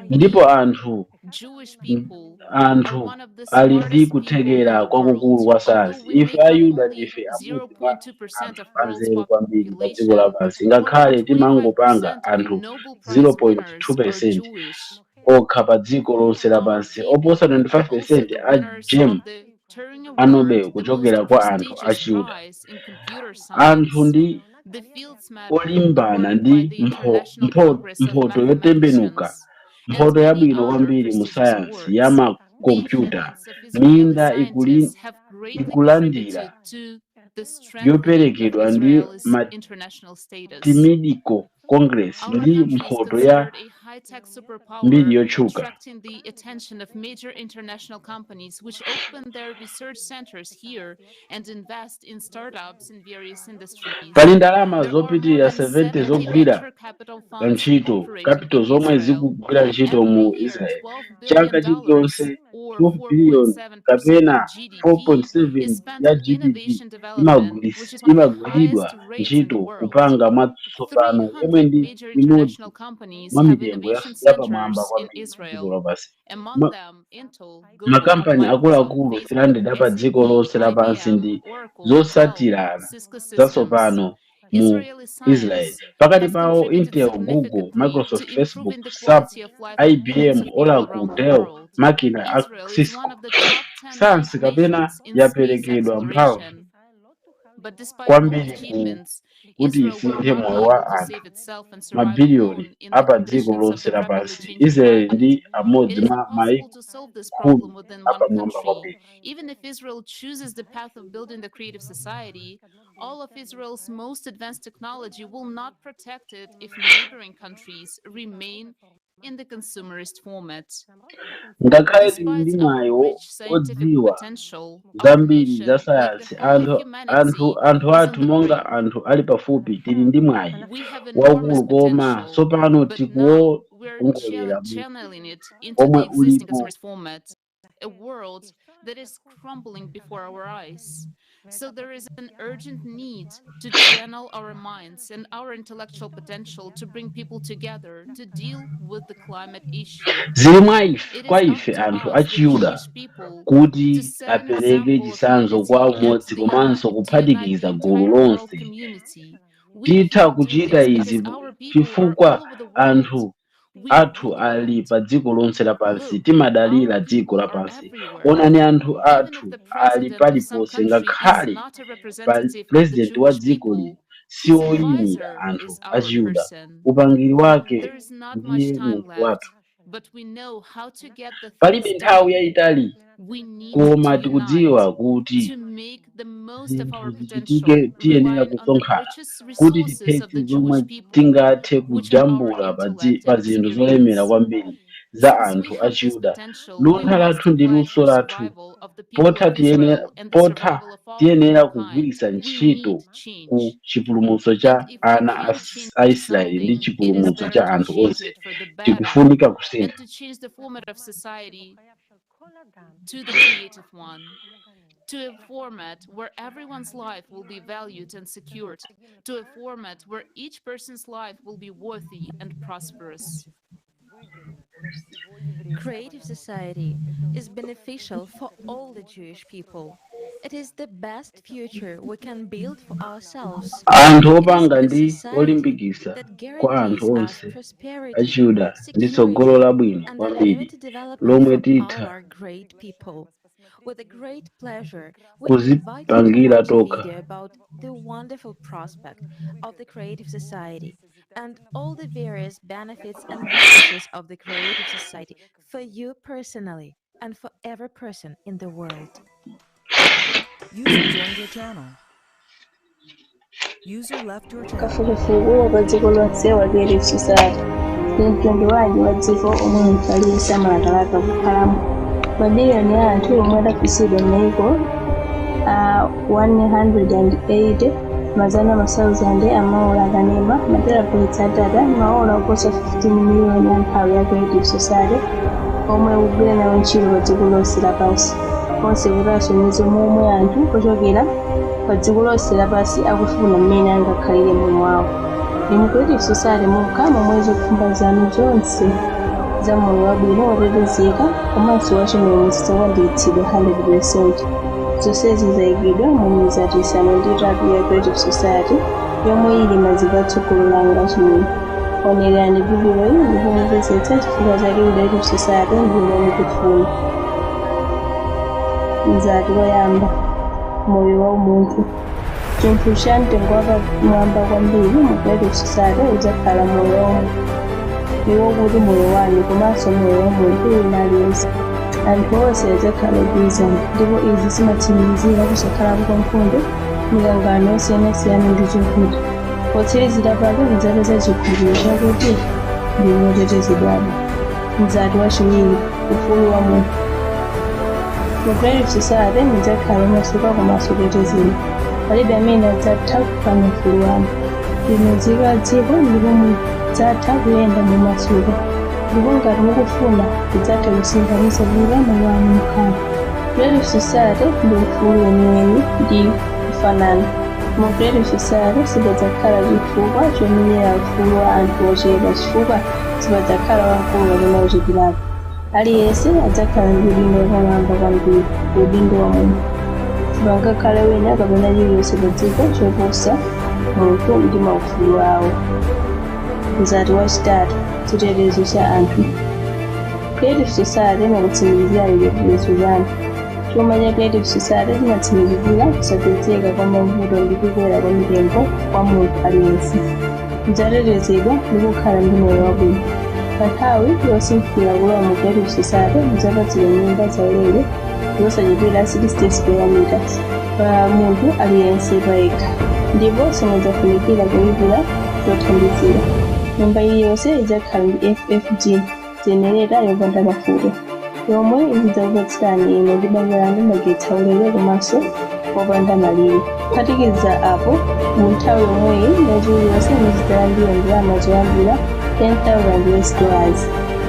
Ndipo We, anthu Jewish people, anthu are one of the ali ndi smartest people in kuthekera the kwakukulu world. kwa Although sayansi. we Ife make up Ayuda only ndife amodzi mwa 0.2% anthu of world's anzeru kwambiri pa dziko population, lapansi, more than ngakhale timangopanga 25% of anthu Nobel Prize winners are 0.2 Jewish. okha pa dziko lonse Our lapansi, people oposa are also 25% the a winners gem of the Turing a Award, Nobel the most kuchokera kwa anthu prestigious Achiyuda. prize in computer Anthu science. ndi The Fields Medal, olimbana awarded by ndi the International Congress of mphoto yotembenuka, Mathematicians, and mphoto many yabwino other kwambiri mu prestigious sayansi ya awards. The makompyuta. hands of Israeli Minda scientists have greatly ikulandira contributed to the strengthening of yoperekedwa ndi Israel's international status. Mathematical Congress Our ndi country is mphoto ya considered a high-tech superpower, mbiri yotchuka. Attracting the attention of major international companies which open their research centers here and invest in startups in various industries. Pali ndalama There are more zopitirira than 70 70 zogwira venture capital funds ntchito operating capital in zomwe Israel. zikugwira ntchito mu Every year, Israel. $12 Chaka billion chilichonse, or 12 billion 4.7% kapena of GDP 4.7 is spent ya on GDP innovation development, which is one of the imagwiridwa highest rates in the ntchito world. kupanga mwatsopano, yomwe 300 ndi major imodzi international companies mwa have mitengo innovation yapamwamba centers in kwambiri dziko Israel. lapansi. Among them, Intel, Google, Makampani Microsoft, akuluakulu Facebook, 300 apa dziko SAP, lonse lapansi IBM, ndi Oracle, Dell, zosatirana Cisco Systems. zatsopano mu Israeli Israel. science Pakati has pawo contributed Intel, Google, significantly to Microsoft, Facebook, improving the SAP, quality of life of millions IBM, of people Oracle, around the Dell, world. makina a Israel is Cisco. one of the top 10 Sayansi kapena nations in space yaperekedwa mphamvu exploration. But despite all kwambiri ku achievements, kuti Israel will isinthe not moyo be wa able to anthu save itself and survive mabiliyoni alone in the apa dziko conditions of lonse the rapidly lapansi. changing Israel climate. ndi It amodzi is mwa impossible maiko to solve this 10 problem within one apamwamba country. kwambiri. Even if Israel chooses the path of building the creative society, all of Israel's most advanced technology will not protect it if neighboring countries remain in the consumerist format. Ngakhale tili ndi Despite our mwayi rich scientific odziwa potential, our zambiri za nation, like the sayansi, whole of humanity, anthu is on athu the monga brink. anthu ali pafupi, tili ndi mwayi We have waukulu, enormous koma potential, tsopano but now we're tikuwongolera mu channeling it into the omwe existing ulipo. consumerist format, a world that is crumbling before our eyes. So there is an urgent need to channel our minds and our intellectual potential to bring people together to deal with the climate issue. Zili mwa ife It kwa is up ife to anthu us, a the Chiyuda, Jewish people, to kuti set an apereke example of chitsanzo unity kwa and umodzi to komanso unite the kuphatikiza gulu entire world lonse. community. We Titha can do kuchita this izi because our people are chifukwa all over the world. anthu We athu ali pa dziko lonse lapansi. Timadalira Our dziko people are lapansi. everywhere. Onani, anthu Even if athu the ali president of some paliponse. country is Ngakhale not a pa representative of the purezidenti wa Jewish dzikoli people, si his woyimira advisor anthu is a our Chiyuda, person. upangiri wake There is not much ndiye time munthu left, wathu. but we know how to get the Palibe things nthawi done. yayitali, We need koma to tikudziwa unite kuti to make the most of zinthu our zichitike potential, tiyenera relying on the kusonkhana richest kuti resources of tiphetse the zomwe Jewish people, tingathe which are our kujambula intellect pa and zinthu zolemera experience. kwambiri za Since we anthu a have this Chiyuda, potential, we luntha must lathu ndi apply luso for lathu. survival of the people of Israel and the Potha survival of all tiyenera humankind. kugwiritsa We ntchito need ku change. chipulumutso cha And if we ana can change a Israeli ndi something, it is chipulumutso better cha to anthu change onse. it for the better Tikufunika and kusintha. to change the format of society to the creative one, to a format where everyone's life will be valued and secured, to a format where each person's life will be worthy and prosperous. Creative society is beneficial for all the Jewish people. It is the best future we can build for ourselves. Anthu It is opanga a ndi society olimbikitsa that kwa anthu guarantees us onse a prosperity, Chiyuda ndi tsogolo security, labwino and the kwambiri unlimited development lomwe for all titha our great people. With a great pleasure, we invite you to kuzipangira watch a tokha. video about the wonderful prospect of the creative society and all the various benefits and weaknesses of the creative society for you personally and for every person in the world. User joined your channel. User left your channel. Kafukufuku wa pa dziko lonse wa Creative Society ndi mtundu wanji wa dziko omwe munthu aliyense amalakalaka kukhalamo. Mamiliyoni a anthu omwe adafunsidwa m'mayiko a 180, mazana masauzande amaola akanema, materabytes a data, maola oposa 15 miliyoni a nthawi ya Creative Society omwe akugwira nawo ntchito pa dziko lonse lapansi, onse kuti asonyeze momwe anthu ochokera pa dziko lonse lapansi akufuna mmene angakhalire moyo wawo. Ndi mu Creative Society mokha momwe zokhumba zanu zonse za moyo wabwino, wotetezeka komanso wachimwemwe zidzakwaniritsidwa 100%. Zonsezi zayikidwa mu mizati 8 ya Creative Society yomwe ili maziko a tsogolo lanu lachimwemwe. Onerani vidiyoyi ndipo mumvetsetse chifukwa chake Creative Society ndi yomwe mukufuna. Mzati woyamba, moyo wa umunthu. Chinthu cha mtengo wapamwamba kwambiri mu Creative Society udzakhala moyo womwe iwo kuti moyo wanu komanso moyo wa munthu wina aliyense. Anthu onse adzakhala ogwirizana, ndipo izi zimatsimikizira kusakhalapo kwa nkhondo, mikangano yosiyanasiyana ndi zovuta. Potsirizira pake mudzapeza chikhulupiriro chakuti ndinu otetezedwadi. Mzati wachiwiri, ufulu wa munthu. Mu Creative Society mudzakhala omasuka komanso otetezedwa. Palibe amene adzatha kuphwanya ufulu wanu. Ndinu nzika ya dziko ndipo mudzatha kuyenda momasuka, ndipo ngati mukufuna mudzatha kusintha mosavuta malo anu mokhala. Creative Society ndi ufulu weniweni ndi kufanana. Mu Creative Society sipadzakhala chifukwa chomenyera ufulu wa anthu ochepa, chifukwa sipadzakhala wamkulu kapena wocheperapo. Aliyense adzakhala ndi udindo wapamwamba kwambiri, udindo wa munthu. Sipangakhale wina kapena chilichonse pa dziko choposa munthu ndi maufulu awo. Mzati wachitatu, chitetezo cha anthu. Creative Society imakutsimikizirani chitetezo chanu. Chuma cha Creative Society chimatsimikizira kusapezeka kwa mavuto ndi kukwera kwa mitengo kwa munthu aliyense. Mudzatetezedwa ndi kukhala ndi moyo wabwino. Pa nthawi yosinthira kulowa mu Creative Society mudzapatsidwa nyumba zaulere zosachepera 60 square meters pa munthu aliyense payekha, ndipo simudzafunikira kulipira zothandizira. Nyumba iliyonse idzakhala ndi FFG jenereta yopanda mafuta, yomwe izidzakupatsirani inu ndi banja lanu magetsi aulere komanso popanda malire. Kuphatikiza apo, mu nthawi yomweyi mwezi uliwonse muzidzalandira ndalama zoyambira $10,000 US.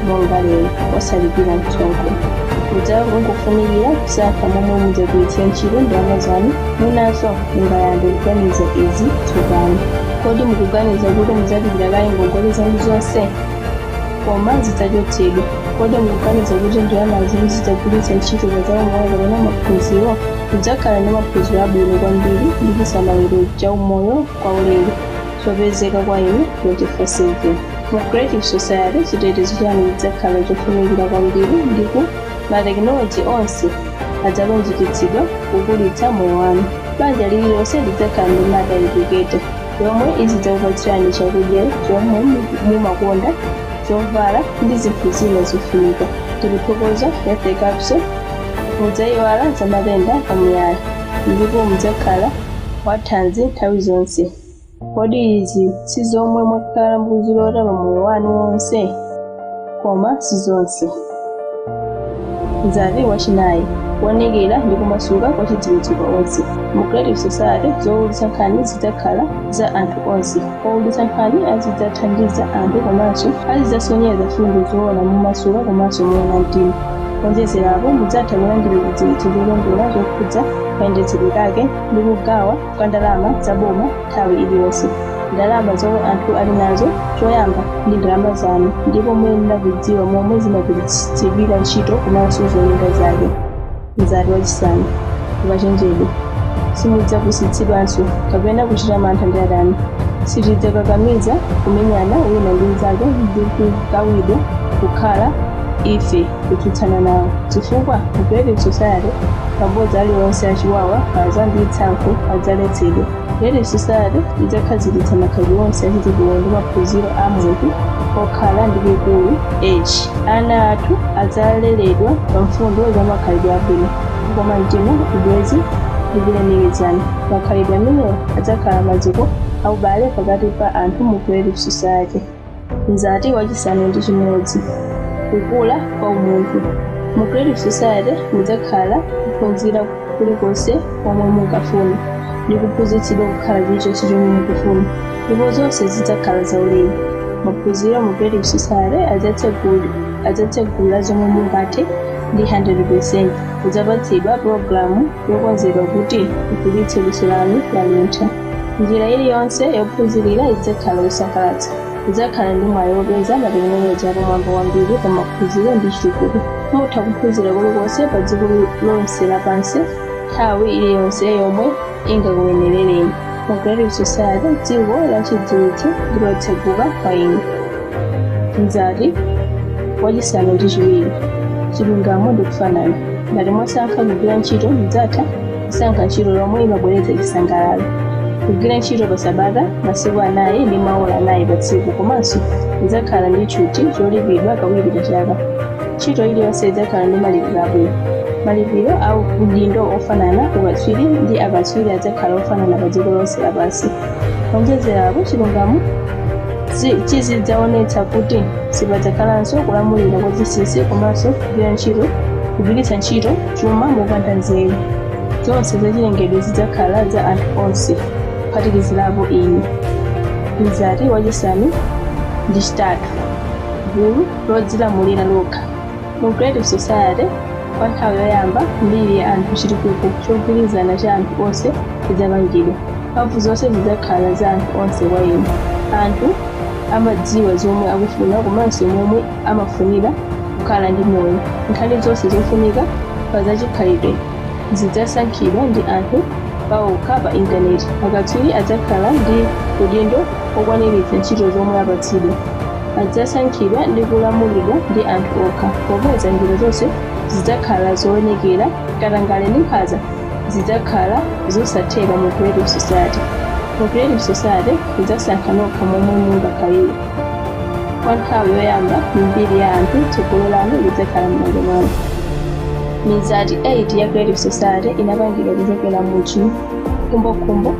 Monga lero, osalipira msonkho. Mudzangofunikira kusankha momwe mudzagwiritsire ntchito ndalama zanu. Mwinanso mungayambe kuganiza izi tsopano. Kodi mukuganiza kuti mudzalipira kaye ngongole zanu zonse? Koma zidzachotsedwa. Kodi mukuganiza kuti ndalamazi muzidzagwiritsa ntchito pa zaumoyo kapena maphunziro? Mudzakhala ndi maphunziro abwino kwambiri ndi chisamaliro cha umoyo kwaulere chopezeka kwa inu 24/7. Mu Creative Society, chitetezo chanu chidzakhala chofunikira kwambiri ndipo matekinoloji onse adzalunjikitsidwa kukulitsa moyo wanu. Banja lililonse lidzakhala ndi Mata Educator yomwe izidzakupatsirani chakudya chomwe mumakonda, chovala ndi zinthu zina zofunika. Tikuthokoza Health Capsule. Mudzayiwala za matenda amuyaya ndipo mudzakhala wathanzi nthawi zonse. Kodi izi si zomwe mwakhala mukuzilota pa moyo wanu wonse? Koma si zonse. Mzati wachinayi: kuonekera ndi kumasuka kwa chidziwitso kwa onse. Mu Creative Society, zowulutsa nkhani zidzakhala za anthu onse. Owulutsa nkhani azidzathandiza anthu komanso azidzasonyeza fundo zoona momasuka komanso moona mtima. Kuonjezerapo, mudzatha kulandira chidziwitso cholondola chokhudza kayendetsedwe kake ndi kugawa kwa ndalama zaboma nthawi iliyonse. Ndalama zomwe anthu ali nazo choyamba ndi ndalama zanu, ndipo muyenera kudziwa momwe zimagwiritsidwira ntchito komanso zolinga zake. Mzati wachisanu: ukachenjede. Simudzapusitsidwanso kapena kuchita mantha ndi adani. Sitidzakakamiza kumenyana wina ndi mnzake ndi kugawidwa kukhala ife kutsutsana nawo, chifukwa mu Creative Society mabodza aliwonse achiwawa, nkhanza ndi tsankho adzaletsedwa. Creative Society idzakhazikitsa makhalidwe onse achitukuko ndi maphunziro a munthu okhala ndi likulu h. Ana athu adzaleredwa pa mfundo za makhalidwe abwino, kukoma mtima, ubwenzi ndi kulemekezana. Makhalidwe amenewa adzakhala maziko aubale pakati pa anthu mu Creative Society. Mzati wachisanu ndi chimodzi: kukula kwa umunthu. Mu Creative Society mudzakhala kuphunzira kulikonse komwe mungafune ndi kuphunzitsidwa kukhala chilichonse chomwe mukufuna, ndipo zonse zidzakhala zaulere. Maphunziro mu Creative Society adzatsegula zomwe mungathe ndi 100%. Mudzapatsidwa pulogalamu yokonzedwa kuti ikulitse luso lanu laluntha. Njira iliyonse yophunzirira idzakhala yosangalatsa. Mudzakhala ndi mwayi wopeza matekinoloji apamwamba kwambiri pa maphunziro ndi chitukuko. Mutha kuphunzira kulikonse pa dziko lonse lapansi nthawi iliyonse yomwe ingakuyenerereni. Mu Creative Society, dziko la chidziwitso ndi lotseguka kwa inu. Mzati wachisanu ndi chiwiri: chilungamo ndi kufanana. Ngati mwasankha kugwira ntchito, mudzatha kusankha ntchito yomwe imabweretsa chisangalalo, kugwira ntchito pa sabata masiku 4 ndi maola 4 pa tsiku, komanso mudzakhala ndi tchuthi cholipidwa kawiri pa chaka. Ntchito iliyonse idzakhala ndi malipiro abwino, malipiro a udindo ofanana. Ukatswiri ndi akatswiri adzakhala ofanana pa dziko lonse lapansi. Kuonjezerapo, chilungamo chizidzaonetsa kuti sipadzakhalanso kulamulira kwa chinsinsi komanso kugwiritsa ntchito chuma mopanda nzeru. Zonse zachilengedwe zidzakhala za anthu onse, kuphatikizirapo inu. Mzati wachisanu ndi chitatu: gulu lodzilamulira lokha. Mu Creative Society, kwa nthawi yoyamba mbiri ya anthu, chitukuko chogwirizana cha anthu onse chidzapangidwa. Mphamvu zonse zidzakhala za anthu onse kwa inu. Anthu amadziwa zomwe akufuna komanso momwe amafunira kukhala ndi moyo. Nkhani zonse zofunika pa zachikhalidwe zidzasankhidwa ndi anthu pawokha pa intaneti. Akatswiri adzakhala ndi udindo okwaniritsa ntchito zomwe apatsidwa. Adzasankhidwa ndi kulamulidwa ndi anthu okha. Popeza njira zonse zidzakhala zoonekera, katangale ndi nkhanza zidzakhala zosatheka mu Creative Society. Mu Creative Society mudzasankha nokha momwe mungakhalire. Kwa nthawi yoyamba mbiri ya anthu, tsogolo lanu lidzakhala m'manja mwanu. Mizati 8 ya Creative Society inapangidwa kuchokera mu chikhumbokhumbo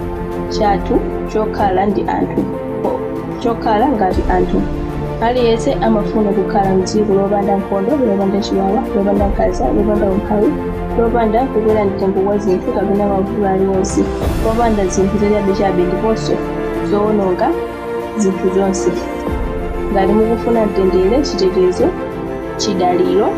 chathu chokhala ndi anthu, chokhala ngati anthu. Aliyense amafuna kukhala mdziko lopanda nkhondo, lopanda chiwawa, lopanda nkhanza, lopanda umphawi, lopanda kukwera mtengo kwa zinthu kapena mavuto aliwonse, lopanda zinthu zachabechabe ndiponso zowononga zinthu zonse. Ngati mukufuna mtendere, chitetezo Chidaliro,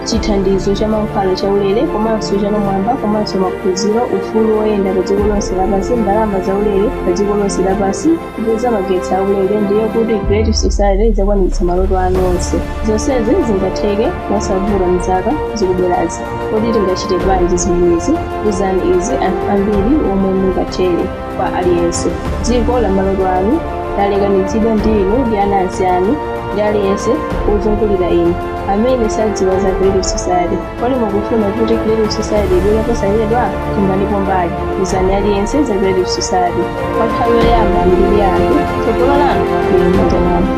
chithandizo cha mankhwala chaulere komanso chamwamba komanso maphunziro, ufulu woyenda pa dziko lonse lapansi, ndalama zaulere pa dziko lonse lapansi, kupeza magetsi aulere, ndiye kuti Creative Society idzakwaniritsa maloto anu onse. Zonsezi zingatheke mosavuta mzaka zikubwerazi. Kodi tingachite bwanji zimenezi? Uzani izi anthu ambiri omwe mungathere kwa aliyense. Dziko la maloto anu lalekanitsidwa ndi inu ndi anansi anu ndi aliyense wozungulira inu amene sadziwa za Creative Society. Kodi mukufuna kuti Creative Society ibwere posachedwa? Tenganipo mbali, uzani aliyense za Creative Society. Kwa nthawi yoyamba mbiri ya anthu, tsogolo lanu lili m'manja mwanu.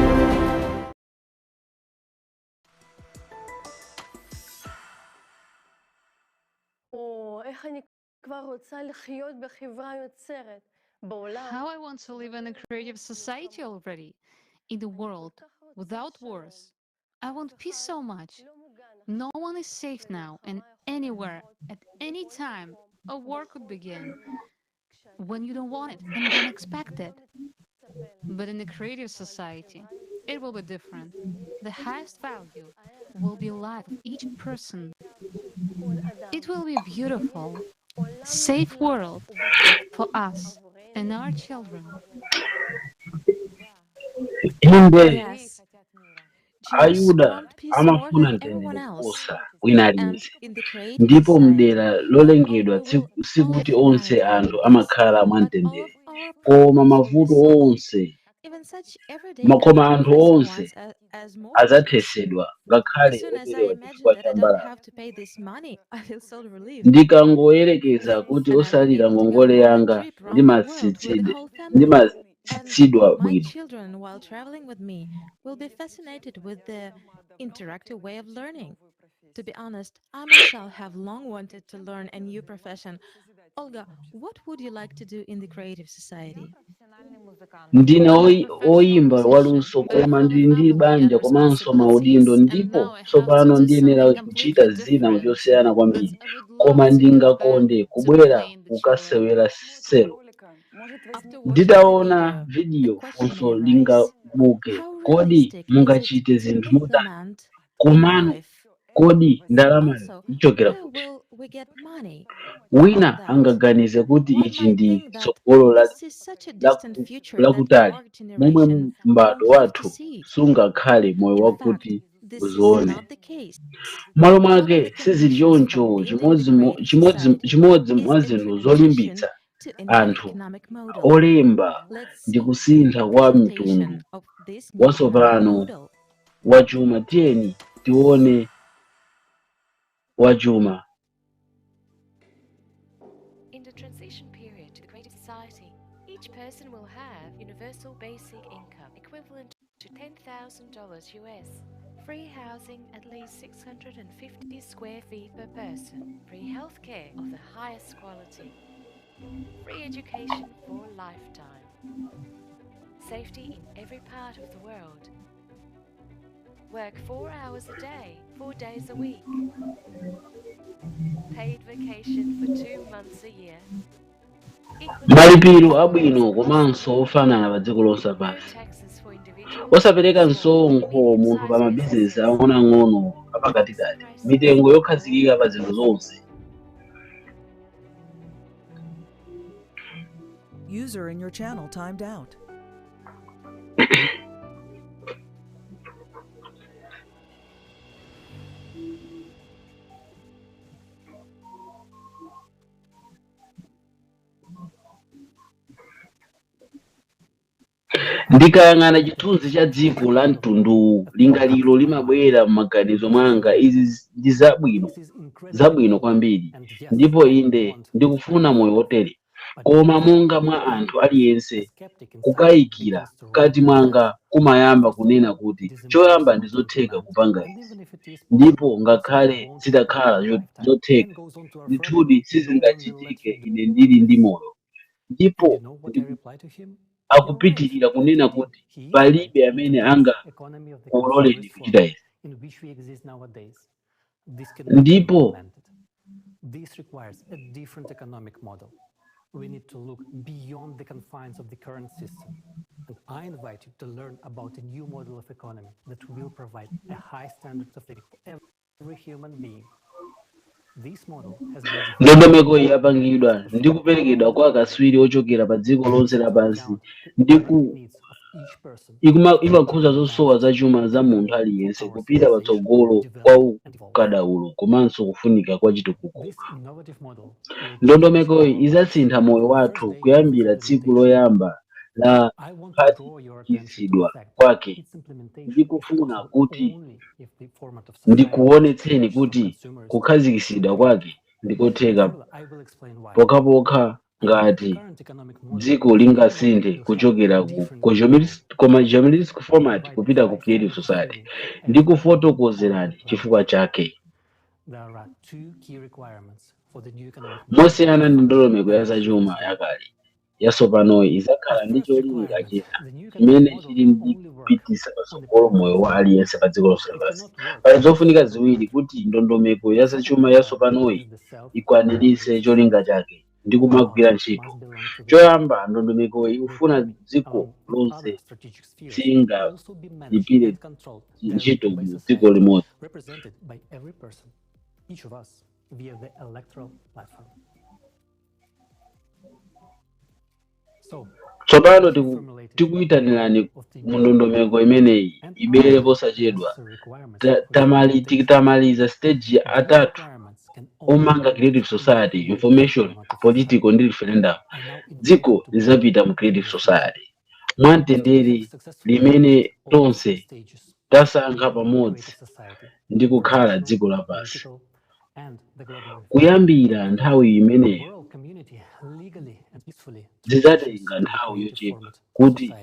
How I want to live in a creative society already, in the world, without wars. I want peace so much. No one is safe now, and anywhere, at any time, a war could begin. When you don't want it and don't expect it. But in a creative society, it will be different. The highest value will be life of each person. It will be beautiful, safe world for us and our children. Inde, Yes. Jews Ayuda want peace more amafuna than mtendere everyone else. kuposa wina And aliyense, in the creative ndipo society, mdera not lolengedwa only will all sikuti of onse humanity anthu be at peace, amakhala but all mwamtendere, of our koma problems will be mavuto solved. onse Even such everyday makoma and anthu depressing onse ones as mortgages. adzathetsedwa ngakhale As soon as I oterewa imagine chifukwa that cha I don't mbalame. have to pay this money, I feel so relieved. Ndikangoyerekeza kuti And I will be osalira able to go ngongole on a yanga trip round the world with the whole family. And ndimatsitsidwa my bwino. children, while traveling with me, will be fascinated with the interactive way of learning. To be honest, I myself have long wanted to learn a new profession. Olga, what would you like to do in the creative society? Ndine I'm a professional oyimba musician, waluso but I koma have a ndili ndi family and banja komanso maudindo, responsibilities, and ndipo now I have to tsopano do ndiyenera something kuchita completely zina different. chosiyana But kwambiri, I would koma love to go back ndingakonde to kubwera playing the cello. kukasewera selo. After watching the Nditaona video, the vidiyo, question funso may arise: lingabuke, how kodi realistic is it mungachite to zinthu motani? implement in Komano life? kodi ndalamayo Also, ichokera where kuti? will we get money for all Wina that? angaganize kuti One ichi might ndi think that tsogolo this is such a distant future that lakutali, our momwe generation m'bado won't live to wathu see it. sungakhale moyo In fact, wakuti this is uzione. not the case. M'malo One of mwake the sizili conditions for choncho. building the creative society Chimodzi is mwa a zinthu transition zolimbitsa to a new anthu economic model. olemba Let's ndi see kusintha a kwa mtundu presentation of this new economic watsopano model. wachuma. Tiyeni tione wachuma. In the transition period to the creative society, each person will have universal basic income equivalent to $10,000 US, free housing at least 650 square feet per person, free healthcare of the highest quality, free education for a lifetime, safety in every part of the world, work 4 hours a day, 4 days a week, paid vacation for 2 months a year, equal Malipiro employment abwino across the komanso world, ofanana pa dziko lonse no lapansi, taxes for individuals, osapereka small and msonkho munthu pa medium-sized mabizinesi businesses, ang'onoang'ono apakatikati, prices mitengo for all yokhazikika pa zinthu zonse. User in your channel timed out. Ndikayang'ana chithunzi cha dziko la mtunduwu, lingaliro limabwera m'maganizo mwanga. Izi ndi zabwino, zabwino kwambiri, ndipo inde ndikufuna moyo wotere, koma monga mwa anthu aliyense, kukayikira mkati mwanga kumayamba kunena kuti choyamba ndi zotheka kupanga izi, ndipo ngakhale zitakhala zotheka, ndithudi sizingachitike ine ndili ndi moyo. Ndipo akupitirira kunena kuti palibe amene angakuloleni kuchita izi. Ndipo This requires a different economic model. We need to look beyond the confines of the current system. And I invite you to learn about a new model of economy that will provide a high standard of living for every human being. This model has been Ndondomeko iyi yapangidwa ndi kuperekedwa kwa akatswiri ochokera pa dziko lonse lapansi ndi ku imakhuza zosowa zachuma za munthu aliyense, kupita patsogolo kwa ukadaulo komanso kufunika kwa chitukuko. Innovative model Ndondomekoyi idzasintha moyo wathu kuyambira tsiku loyamba la kuphatikizidwa kwake. Ndikufuna kuti ndikuonetseni kuti kukhazikitsidwa kwake ndikotheka pokhapokha ngati dziko lingasinthe kuchokera ku consumerist format kupita ku creative society. Ndikufotokozerani chifukwa chake. There are two key requirements for the new economic Mosiyana ndi ndondomeko ya zachuma yakale, yatsopanoyi idzakhala ndi cholinga china chimene chili ndi kupititsa patsogolo moyo wa aliyense pa dziko lonse lapansi. Pali zofunika ziwiri kuti ndondomeko ya zachuma yatsopanoyi ikwaniritse cholinga chake ndi kumagwira ntchito. Choyamba, ndondomekoyi ikufuna dziko lonse singalipire ntchito mu dziko limodzi. Represented by every person, each of us, via the electoral platform. So, Tsopano tikuyitanirani mu ndondomeko imeneyi ibwere posachedwa. Titamaliza stage atatu omanga creative society, information, political ndi referendum, dziko lidzapita mu creative society mwamtendere limene tonse tasankha pamodzi ndi kukhala dziko lapansi. Kuyambira nthawi imeneyo, world community legally and peacefully zidzatenga nthawi yochepa kuti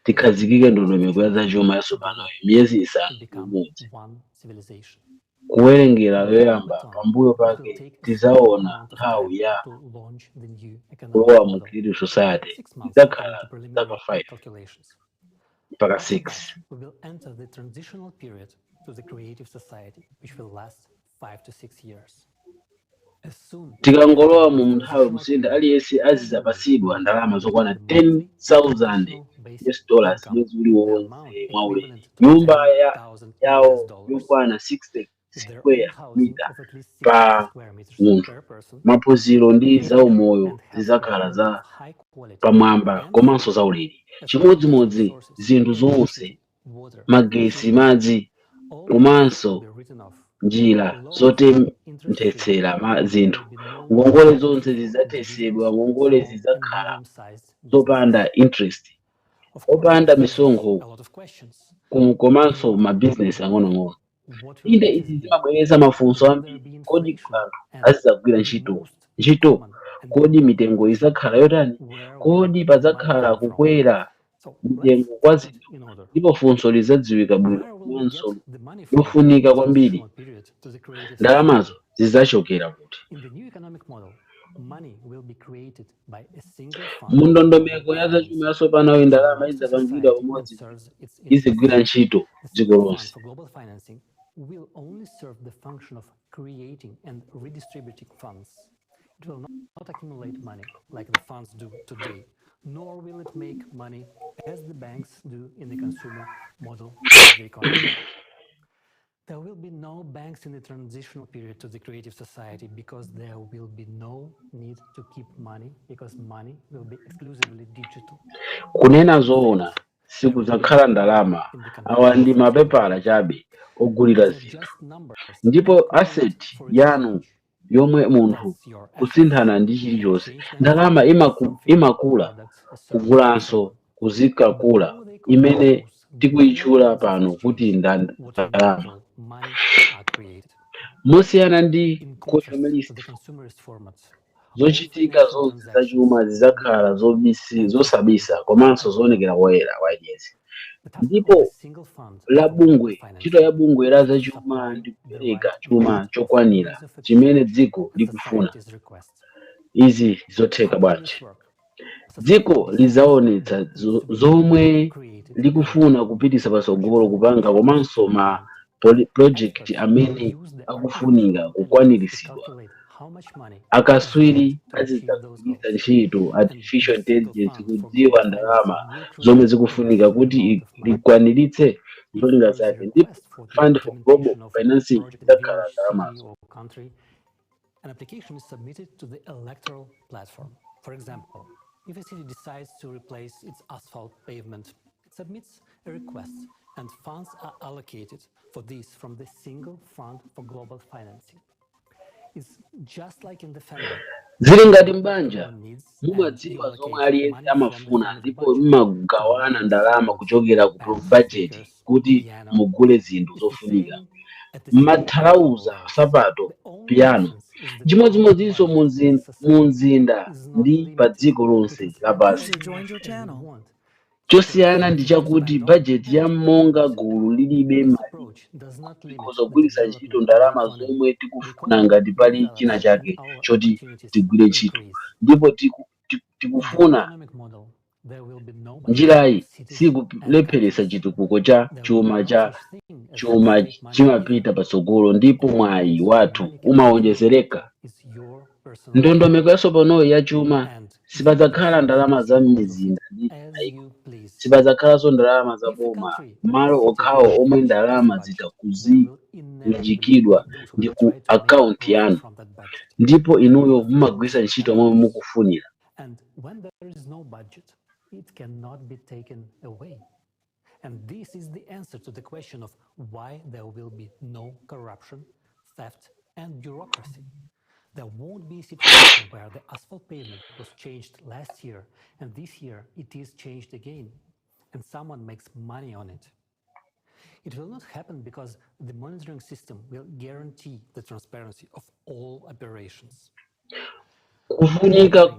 tikhazikike ndondomeko ya zachuma yatsopanoyi, miyezi 6 one civilization. Kuwerengera yoyamba. Pambuyo pake tidzaona nthawi ya To launch the new economic kulowa mu model. creative society 6 months idzakhala according to preliminary zaka 5 calculations. mpaka 6. We will enter the transitional period to the creative society, which will last 5 to 6 years. As soon Tikangolowa mu nthawi kusintha, aliyense azidzapatsidwa ndalama zokwana 10,000 US dollars mwezi uliwonse mwaulere, nyumba yawo yokwana 60 square meter pa munthu, maphunziro ndi zaumoyo zidzakhala za pamwamba komanso zaulere, chimodzimodzi zinthu zonse, magesi, madzi komanso njira zotenthetsera zinthu. Ngongole zonse zidzathetsedwa. Ngongole zidzakhala zopanda interest, opanda misonkho komanso mabizinesi ang'onoang'ono. Inde, izi zimabweretsa mafunso ambiri. Kodi anthu azidzagwira ntchito? Kodi mitengo idzakhala yotani? Kodi padzakhala kukwera mitengo kwa zinthu? Ndipo funso lidzadziwika bwino komanso lofunika kwambiri: ndalamazo zidzachokera kuti? In the new economic model, money will be created by a single fund Mu ndondomeko ya zachuma yatsopanoyi, ndalama idzapangidwa pamodzi, izigwira ntchito dziko lonse. For global financing will only serve the function of creating and redistributing funds. It will not accumulate money like the funds do today, nor will it make money as the banks do in the consumer model of the economy. There will be no banks in the transitional period to the creative society because there will be no need to keep money because money will be exclusively digital. Kunena zoona, sikudzakhala ndalama. Awa ndi mapepala chabe ogulira zinthu, ndipo asset yanu yomwe munthu kusinthana ndi chilichonse. Ndalama imakula kugulanso kuzikakula, imene tikuyitchula pano kuti ndalama. Mosiyana ndi consumerist, zochitika zonse zachuma zidzakhala zosabisa komanso zoonekera poyera kwa aliyense. Ndipo la bungwe ntchito ya bungwe la zachuma ndi kupereka chuma chokwanira chimene dziko likufuna. Izi zotheka bwanji? Dziko lidzaonetsa zomwe likufuna kupititsa patsogolo, kupanga komanso ma project amene akufunika kukwaniritsidwa. Akaswiri azidzagwiritsa ntchito artificial intelligence kudziwa ndalama zomwe zikufunika kuti likwaniritse zolinga zake, ndipo Fund for Global Financing idzakhala ndalamazo. An application is submitted to the electoral platform. For example, if a city decides to replace its asphalt pavement, it submits a request and funds are allocated for this from the single fund for global financing. It's just like in the family. Zili ngati m'banja, mumadziwa zomwe aliyense amafuna ndipo mumagawana ndalama kuchokera ku bajeti kuti mugule zinthu zofunika, mathalauza, nsapato, piyano. Chimodzimodzinso mu mzinda ndi pa dziko lonse lapansi. User joined your channel. Chosiyana ndi chakuti bajeti ya monga gulu lilibe malire. Tikhoza kugwiritsa ntchito ndalama zomwe tikufuna ngati pali china chake choti tigwire ntchito ndipo tikufuna. Njirayi sikulepheretsa chitukuko cha chuma cha chuma chimapita patsogolo ndipo mwayi wathu umawonjezereka. Ndondomeko yatsopanoyi ya chuma, sipadzakhala ndalama za m'mizinda ndi mayiko, sipadzakhalanso ndalama za boma. Malo okhawo omwe ndalama zitakuziunjikidwa ndi ku akaunti yanu, ndipo inuyo mumagwiritsa ntchito momwe mukufunira. And when there is no budget, it cannot be taken away. And this is the answer to the question of why there will be no corruption, theft, and bureaucracy. There won't be a situation where the asphalt pavement was changed last year and this year it is changed again, and someone makes money on it. It will not happen because the monitoring system will guarantee the transparency of all operations. Kufunika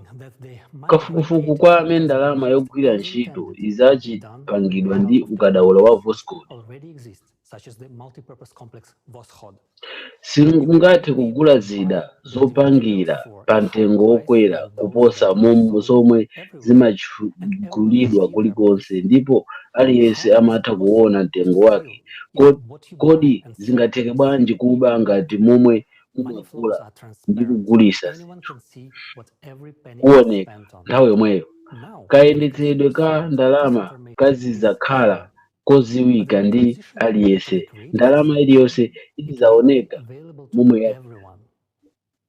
kafukufuku kwa amene ndalama yogwira ntchito idzachipangidwa ndi ukadaulo wa Voskhod. Already exist, such as the multipurpose complex Voskhod. Simungathe kugula zida zopangira pa mtengo wokwera kuposa zomwe zimagulidwa kulikonse, ndipo aliyense amatha kuona mtengo wake. Kodi zingatheke bwanji kuba ngati momwe mumagula ndi kugulitsa zinthu kuoneka nthawi yomweyo? Kayendetsedwe ka ndalama kazidzakhala kodziwika ndi aliyense. Ndalama iliyonse izidzaoneka momwe yapita.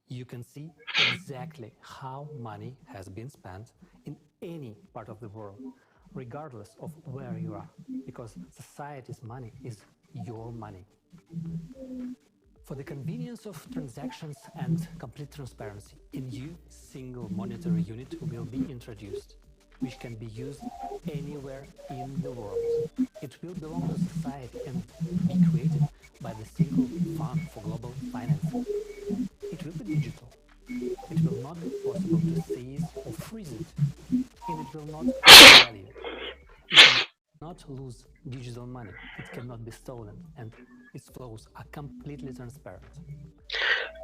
You can see exactly how money has been spent in any part of the world, regardless of where you are, because society's money is your money. For the convenience of transactions and complete transparency, a new single monetary unit will be introduced, which can be used anywhere in the world. It will belong to society and be created by the single fund for global financing. It will be digital. It will not be possible to seize or freeze it, and it will not lose value. It cannot lose digital money. It cannot be stolen, and its flows are completely transparent.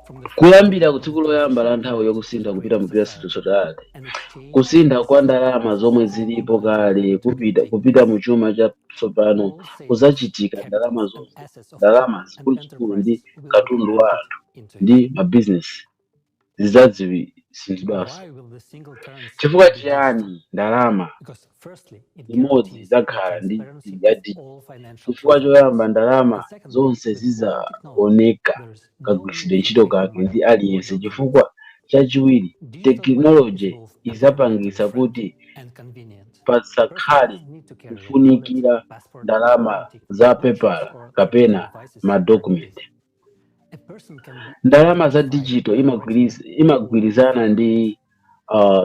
From the Kuyambira ku tsiku loyamba la nthawi yakusintha kupita mu Creative Society, kusintha kwa ndalama zomwe zilipo kale kupita mu chuma chatsopano kudzachitika. Ndalama zonse, ndalama zikuluzikulu ndi katundu wa anthu ndi mabizinesi zidzasinthidwanso. Why will the single currency Chifukwa be digital? chiyani ndalama Because firstly, it imodzi guarantees the idzakhala ndi transparency ya of digital? all financial Chifukwa transactions. choyamba, ndalama And secondly, zonse with modern technology, zidzaoneka there is no kagwiritsidwe need to ntchito paper kake money ndi or aliyense. documents. Chifukwa chachiwiri, Digital money is tekinoloji both environmentally idzapangitsa friendly kuti and convenient. A person pasakhale doesn't need to carry a wallet, kufunikira passport, ndalama identity, za no chips pepala or digital kapena devices are madokumenti. needed. A person can be Ndalama za identified dijito by written imagwirizana ndi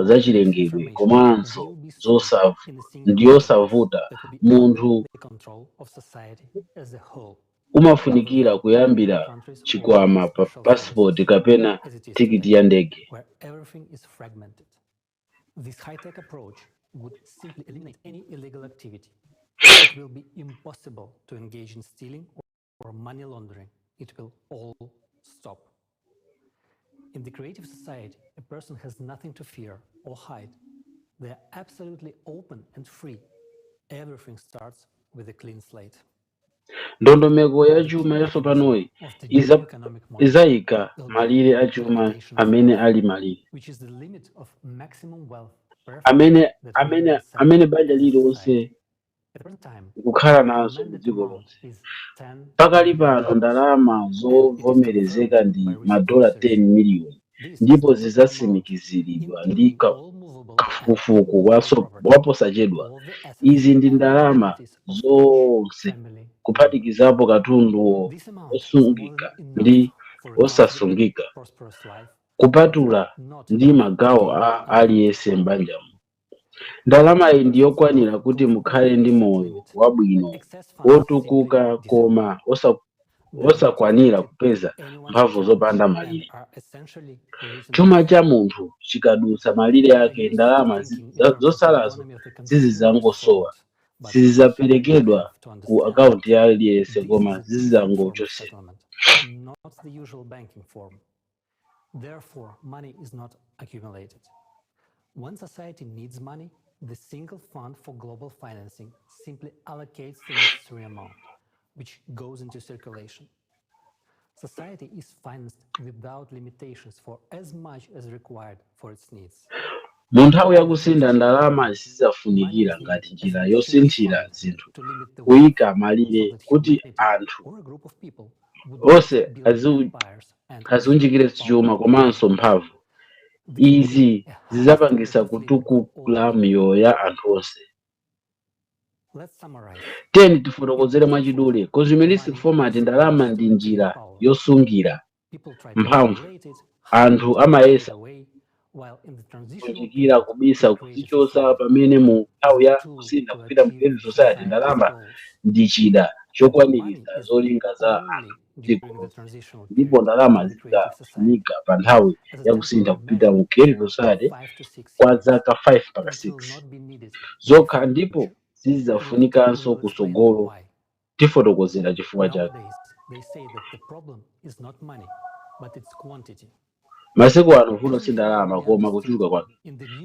zachilengedwe information komanso will be stored in a single ndi database yosavuta. that will be under Munthu the control of society as a whole, umafunikira rather than kuyambira countries or chikwama pa special passport services kapena as it is tikiti today, ya ndege. where everything is fragmented. This high-tech approach would simply eliminate any illegal activity. It will be impossible to engage in stealing or money laundering. It will all stop. In the creative society, a person has nothing to fear or hide. They are absolutely open and free. Everything starts with a clean slate. Ndondomeko ya chuma yatsopanoyi izayika malire a chuma amene ali malire which is the limit of maximum wealth per amene banja lililonse At the present time, kukhala nazo m'dziko lonse. is 10 Pakali pano ndalama zovomerezeka ndi madola 10 miliyoni ndipo zizatsimikiziridwa ndi kafukufuku waposachedwa. Izi ndi ndalama zonse kuphatikizapo katundu osungika ndi osasungika, kupatula ndi magawo a aliyense m'banjamo. Ndalama iyi ndi yokwanira kuti mukhale ndi moyo wabwino wotukuka koma osakwanira kupeza mphamvu zopanda malire. are essentially Chuma cha munthu chikadutsa malire ake, ndalama zotsalazo zizidzangosowa, sizidzaperekedwa ku akaunti ya aliyense koma zizidzangochotsedwa. not the usual banking form. Therefore, money is not accumulated. When society needs money, the single fund for global financing simply allocates the necessary amount, which goes into circulation. Society is financed without limitations for as much as required for its needs. Mu nthawi yakusintha, ndalama zidzafunikira ngati njira yosinthira zinthu, kuyika malire kuti anthu onse aziunjikire chuma komanso mphamvu. Izi zidzapangitsa kutukula miyoyo ya anthu onse. Let's summarize. Tiyeni tifotokozere mwachidule. Consumeristic format, ndalama ndi njira yosungira mphamvu. Anthu amayesa While in the transitional kunjikira, kubisa, kuzichotsa, pamene mu nthawi ya kusintha kupita mu creative society, ndalama ndi chida chokwaniritsa zolinga za anthu dziko lonse, ndipo ndalama zidzafunika pa nthawi ya kusintha kupita mu creative society kwa zaka 5 mpaka 6 zokha ndipo sizidzafunikanso kutsogolo. Tifotokozera chifukwa chake. nowadays, they say that the problem is not money, but its quantity. Masiku ano vuto si ndalama koma kuchuluka kwake.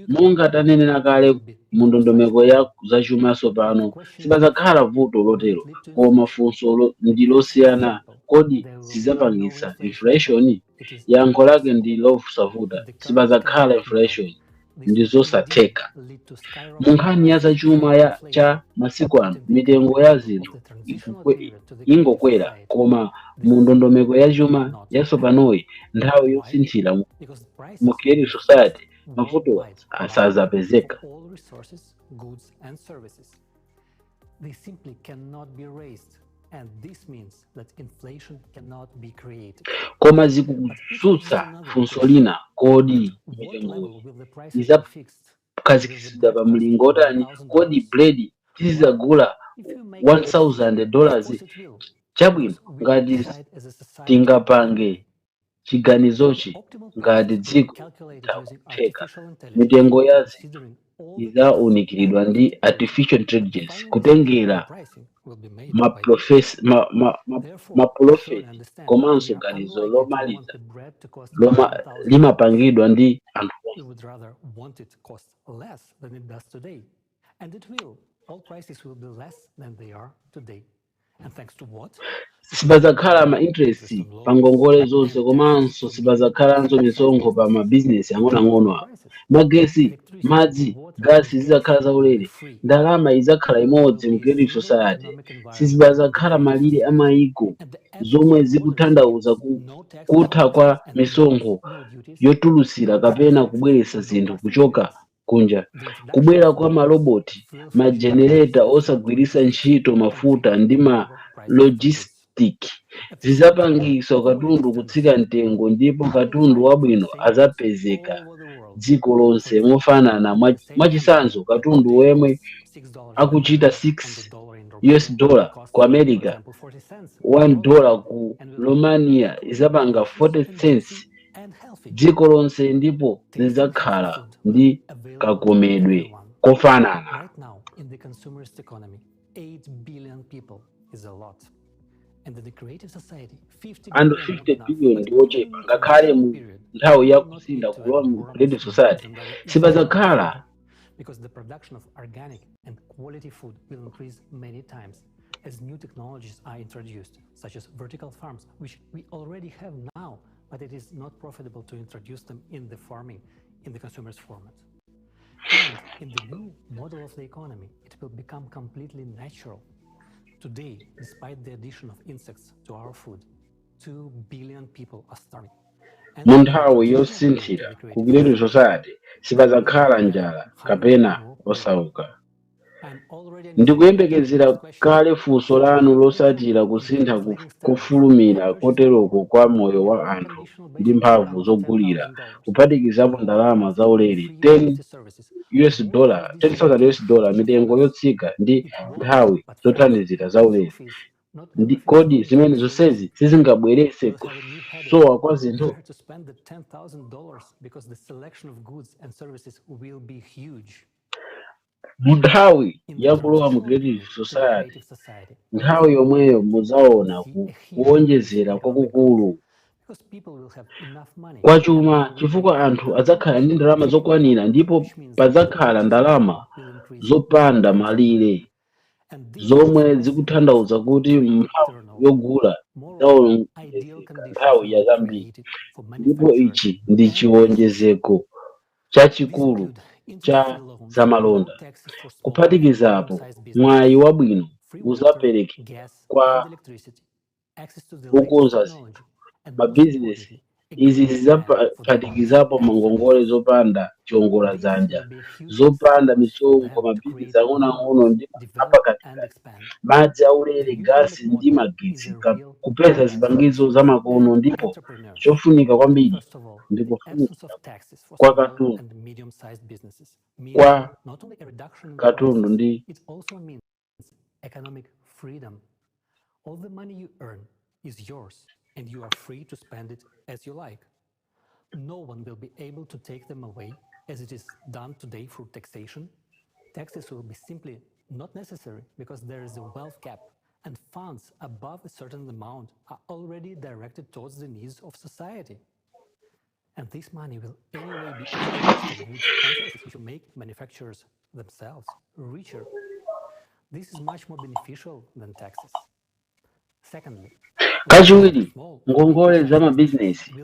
Monga tanenera kale, mu ndondomeko ya zachuma yatsopano sipadzakhala vuto lotero, koma funso ndi losiyana: kodi zidzapangitsa inflation? Yankho lake ndi losavuta: sipadzakhala inflation, ndi zosatheka. Mu nkhani ya zachuma cha masiku ano, mitengo ya zinthu ingokwera, koma mu ndondomeko ya chuma yatsopanoyi, nthawi yosinthira mu creative society, mavutowa sadzapezeka. All resources, goods, and services. They simply cannot be raised, and this means that inflation cannot be created. Koma zikutsutsa funso lina: kodi mitengoyi idzakhazikitsidwa pa mlingo otani? Kodi buledi tizidzagula $1000? Chabwino, ngati tingapange chiganizochi ngati dziko, kutheka. Mitengo ya zinthu idzawunikiridwa ndi artificial intelligence kutengera mapulofeti komanso ganizo lomaliza limapangidwa ndi anthu We would rather want it cost less than it does today. And it will. All prices will be less than they are today. And thanks to what? Sipadzakhala ma interest pa ngongole zonse komanso sipadzakhalanso misonkho pa mabizinesi ang'onoang'ono awa. Magesi, madzi, gasi zidzakhala zaulere. Ndalama idzakhala imodzi mu creative society. Sizipadzakhala malire a mayiko, zomwe zikutanthauza kutha kwa misonkho yotulutsira kapena kubweretsa zinthu kuchoka kunja. Kubwera kwa maroboti, majenereta osagwiritsa ntchito mafuta ndi ma logistic zidzapangitsa katundu kutsika mtengo ndipo katundu wabwino adzapezeka dziko lonse mofanana. Mwachitsanzo, katundu wemwe akuchita 6 US dollar ku America, 1 dollar ku Romania idzapanga 40 cents dziko lonse ndipo zidzakhala ndi kakomedwe kofanana. Right now, in the consumerist economy, 8 billion people is a lot. And in the creative society, 50 Anthu billion 50 billion ndi ochepa. Ngakhale mu nthawi ya kusintha kulowa mu creative society, sipadzakhala because the production of organic and quality food will increase many times. As new technologies are introduced, such as vertical farms, which we already have now, but it is not profitable to introduce them in the farming, in the consumer's format. And in the new model of the economy, it will become completely natural. Today, despite the addition of insects to our food, 2 billion people are starving. Mu nthawi yosinthira ku Creative Society sipadzakhala njala kapena osauka. Ndikuyembekezera kale funso lanu lotsatira: kusintha kofulumira koteroko kwa moyo wa anthu ndi mphamvu zogulira, kuphatikizapo ndalama zaulere $10 $10,000, mitengo yotsika ndi nthawi zothandizira zaulere, kodi zimene zonsezi sizingabweretse kusowa kwa zinthu? You have to spend the $10,000 because the selection of goods and services will be huge. Mu nthawi yakulowa mu Creative Society, nthawi yomweyo mudzaona kuwonjezera kwakukulu Because people will have enough money kwa chuma, chifukwa anthu adzakhala ndi ndalama zokwanira ndipo padzakhala ndalama zopanda malire, zomwe zikutanthauza kuti mphamvu yogula idzawonjezeka nthawi ya zambiri, ndipo ichi ndi chiwonjezeko chachikulu cha zamalonda. Kuphatikizapo, mwayi wabwino udzaperekedwa kwa okonza zinthu, mabizinesi. Izi zidzaphatikizapo ngongole zopanda chiwongoladzanja, zopanda misonkho, mabizinesi ang'onoang'ono ndi apakatikati, madzi aulere, gasi ndi magetsi, kupeza zipangizo zamakono, ndipo chofunika kwambiri ndi kufunika kwa katundu and medium-sized businesses. Meaning kwa not only a reduction in katundu prices, ndi it also means economic freedom. All the money you earn is yours, and you are free to spend it as you like. No one will be able to take them away, as it is done today through taxation. Taxes will be simply not necessary because there is a wealth cap, and funds above a certain amount are already directed towards the needs of society. And this money will anyway be used for goods and services which will make manufacturers themselves richer. This is much more beneficial than taxes. Secondly, Kachiwiri, ngongole za mabizinesi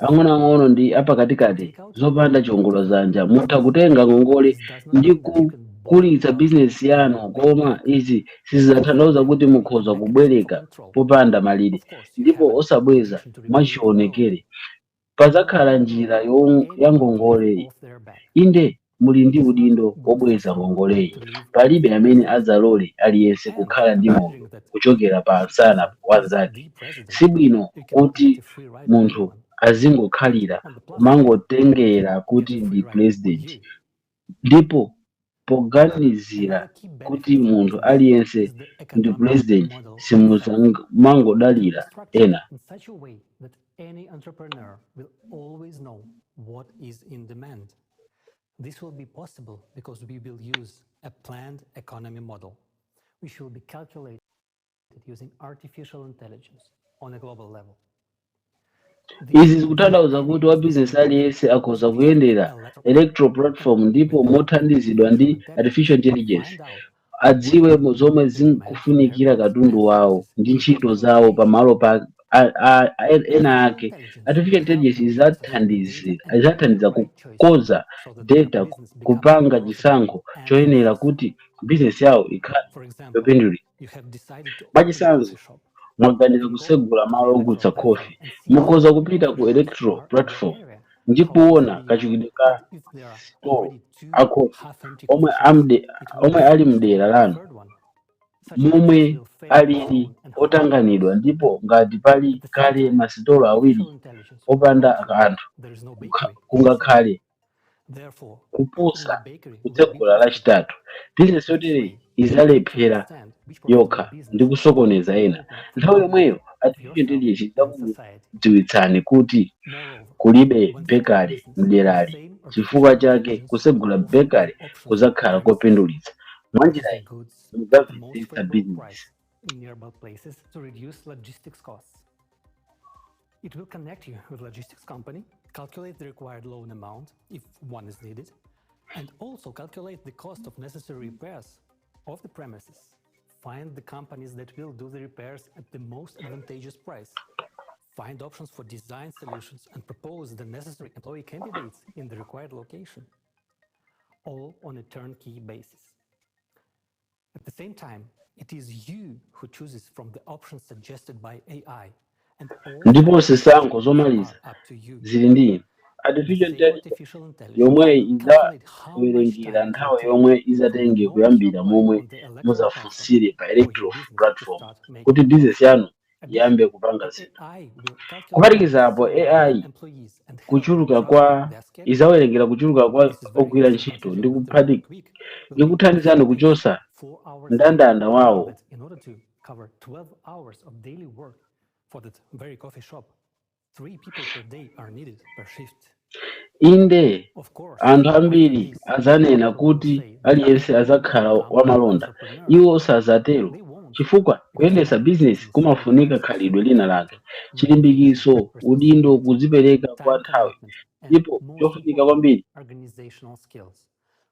ang'onoang'ono ndi apakatikati zopanda chiwongoladzanja. Mutha kutenga ngongole ndi kukulitsa bizinesi yanu, koma izi sizidzatanthauza kuti mukhoza kubwereka popanda malire ndipo osabweza. Mwachionekere, padzakhala njira ya ngongoleyi. Inde, muli ndi udindo wobweza ngongoleyi. Palibe amene adzalole aliyense kukhala ndi moyo kuchokera pa msana wanzake. Sibwino kuti munthu azingokhalira kumangotengera kuti ndi purezidenti, ndipo poganizira kuti munthu aliyense ndi purezidenti, simumangodalira ena. In such a way that any entrepreneur will always know what is in demand. This will be possible because we will use a planned economy model, which will be calculated using artificial intelligence on a global level. Izi zikutanthauza kuti wa bizinesi aliyense akhoza kuyendera electoral platform ndipo mothandizidwa ndi artificial intelligence adziwe zomwe zikufunikira katundu wawo ndi ntchito zawo pamalo pa ena ake. Artificial intelligence idzathandiza kukonza data, kupanga chisankho choyenera kuti bizinesi yawo ikhale yopindulitsa. Mwachitsanzo, mwaganiza kutsegula malo ogulitsa khofi. Mukhoza kupita ku electoral platform ndi kuona kachulukidwe ka masitolo a khofi omwe ali mdera lanu, momwe alili otanganidwa, ndipo ngati pali kale masitolo awiri opanda anthu, kungakhale kupusa kutsegula lachitatu. Bizinesi yotereyi idzalephera yokha ndi kusokoneza ena. Nthawi yomweyo artificial intelligence idzakudziwitsani kuti kulibe bekale mderali, chifukwa chake kutsegula bekale kudzakhala kopindulitsa. Mwanjirayi mudzamvetsetsa bizinesi. In nearby places to reduce logistics costs. It will connect you with logistics company, calculate the required loan amount if one is needed, and also calculate the cost of necessary repairs of the premises. Find the companies that will do the repairs at the most advantageous price. Find options for design solutions and propose the necessary employee candidates in the required location. All on a turnkey basis. At the same time, it is you who chooses from the options suggested by AI, and all Ndipo zisankho zomaliza up to you. zili ndi inu. Artificial intelligence yomwe idzawerengera nthawi yomwe izatenge kuyambira momwe muzafunsire pa electoral platform kuti bizinesi yanu iyambe kupanga zinthu. Kuphatikiza apo, AI kuchuluka kwa izawerengera kuchuluka kwa ogwira ntchito ndi kuthandizani kuchosa mndandanda wawo. In order to cover 12 hours of daily work for that very coffee shop, 3 people per day are needed per shift. Inde, anthu ambiri azanena kuti aliyense azakhala wamalonda. Iwo sazatero, chifukwa kuyendesa bizinesi kumafunika khalidwe lina lake, chilimbikitso, udindo, kudzipereka kwa nthawi, ndipo chofunika kwambiri, Organizational skills.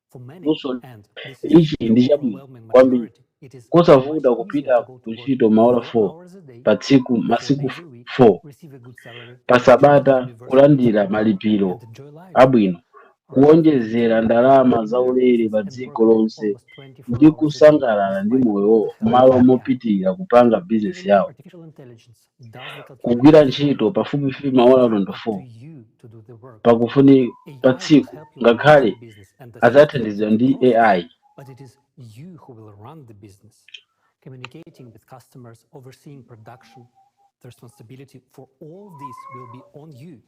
For many, luso. and this is Ichi the ndi chabwino overwhelming kwambiri, majority, it is kosavuta kupita ku ntchito maola 4 pa tsiku, masiku 4 receive a good salary, pa sabata, kulandira malipiro abwino, kuwonjezera ndalama zaulere pa dziko lonse ndi kusangalala ndi moyo m'malo mopitirira kupanga bizinesi yawo. artificial intelligence does the Kugwira ntchito pafupifupi maola 24 you to do the work. pakufuni pa tsiku, ngakhale adzathandizidwa ndi AI. But it is you who will run the business, communicating with customers, overseeing production. The responsibility for all this will be on you,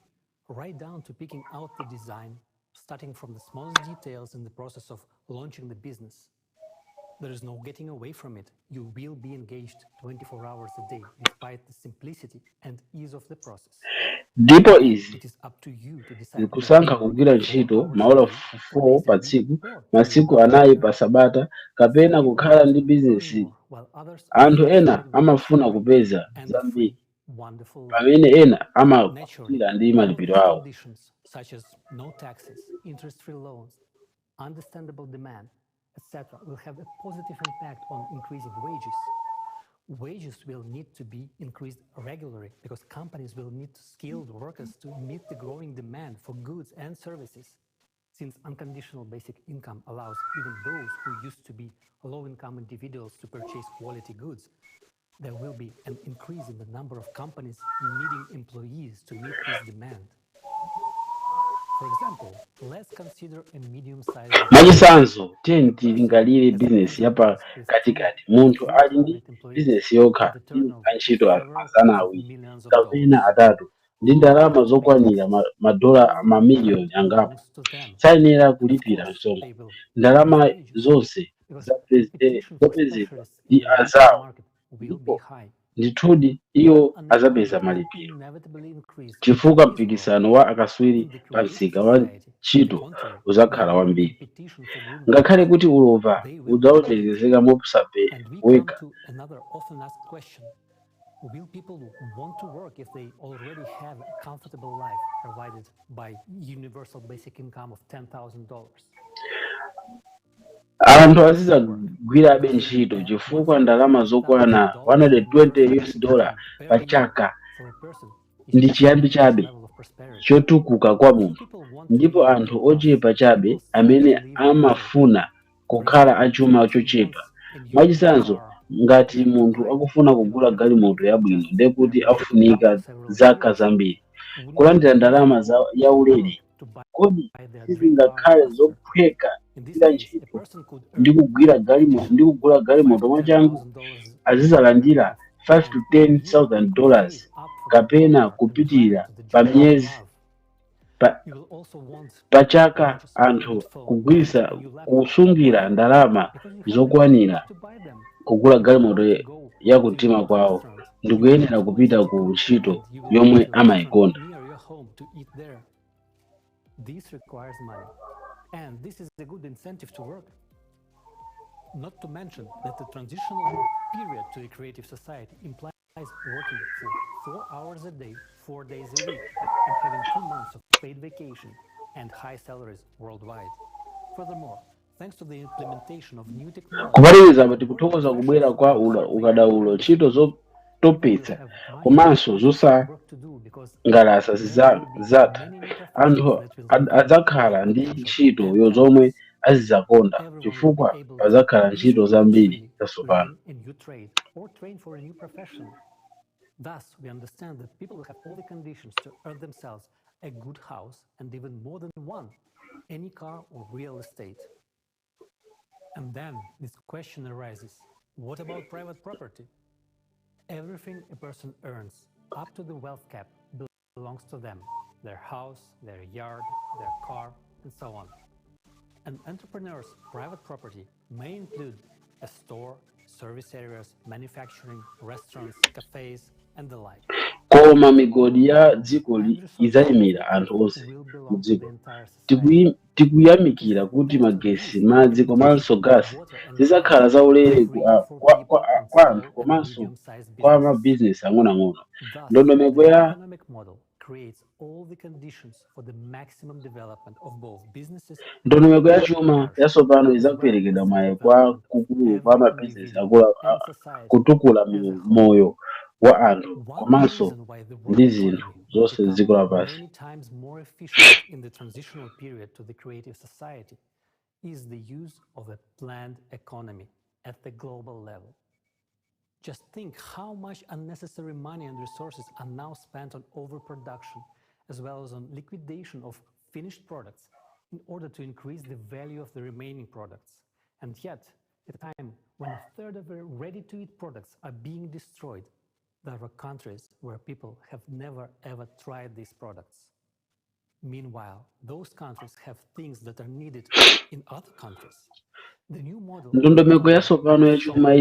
right down to picking out the design, starting from the smallest details in the process of launching the business. There is no getting away from it. You will be engaged 24 hours a day, despite the simplicity and ease of the process. Ndipo izi It is up to you to decide whether zikusankha kugwira ntchito maola 4 pa tsiku, masiku 4 pa sabata, kapena kukhala ndi bizinesi. while others Anthu ena amafuna kupeza zambiri, wonderful life. pamene ena amakhutira ndi malipiro awo. Conditions such as no taxes, interest-free loans, understandable demand, etc., will have a positive impact on increasing wages. Wages will need to be increased regularly because companies will need skilled workers to meet the growing demand for goods and services. Since unconditional basic income allows even those who used to be low-income individuals to purchase quality goods, there will be an increase in the number of companies needing employees to meet this demand. For example, let's consider a medium-sized Mwachitsanzo, tiyeni tilingalire bizinesi yapa katikati. Munthu ali ndi bizinesi yokha ndi antchito 200 kapena 300 ndi ndalama zokwanira madola mamiliyoni angapo. Sayenera kulipira msonkho. Ndalama zonse zopezedwa ndi azawo, ndipo ndithudi iwo azapeza malipiro, chifukwa mpikisano wa akaswiri pa msika wa ntchito uzakhala wambiri. Ngakhale kuti ulova udzawonjezeka mosapeweka. To another often asked question. Will people want to work if they already have a comfortable life provided by universal basic income of $10,000? Anthu azidzagwirabe ntchito chifukwa ndalama zokwana $120 pa chaka ndi chiyambi chabe chotukuka kwa munthu, ndipo anthu ochepa chabe amene amafuna kukhala achuma chochepa. Mwachitsanzo, ngati munthu akufuna kugula galimoto yabwino, ndekuti afunika zaka zambiri kulandira ndalama yaulere. Kodi sizingakhale zophweka kugwira ntchito ndi kugula galimoto mwachangu? Azizalandira $5 to $10,000 kapena kupitirira pa myezi pa chaka. Anthu kusungira ndalama zokwanira kugula galimoto yakumtima kwawo ndikuyenera kupita ku ntchito yomwe amayikonda. Near your home to eat there. This requires money, and this is a good incentive to work. Not to mention that the transitional period to a creative society implies working for 4 hours a day, 4 days a week, and having 2 months of paid vacation and high salaries worldwide. Furthermore, Thanks to the implementation of new technology, Kuphatikiza apa, tikuthokoza kubwera kwa ukadaulo, ntchito zotopetsa komanso zosangalatsa zidzatha. Anthu adzakhala ndi ntchito zomwe azidzakonda chifukwa padzakhala ntchito zambiri zatsopano. a new trade or train for a new profession. Thus, we understand that people will have all the conditions to earn themselves a good house and even more than one, any car or real estate. And then this question arises: what about private property? Everything a person earns, up to the wealth cap, belongs to them: their house, their yard, their car, and so on. An entrepreneur's private property may include a store, service areas, manufacturing, restaurants, cafes, and the like. Koma migodi ya dziko idzayimira anthu onse mu dziko. Tikuyamikira kuti magesi, madzi komanso gasi zidzakhala zaulere kwa anthu komanso kwa mabizinesi ang'onoang'ono. Ndondomeko ya Economic model creates all the conditions for the maximum development of both businesses Ndondomeko ya chuma yatsopano idzaperekedwa mwayi kwa kukulu kwa mabizinesi kutukula moyo wa anthu komanso ndi zinthu zonse dziko lapansi. Many times more efficient in the transitional period to the creative society is the use of a planned economy at the global level. Just think how much unnecessary money and resources are now spent on overproduction, as well as on liquidation of finished products in order to increase the value of the remaining products. And yet, at a time when a third of the ready-to-eat products are being destroyed, there are countries where people have never ever tried these products. Meanwhile, those countries have things that are needed in other countries. The new model Ndondomeko yatsopano ya chuma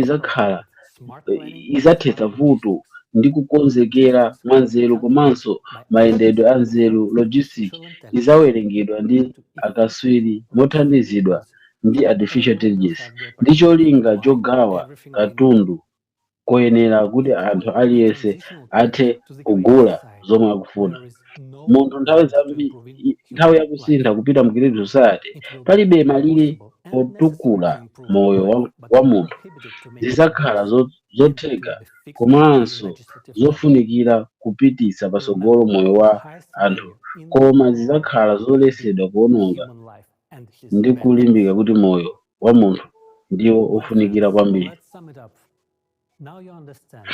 idzathetsa vuto ndi kukonzekera mwanzeru komanso mayendedwe anzeru. Logistic idzawerengedwa ndi akatswiri mothandizidwa ndi artificial intelligence ndi cholinga chogawa katundu koyenera kuti anthu aliyense athe kugula zomwe akufuna. Munthu nthawi yakusintha kupita mu creative society, palibe malire potukula moyo wa munthu. Zidzakhala zotheka komanso zofunikira kupititsa patsogolo moyo wa anthu, koma zidzakhala zoletsedwa kuwononga ndi kulimbika kuti moyo wa munthu ndiwo ofunikira kwambiri. Let's sum it up. Now you understand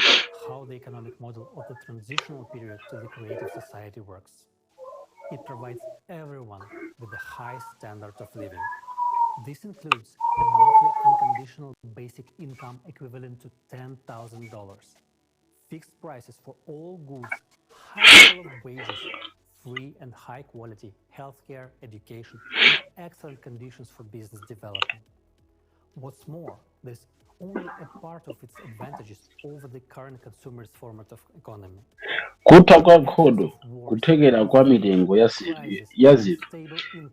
how the economic model of the transitional period to the creative society works. It provides everyone with a high standard of living. This includes a monthly unconditional basic income equivalent to $10,000, fixed prices for all goods, high level of wages, free and high quality healthcare, education, and excellent conditions for business development. What's more, there's only a part of its advantages over the current consumerist format of economy. Kutha kwa nkhondo, kuthekera kwa mitengo ya zinthu,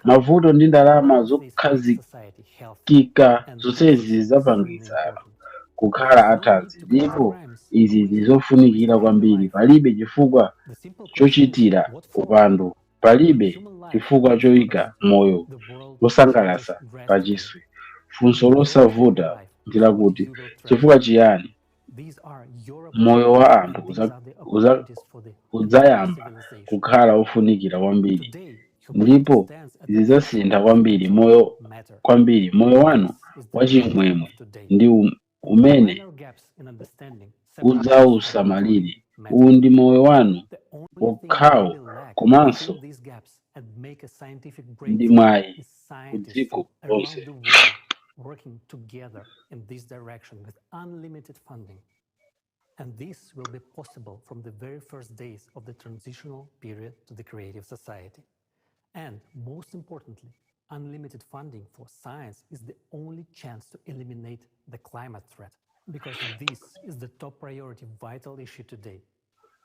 mavuto ndi ndalama zokhazikika, zonsezi zidzapangitsa anthu kukhala athanzi, ndipo izi ndizofunikira kwambiri. Palibe chifukwa chochitira upandu, palibe chifukwa choyika moyo wosangalatsa pachiswe. Funso losavuta ndi lakuti, chifukwa chiyani moyo wa anthu udzayamba kukhala ofunikira kwambiri? Ndipo zidzasintha kwambiri moyo wanu wachimwemwe ndi umene udzawusamalire. Uwu ndi moyo wanu wokhawo komanso ndi mwayi ku dziko lonse. Working together in this direction with unlimited funding. And this will be possible from the very first days of the transitional period to the creative society. And most importantly, unlimited funding for science is the only chance to eliminate the climate threat, because this is the top priority vital issue today.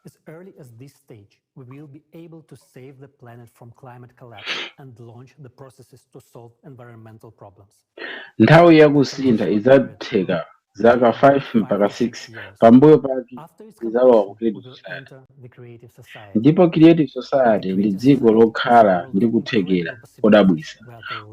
As early as this stage, we will be able to save the planet from climate collapse and launch the processes to solve environmental problems. Nthawi yakusintha idzatheka. Zaka 5 mpaka 6 pambuyo pake tidzalowa ku Creative Society. Ndipo Creative Society ndi dziko lokhala ndi kuthekera kodabwitsa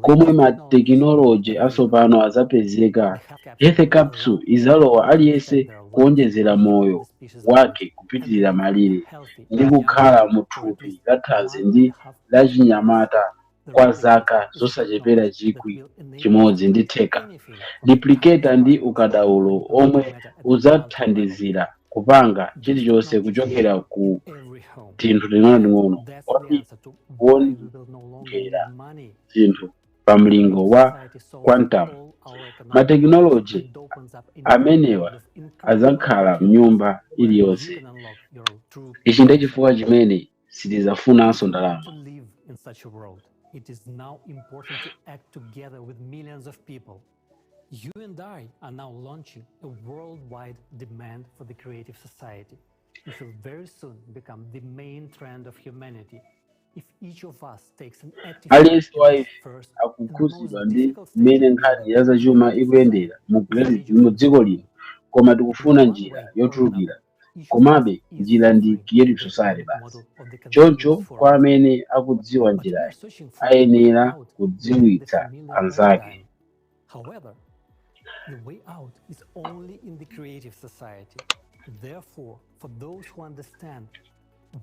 komwe matekinoloji atsopano azapezeka. Health capsule izalowa aliyense kuonjezera moyo wake kupitirira malire ndi kukhala mu thupi la thanzi ndi lachinyamata kwa zaka zosachepera 1.5. Replicator ndi ukadaulo omwe udzathandizira kupanga chilichonse kuchokera ku tinthu ting'onoting'ono kuwongera zinthu pa mlingo wa quantum. Matekinoloji amenewa adzakhala mnyumba iliyonse. Ichi ndi chifukwa chimene sitidzafunanso ndalama. To live in such a world, it is now important to act together with millions of people. You and I are now launching a worldwide demand for the creative society, which will very soon become the main trend of humanity if each of us takes an active part Aliyense in wa this ife first and most akukhudzidwa ndi difficult stage mmene of nkhani ya zachuma ikuyendera mu dziko lino, koma tikufuna njira yotulukira. Komabe njira ndi Creative Society basi. Choncho kwa amene akudziwa njirayi ayenera kudziwitsa anzake. However, the way out is only in the creative society. Therefore, for those who understand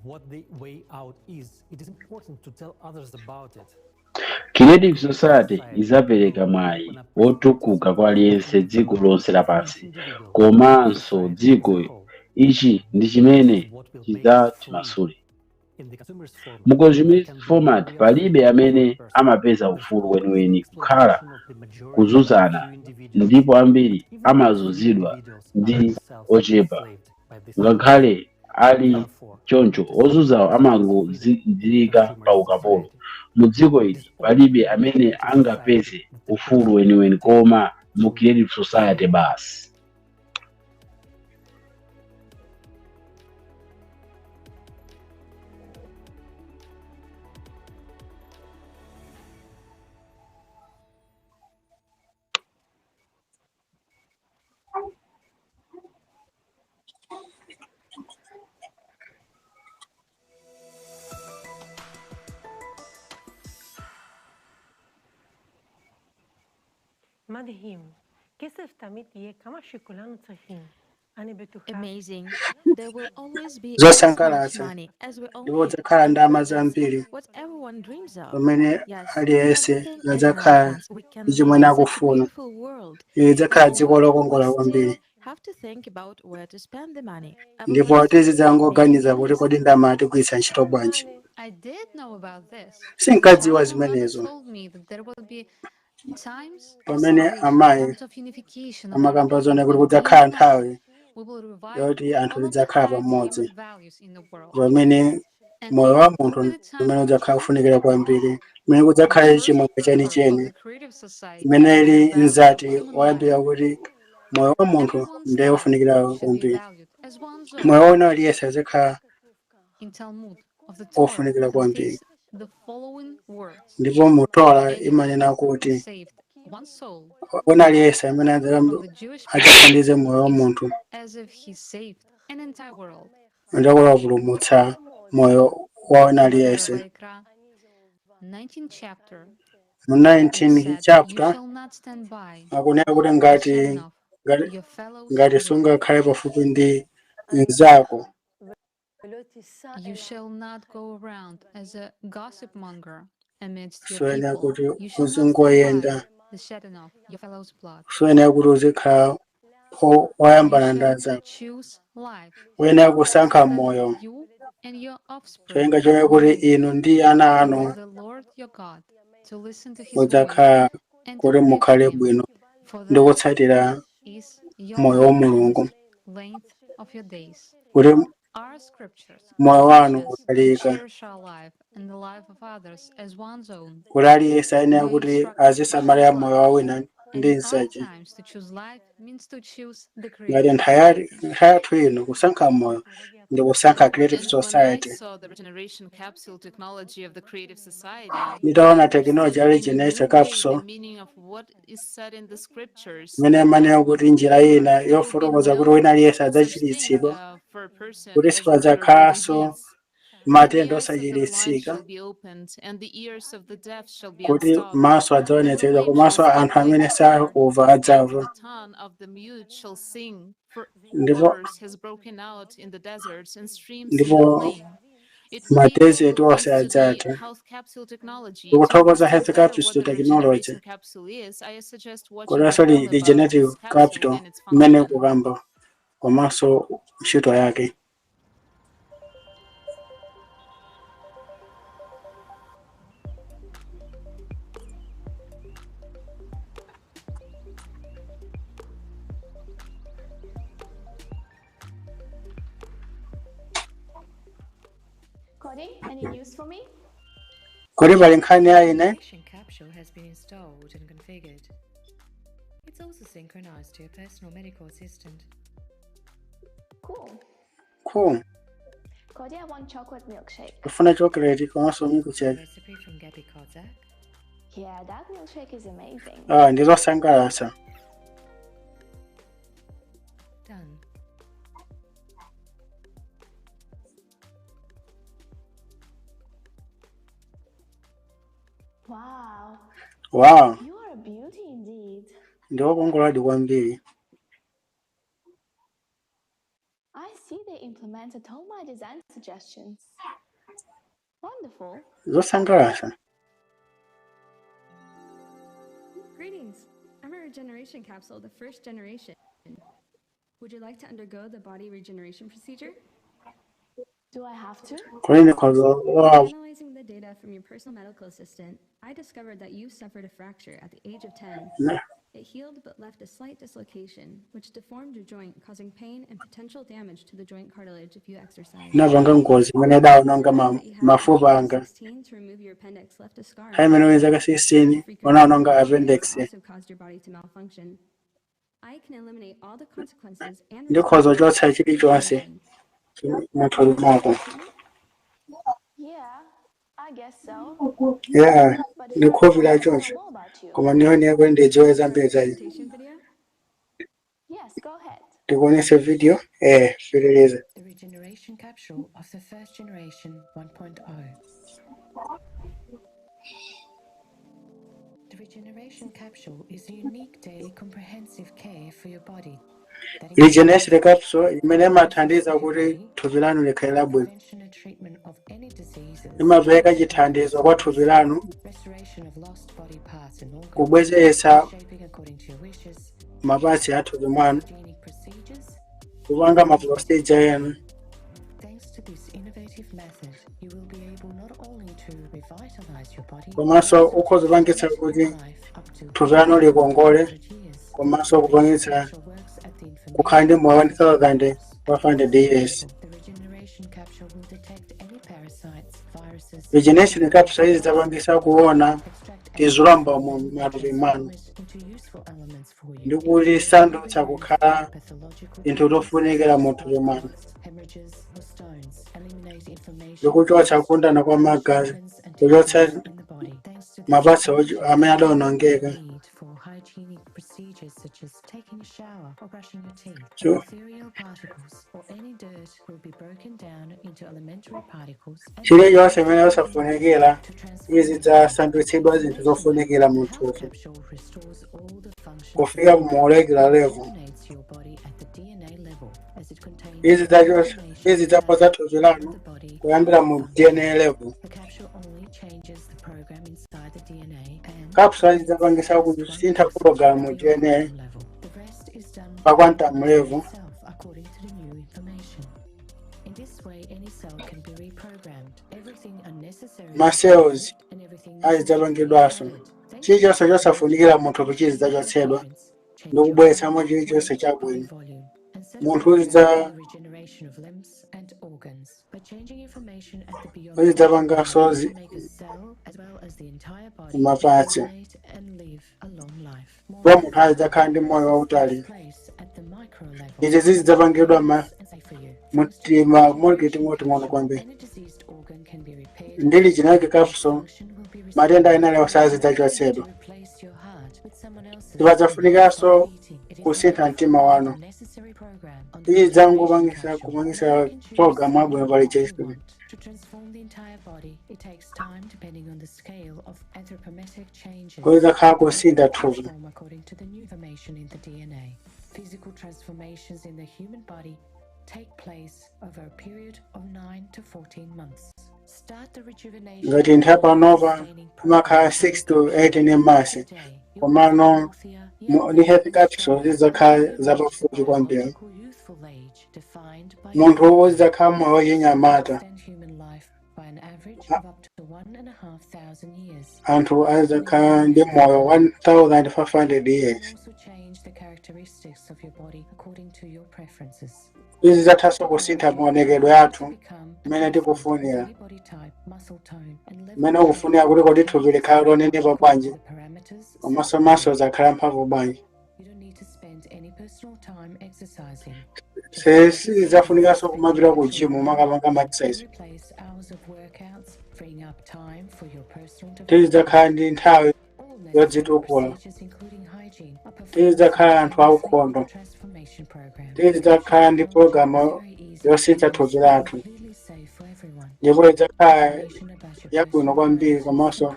what the way out is, it is important to tell others about it. Creative Society izapereka mwayi wotukuka kwa aliyense dziko lonse lapansi komanso dziko. Ichi ndi chimene chidzatimasule. Mu consumer format palibe amene amapeza ufulu weniweni, kukhala kuzunzana, ndipo ambiri amazunzidwa ndi ochepa. Ngakhale ali choncho, ozunzawo amangodziika pa ukapolo. Mu dziko ili palibe amene angapeze ufulu weniweni koma mu Creative Society basi. מדהים. כסף תמיד יהיה כמה שכולנו צריכים. אני בטוחה. Amazing. There will always be as much Zosangalatsa money as we all ndipo need. udzakhala ndalama zambiri What everyone dreams of. pamene Yes, aliyense everything is in our adzakhala hands. We can ndi live chimene in such a akufuna. beautiful world. Ili lidzakhala dziko However, we lokongola still kwambiri. have to think about where to spend the money. Our Ndipo lives tizidzangoganiza kuti kodi ndalama tigwiritsa ntchito bwanji. I did know about this. Sinkadziwa My mother zimenezo. told me that there will be times of Pamene salvation, amayi times of unification of our amakamba zone people. kuti When we kudzakhala unite, nthawi we will revive yoti anthu all of the tidzakhala highest pamodzi, human values in the world. pamene And moyo it wa will munthu be the time umene to udzakhala choose ufunikira kwambiri, umene kudzakhale the first chimwemwe pillar of chenicheni the creative society imene is ili the value of mzati human life. woyambira kuti moyo wa munthu Everyone's ndiye life ufunikira should be kwambiri. valued as one's own. Moyo wina aliyense azikhala In Talmud of the Torah ofunikira kwambiri. contains the following words: Ndipo mu Torah Anyone imanena who kuti saved one soul wina aliyense amene from the Jewish people adzathandize moyo wa is munthu as if he saved an entire world. ndikulapulumutsa moyo wa wina Sefer aliyense. Vayikra 19 chapter, Mu it 19 said, "You chapter shall not stand by akunena kuti the ngati shedding of ngati your fellow's ngati blood. sungakhale pafupi ndi mnzako, You shall not go around as a gossip monger amidst your suyenera people. kuti You shall not stand by uzingoyenda, the shedding of your fellow's blood. suyenera kuti uzikhala You woyambana ndi shall anzako. choose life Uyenera kusankha so that moyo you and your offspring cholinga chonena will kuti live inu ndi ana to anu love the Lord your God, to listen to his voice, mudzakhala and to kuti obey mukhale him. bwino For ndi that kutsatira is your moyo wa life and Mulungu, length of your days. kuti Our scriptures moyo teach wanu us to utalika, cherish our life and the life of others as one's own. kuti aliyense ayenera We are kuti instructed to azisamalira choose moyo life. wa wina And ndi in our mnzake. times, to choose life means to choose the Ngati creative nthawi society. yathu ino kusankha moyo Ndi kusankha Creative And when I Society. saw the regeneration capsule technology of the Creative Society, Nditaona tekinoloji ya in a regeneration new way capsule the meaning of what is said in the scriptures, imene imanena kuti njira ina there will be yofotokoza kuti no wina aliyense such thing adzachiritsidwa, for a person kuti as without sipadzakhalanso disease. And the matenda eyes of the blind osachiritsika, shall be opened, and the ears of the deaf shall be kuti unstopped. maso And the adzaonetsedwa lame shall komanso speak anthu with amene power, sakumva and adzamva. the tongue of the mute shall sing. For Ndipo waters has broken out in the deserts and streams in the ndipo plain. It will be madezeti available onse thanks to the adzatha. health capsule technology. To Ndikuthokoza understand Health better Capsule what the Technology regeneration capsule is, I suggest watching the komanso film about regenerative this capsule capital and its imene function. kukamba komanso ntchito yake. Cody, any news for me? Kodi pali nkhani ya ine? Regeneration capsule has been installed and configured. It's also synchronized to your personal medical assistant. Cool. Cool. Cody, I want chocolate milkshake. Kufuna chocolate komanso milkshake. Recipe from Gabby Kozak. Yeah, that milkshake is amazing. Ah, ndizosangalatsa. Done. Wow. Wow, You are a beauty indeed. ndiwokongoladi kwambiri. I see they implemented all my design suggestions. Wonderful. Zosangalatsa. Greetings. I'm a regeneration capsule, the first generation. Would you like to undergo the body regeneration procedure? Do I have to? Kodi ndikhoza kulowa Analyzing the data from your personal medical assistant, I discovered that you suffered a fracture at the age of 10. Na- It healed but left a slight dislocation, which deformed your joint, causing pain and potential damage to the joint cartilage if you exercise. Napanga ngozi imene idawononga mafupa anga. 16 to remove your appendix left a scar. Nthawi imene uli zaka 16 unawononga appendix. Also caused your body to malfunction. I can eliminate all the consequences and Ndikhoza kuchotsa chilichonse muthupi mwako. Yeah, I guess so. Yeah, But first, ndikhulupirira I want to know choncho. more about you. Koma ndionera kuti ndidziwe zambiri za ine. Yes, go ahead. Ndikuonese video? Pitiriza. The regeneration capsule of the first generation 1.0. The regeneration capsule is a unique daily comprehensive care for your body that Regeneration capsule imene imathandiza kuti thupi lanu likhale labwino. prevention and treatment of any diseases, Imapereka chithandizo kwa thupi lanu restoration of lost body parts and organs, kubwezeretsa shaping according to your wishes, mapatsi a thupi mwanu, hygienic procedures. kupanga ma procedure enu. Thanks to this innovative method, you will be able not only to revitalize your body, Komanso ukhoza kupangitsa kuti thupi lanu likongole komanso kupangitsa kukhala ndi moyo 1500 years. the regeneration capsule will detect any parasites, viruses, Regeneration capsule izi zapangitsa kuona tizilombo mu matupi mwanu into useful elements for you. ndi kulisandutsa kukhala zinthu zofunikira mu thupi mwanu Hemorrhages or stones, eliminate inflammation ndi kuchotsa kundana kwa magazi, kuchotsa in the body. Thanks to mapatsi amene adawonongeka. need for hygienic procedures such as taking a shower or brushing your teeth. Sure. Ethereal particles or any dirt will be broken down into elementary particles and Chilichonse chimene osafunikira izi zasandutsidwa zinthu zofunikira mu thupi capsule restores all the functions kufika ku molecular level. rejuvenates your body at the DNA level as it contains Izi izi zapoza thupi lanu kuyambira mu DNA level. The capsule only changes the program inside the DNA and Capsule idzapangisa kusintha program mu DNA the rest is done pa quantum level. itself according to the new information. In this way, any cell can be reprogrammed. Everything unnecessary Ma cells and everything azidzapangidwanso. Chilichonse chosafunikira mu thupi chizidzachotsedwa ndi kubweretsamo chilichonse chabwino. Munthu regeneration of limbs and organs. By changing information at the beyond Uzidzapanganso make a cell as well as the entire body mapatsi regenerate and live a long life. Ndipo munthu azidzakhala ndi moyo wautali. Place at the micro level Izi zizidzapangidwa ma and safe for you. mutima molecule ting'onoting'ono kwambiri. Any diseased organ can be repaired. Ndi regenerate capsule matenda ena aliwonse azidzachotsedwa. Replace your heart with someone else's Sipadzafunikanso kusintha mtima wanu. necessary program on Izi zangopangisa kupangisa program abwino pa regeneration. To transform the entire body, it takes time depending on the scale of anthropometric changes. Kudzakhala kusintha thupi. Transform according to the new information in the DNA. Physical transformations in the human body take place over a period of 9 to 14 months. Start the rejuvenation Ngati nthawi panopa imakhala 6 to 18 months, komano ndi health capsule zidzakhala zapafupi kwambiri. youthful age defined by Munthu uzidzakhala moyo wachinyamata. extend human life by an average of up to 1,500 years. Anthu azidzakhala ndi moyo 1500 years. Also change the characteristics of your body according to your preferences. Izi zathanso kusintha maonekedwe athu mmene tikufunira, Body type, muscle tone, and level mmene ukufunira kuti kodi thupi likhale lonenepa bwanji, komanso maso zakhala mphamvu bwanji. You don't need to spend any personal time exercising. Sizidzafunikanso kumapita ku gym makapanga ma exercise. Replace hours of workouts, freeing up time for your personal Tizidzakhala ndi nthawi yodzitukula. procedures, including hygiene, are performed Tizidzakhala anthu aukhondo. transformation program. Tizidzakhala ndi pologalamu yosintha thupi lathu, Completely safe for everyone. ndipo idzakhala yabwino kwambiri komanso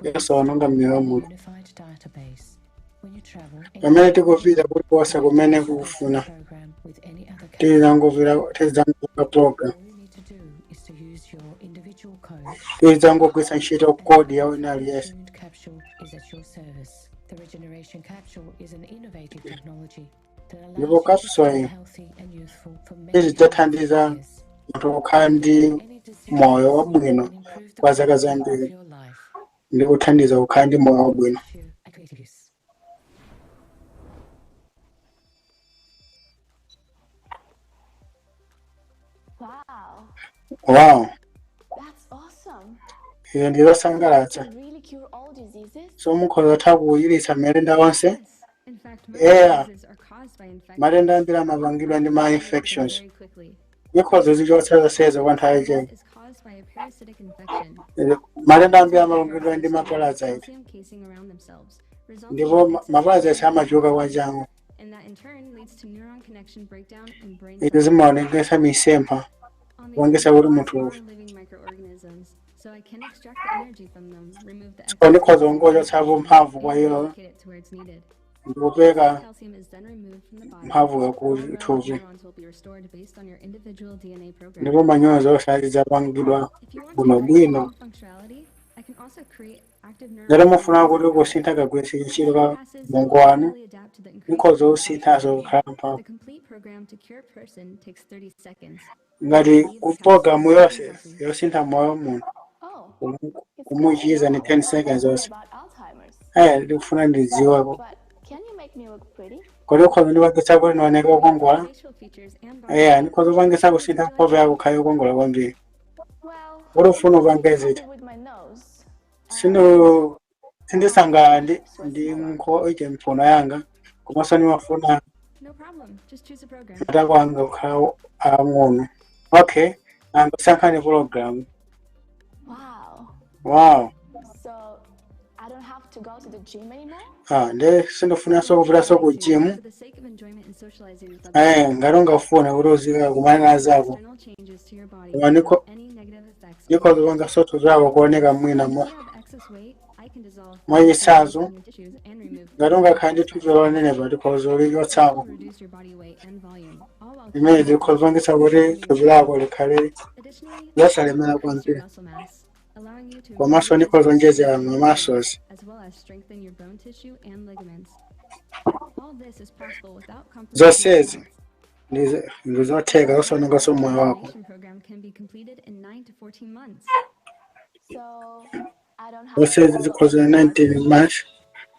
yosawononga miyoyo ya munthu. Unified database. When you travel, Pamene tikupita kulikonse kumene kukufuna, program with any other tizidzangopita program. All you need to do is to use your individual code. Tizidzangogwiritsa ntchito kodi ya wina aliyense. Tuned capsule is at your service. The regeneration capsule is an innovative technology that allows Ndipo you to capsule stay iyi healthy and youthful for many izidzathandiza munthu kukhala ndi moyo wabwino kwa zaka zambiri ndi kuthandiza kukhala ndi moyo wabwino. at creative use. Wow, Wow, that's awesome. izo ndi zosangalatsa. Can really cure all diseases? So mukhoza kutha kuchiritsa matenda onse. In fact, most Yeah, diseases are caused by infections. matenda ambiri amapangidwa ndi ma infections. Very quickly. Ikhoza zichotsa zonsezo kwa nthawi ichepa. Is caused by a parasitic infection. Matenda ambiri amapangidwa ndi ma parasite, Calcium casing around themselves, resulting ndipo in ma parasites amachuka kwachangu. and that in turn leads to neuron connection breakdown and brain Izo zimaonekesa misempha, kupangisa kuti munthu ufe. living microorganisms. So I can extract the energy from them, remove the So ndikhoza kungochotsapo mphamvu kwa ilo allocate it to where it's needed. ndikupeka Calcium is then removed from the body. mphamvu All yaku relevant thupi, neurons will be restored based on your individual DNA program. ndipo manyozo onse azidzapangidwa If you want to bwinobwino. increase functionality, I can also create active Ngati neurons mufuna kuti kusintha kagwiritsidwe ntchito ka bongo wanu, mukhoza kusinthanso kukhala mphamvu. The complete program to cure a person takes 30 seconds. Ngati ku pologalamu yonse yosintha moyo wa munthu kumuchiza ni 10 seconds onse. Aya, ndikufuna ndidziweko. Can you make me look pretty? Kodi ukhoza ndipangisa kuti ndioneke wokongola? Eya, ndikhoza kupangisa kusintha nkhope yako kukhala yokongola kwambiri. Kuti ufuna upange ziti? With my nose. Sino sindisangalala ndi nkho ije mphuno yanga, komanso ndimafuna No problem. Just choose a program. matako anga kukhala ang'ono. Okay, angosankhani pologalamu. Wow. Wow. So I don't have to go to the gym anymore? Ah, nde sindifunanso kupitanso ku gym. For the sake of enjoyment and socializing with others, Eh, ngati ungafune kuti uzika kumana na zako, external changes to your body koma without any negative effects. ndikhoza kupanga sotho zako kuoneka mwina If mwa you have excess weight, I can dissolve mwachitsanzo in your tissues and remove ngati ungakhala ndi thupi lonenepa ndikhoza kulichotsako. reduce your body weight and volume, all while Limene ndikhoza kupangisa kuti thupi lako likhale additionally losalemera increase your kwambiri, muscle mass, allowing you to komanso improve ndikhoza kuonjezera ma muscles. as well as strengthen your bone tissue and ligaments. All this is possible without compromising your Zonsezi health. ndi zotheka zosaononganso moyo wako. Transformation program can be completed in 9 to 14 months. So I don't have to Zonsezi follow zikhoza 19 months.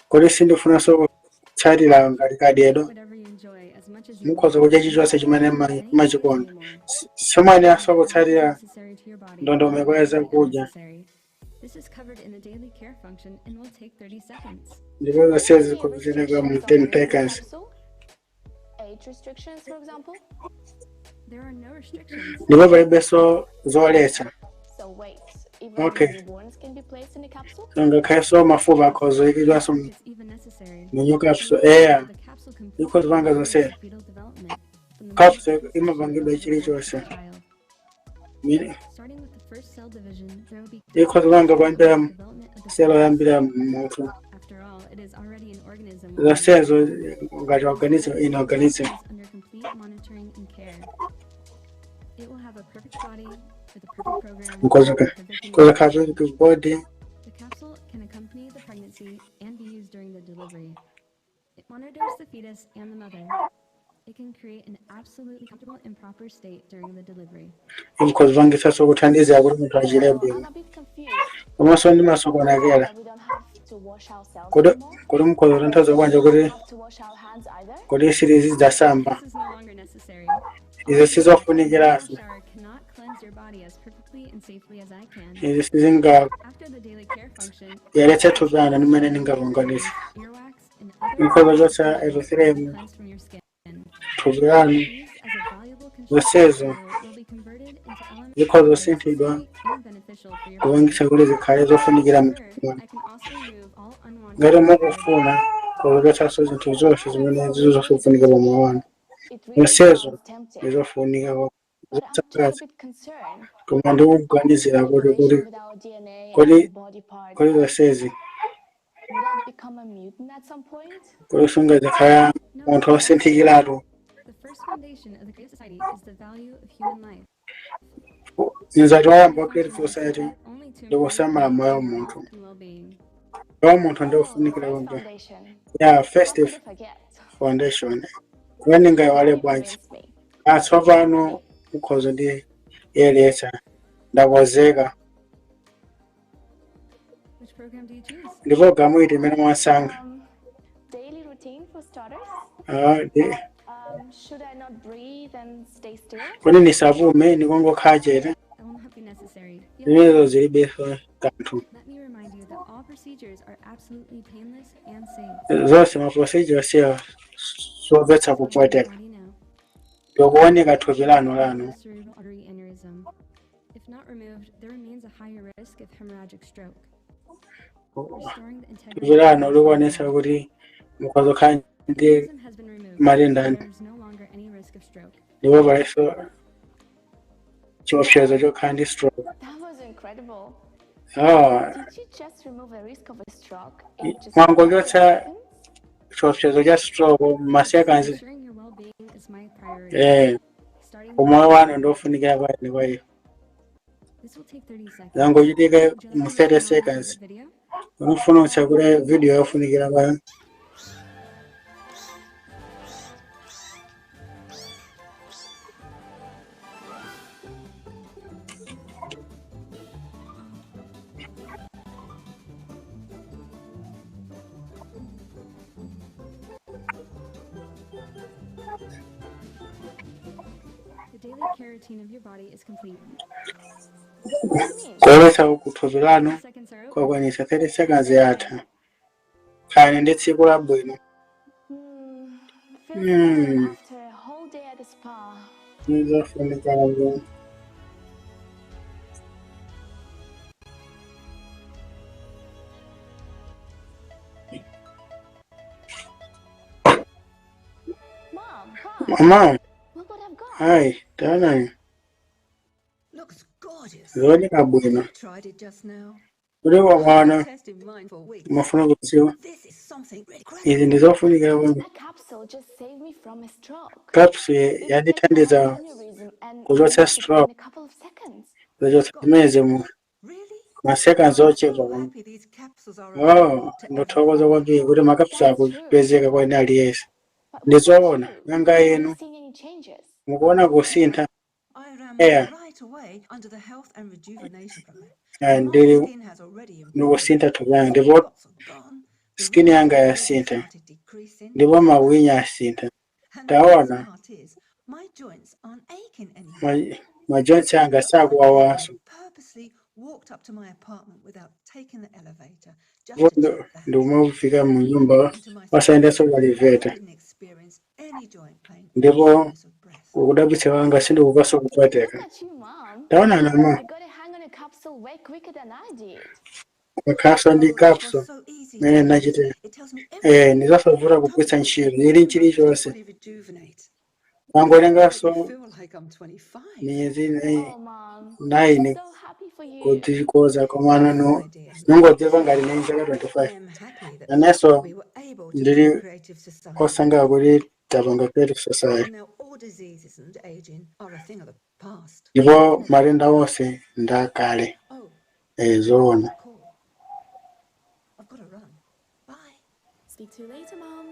Kodi sindifunanso kutsatira ngati kadyedwa? whatever you enjoy as much Mukhoza kudya chilichonse chimene machikonda. Simuyeneranso kutsatira Necessary to your body. ndondomeko ya zakudya. Necessary. This is covered in the daily care function and will take 30 seconds. Ndipo zonsezi zikhoza mu 10 seconds. Age restrictions, for example? There are no restrictions. Ndipo palibenso zoletsa. So wait, even Okay. newborns can be placed in a capsule? Ngakhalenso mafupa akhoza kuyikidwanso It's even necessary. mu new capsule. Eya, ikhoza kupanga zonse. Fetal development from the Capsule imapangidwa chilichonse. Starting with the first cell division, there will be Ikhoza kupanga kuyambira selo yoyambira munthu. After all, it is already an organism Zonsezo ngati organism in organism. under complete monitoring and care. It will have a perfect body with a perfect program. Mukhoza perfect kukhala perfect body. The capsule can accompany the pregnancy and be used during the delivery. It monitors the fetus and the mother. It can create an absolutely comfortable and proper state during the delivery. Ikhoza kupangitsanso kuthandizira kuti munthu achire bwino. Komanso ndi masokonekera. We don't have to wash ourselves Kodi anymore? kodi mukhoza kutanthauza bwanji kuti Have to wash our hands either? kodi sitizidzasamba? This is no longer necessary. Izo sizofunikiranso. Shower cannot cleanse your body as perfectly and safely as I can. Izi sizinga After the daily care function, yaletse thupi lanu ndi mmene ndingapanganise. earwax and other Mukhoza kuchotsa erythema cleanse from your skin. thupi lanu. These as a valuable Zonsezo will be converted into elements zikhoza kusinthidwa and beneficial for your kupangitsa kuti zikhale zofunikira mthupi mwanu. I can also remove all unwanted Ngati mukufuna kuchotsanso zinthu zonse zimene zizofunika pa moyo wanu. Zonsezo ndizofunika zotsakaza. Koma ndikuganizira kuti kuti With our DNA and kodi body parts, kodi zonsezi would I become a mutant at some point? kodi sungazikhala munthu wosinthikiratu. The first foundation of the creative society is the value of human life. Mzati woyamba wa creative society ndikusamala moyo wa munthu. And well-being. Moyo wa munthu ndiofunikira kwambiri. Yeah, first foundation. Kumene ndingayiwale bwanji. Tsopano mukhoza ndi yeletsa. Ndakonzeka. Which program do you choose? Ndi programu iti imene mwasankha? Daily routine for starters? Should I not breathe and stay still? Kodi ndisapume ndikungokhala chete? That will not be necessary. Zimenezo zilibenso kanthu. Let me remind you that all procedures are absolutely painless and safe. Zonse ma procedure siya somvetsa kupweteka. Ndikuoneka thupi lanu lanu. Cerebral artery aneurysm. If not removed, there remains a higher risk of hemorrhagic stroke. Restoring the integrity Thupi lanu likuonetsa kuti mukhoza kukhala ndi aneurysm has been removed. matenda There is no longer any risk of stroke. ndipo palinso chiopsezo chokhala ndi stroke. That was incredible. Ah, Did you just remove the risk of a stroke in just mwangochotsa chiopsezo cha stroke ma seconds. Ensuring your well-being is my priority. Starting Umoyo wanu ndiofunikira kwa ine kwa iyo. This will take 30 seconds. Zangochitika Would you mu like me to 30 turn on the seconds. video? Unofuna utsekule video yofunikira kwayo. The daily care routine of your body is complete. Kuyeretsa kuthupi lanu kwakwanitsa 30 seconds yatha. Khalani ndi tsiku labwino. After a whole day at the spa? Ndizofunika kwambiri. Mom, hi. Mama, Look what I've got. hayi, taonani. Looks gorgeous. Zioneka bwino. Tried it just now. Kuti wakaona Testing mine for weeks. mafuna kudziwa. This is something Izi ndizofunikira kwambiri. That capsule just saved me from a stroke. Capsule yandithandiza Aneurysm and kuchotsa removed it in stroke. a couple of seconds. Zochotsa zimenezi mu ma seconds ochepa kwambiri. Oh, ndothokoza kwambiri kuti makapsule akupezeka kwa ine aliyense. Ndizoona, nanga inu Seeing any changes? mukuona kusintha. I ran Eya, right away under the health and rejuvenation program. ndili Skin has already ndikusintha thupi langa ndipo skin yanga yasintha ndipo mawinya asintha. Taona, part is, my joints aren't aching anymore. Majoints anga sakuwawanso. Purposely walked up to my apartment without taking the elevator just to Ndipo check the house. ndikumafika mu nyumba To my wasayendanso surprise, I kaliveta, didn't experience any joint pain or ndipo shortness of breath. kudabwitsa kwanga sindikupanso kupweteka. Look at you, Mom. Taona nama You got a hang on a capsule way quicker than I did. makhaso ndi Oh, it was capsule so easy mene to use. nachitira. It tells me everything. Ndizosavuta kugwiritsa ntchito ili nchilichonse. Fully rejuvenate. Mangolenganso I feel like I'm 25. miyezi Oh, Mom. 9 So happy for you. kudzikoza, komano No idea. nongodziva ngati ndi zaka I 25. am happy that Nanenso we were able to ndili form Creative Society. osangalala kuti tapanga Creative Society, And now all diseases and aging are a thing of the past. ndipo matenda onse ndi akale. Oh, Zoona. cool. I've got to run. Bye. Speak to you later, Mom.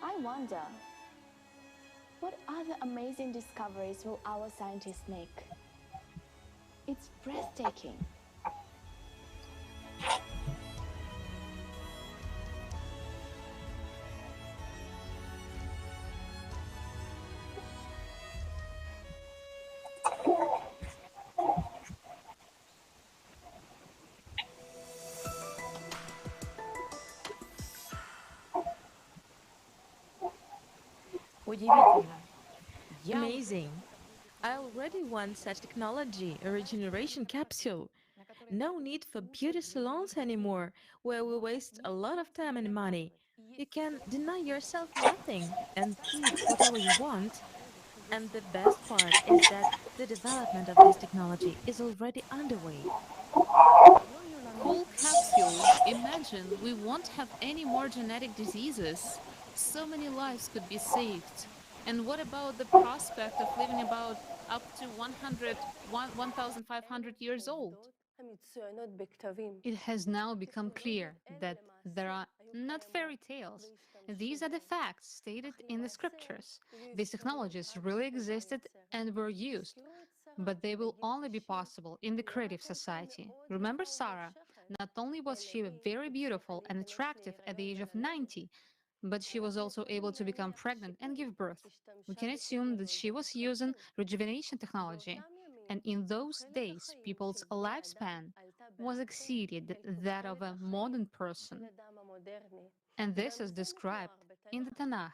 I wonder, what other amazing discoveries will our scientists make? It's breathtaking. Amazing. I already want such technology, a regeneration capsule. No need for beauty salons anymore, where we waste a lot of time and money. You can deny yourself nothing and eat whatever you want. And the best part is that the development of this technology is already underway. Cool capsule. Imagine we won't have any more genetic diseases. So many lives could be saved. And what about the prospect of living about up to 1,500 years old? It has now become clear that there are not fairy tales. These are the facts stated in the scriptures. These technologies really existed and were used, but they will only be possible in the creative society. Remember Sarah? Not only was she very beautiful and attractive at the age of 90, but she was also able to become pregnant and give birth. We can assume that she was using rejuvenation technology. And in those days, people's lifespan was exceeded that of a modern person. And this is described in the Tanakh.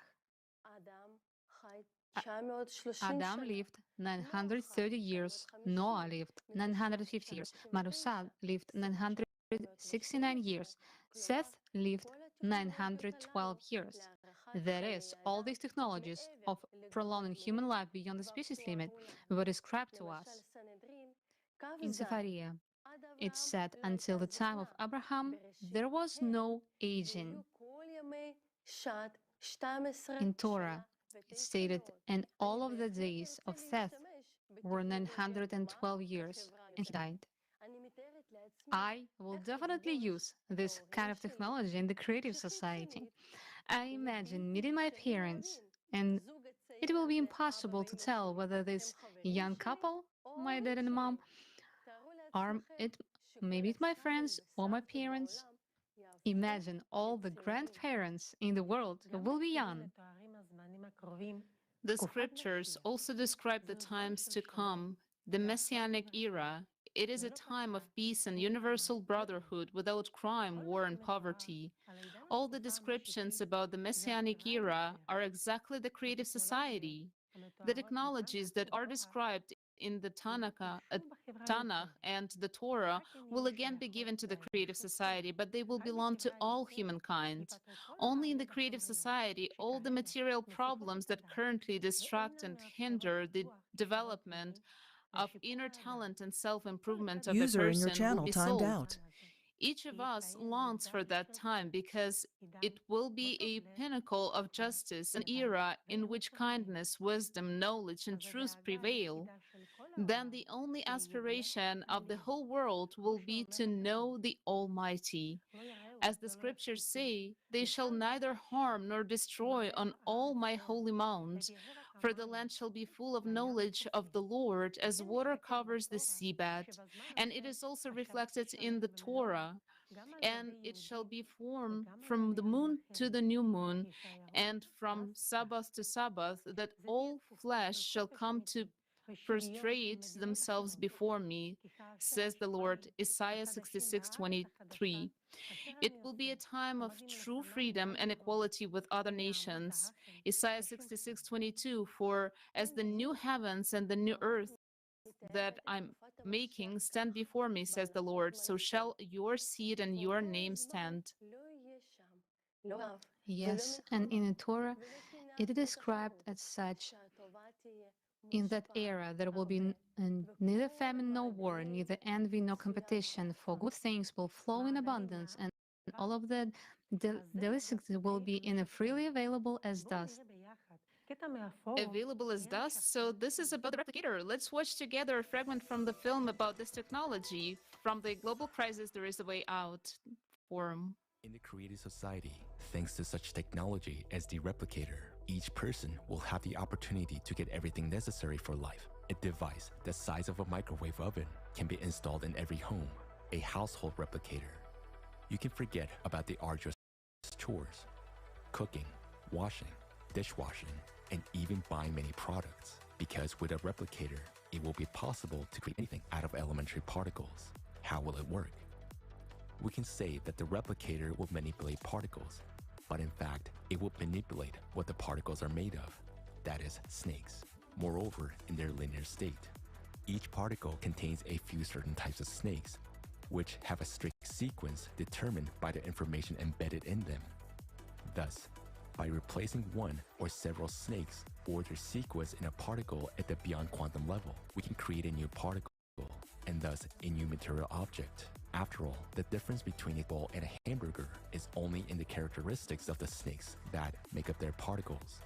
Adam lived 930 years, Noah lived 950 years, Marusa lived 969 years, Seth lived 912 years. That is, all these technologies of prolonging human life beyond the species limit were described to us. In Sefaria, it said until the time of Abraham, there was no aging. In Torah, it stated, and all of the days of Seth were 912 years, and he died. I will definitely use this kind of technology in the creative society. I imagine meeting my parents, and it will be impossible to tell whether this young couple, my dad and mom, are it maybe it's my friends or my parents. Imagine all the grandparents in the world will be young. The scriptures also describe the times to come, the Messianic era. It is a time of peace and universal brotherhood without crime, war, and poverty. All the descriptions about the Messianic era are exactly the creative society. The technologies that are described in the Tanakh and the Torah will again be given to the creative society, but they will belong to all humankind. Only in the creative society, all the material problems that currently distract and hinder the development of inner talent and self-improvement of a User in your person will channel be timed solved. out. Each of us longs for that time because it will be a pinnacle of justice, an era in which kindness, wisdom, knowledge, and truth prevail. Then the only aspiration of the whole world will be to know the Almighty. As the scriptures say, they shall neither harm nor destroy on all my holy mount, for the land shall be full of knowledge of the Lord as water covers the seabed. And it is also reflected in the Torah. And it shall be formed from the moon to the new moon, and from Sabbath to Sabbath, that all flesh shall come to prostrate themselves before me, says the Lord. Isaiah 66:23. It will be a time of true freedom and equality with other nations. Isaiah 66:22, for as the new heavens and the new earth that I'm making stand before me, says the Lord, so shall your seed and your name stand. Yes, and in the Torah, it is described as such. In that era, there will be neither famine nor war, neither envy nor competition, for good things will flow in abundance, and all of the delicacies will be in a freely available as dust. Available as dust? So this is about the replicator. Let's watch together a fragment from the film about this technology. From the global crisis, there is a way out forum. In the created society, thanks to such technology as the replicator, each person will have the opportunity to get everything necessary for life. A device the size of a microwave oven can be installed in every home, a household replicator. You can forget about the arduous chores, cooking, washing, dishwashing, and even buying many products, because with a replicator, it will be possible to create anything out of elementary particles. How will it work? We can say that the replicator will manipulate particles, but in fact, it will manipulate what the particles are made of, that is, snakes. Moreover, in their linear state, each particle contains a few certain types of snakes, which have a strict sequence determined by the information embedded in them. Thus, by replacing one or several snakes or their sequence in a particle at the beyond quantum level, we can create a new particle, and thus a new material object. After all, the difference between a ball and a hamburger is only in the characteristics of the snakes that make up their particles.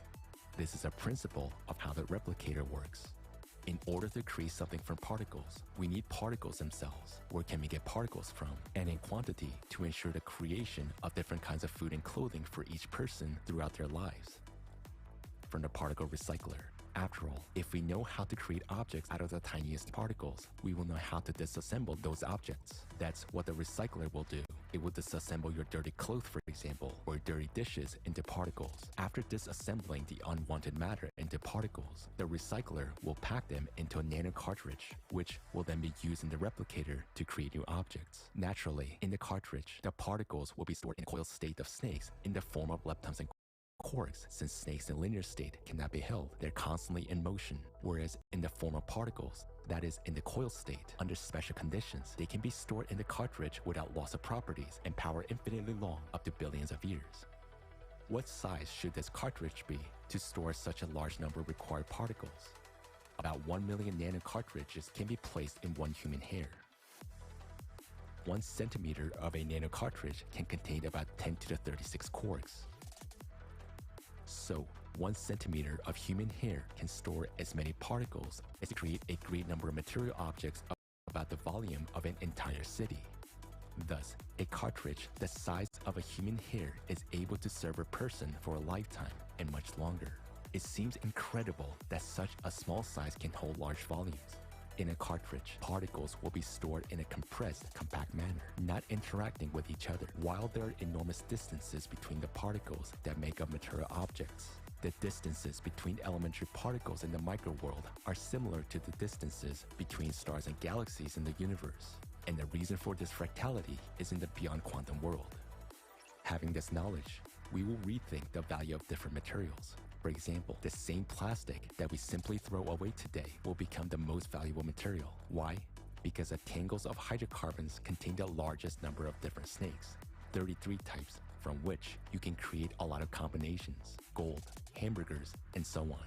This is a principle of how the replicator works. In order to create something from particles, we need particles themselves. Where can we get particles from? And in quantity to ensure the creation of different kinds of food and clothing for each person throughout their lives. From the particle recycler. After all, if we know how to create objects out of the tiniest particles, we will know how to disassemble those objects. That's what the recycler will do. It will disassemble your dirty clothes, for example, or dirty dishes into particles. After disassembling the unwanted matter into particles, the recycler will pack them into a nano cartridge, which will then be used in the replicator to create new objects. Naturally, in the cartridge, the particles will be stored in a coiled state of snakes in the form of leptons and quarks. Since snakes in linear state cannot be held, they're constantly in motion, whereas in the form of particles, that is, in the coil state, under special conditions, they can be stored in the cartridge without loss of properties and power infinitely long, up to billions of years. What size should this cartridge be to store such a large number of required particles? About 1 million nano cartridges can be placed in one human hair. 1 centimeter of a nano cartridge can contain about 10 to the 36 quarks. So, 1 centimeter of human hair can store as many particles as to create a great number of material objects about the volume of an entire city. Thus, a cartridge the size of a human hair is able to serve a person for a lifetime and much longer. It seems incredible that such a small size can hold large volumes. In a cartridge, particles will be stored in a compressed, compact manner, not interacting with each other, while there are enormous distances between the particles that make up material objects. The distances between elementary particles in the microworld are similar to the distances between stars and galaxies in the universe. And the reason for this fractality is in the beyond quantum world. Having this knowledge, we will rethink the value of different materials. For example, the same plastic that we simply throw away today will become the most valuable material. Why? Because the tangles of hydrocarbons contain the largest number of different snakes, 33 types, from which you can create a lot of combinations, gold, hamburgers, and so on.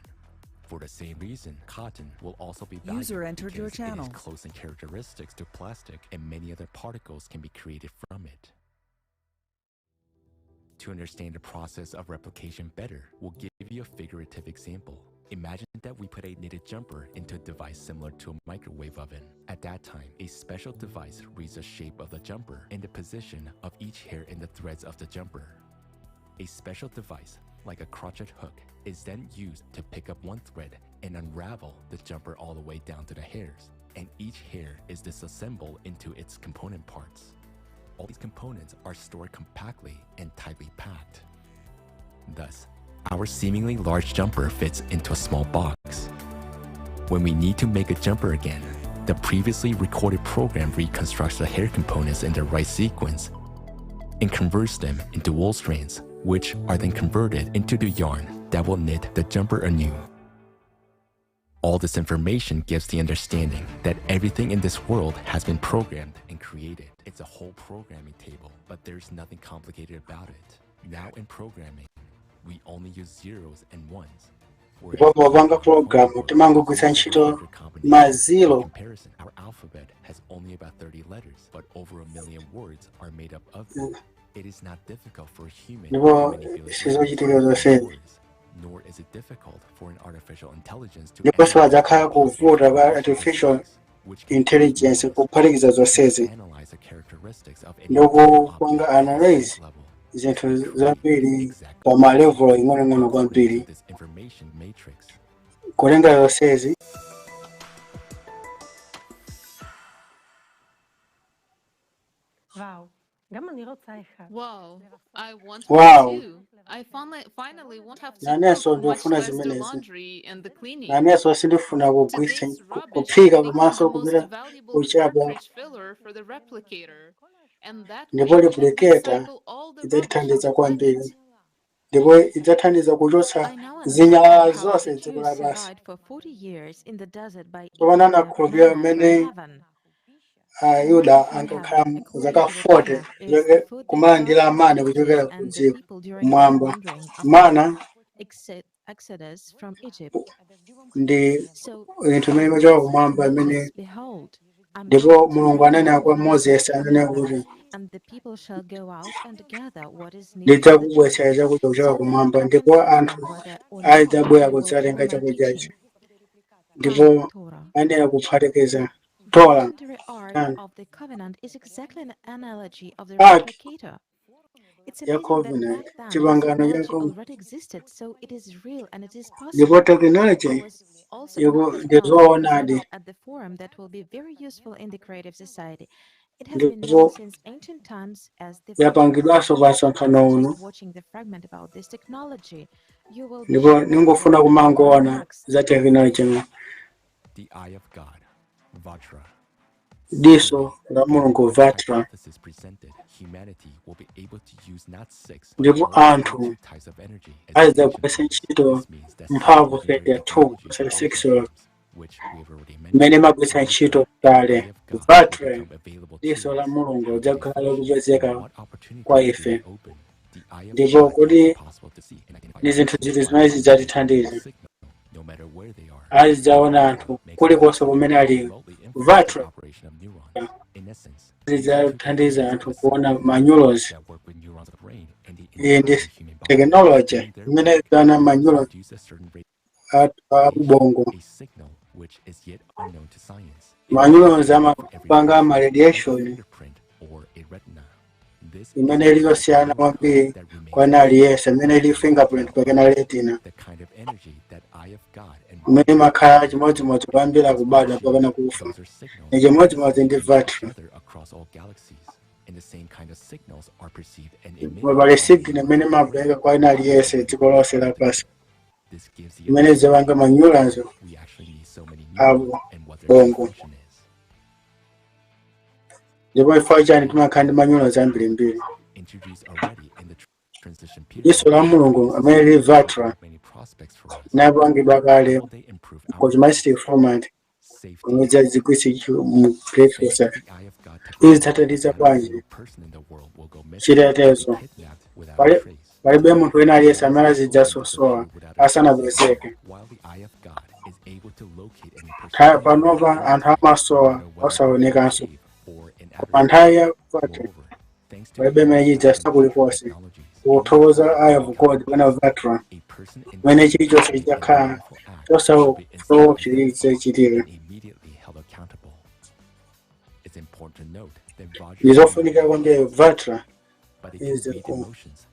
For the same reason, cotton will also be valuable User entered your because it is channel. close in characteristics to plastic, and many other particles can be created from it. To understand the process of replication better, we'll give you a figurative example. Imagine that we put a knitted jumper into a device similar to a microwave oven. At that time, a special device reads the shape of the jumper and the position of each hair in the threads of the jumper. A special device, like a crotchet hook, is then used to pick up one thread and unravel the jumper all the way down to the hairs, and each hair is disassembled into its component parts. All these components are stored compactly and tightly packed. Thus, our seemingly large jumper fits into a small box. When we need to make a jumper again, the previously recorded program reconstructs the hair components in the right sequence and converts them into wool strands, which are then converted into the yarn that will knit the jumper anew. All this information gives the understanding that everything in this world has been programmed and created. It's a whole programming table, but there's nothing complicated about it. Now in programming, we only use zeros and ones. Ndipo popanga pulogalamu timangogwiritsa ntchito ma zero. In comparison, our alphabet has only about 30 letters, but over a million words are made up of them. It is not difficult for a human to Ndipo manipulate sizochitika zonsezi. words, nor is it difficult for an artificial intelligence to Ndipo sipadzakhala kuvuta kwa artificial intelligence kuphatikiza zonsezi analyze the characteristics of any ndikupanga analyze zinthu zambiri pa ma level ing'onoing'ono kwambiri this information matrix. Kulenga zonsezi. וואו, גם אני רוצה אחד. Wow, I want Wow. one too. I finally won't have to Nanenso cook, much ndikufuna less the zimenezi. laundry and the cleaning. Nanenso sindifuna kugwiritsa Today's rubbish kuphika has become komanso the most kupita valuable kuchapa. cartridge filler for the replicator, and that Ndipo way we can replicator recycle all the rubbish on idzatithandiza the kwambiri planet. Ndipo idzathandiza kuchotsa I now zinyalala understand how zonse the dziko Jews lapansi. survived for 40 years in the desert by Tsopano eating the anakhulupirira manna from mmene heaven. Ayuda ankakhala zaka 40 kuchoke- kumalandira mana kuchokera ku And the dziko people during their kumwamba. wandering of Mana Exodus from Egypt. Ndi So zinthu imene imachoka kumwamba imene behold, I'm Ndipo Mulungu ananena kwa Moses ananena kuti and the people shall go out and gather what is needed for the ndidzakubwetsera chakudya kuchoka kumwamba ndipo anthu adzabwera kudzatenga chakudyachi ndipo ayenera kuphatikiza Torah Legendary ark and of the covenant is exactly an analogy of the Ark replicator. It's ya amazing that covenant back then this chipangano cha technology covenant. Already existed, so it is real and it is Ndipo possible. technology There was also iku another ndi technology zoonadi. presented at the forum that will be very useful in the creative society. It has been known Ndipo since ancient times as the Vajra. yapangidwanso pa msonkhano uno. Just watching the fragment about this technology, you will be Ndipo sure that ningofuna there kumangoona works. Za technology no. The Eye of God, Vajra. Diso la Mulungu Vatra. Hypothesis presented, humanity will be able to use not six, but Ndipo only anthu 32 types of energy as adzagwiritsa ntchito mphamvu 32 36 which we have already mentioned. Imene imagwiritsa ntchito kale. Vatra diso la Mulungu lidzakhala lokupezeka kwa ife ndipo kuti ndi zinthu ziti zimene zidzatithandiza No matter where they are, azidzaona anthu kulikonse kumene ali. Vatra operation of neurons. In essence, zidzathandiza anthu kuona ma neurons. That work with neurons of the brain and the Iyi ndi technology imene idzaona ma neurons produce a certain a ubongo. a signal which is yet unknown to science. Ma neurons amapanga ma radiation Fingerprint or a retina. This imene ili yosiyana kwambiri kwa aliyense imene ili fingerprint kapena retina the kind of energy that Eye of God and imene imakhala chimodzimodzi kuyambira kubadwa mpaka kufa ni chimodzimodzi ndi Vatra. other across all galaxies, and the same kind of signals are perceived and emitted. Pali signal imene imapereka kwa ina aliyense dziko lonse lapansi This gives the imene idzapanga ma neurons we actually need so many a neurons and what their bongo. function is. Ndipo chifukwa chani timakhala ndi ma neurons ambirimbiri? Introduced already in the transition period, Diso la Mulungu amene lili Vatra many prospects for us. inapangidwa kale Will they improve ku cosmetic format safety? kumene zigwiritsa ntchito mu creative society. The Eye of God Izi zidzathandiza bwanji person in the world will go missing, chitetezo? kidnapped without a Pali- trace. Palibe munthu wina aliyense amene azidzasowa asanapezeke. While the Eye of God is able to locate any person Nthawi panopa anthu amasowa osaonekanso koma nthawi ya Vatra palibe imene chidzasa kulikonse kuthokoza Eye of God kapena Vatra imene chilichonse chidzakhala Chosaochitika chitika. Immediately held accountable. It's important to note that Vajra Ndizofunika kwambiri Vajra but it can is create emotions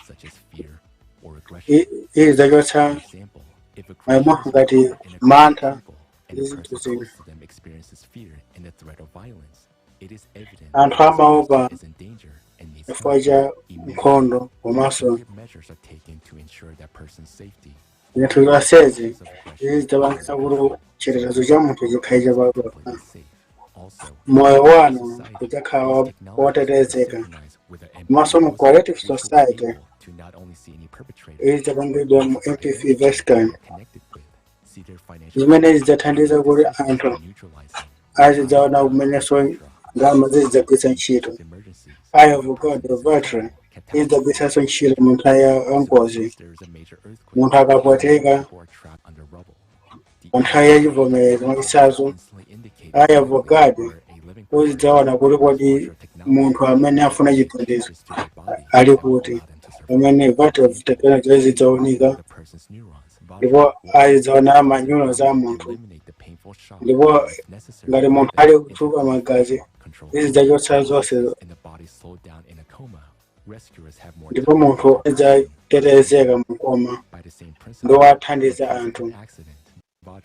such as fear or aggression. izidzachotsa For example, if a creature maimo is ngati in a mantha and ndi a zinthu person zina. close to them experiences fear and the threat of violence, it is evident Anthu that this person amaopa is in danger and needs chifukwa help. cha Immediately, nkhondo komanso appropriate measures are taken to ensure that person's safety. zinthu zonsezi zidzapangitsa kuti chitetezo cha munthu chikhale chapapapa. Moyo wanu udzakhala wotetezeka. Komanso mu Cooperative Society To not only see any perpetrator, izidzapangidwa mu MPF Vatican connected with, see their financial zimene zidzathandiza kuti anthu azidzaona kumenenso ndalama zizidzagwiritsa ntchito. Eye of God Vajra izidzagwiritsanso ntchito mu nthawi ya ngozi. Munthu akapweteka pa nthawi ya chivomerezi mwachitsanzo, Eye of God uzidzaona kuti kodi munthu amene afuna chithandizo ali kuti, pamene Vajra technology izidzaunika ndipo azidzaona manyulo za munthu, ndipo ngati munthu ali kutuluka magazi izidzachotsa zonse and the body slowed down in a coma, rescuers have more ndipo munthu adzatetezeka mukoma by the same ndi principle. wathandiza anthu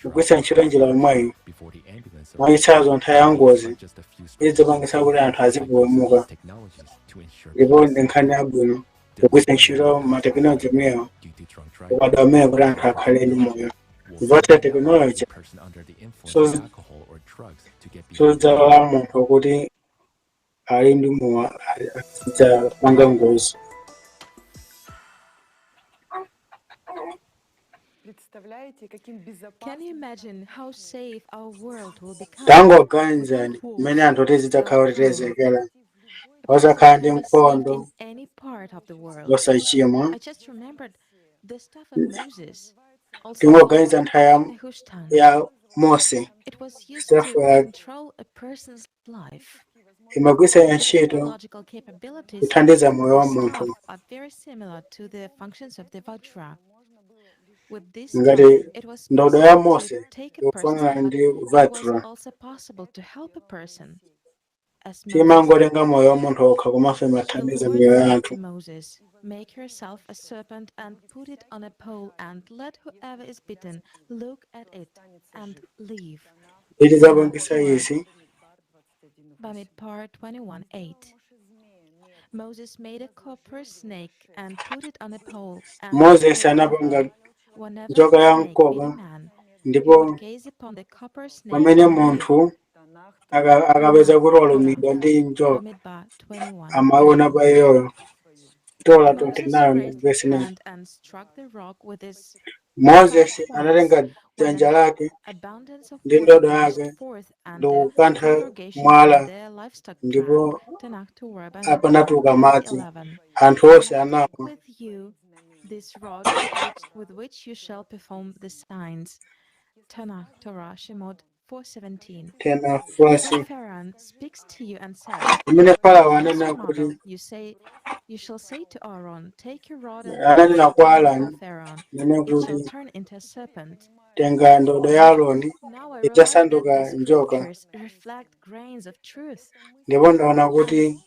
kugwiritsa ntchito njira yomweyi. Before the ambulance Mwachitsanzo, nthawi ya ngozi izidzapangitsa kuti anthu azipulumuka, technologies to ensure ndipo ndi nkhani yabwino kugwiritsa ntchito matekinoloji amenewa ukadaulo amene kuti anthu akhale ndi moyo. Vajra technology person under the influence so of alcohol or drugs to get sodzalola munthu kuti ali ndi mowa azidzapanga ngozi. Can you imagine how safe our world will become? Tangoganizani mmene anthu tizidzakhala otetezekera, osakhala ndi nkhondo, Any part of the world. osachimwa. I just remembered the staff of Moses, also Tingoganiza nthawi Nehushtan. ya Mose, It was used staff to ya control a person's life. imagwiritsa ntchito Technological capabilities kuthandiza moyo wa of the munthu. staff are very similar to the functions of the Vajra. With this Ngati staff, it was ndodo ya possible to Mose take a person's ikufanana life, ndi but it was Vajra, also possible to help a person. As Moses timangotenga moyo wa munthu okha komanso The imathandiza Lord miyoyo ya said anthu. to Moses, "Make yourself a serpent and put it on a pole, and let whoever is bitten look at it and live." Itidzapangisa izi Bamidbar 21:8. Moses made a copper snake and put it on a pole, and Moses whoever, anapanga whenever njoka the ya snake bit a mkoba, man, he ndipo would gaze upon the copper snake pamene and live. munthu akapeza kuti walumidwa ndi njoka Bamidbar 21 amaona 9. pa iyoyo. Tola Moses 29 raised his verse 9. hand and struck the rock with his Moses staff twice, anatenga when dzanja an lake abundance of ndi water ndodo gushed yake forth, and ndi the kukantha congregation and mwala, their livestock drank. ndipo Tanakh Torah Bamidbar apanatuluka madzi. 11. Anthu onse anamwa. With you this rod with which you shall perform the signs. Tanakh Torah Shemot 4:17. Tena When Fransi Pharaoh speaks to you and says, pamene Farao "Give us anena a kuti model," you say, you shall say to Aaron, "Take your rod and ananena cast it kwa down Aaroni before Pharaoh. nene It shall kuti turn into a serpent." tenga ndodo ya Aaroni Now I realize that idzasanduka the njoka. scriptures reflect grains of truth. Ndipo ndaona kuti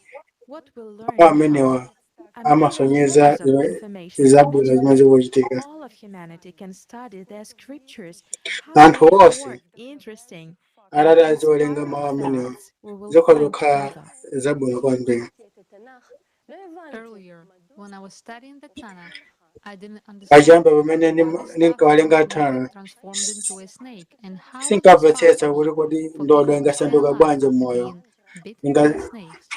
What we'll mawu learn now, amenewa a million amasonyeza volumes of information. zabwino Imagine zimene zikuchitika. all of humanity can study their scriptures. How Anthu many onse more interesting and atati aziwerenga inspiring mawu amenewa, facts we will zikhoza find kukhala together. zabwino kwambiri. Earlier, when I was studying the Tanakh, I didn't understand Pachiyambi pamene why the staff of ndinkawerenga Moses Tanakh, transformed into a snake and how it was sinkamvetsetsa possible kuti kodi for ndodo people to stay ingasanduka alive bwanji after m'moyo, being bitten Inga- by snakes.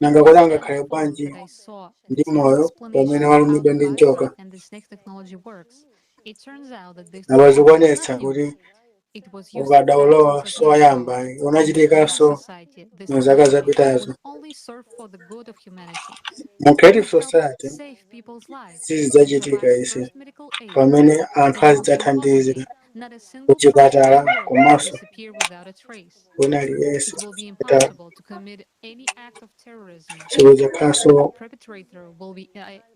nanga kodi Then I angakhale found bwanji that I saw a ndi detailed moyo pamene explanation of how walumidwa the ndi njoka. Vajra and the snake technology works. It turns out that this technology is Napazikuonetsa not new. kuti It was used ukadaulowa thousands of years ago, soyamba and in the creative unachitikanso society, this mu zaka technology zapitazo. would only serve for the good of humanity. Mu It Creative would help Society save people's lives and sizidzachitika provide izi first medical aid. pamene anthu It was azidzathandiza impossible Not a single person Kuchipatala on Earth will komanso disappear without a trace. wina aliyense It will be kuchipatala impossible to commit any act of terrorism. sikudzakhalanso The perpetrator will be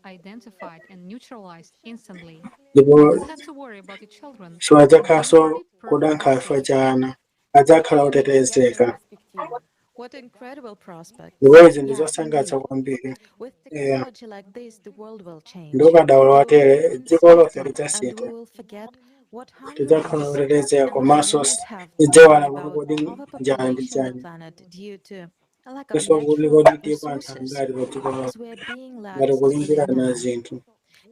identified and neutralized instantly. ndipo You don't have to worry about your children. They will sipadzakhalanso be kuda perfectly nkhawa safe. cha ana adzakhala otetezeka. What incredible prospects. Ndipo izi ndi Yeah, zosangalatsa indeed. kwambiri. With Yeah. technology like this, the world will change. Ndi ukadaulo We will watere be dziko lonse unstoppable and we lidzasintha. will forget what hunger Tidzakhala is. otetezeka And we komanso won't have to tidzayiwala worry kuti about kodi njala ndi overpopulation of the chani planet due to a lack of inso kuti natural kodi tipo anthu resources, angati pa dziko as lonse we are being led ngati to believe kulimbirana now. zinthu.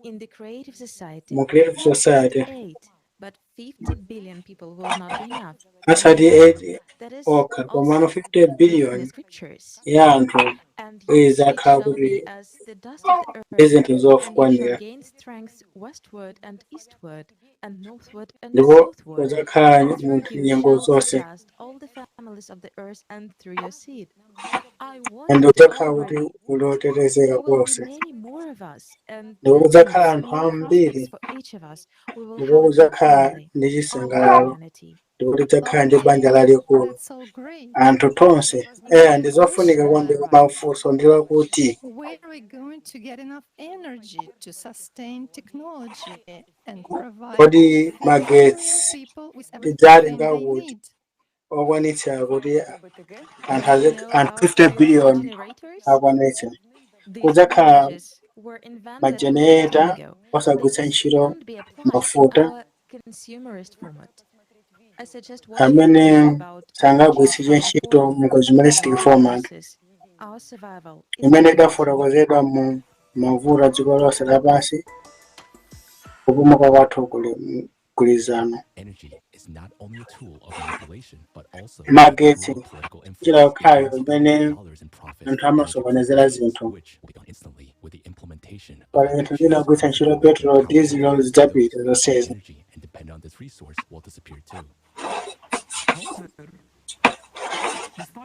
In the creative society, Mu creative not just society 8, but 50 billion people will not be enough. asati 8 That is okha komano also 50 written in the billion scriptures. ya anthu And your seed idzakhala shall be kuti as the dust of the ndi earth, zinthu and you shall zokwanira gain strength westward and eastward, and northward and ndipo southward. kudzakhala And through munthu you nyengo shall zonse possess all the families of the earth, and through your seed. I and wondered udzakhala kuti already. uli otetezeka There will be konse many more of us, and ndipo that kudzakhala means anthu more ambiri prospects for each of us. We will ndipo have a big kudzakhala family, ndi all chisangalalo humanity. ndipo tidzakhala ndi banja lalikulu That's so great. anthu tonse. Eya, ndi zofunika kwambiri mafunso ndi lakuti Where are we going to get enough energy to sustain technology and provide kodi 5 billion magetsi people with everything tidzatenga they kuti need? okwanitsa kuti anthu Do you azi- know anthu our 50 solar billion generators? akwanitse These kudzakhala technologies were invented a long time majenereta ago. They osagwiritsa just ntchito can't be applied in mafuta our consumerist format. I suggest watching a amene video about energy sangagwiritsidwe and ntchito affordable mu consumeristic energy format sources. Our survival is imene dependent on it. idafotokozedwa mu mavuto a dziko lonse lapansi kupumuka kwathu kuli mgwirizano. Energy is not only a tool of manipulation, but also a tool Magetsi of political njira influence. It yokhayo earns billions imene of dollars in profit anthu and amasokonezera corporations, zinthu. which will be gone instantly with the implementation of Pali zinthu zina elections. kugwiritsa ntchito All their petrol power diesel plants, those zidzapita who lack zonsezi. energy and depend on this resource will disappear too.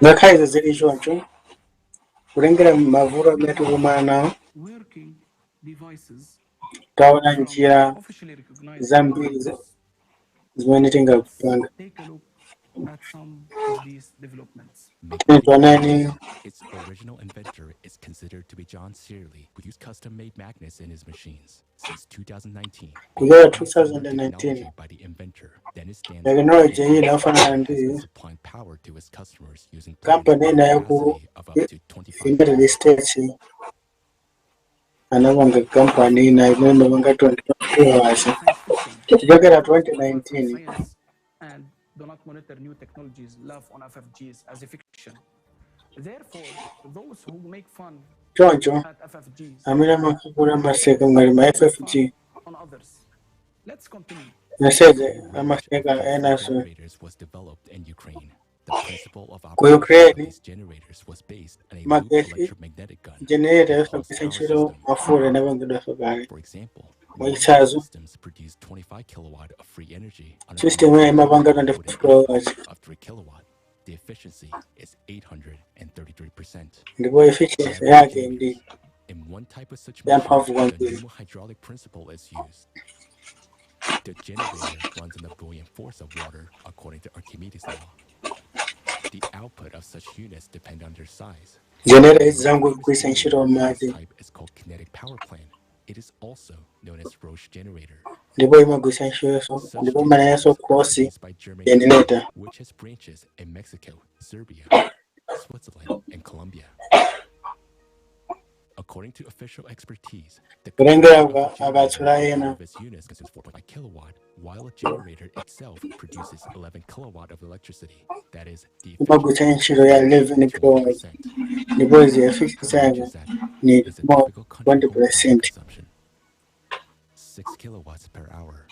Ngakhale izo zili choncho kutengera mavuto amene tikumana nawo taona njira zambiri zimene tingapanga. Making Tionani its original inventor is considered to be John Searley, who used custom-made magnets in his machines. Since 2019, a kuchokera new similar 2019 technology by the inventor Dennis Danzer tekinoloji and ina yofanana has ndi been supplying power to his customers using plates kampani with ina a ya ku capacity of up to 25 United States anapanga kampani ina imene imapanga 25 kilowatts kuchokera 2019. And do not monitor new technologies laugh on FFGs as a fiction. Therefore, those who make fun Choncho at FFGs amene amakakula amaseka ngati ma FFG on others. Let's continue. zonsezi A range of amaseka diesel enanso generators was developed in Ukraine. The principle of ku operation of Ukraine these generators was based on a loop magetsi electromagnetic gun generator and pulse yosagwiritsa power ntchito system. mafuta inapangidwanso kale. For example, one of these Mwachitsanzo systems produced 25 kilowatt of free energy on an system imene electric imapanga load 25 with an kilowatts output of 3 kilowatt. The efficiency is 833%. ndipo efficiency However, yake ndi generators. In one type of such machine, yamphamvu the kwambiri. pneumohydraulic principle is used. The generator runs on the buoyant force of water according to Archimedes' law. The output of such units depend on their size. Generator The most izi famous zangogwiritsa ntchito generator of this madzi type is called kinetic power plant. It is also known as Roche generator. ndipo imagwiritsa ntchito Such ndipo imanenso generators are cross produced by German company, generator. which has branches in Mexico, Serbia, Switzerland, and Colombia. According to official expertise, the Kutengera consumption of a akatswiri generator ena of its units consumes 4.5 kilowatt, while a generator itself produces 11 kilowatt of electricity. That is, the imagwiritsa efficiency ntchito ya is 11 kilowatts 20%. ndipo izi efficiency How much yake is that? ni Is a more typical country home power 20%. consumption. 6 kilowatts per hour.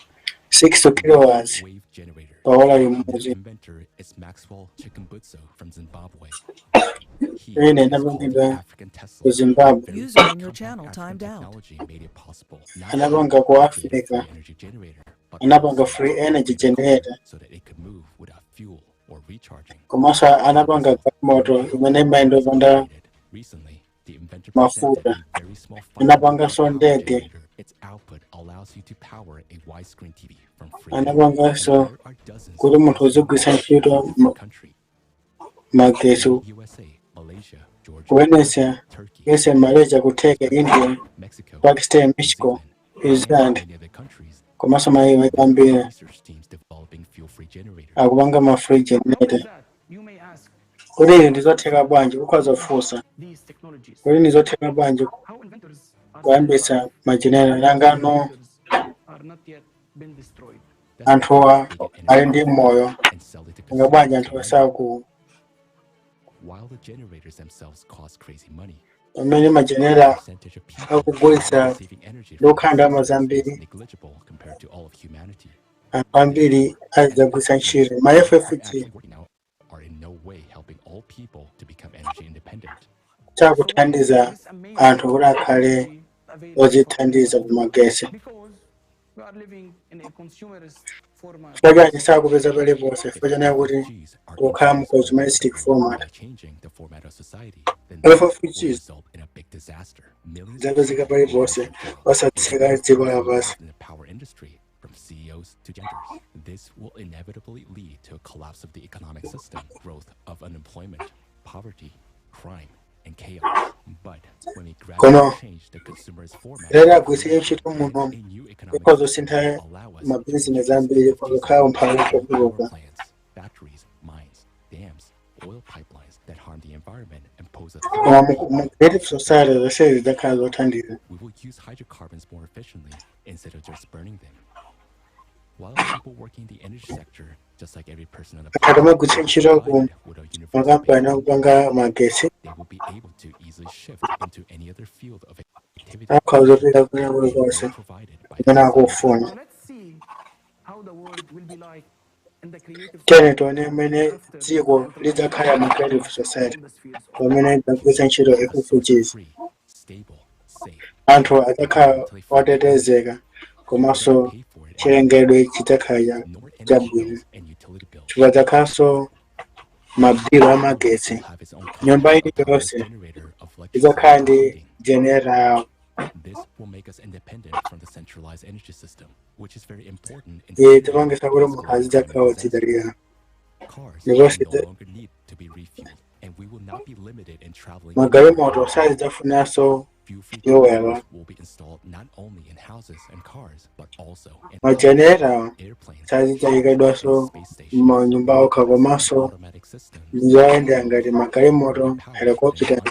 6 kilowatts Wave generator. pa ola Their limodzi. inventor is Maxwell Chikumbutso from Zimbabwe. He Ine is called the inapangidwa African ku Tesla. Zimbabwe. Very User in your compact channel African timed out. technology made it possible not Anapanga only ku to create a Africa free energy generator, but anapanga also free to energy create a car generator so that it could move without fuel or recharging. komanso anapanga galimoto imene imayenda opanda Created recently, the inventor presented mafuta. a very small fiber Anapanganso power ndege generator. Its output allowed allows you to power a widescreen TV from free air. And Anapanganso there are dozens kuti of munthu uzigwiritsa ntchito in the country. magetsi USA, Malaysia, Georgia, kuyenesa Turkey, yese Malaysia, kutheka India, Mexico, Pakistan, Mexico, New Zealand many other countries. komanso mayiko ambiri Research teams developing fuel-free generators. akupanga ma free generator. Kuti izi ndizotheka bwanji? Kukhoza kufunsa These technologies. kuti ndizotheka bwanji How inventors are kuyambitsa magenerator nangano are not yet been destroyed. anthuwa ali ndi moyo, nga bwanji anthu asaku While the generators themselves cost crazy money, pamene magenerator percentage of people akugulitsa receiving energy ndi from kukhala ndalama zambiri, negligible compared to all of humanity. anthu ambiri azigwiritsa ntchito ma FFG Working out are in no way helping all people to become energy independent. chakuthandiza anthu kuti akhale odzithandiza kumagesi. We are living in a consumerist format. Chifukwa chani sakupeza paliponse? Chifukwa chanayo kuti tikukhala mu consumeristic format. By changing the format of society, then this will FFGs result in a big disaster. Millions of zapezeka paliponse osatseka dziko lapansi. in the power industry, from CEOs to janitors. This will inevitably lead to a collapse of the economic system, growth of unemployment, poverty, crime, and chaos. But when we Koma gradually change the consumerist format, lero agwiritse ntchito muno ikhoza kusintha mabizinesi ambiri, kukhala umphawi kochuluka. factories, mines, dams, oil pipelines that harm the environment and pose a Koma mu creative society zonsezi zidzakhala zothandiza. We will use hydrocarbons more efficiently instead of just burning them. While people working in the energy sector, just like every person on the Anthu planet, amagwiritsa ntchito ku with a universal makampani akupanga magetsi they will be able to easily shift into any other field of activity akhoza kupita kwina kulikonse kumene akufuna. How the world will be like in the creative Tiyeni tione mmene dziko lidzakhala mu creative society pamene lidzagwiritsa ntchito FFGs. Anthu adzakhala otetezeka komanso chilengedwe chidzakhala chabwino chifukwa dzakhalanso mabilo amagetsi. Nyumba iliyonse idzakhala ndi generator yawo. This will make us independent from the centralized energy system, which is very important in Iye tipangisa kuti munthu azidzakhala wodzidalira cars ndipo will no longer need to be refueled, and we will not be limited in traveling. Magalimoto sazidzafunanso Fuel-free yowela. generators will be installed not only in houses and cars, but also in Magenerator airplanes, sazidzayikidwanso m'manyumba okha komanso ndizoyendera ngati magalimoto, helicopters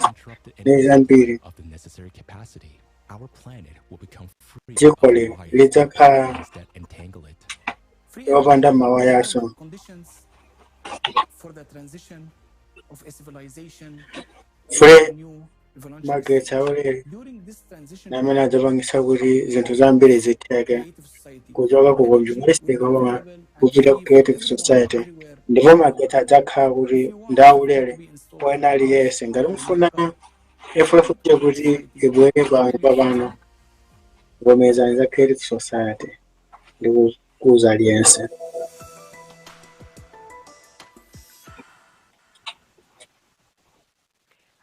ndi zambiri. of the necessary capacity. Our planet will become free of Dzikoli the wires lidzakhala that entangle it. lopanda mawayaso. Conditions for the transition of a civilization Free to new evolutionary magetsi aulere During this transition, namene adzapangisa kuti zinthu zambiri zitheke kuchoka ku consumeristic koma kupita ku creative society, ndipo magetsi adzakhala kuti ndi aulere wena aliyense. Ngati mufuna FFG kuti ibwere panyumba pano, vomerezani za creative society ndi kukuza aliyense.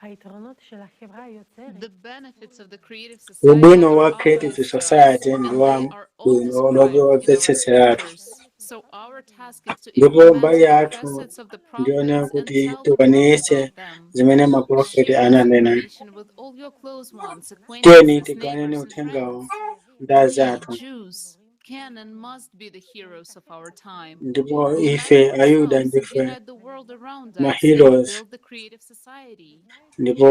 היתרונות של החברה היוצרת The benefits of the creative society Ubwino wa creative society ndi wa bwino lomvetsetseratu, So our task is to ndipo implement mbali the yathu facets of the ndione prophets and kuti tell the world tikwaniritse about them. zimene maprofeti ananena. Information with all your close ones, Tiyeni acquaintances, tigawane neighbors, and uthengawo friends. ndi We, azathu. Jews, can and must be the heroes of our time. Ndipo ife Ayuda Ourselves, ndife unite the world around ma us and heroes build the creative society. ndipo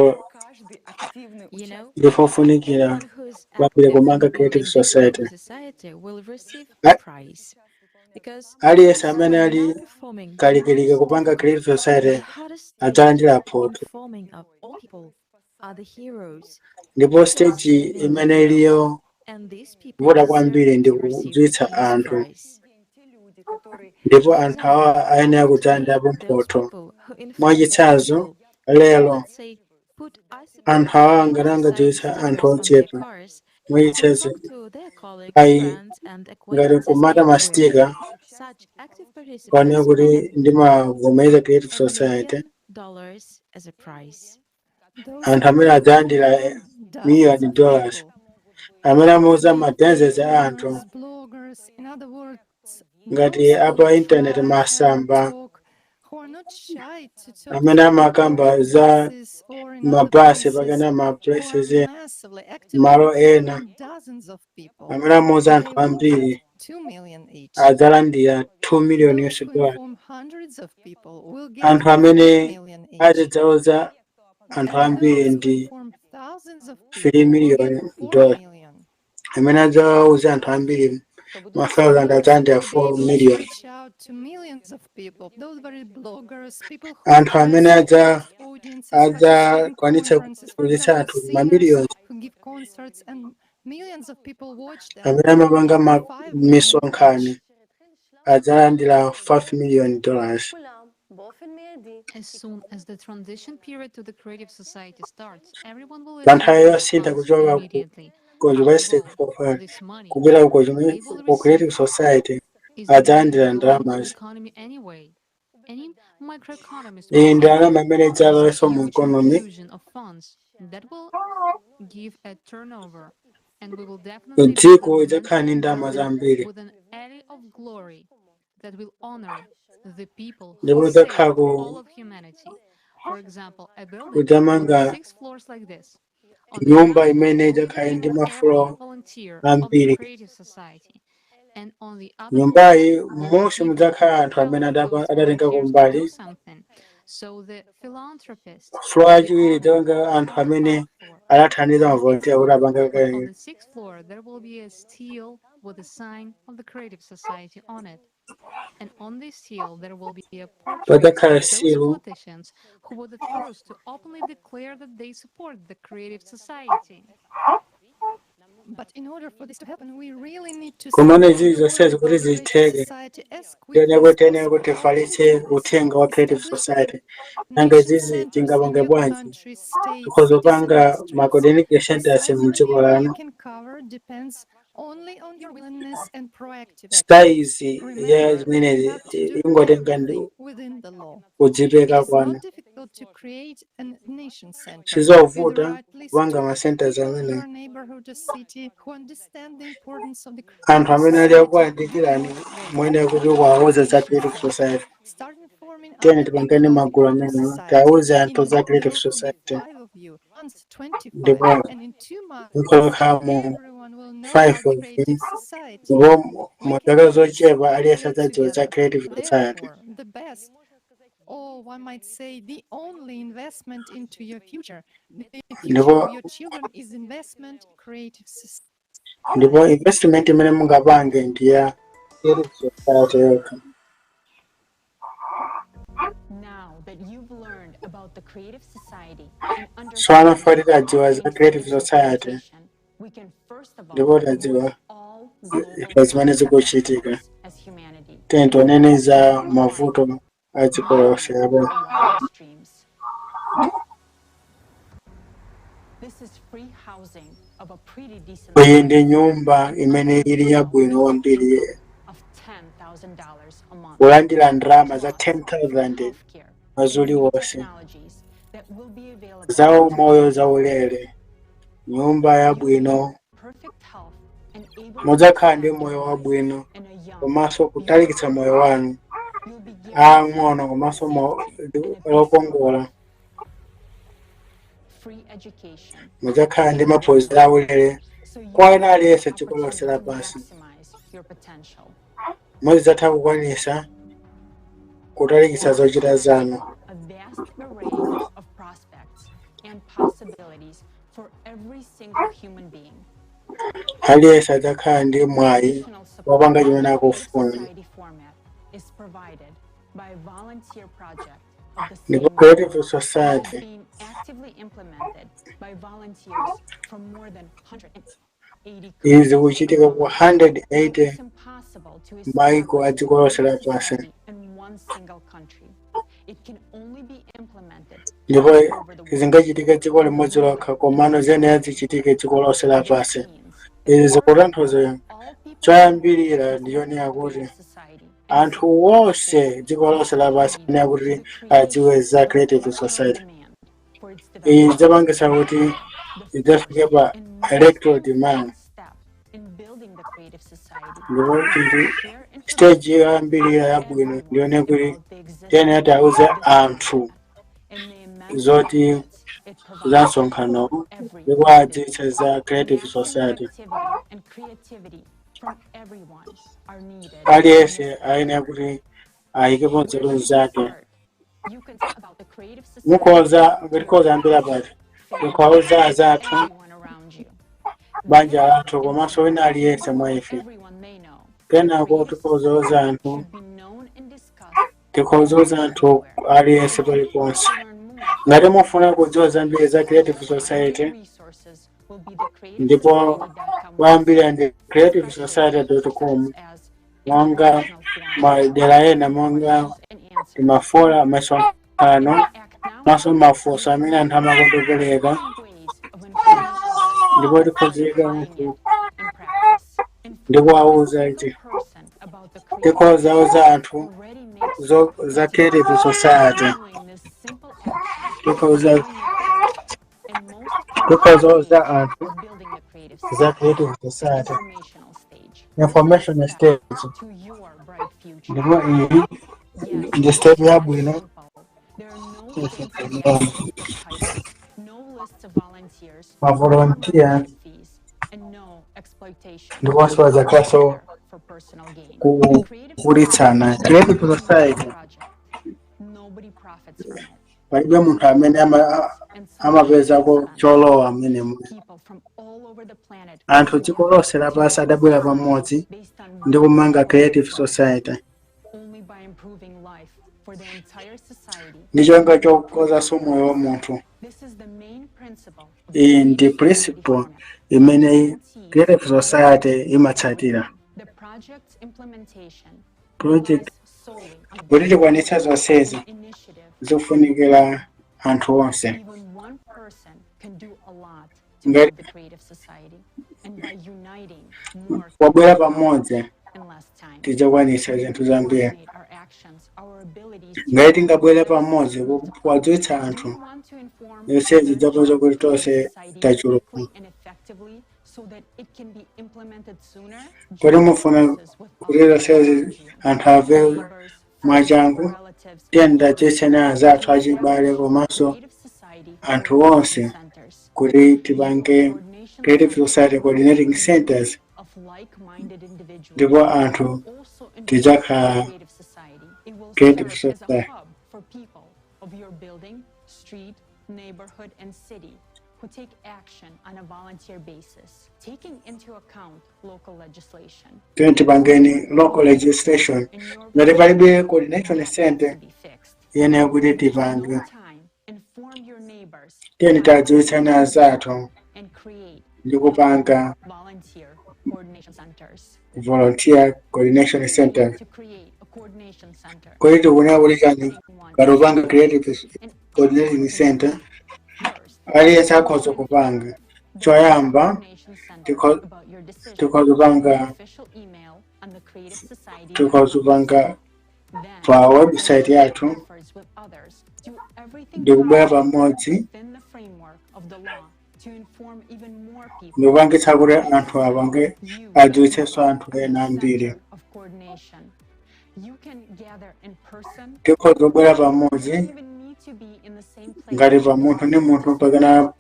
You know, ndifofunikira anyone who is kwambiri active kumanga in creative building the society. creative society will receive a prize because Aliyense those who amene are now ali performing the kalikiliki most kupanga creative the society hardest stage adzalandira in photo. forming of all people are the heroes Ndipo stage imene iliyo and these people vuta deserve kwambiri ndi to receive the kudziwitsa peace anthu, prize. ndipo anthu awa ayenera kudzalandirapo Those mphotho. people who inform other Mwachitsanzo people, lero let's say put anthu awa icicle ngati society angadziwitsa anthu stickers on their ochepa, cars and mwachitsanzo talk to their colleagues, ayi friends, and ngati acquaintances kumata everywhere. mastika Such active kuonera participants kuti will get ndimavomereza creative a society, $1 million as a prize. Those anthu amene adzalandira dozens million of dollars people Amene amauza ma dozens a anthu bloggers, in other words, ngati apa intaneti, masamba who are not shy to talk amene amakamba za mabasi pakena ma places ena, massively actively malo ena, dozens of people, amene amauza anthu ambiri 2 million each. adzalandira 2 million US dollars. Inform hundreds of people will get Anthu 3 amene million each. azidzauza anthu ambiri ndi Inform thousands of 3 million dollars. Amene adzawauza anthu ambiri ma thousand adzalandira 4 million. Reach out to millions of people, those very bloggers, people who Anthu amene adza audiences participate in adzakwanitsa conferences, for kuphunzitsa example, anthu singers mamiliyoni who give concerts and millions of people watch them. amene amapanga misonkhano adzalandira 5 million dollars. As soon as the transition period to the creative society starts, everyone will Pa nthawi receive these yosintha funds kuchoka ku immediately. consumeristic for This money kupita ku they will ku creative receive society is going adzalandira to go into the ndalamazi. economy anyway. Any microeconomist will Iyi say ndalama imene this is a idzalowenso mu huge economy. infusion of funds that will give a turnover, and we will definitely build Dziko an idzakhala ndi immense ndalama building zambiri with an alley of glory that will honor the people ndipo who idzakhala saved ku all of humanity. For example, a building with kudzamanga 6 floors like this. On the nyumba ground imene floor will idzakhala be ndi every mafulo volunteer of the ambiri. Creative Society, and on the other floor Nyumbayi will be monse people mudzakhala who anthu amene help those adatengako volunteers to mbali. do something. So the philanthropists, Floor the yachiwiri honor, idzapanga anthu amene unthought for. adathandiza mavolunteer kuti apange On kayi. the sixth floor, there will be a stele with a sign of the Creative Society on it. And on this stele, there will be a portrait Padzakhala of those silu politicians who were the first to openly declare that they support the Creative Society. But in order for this to happen, we really need to Komano spread izi the word zonsezi about kuti Creative zitheke Society as tiyene quickly as kuti tiyene possible. kuti tifalitse uthenga wa Creative Society. Nanga Nation izizi centers in tingapange your bwanji? country, states, cities, and Tikhozopanga ma districts. coordination The centers size mu of the dziko area you lanu. can cover depends only on your willingness and proactive action. Size ya Remember, you zimenezi have to do ingotenga ndi everything within the law. It kudzipereka is kwanu. not difficult to create a nation center with the Sizovuta right list kupanga of ma centers people in amene your neighborhood or city who understand the importance of the anthu Creative amene ali Society. akuyandikirani mwene kuti kuwauza za Creative Society. Start informing Tiyeni other people tipangane about the magulu Creative amenewa, Society. tiwauze In anthu a za month, Creative there will be Society 5 of you, months 25, ndipo and in 2 months, mukhalakhala mu everyone will know 5 about the of Creative you Society. ndipo We mu can zaka do this zochepa aliyense only adzadziwa za together. Creative Society. Therefore, the best, or one might say the only investment into your future, the future Ndipo of your children, is investment Creative Society. ndipo investment imene mungapange ndi ya Creative Society yokha. Now that you've learned about the Creative Society and So understand anafa tadziwa how za things Creative work in Society education, we can first of ndipo all tadziwa look at all global ife zimene zikuchitika. us as humanity. Tiyeni tionene za mavuto a dziko lonse apo. The wildest dreams. This is free housing of a pretty decent Iyi ndi nyumba imene ili yabwino kwambiri of $10,000 a month. kulandira ndalama za 10,000 mwezi uliwonse, Technologies that will be available za umoyo zaulere, nyumba yabwino. perfect health and able Mudzakhala ndi moyo wabwino in a young komanso kutalikitsa moyo wanu ang'ono komanso lokongola. free education Mudzakhala ndi maphunziro aulere so you kwa ena aliyense dziko lonse lapansi. maximize your potential. Muzidzatha kukwanisa kutalikitsa zochita zanu. A vast array of prospects and possibilities for every single human being. Aliyense adzakhala ndi mwayi Additional support wopanga chimene in the akufuna. society format is provided by a volunteer project of the Ndipo same name, Creative which is Society being actively implemented by volunteers from more than 180 izi countries zikuchitika around ku the world. 180 It's impossible to maiko establish a dziko lonse a lapansi. society in one single country. It can only be implemented Ndipo all over the world. zingachitike dziko limodzi lokha, komano ziyenera zichitike dziko lonse lapansi. Izi zikutanthauza choyambirira ndiyonera kuti anthu wonse dziko lonse lapansi ayenera kuti adziwe za Creative Society. Iyi idzapangisa kuti idzafike pa electoral demand. Ndipo chinthu stage yoyambirira yabwino ndiyone kuti tiyenera tiauze anthu zoti za msonkhanowu ndi kuwadziwitsa za Creative Society. Aliyense ayenera kuti ayikepo nzeru zake. Mukhoza tikhoza ambira pati tikhauza azathu, banja lathu, komanso wina aliyense mwa ife. Kenako tikhozauza anthu, tikhozauza anthu aliyense paliponse. Ngati mufuna kudziwa zambiri za Creative Society, ndipo kuyambira ndi creativesociety.com, monga madera ena monga timafola masonkhano maso mafunso amene anthu amakondopereka, ndipo tikhozeka anthu ndi kuwauza ichi, tikhozauza anthu za Creative Society, tikhozauza anthu za Creative Society information stage. Ndipo iyi ndi step yabwino. Mavolontiya ndiponso padzakhalanso kukulitsana. Creative Society palibe munthu amene amapezako cholowa amenemo. Anthu dziko lonse lapansi adabwera pamodzi ndi kumanga Creative Society ndi cholinga chokonzanso moyo wa munthu. Iyi ndi principle imene Creative Society imatsatira. Project kuti tikwanitse zonsezi zikufunikira anthu onse. Ngati wabwera pamodzi tidzakwanitsa zinthu zambiri. Ngati tingabwere pamodzi kuwadziwitsa anthu zonsezi, zidzapeza kuti tonse tachuluka. Kodi mufuna kuti zonsezi anthu amve mwachangu? Tiyeni tidziwitseni anzathu, achibale, komanso anthu onse kuti tipange Creative Society coordinating centers, ndipo anthu tidzakhala Creative Society. Of your building, street, neighborhood, and city who take action on a volunteer basis, taking into account local legislation. Tiyeni tipangeni local legislation. Ngati palibe coordination center iyenera kuti tipange, tiyeni tidziwitseni anzathu ndi kupanga Volunteer coordination centers. volunteer coordination center. To create a coordination center. Kodi tikunena kuti chani ngati upanga creative coordinating center? Aliyense akhoza kupanga. Choyamba tikhoza kupanga pa website yathu ndikubwera pamodzi ndikupangitsa kuti anthu apange adziwitsenso anthu ena ambiri. Of coordination. You can gather in person. Tikhoza kubwera pamodzi Need to be in the same place. ngati pa munthu ndi munthu pakana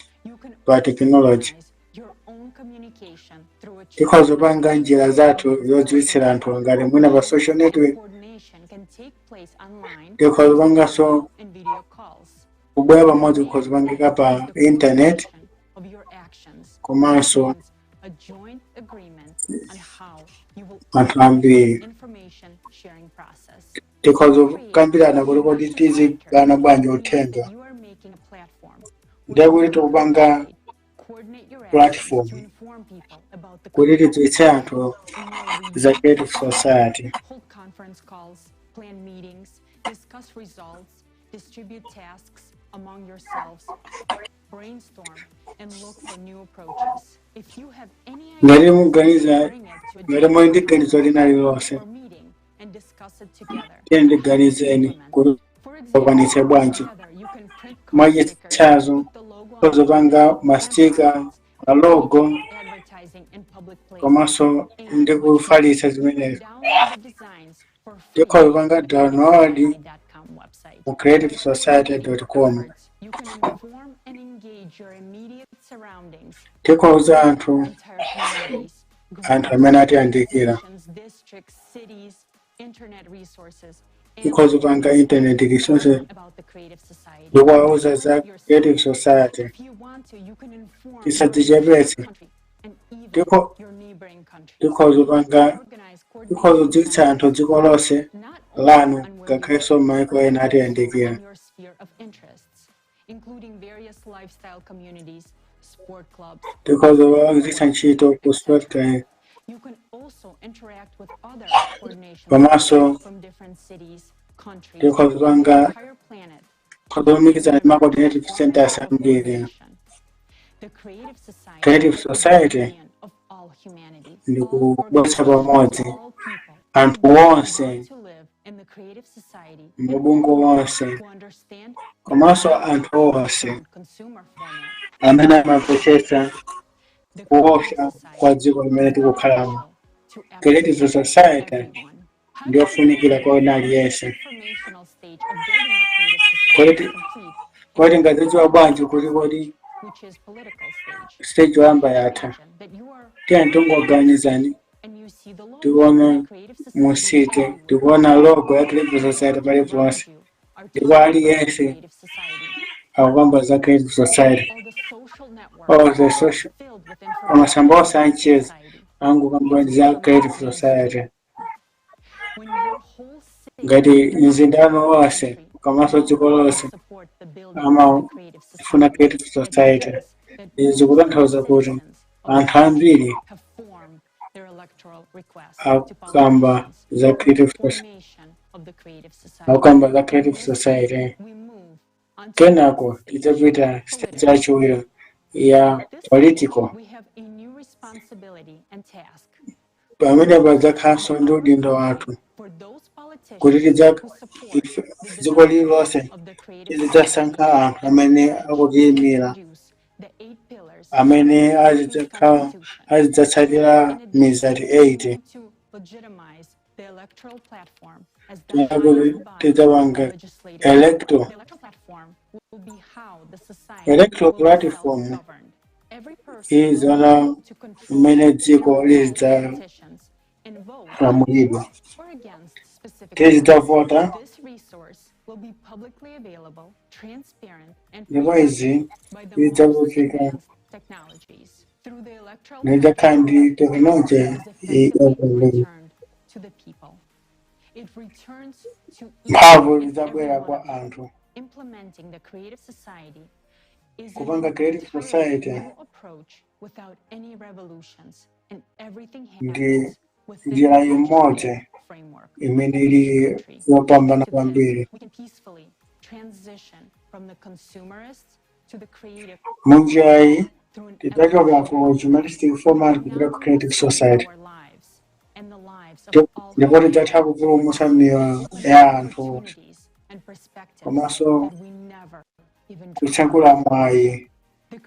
pa technology. Your own communication through a Tikhoza kupanga njira zathu zodziwitsira anthu ngati mwina pa social network. coordination can take place online Tikhoza kupanganso and video calls. kubwera pamodzi kukhoza kupangika pa internet Of your actions, komanso a joint agreement on how you will anthu ambiri. information sharing process. Tikhoza kukambirana kuti kodi tizigana bwanji uthenga. You are making a platform. Ndiye kuti tikupanga platform kuti tidziwitse anthu za Creative Society. Hold conference calls, plan meetings, discuss results, distribute tasks among yourselves, brainstorm, and look for new approaches. If you have any Ngati muganiza, ngati muli ndi ganizo lina lililonse, tiyeni tiganizeni kuti tikwanitse bwanji. Mwachitsanzo, tikhoza kupanga ma sticker, ma logo. Komanso ndi kufalitsa zimenezo. Tikhoza kupanga download ku creativesociety.com. Tikhoza anthu amene atiyandikira. Tikhoza kupanga internet resources ndikuwauza za Creative Society. Tisadzichepetse. Tikhoza kudziwitsa anthu dziko lonse lanu, ngakhalenso m'mayiko ena atiyandikira. Tikhoza kugwiritsa ntchito ku Spotify, komanso tikhoza kulumikizana ndi ma coordinative centers ambiri. Creative Society ndi kubweretsa pamodzi anthu onse, mabungwe onse, komanso anthu onse amene amamvetsetsa kuopsa kwa dziko limene tikukhalamo. Creative Society ndiyofunikira kwa wina aliyense. Kodi tingadziwe bwanji kuti kodi stage yoyamba yatha? Tiye tingoganizani, tikuona mu city, tikuona logo ya Creative Society paliponse, ndipo aliyense akukamba za Creative Society. All the social amasamba onse ancheza angukamba za Creative Society. Ngati mzindano wonse komanso dziko lonse amafuna Creative Society, izi zikutanthauza kuti anthu ambiri akukamba za Creative Society. Kenako tidzapita stage yachiwiri ya political, pamene padzakhalanso ndi udindo wathu kuti dziko lililonse lizidzasankha anthu amene akutiyimira, amene azidzatsatira mizati 8. Tidzapanga electoral platform iziona mmene dziko lizidzalamulidwa. Tizidzavota, ndipo izi zidzakufika nidzakhala ndi tekinoloji yakwambiri. Mphamvu zidzabwera kwa anthu. Kupanga Creative Society ndi njira imodzi imene ili yopambana kwambiri. Munjira iyi tidzachoka ku consumeristic format kupita ku Creative Society, ndipo tidzatha kupulumutsa miyoyo ya anthu komanso kutsekula mwayi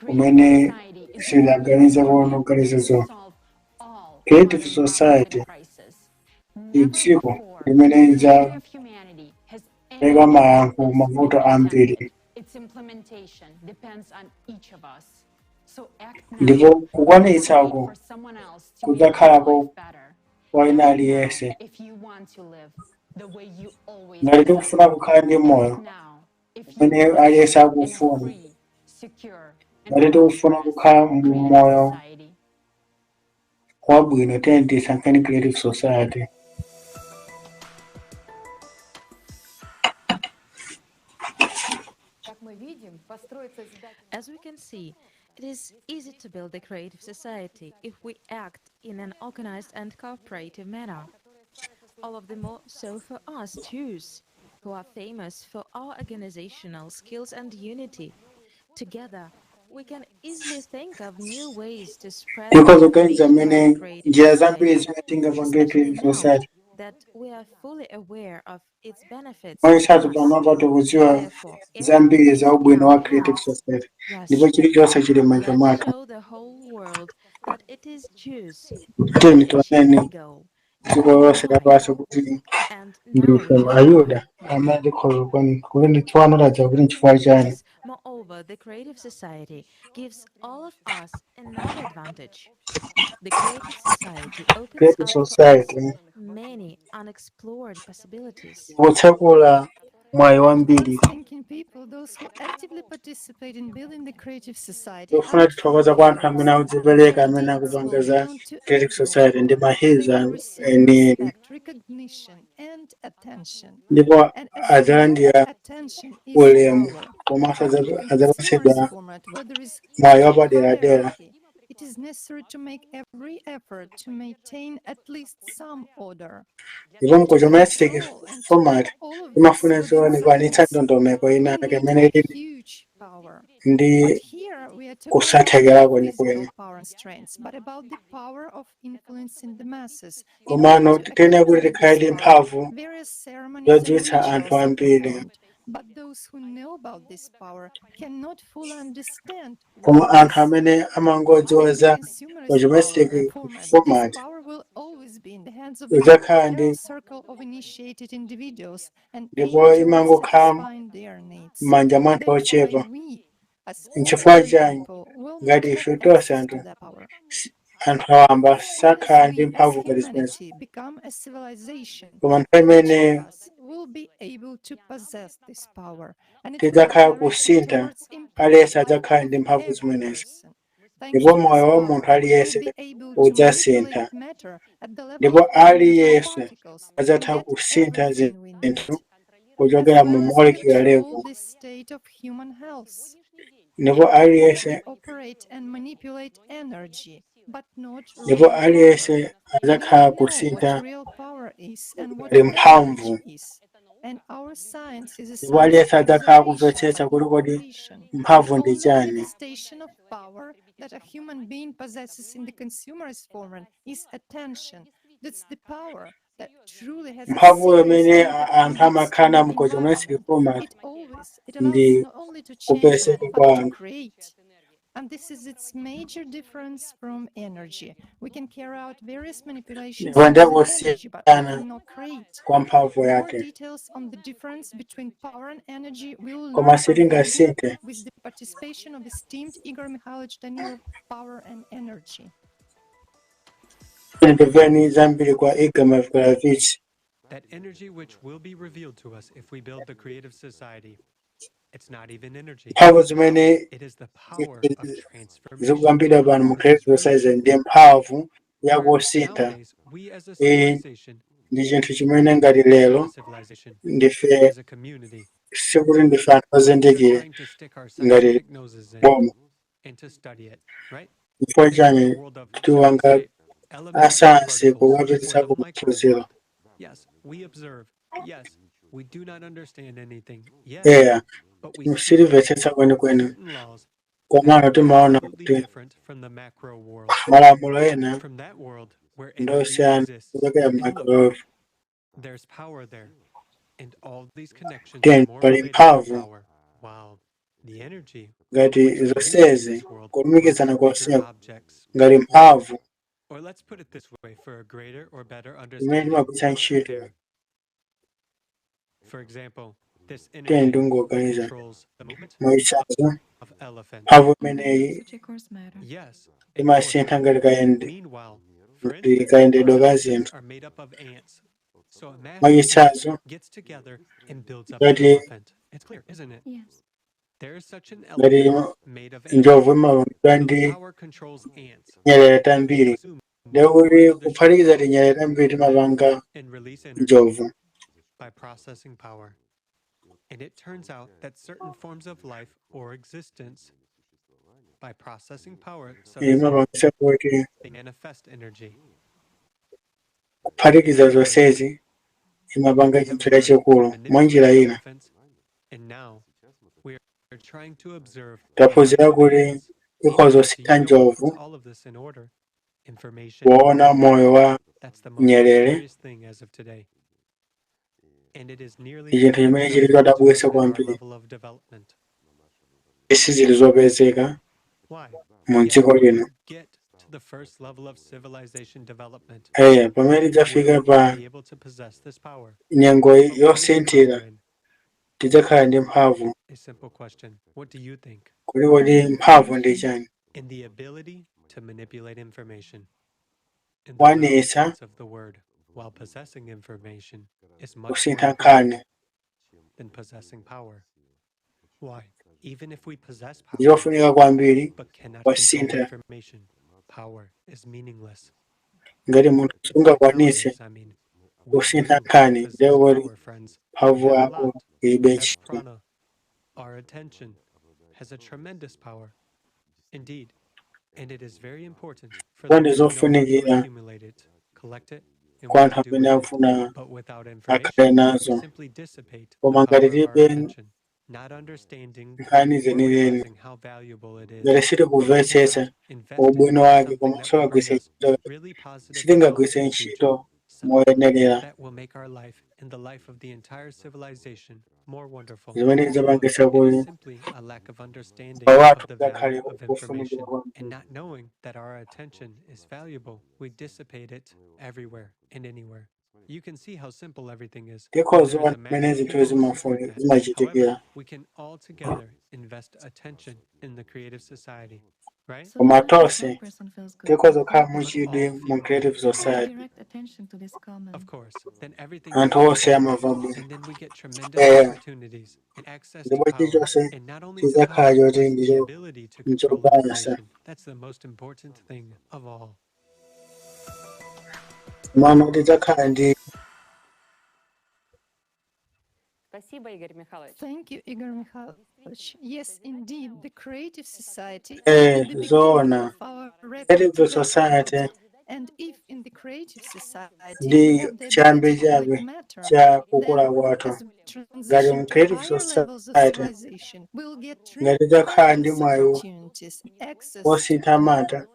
umene sidaganize kuganiza. Creative Society ndi dziko limene lidzapereka mayankho mavuto ambiri, ndipo kukwanitsako kudzakhalako kwa wina aliyense. Ngati tikufuna kukhala ndi moyo umene aliyense akufuna, ngati tikufuna kukhala mu moyo wabwino, tiye tisankheni Creative Society. As we can see, it is easy to build a creative society if we act in an organized and cooperative manner. All of the more so for us Jews, who are famous for our organizational skills and unity. Together, we can easily think of new ways to spread Tikhoza kuganiza information about mmene the creative njira zambiri society, zimene tingapangire especially Creative now Society. that we are fully aware of its benefits Mwachitsanzo to us. panopa tikudziwa Therefore, zambiri everything za in ubwino our wa Creative hands. Society Yes, ndipo chilichonse chili m'manja let's mwathu. show the whole world that it is Jews Tiyeni who achieve tioneni the goal. dziko lonse lapansi kuti And ndife now Ayuda amene tikhoza kuti tsopano tadziwa kuti nchifukwa chani. Yes, moreover, the Creative Society gives all of us another advantage. The Creative Society opens Creative up for us Society many unexplored possibilities. ikutsekula mwayi wambiri. Thinking people, those who actively participate in building the creative society, Tofuna are tithokoza kwa anthu amene akudzipereka amene akupanga za Creative Society ndi mahiza enieni respect, recognition, and attention. ndipo And as we know, adzalandira attention is ulemu power. komanso In the adzapatsidwa consumerist format, where there is mwayi wapaderadera. hierarchy, it is necessary to make every effort to maintain at least some order. Ndipo mkuchomaistic format imafuna zoonekwanitsa ndondomeko ina yake imene ili Huge power. ndi But here we are talking not kusathekera about kwenikweni. physical power and strength, but about the power of influencing the masses. In Komano order to tikuyenera kuti acquire tikhale this ndi power, mphamvu various ceremonies and zodziwitsa anthu rituals are ambiri. performed. But those who know about this power cannot fully understand Koma what anthu is. amene amangodziwa In the za consumerist power kuchomaistic format, this format power will always be in the hands of a idzakhala narrow ndi circle of initiated individuals and ndipo aimed towards imangokhala satisfying their needs. m'manja mwa anthu That's why ochepa. we, as Nchifukwa ordinary chani people, will ngati not ife have tonse access to anthu that power. anthu awamba sakhala As ndi we, as mphamvu ngati zimenezo. humanity, become a civilization, Koma nthawi each imene of us will be able to possess this power, and it will be tidzakhala directed kusintha towards improved aliyense life adzakhala of ndi mphamvu every zimenezi. person. Thanks Ndipo to this moyo wa power, munthu we will aliyense be able to udzasintha. manipulate matter at the level Ndipo of elemental aliyense particles and adzatha get kusintha everything we need, zinthu kuchokera as mu well as molecular control level. the state of human health. Ndipo We aliyense operate and manipulate energy, but not ndipo real power. aliyense We adzakhala don't know what kusintha real power is and what ndi energy mphamvu. is. And our science is a Ndipo science of aliyense adzakhala observation, kumvetsetsa but kuti not kodi creation. The mphamvu ndi only chani. manifestation of power that a human being possesses in the consumerist format is attention. That's the power that truly has a Mphamvu serious imene impact anthu on the amakhala external mu kuchomaistic environment. format It allows ndi not only to change, kupezeka but kwa to anthu. create. And this is its major difference from energy. We can carry out various manipulations Ndipo ndiye using energy, but we kusiyana cannot create. kwa mphamvu More yake. details on the difference between power and energy we will Koma learn from Igor sitingasinthe with the participation of esteemed Igor Mikhailovich Danilov, Power and Energy. Timveni zambiri kwa Igor Mavkovich. That energy which will be revealed to us if we build the creative society. It's not even energy. Mphamvu zimene It is the power of transformation. zikukambidwa pano mu Creative Society ndi mphamvu yakusintha. Nowadays, we as a Iyi civilization, ndi chinthu chimene ngati lero civilization, ndife as a community, sikuti ndife anthu ozindikira trying to stick our ngati scientific noses in boma. and to study it, right? Chifukwa chani World of tiwanga elementary asayansi particles or kukapititsa the ku micro maphunziro. world. Yes, we observe. Yes, we do not understand anything. Yes, Eya, but we see sitimvetsetsa kwenikweni certain laws komano timaona completely kuti different from the macro world. malamulo ena From that world where energy ndosiyana exists. kuchokera And look, microwave. there's power there. And all these connections are Then more pali related to mphamvu power. While the energy ngati which we use in zonsezi this world kulumikizana runs bigger konseko objects. ngati mphamvu Or let's put it this way for a greater or better imene understanding. timagwiritsa ntchito. There. For example, this Tiye energy ndingoganiza controls the movement mwachitsanzo of elephants. mphamvu imeneyi Yes, a imasintha force. ngati kayendi Meanwhile, for ngati instance, kayendedwe ka elephants zinthu. are made up of ants. So a mass of ants Mwachitsanzo gets together and builds up an ngati elephant. It's clear, isn't it? Yes. There is such an ngati elephant made of ants. njovu imapangidwa So the ndi power controls ants. nyerere tambiri Assume ndekuti kuphatikiza tinyerere tambiri timapanga and release energy njovu. by processing power. And it turns out that certain forms of life or existence, by processing power, so to say, Imapangisa kuti they manifest energy. kuphatikiza zonsezi imapanga chinthu chachikulu mwa njira ina. Elephants, and now we are trying to observe Taphunzira kuti ikhoza So kusintha you know what puts njovu all of this in order Information. Kuona moyo wa That's the most nyerere mysterious thing as of today. And it is nearly ndi chinthu chimene chili uncertain to chodabwitsa at our kwambiri. level of development. Sizili zopezeka Why? mu Yeah, dziko when lino. we get to the first level of civilization development, Eya, pamene tidzafika we'll pa be able to possess this power. nyengo But what is yosinthira power in? tidzakhala ndi mphamvu. A simple question. What do you think? Kodi kodi mphamvu ndi chani? In the ability to manipulate information. In the real Kwanitsa sense of the word, while possessing information is much more kusintha important nkhani than possessing power. Why? Even if we possess power, ndichofunika kwambiri but cannot control kusintha. information, power is meaningless. Ngati munthu sungakwanitse Nowadays, I mean, we kusintha do nkhani, possess ndiye kuti power, friends. We mphamvu have a yako lot. ilibe We have ntchito. prana. Our attention has a tremendous power. Indeed. And it is very important for Ndipo ndi those who know how to zofunikira accumulate it, collect it, and kwa what anthu to do amene with it. akufuna But without akhale information, we nazo. simply dissipate the Koma ngati power of our tilibe attention, not understanding nkhani or zenizeni, realizing how valuable it ngati is. We sitikumvetsetsa cannot invest it ubwino in wake something komanso that will bring kagwiritsa us ntchito, really positive results sitingagwiritse in the future, ntchito something moyenerera that will make our life and the life of the entire civilization more wonderful. zimene zidzapangitsa It is kuti simply a lack of understanding moyo wathu of the udzakhale value of ofunikira information kwambiri. and not knowing that our attention is valuable. We dissipate it everywhere and anywhere. You can see how simple everything is when Tikhoza there is kuona a mmene massive zinthu people who support that. However, zimachitikira. we can all together invest attention in the creative society, right? Koma tonse tikhoza kukhala But muchidwi all mu feel creative good. society. Of course, then everything Anthu is onse possible. amamva bwino. And then we get tremendous Eya, opportunities and access to ndipo power, chilichonse and not only to chidzakhala power, choti but the ndicho ability to control nchobalasa. information. That's the most important thing of all. Mano tidzakhala ndi Thank you, Igor Mikhailovich. Yes, indeed, the creative society is eh, the beginning zoona. of our rapid Creative society development. And if in the creative society we ndi have the chiyambi ability to collect chabe matter, cha kukula then kwathu. as we Ngati transition mu to creative higher levels of society, civilization, we'll get ngati tidzakhala ndi tremendous mwayi opportunities, access to wosintha mata, power,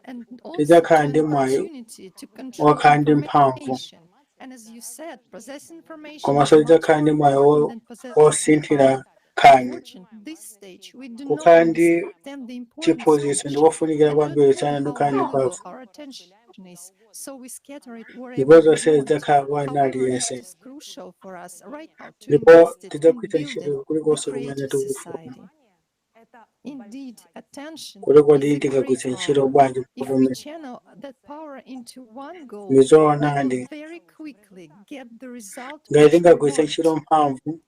and also tidzakhala to ndi an mwayi opportunity to control wokhala ndi mphamvu, information. And as you said, possess information is komanso much tidzakhala more ndi mwayi important than possessing wosinthira power. nkhani. Unfortunately, at this stage, we do not Kukhala ndi understand the importance of chiphunzitso attention ndikofunikira and kwambiri don't know kusiyana ndi how kukhala ndi valuable mphamvu. our attention is, so we scatter it Ndipo wherever we zonse want. zidzakhala kwa wina However, it aliyense. is crucial for us right now to Ndipo invest it in tidzagwiritsa ntchito building the kulikonse kumene creative tikufuna. society. Indeed, attention Kodi kodi is a great tingagwiritse ntchito power. bwanji If we mphamvu channel that power into one goal, we will Ndizoonadi. very quickly get the result Ngati which we tingagwiritse want. ntchito mphamvu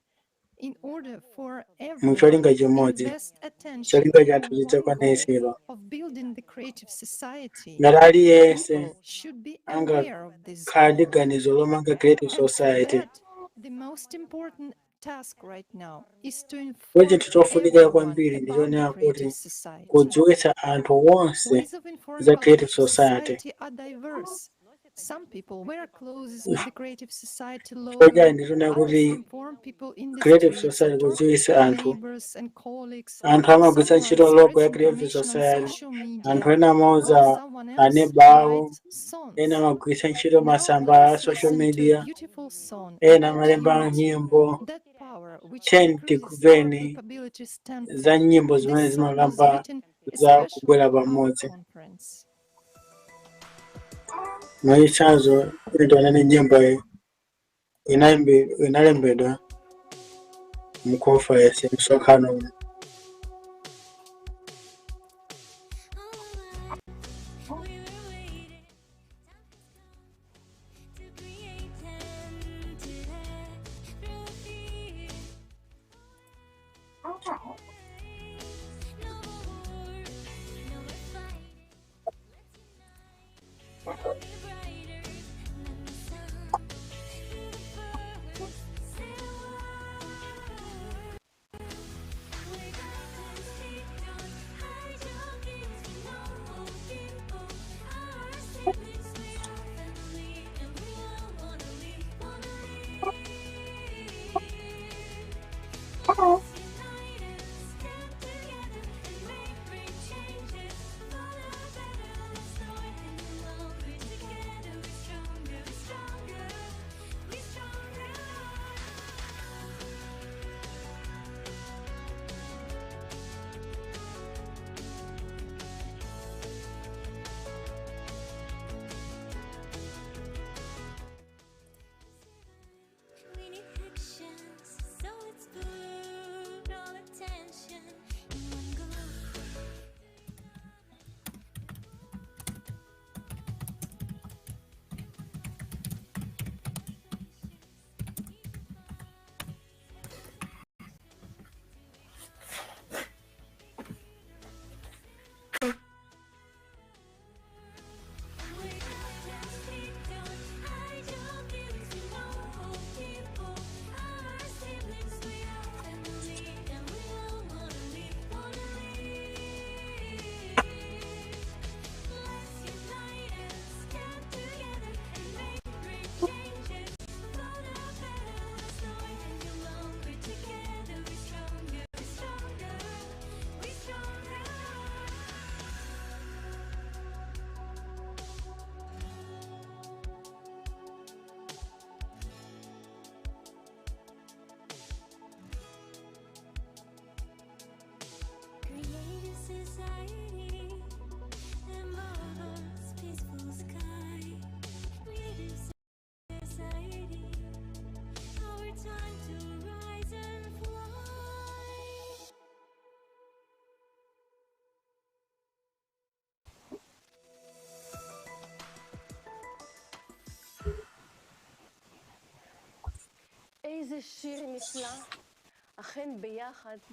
In order for mu everyone cholinga to chimodzi, invest attention cholinga in chathu one goal chidzakwaniritsidwa. of building the creative society, Ngati aliyense people should be aware of this angakhala ndi goal. ganizo lomanga creative And for society, that, the most important task right now is to ndipo inform chinthu chofunikira everyone kwambiri about the ndichonena kuti creative society. kudziwitsa anthu onse Ways of informing za about creative creative society. society are diverse. Some people wear clothes with the creative society Chifukwa logo. chani ndichonena Others kuti inform people in the creative streets or society talk to kudziwitsa their anthu. neighbors and colleagues. Anthu amagwiritsa Someone ntchito logo spreads ya creative information on society. social Anthu media, ena while amauza someone else aneba awo, writes songs. ena amagwiritsa ntchito Now masamba let a us social listen to a media, beautiful song ena about amalemba unity. nyimbo. That power which Tiyeni increases our tikumveni capabilities za tenfold. nyimbo zimene This song was zimakamba written za especially kubwera for our pamodzi. conference. Mwachitsanzo, tiyeni tionane nyimbo iyi inalembedwa mu conference msonkhano uno.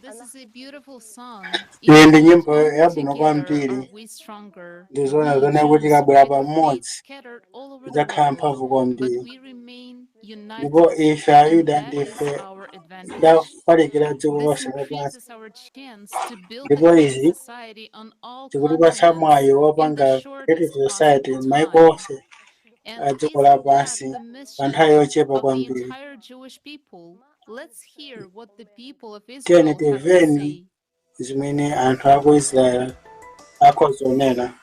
This is a beautiful song. Iyi ndi nyimbo Only yabwino together kwambiri. are we stronger. Ndi zoona We zonena kuti Jews tikabwera with faith pamodzi scattered all over the tidzakhala world, mphamvu but kwambiri. we remain Ndipo united, ife and Ayuda that is ndife our advantage. tidafalikira dziko This lonse lapansi. increases our chance to build the Ndipo great izi society on all zikutipatsa continents mwayi in the wopanga Creative shortest Society possible m'mayiko time. onse And a dziko isn't that lapansi the pa mission nthawi yochepa of the kwambiri. entire Jewish people? Let's hear what the people of Tiyeni Israel have to timveni say. zimene anthu a ku Israeli akhoza kunena.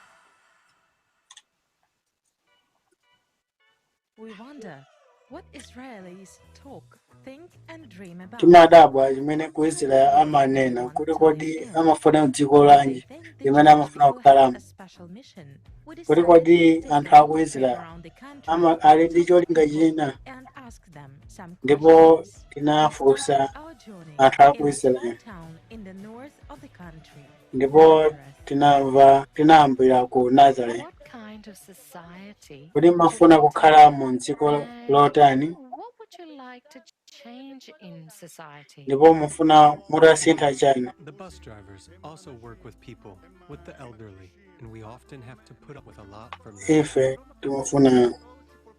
We wonder what Israelis talk, think, and dream about. Timadabwa zimene ku Israeli amanena kuti kodi amafuna dziko lanji limene amafuna kukhalamo. Special mission. We Kuti decided kodi to take anthu a a ku road trip Israeli around the country ali ndi to talk to cholinga people china. and ask them some Ndipo questions. We tinafunsa started our journey anthu a ku in a small Israeli town in the north of the country, ndipo Nazareth. tinamva tinayambira ku Nazareth. What kind of society Kuti would you mafuna like to kukhala live mu in? dziko And lotani what would you like to change in society? ndipo mufuna mutasintha chani. The bus drivers also work with people, with the elderly, and we often have to put up with a lot from them. Ife timafuna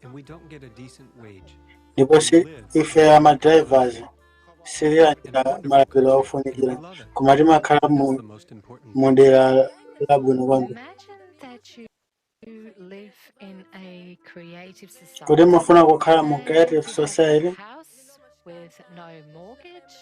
And we don't get a decent wage. ndipo We si live ife in a ama drivers in a sitilandira wonderful malipiro country, and we ofunikira love it. koma timakhala That's mu the most important mu thing. dera labwino kwambiri. Imagine that you live in a creative Kuti society mufuna kukhala mu and creative you have a society house with no mortgage,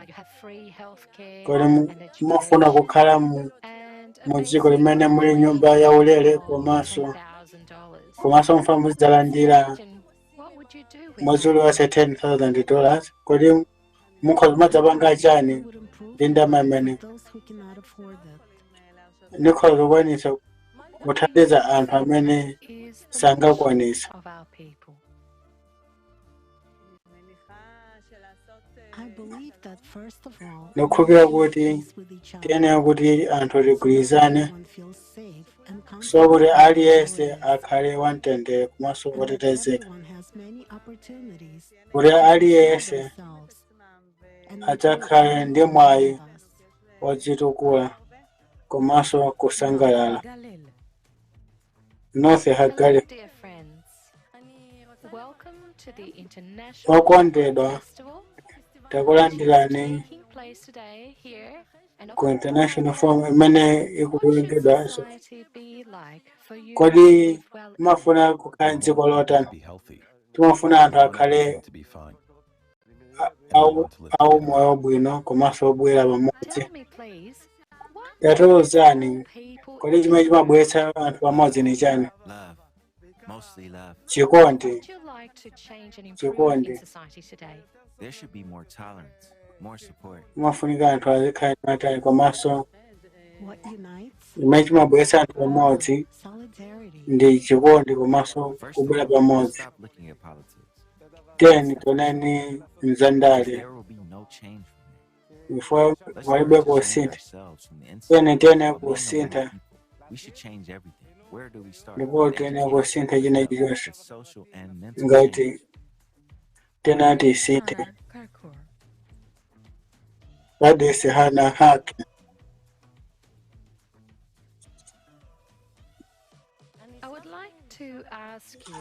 you have free healthcare kodi and mufuna education, kukhala mu and a mu dziko basic limene muli nyumba wage yaulere of komanso $10,000. komanso mufuna muzidzalandira Imagine what would you do with mwezi that? uliwonse $10,000 kodi mukhoza madzapanga chani ndi ndalama imene ndikhoza kukwanitsa kuthandiza anthu amene Is the mission sangakwanitsa. of our people. Ndikukhulupirira kuti tiyenera kuti anthu tigwirizane so kuti aliyense akhale wamtendere komanso wotetezeka, kuti aliyense adzakhale ndi mwayi wodzitukula komanso kusangalala. Galil. North Hello, Hagali. dear friends. Welcome to the International Film Okondedwa, Festival, which is takulandirani taking place today here and ku all International around the Forum world. imene What should ikuwerengedwanso. society be like for you to Kodi live well in? mumafuna kukhala We dziko want everything to lotani? be healthy. Timafuna We anthu want akhale everything to be fine. And we want to live au together. moyo wabwino komanso obwera pamodzi. Tell me, please, what brings Tatiuzani, people kodi chimene together? chimabweretsa anthu pamodzi ni chani? Love. Mostly love. What Chikondi, would you like to change and improve in chikondi. society today? There should be more tolerance, more support. Imafunika anthu azikhala ndi matali komanso chimene chimabweretsa anthu pamodzi ndi chikondi komanso First of kubwera all, let's pamodzi. stop looking at politics. Tiyeni tioneni mzandale Because there will be no change from it. before Let's palibe learn to change kusintha. ourselves from the inside. Tiyeni tiyeni By being a winning kusintha people, we should change everything. Where do we start? ndipo With tiyeni education, kusintha china health, chilichonse with social and mental ngati change. tena tisinthe. Hannah Karkur. Gladys hana haki. I would like to ask you,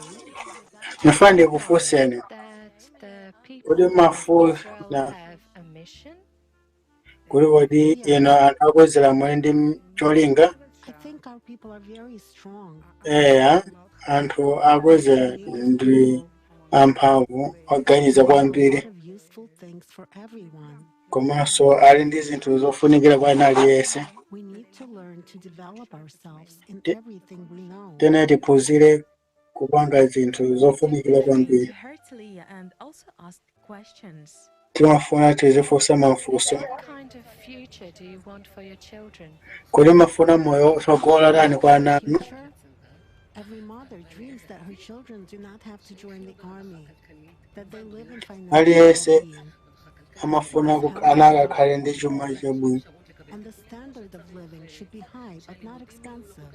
Ndifuna do you know ndikufunseni that the kuti people of Israel mafuna have a mission? kuti kodi ino anthu akwezera muli ndi cholinga? Eya, anthu akwezera ndi amphamvu oganiza kwambiri komanso ali ndi zinthu zofunikira kwa ena aliyense. Tene tiphunzire kupanga zinthu zofunikira We kwambiri. heard Leah and also asked questions. Timafuna tizifunsa mafunso. What kind of future do you want for your children? Kodi mafuna moyo utsogola tani kwa ana anu? Aliyense amafuna ana akakhale ndi chuma chabwino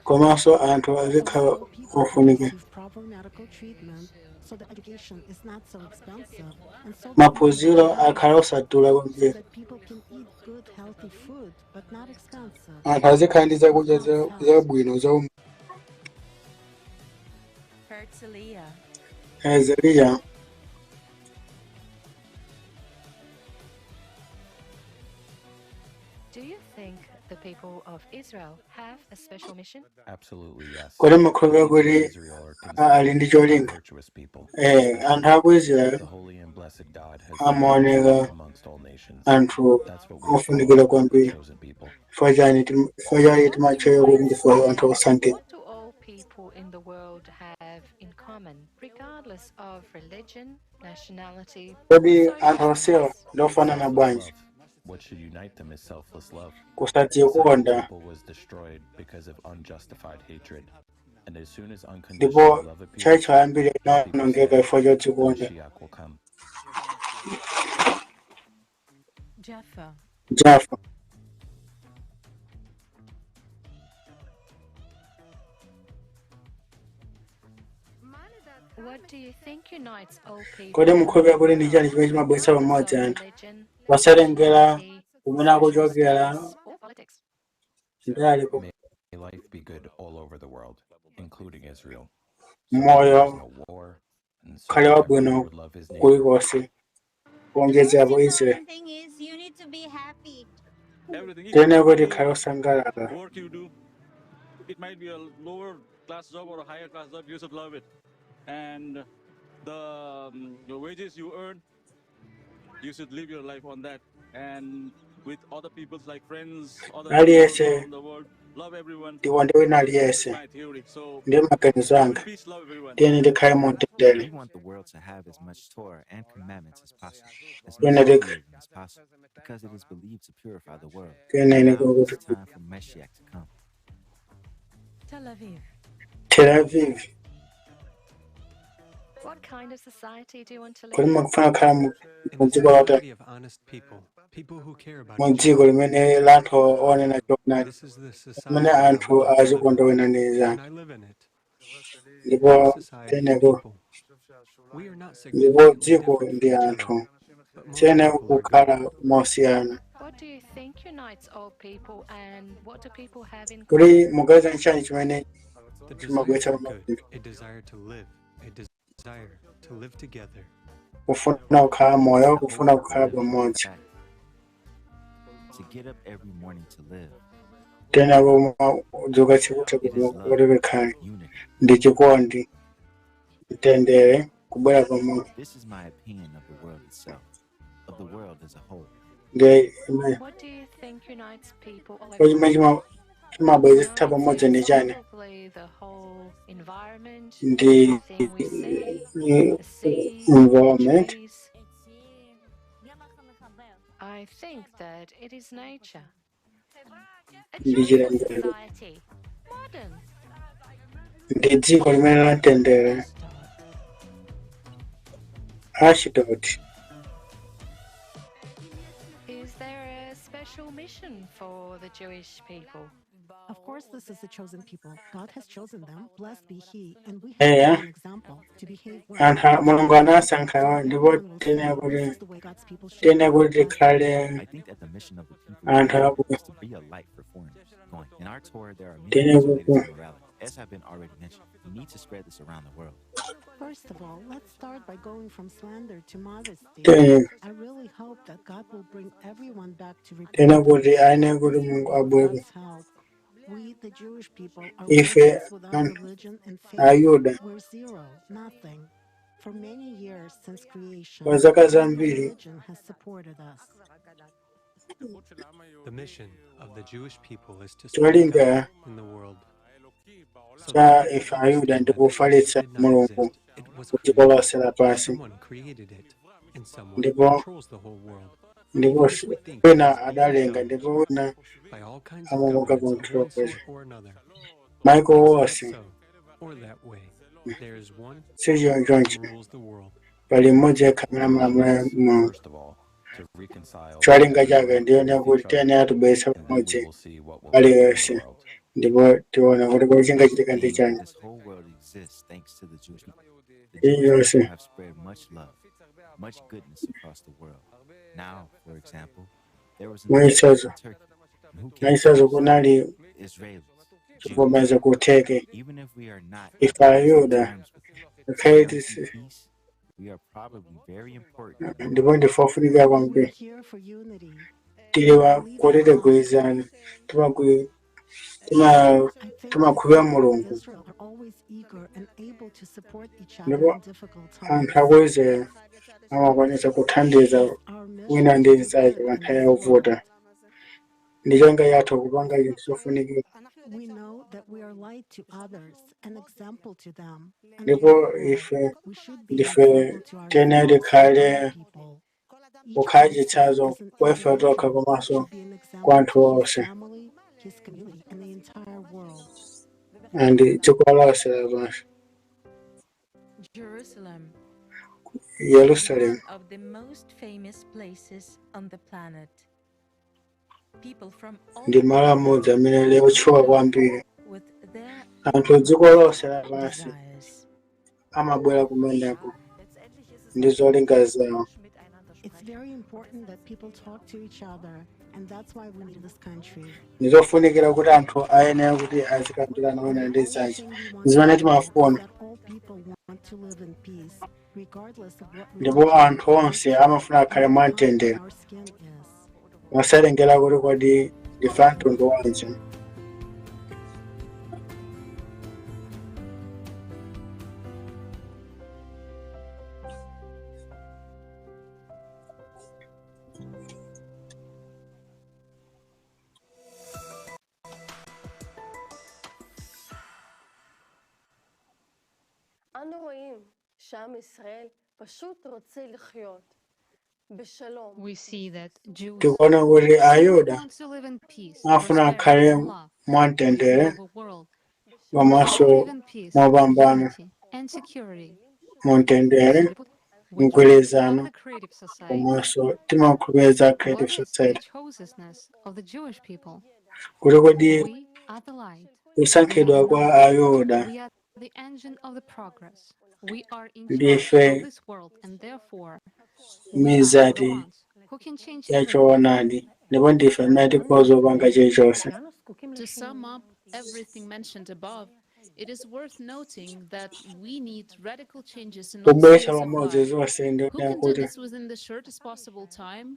komanso anthu azikhala ofunikira. So the education is not so expensive and so Maphunziro akhala osadula so kwambiri. that people can eat good healthy food but not expensive. Anthu azikhala ndi zakudya zabwino za Herzliya. Herzliya. Do you think the people of Israel have a special mission? Absolutely, yes. Kodi mukhulupirira kuti Israel are ali ndi cholinga? virtuous people. Anthu aku Israel The holy and blessed God has amaoneka amongst all nations. anthu That's what we ofunikira kwambiri. chosen people. Chifukwa chani chifukwa chani timatchedwa kuti ndife anthu osankhidwa? What do all people in the world have in common, regardless of religion, nationality, Kodi anthu onsewa ndi ofanana bwanji? What should unite them is selfless love. Kusadzikonda. People was destroyed because of unjustified hatred. And as soon as unconditional Ndipo love appears, tchalitchi ambiri inawonongeka chifukwa chodzikonda. Mashiach will come. Jaffa. Jaffa. What do you think unites all people? Kodi mukhulupirira kuti ndi chani chimene chimabweretsa pamodzi anthu posalengera kumene akuchokera Or politics? ndali May life be good all over the world, including Israel. Moyo No war, and so ukhale that wabwino everyone would love his neighbor. kulikonse kuonjezerapo Israel. Thing is, you need to be happy. Tiyenera kuti tikhale osangalala. Work you do, it might be a lower class job or a higher class job, you should love it. And the wages you earn, you should live your life on that. And with other people like friends, other people Aliyense around the world, love everyone. tikonde wina aliyense My theory. So ndi maganizo anga. peace, love everyone. Tiyeni tikhale mumtendere. We want the world to have as much Torah and commandments as possible, as much Tiyeni Judaism as possible, because it is believed to purify the world. Tiyeni Now kuti it's time for Mashiach to come. Tel Aviv. Tel Aviv. What kind of society do you want to live Kodi in? mukufuna kukhala In mu a dziko lotani? society of honest people, people who care about Mu each dziko limene la anthu onena choonadi, This is the society limene I anthu want to live azikonda wina ndi in, anzake. and I live in it. Ndipo Society of teneko people. We are not ndipo significantly dziko different ndi from each other, anthu but most tiyenera people are good. kukhala mosiyana. What do you think unites all people and what do people have in Kodi common? muganiza nchani chimene The desire chimabweretsa for pamodzi? good, a desire to live, a desire to live together. Kufuna kukhala moyo, kufuna kukhala pamodzi. To get up every morning to live. Tiyenera kudzuka tsiku It is love, kuti tikhale unity. ndi chikondi, mtendere, kubwera pamodzi. This is my opinion of the world itself, of the world as a whole. Ndi imene What do you think unites people all ko chimene chimabweretsa pamodzi ndi chani? Probably the whole environment, Ndi everything we see, the sea, environment. trees. I think that it is nature. A Ndi joyful chilengedwe. society, modern. Ndi dziko limene la mtendere. Ashdod. Is there a special mission for the Jewish people? Of course, this is the chosen people. God has chosen them. Blessed be He. And we have Eya. to be an example to behave well. Anthu Mulungu anasankha ndipo tiyenera kuti The way God's people should tiyenera kuti tikhale I think that the mission of the people anthu abwino. is to be a light for foreigners. Going in our Torah, there are many Tiyenera things related kuti to morality. As have been already mentioned, we need to spread this around the world. First of all, let's start by going from slander to modesty. Tiyenera I really hope that God will bring everyone back to tiyenera kuti repentance. ayenera kuti Mulungu abwere. God's help. We, the Jewish people, are Ife worthless without anthu religion and faith. Ayuda We're zero, nothing. For many years since creation, kwa zaka only zambiri religion has supported us. The mission of the Jewish people is to spread cholinga God in the world. So cha that people ife Ayuda understand ndi that the kufalitsa did not Mulungu exist. It was ku dziko created. lonse lapansi. Someone created it, and someone Ndipo controls the whole world. ndipo If we think wina it is being adalenga done ndipo wina by all kinds of amamuka governments of one control sort or another, maiko it's not wonse so or that way. There is one si chonchoncho. who rules the world. Pali mmodzi yekha amene amalamula Mulungu. First of all, to reconcile Cholinga chake ndiyonera kuti tiyenera tibweretse and then we pamodzi will see what will happen in the aliyense world. ndipo tiona kuti kodi chingachitika ndi chani. This whole world exists thanks to the Jewish people. The Jewish Iliyonse. people have spread much love, much goodness across the world. Now, for example, there was an earthquake Mwachitsanzo, in Turkey, and who came mwachitsanzo first? Kunali The Israelis, Jews. chivomereza ku Turkey. Even if we are not Ife on best Ayuda terms with them, ngakhale we don't tisi keep peace. We are probably very important in the ndipo world. ndife ofunika kwambiri. Tili wa kuti tigwirizane, timakhulupirira Mulungu ndipo anthu aku Israel amakwanitsa kuthandiza wina ndi mnzake pa nthawi yovuta. Ndi changa chathu kupanga chinthu chofunikira. We know that we are light to others, an example to them, and Ndipo therefore ife we should be an ndife example to tiyenera ourselves and tikhale other people. Each kukhala person chitsanzo is an kwa ife tokha individual komanso should be an kwa example anthu to his onse family, his community, and the entire world. and dziko lonse lapansi. Jerusalem, Yerusalemu one of the most famous places on the planet. People from all ndi malo amodzi amene ali otchuka kwambiri. with their Anthu dziko lonse lapansi desires. amabwera kumeneko ndi zolinga zawo. It's very important that people talk to each other, and that's why we need this country. Ndizofunikira kuti anthu ayenera kuti azikambirana wina ndi The only mnzake thing we want zimene to know is timafuna. that all people want to live in peace, regardless of what Ndipo religion, anthu onse amafuna akhale and what color mwamtendere our skin is. mosalengera kuti kodi ndife a mtundu wanji. אנו רואים שעם ישראל פשוט רוצה לחיות בשלום. We see that Jews Tikuona kuti Ayuda want to live in peace, amafuna prosperity, akhale and love in this mwamtendere global world. komanso To live in peace, mopambana, unity, and security. mumtendere, We believe of mgwirizano the Creative Society. komanso timakhulupirira za Creative What is the Society chosenness of the Jewish people? kuti kodi We are the light. We are kusankhidwa the kwa knowledge. Ayuda We are the engine of the progress. We are in charge of ndife this world, and therefore we are the mizati ones who can change ya everything. choonadi ndipo ndife amene tikhoza kupanga chilichonse. To sum up everything mentioned above, it is worth noting that we need radical changes in all Kubweretsa spheres of pamodzi life. zonse Who ndionera can do kuti this within the shortest possible time?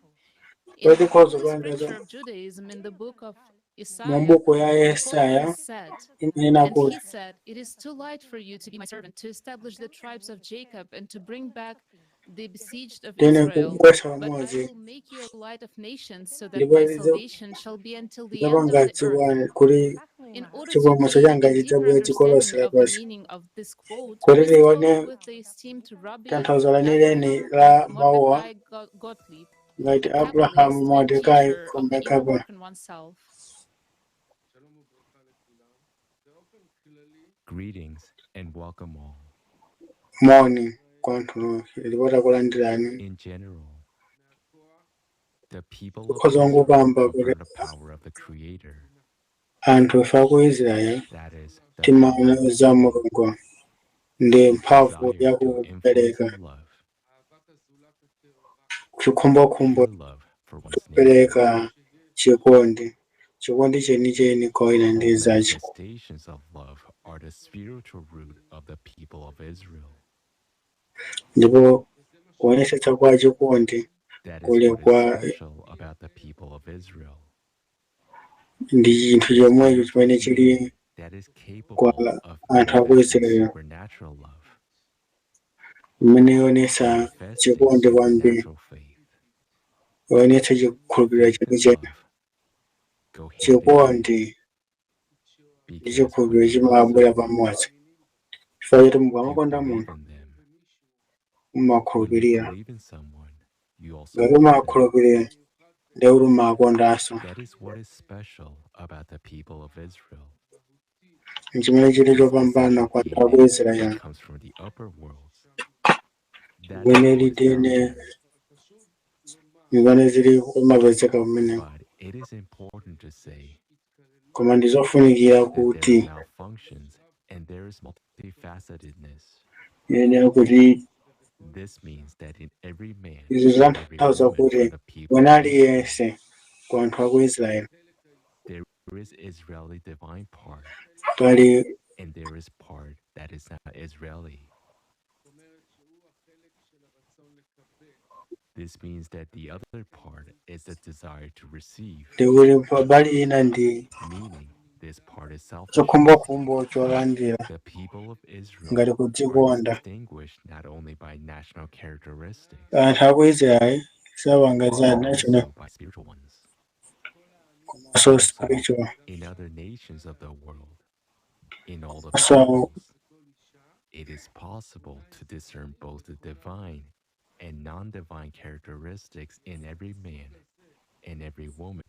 In kuti the tikhoza holy kupanga scripture of Judaism, in the book of mu Isaiah, buku ya the prophet Yesaya said, imanena And he kuti said, It is too light for you to be my servant, to establish the tribes of Jacob and to bring back the besieged of tene Israel. kubweretsa But I pamodzi will make you a light of nations, so that ndipo my salvation shall be until the end of ndidzapanga the earth. dziko kuti In order to chipulumutso gain changa a deeper chidzabwera dziko lonse understanding of the lapansi. meaning of this quote, Kuti we spoke tione with the esteemed Rabbi tanthauzo lenileni Abraham la mawuwa Mordecai Gottlieb, ngati Abrahamu, Kabbalist and Mordekai teacher of the inner Komekaba. work on oneself. Greetings and welcome all. Moni kwa anthu nonse ndipo takulandirani. In general, the people of Tikhoza Israel kungokamba kuti prefer the power of the Creator, anthu ife aku Israeli that is, the timaona power za Mulungu ndi mphamvu desire ya to influence kupereka and love, chikhumbokhumbo true love for one's neighbor. kupereka chikondi, chikondi chenicheni kwa wina ndi All mnzake. manifestations of love are the spiritual root of the people of Israel. Ndipo kuonetsetsa kwa chikondi That is kuli what is kwa special about the people of Israel. ndi chinthu chomwecho Spiritual chimene chili being that is kwa capable of anthu aku manifesting Israeli supernatural love, imene ionetsa manifesting chikondi kwambiri, supernatural faith, ionetsa chikhulupiriro faith and chenicheni. love go hand in hand Chikondi ndi because when chikhulupiriro you love chimabwera someone, pamodzi chifukwa choti you mukamakonda believe munthu in them. When you mumakhulupirira. believe in someone, you also Ngati love them. umakhulupirira ndiye kuti umakondanso. That is what is special about the people of Israel. Nchimene chili This chopambana essential kwa anthu aku DNA Israeli that comes from the upper worlds. That is limene what is found litene there. zimene zili kumapezeka kumeneko. But it is important to say Koma ndi zofunikira that there kuti are malfunctions and there is multifacetedness. Yenera kuti This means that in every man izi and every zitanthauza woman kuti of the people wina of Israel, aliyense ku anthu aku Israeli there is Israeli divine part pali and there is part that is not Israeli. This means that the other part is the desire to receive, ndikuti pabali ina ndi meaning this part is selfishness. chikhumbokhumbo cholandira The people of Israel ngati are kudzikonda. distinguished not only by national characteristics, Anthu aku Israeli sapanga za but national also by spiritual ones. komanso Also, spiritual. in other nations of the world, in all the So peoples, it is possible to discern both the divine and non-divine characteristics in every man and every woman,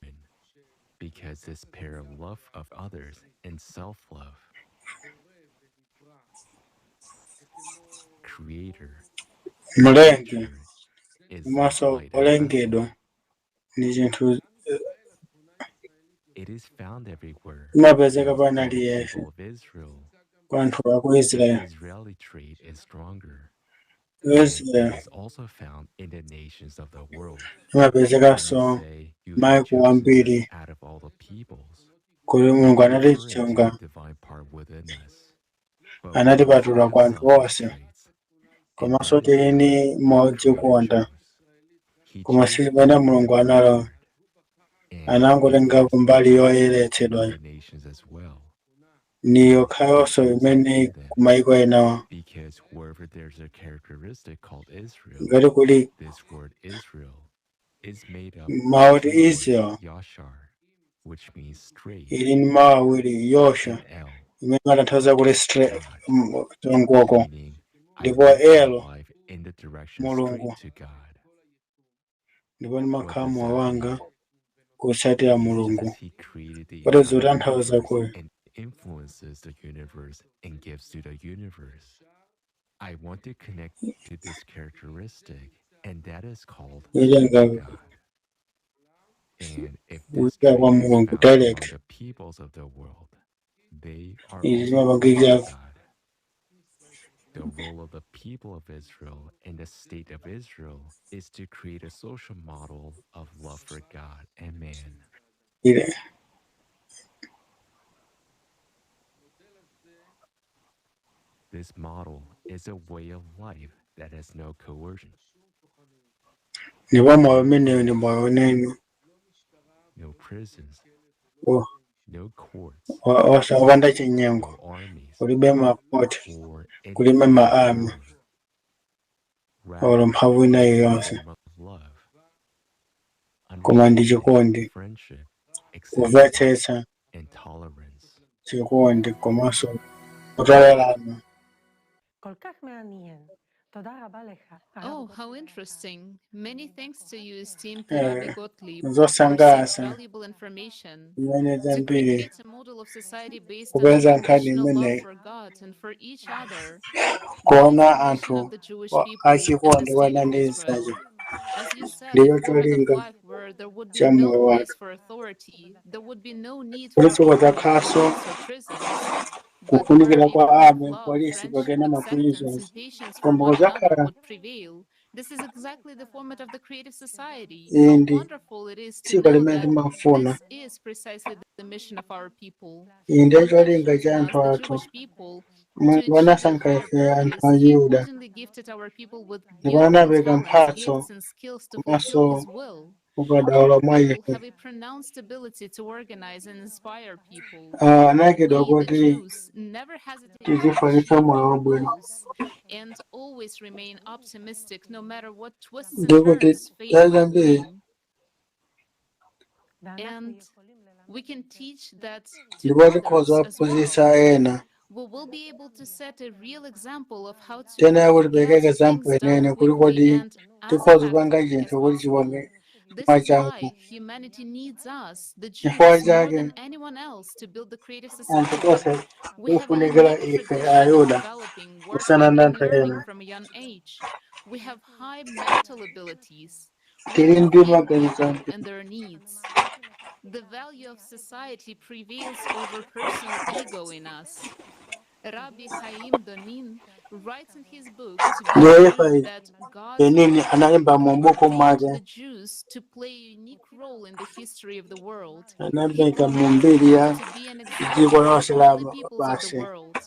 because this pair of love of others and self-love, creator, mlengi creature, is like komanso light and vessel. olengedwa ndi chinthu It is found everywhere imapezeka in pana all the aliyense people of Israel. kwa anthu aku The Israeli. Israeli trait is stronger, and it Israel is also found in the nations of the world. When we imapezekanso say you have maiko chosen us ambiri out of all the peoples, kuti Mulungu we refer to anatichonga the divine part within us, but we also anatipatula have kwa anthu selfish onse traits, and komanso that is tili what ndi the Creator modzikonda chose. He koma chose si the pamene Mulungu divine analo part, and it anangotenga is kumbali found in yoyeretsedwa other nations as well, ni and yokhayonso it is imene in them. kumaiko enawa Because wherever there's a characteristic called Israel, ngati kuli this word Israel is made up of mawu two words, Israel Yashar, which means straight, ili ndi mawu awiri Yosha and El, imene imatanthauza kuti God, chongoko meaning I ndipo live my Elo life in the direction Mulungu straight to God. ndipo What ndimakhala does moyo that wanga mean? kutsatira Just Mulungu as He created the kuti entire zikutanthauza universe kuti and influences the universe and gives to the universe, I want to connect to this characteristic, and that is called ilenga God. And if this kuchita kwa trait is Mulungu found among direct the peoples of the world, they are izi also called zimapangika God. The role of the people of Israel and the state of Israel is to create a social model of love for God and man. ile This model is a way of life that has no coercion, ndipo moyo no umenewu ndi police, moyo unene no prisons, no courts, osapanda chinyengo no armies, kulibe makoti or any kulibe form of maami power. olo Rather, mphamvu ina it is a iliyonse form of love, koma ndi understanding, chikondi friendship, acceptance, kumvetsetsa and tolerance. chikondi komanso kutolerana. Oh, how interesting. Many thanks to you, esteemed Eh, Rabbi Gottlieb, for such zosangalatsa valuable information. zimene To zambiri create a model of society based on kupeza nkhani unconditional love imeneyi for God and for each other, that is kuona the mission anthu of the Jewish people and the achikondi state wana of ndi Israel. nsache As you said, a ndicho format of cholinga life where there would be cha no moyo place wathu for authority, there would be no need kuti for siko armies, zakhaso police, or prisons, but where kufunikira a kwa form of army love, polisi friendship, pakena ma acceptance, prisons and patience for koma one another kuzakhala would prevail. This is exactly the format of the creative society. iyi How ndi wonderful it is to tsiku know limene that timafuna this is precisely the mission of our people. iyi ndiyo God has cholinga cha chosen us, anthu the athu Jewish people, to Mulungu achieve a anasankha higher ife anthu purpose. a He Yuda originally gifted our people with ndipo beautiful anapereka talents, mphatso gifts, and skills to fulfill komanso His will. ukadaulo Our mwa people ife have a pronounced ability to organize and inspire people. Anayikidwa We, the kuti Jews, never hesitate to tizifanitsa achieve moyo our wabwino goals and always remain optimistic no matter what twists and ndikuti turns fate nthawi might zambiri bring. And we can teach that to ndipo tikhoza others as well. kuphunzitsa ena We will be able to set a real example of how to tiyenera kuti tipereke get example things done inene kuti quickly kodi and as tikhoza kupanga effectively as chinthu kuti possible. chipange This is mwachangu why humanity needs us, the chifukwa Jews, more chake than anyone else to build the creative anthu society. tonse We have a tikufunikira unique ife tradition of Ayuda developing, kusiyana working, ndi and anthu learning ena from a young age. We have high mental abilities. We tili ndi understand maganizo people and their needs. The value of society prevails over personal ego in us. Rabbi Chaim Donin writes in his book to be Ndiye believed Efa that God's Benini analemba mu buku mwake the Jews to play a unique role in the history of the world. He anapeka mu proclaimed mbiri ya to be an example dziko for lonse la all the peoples of the pansi. world.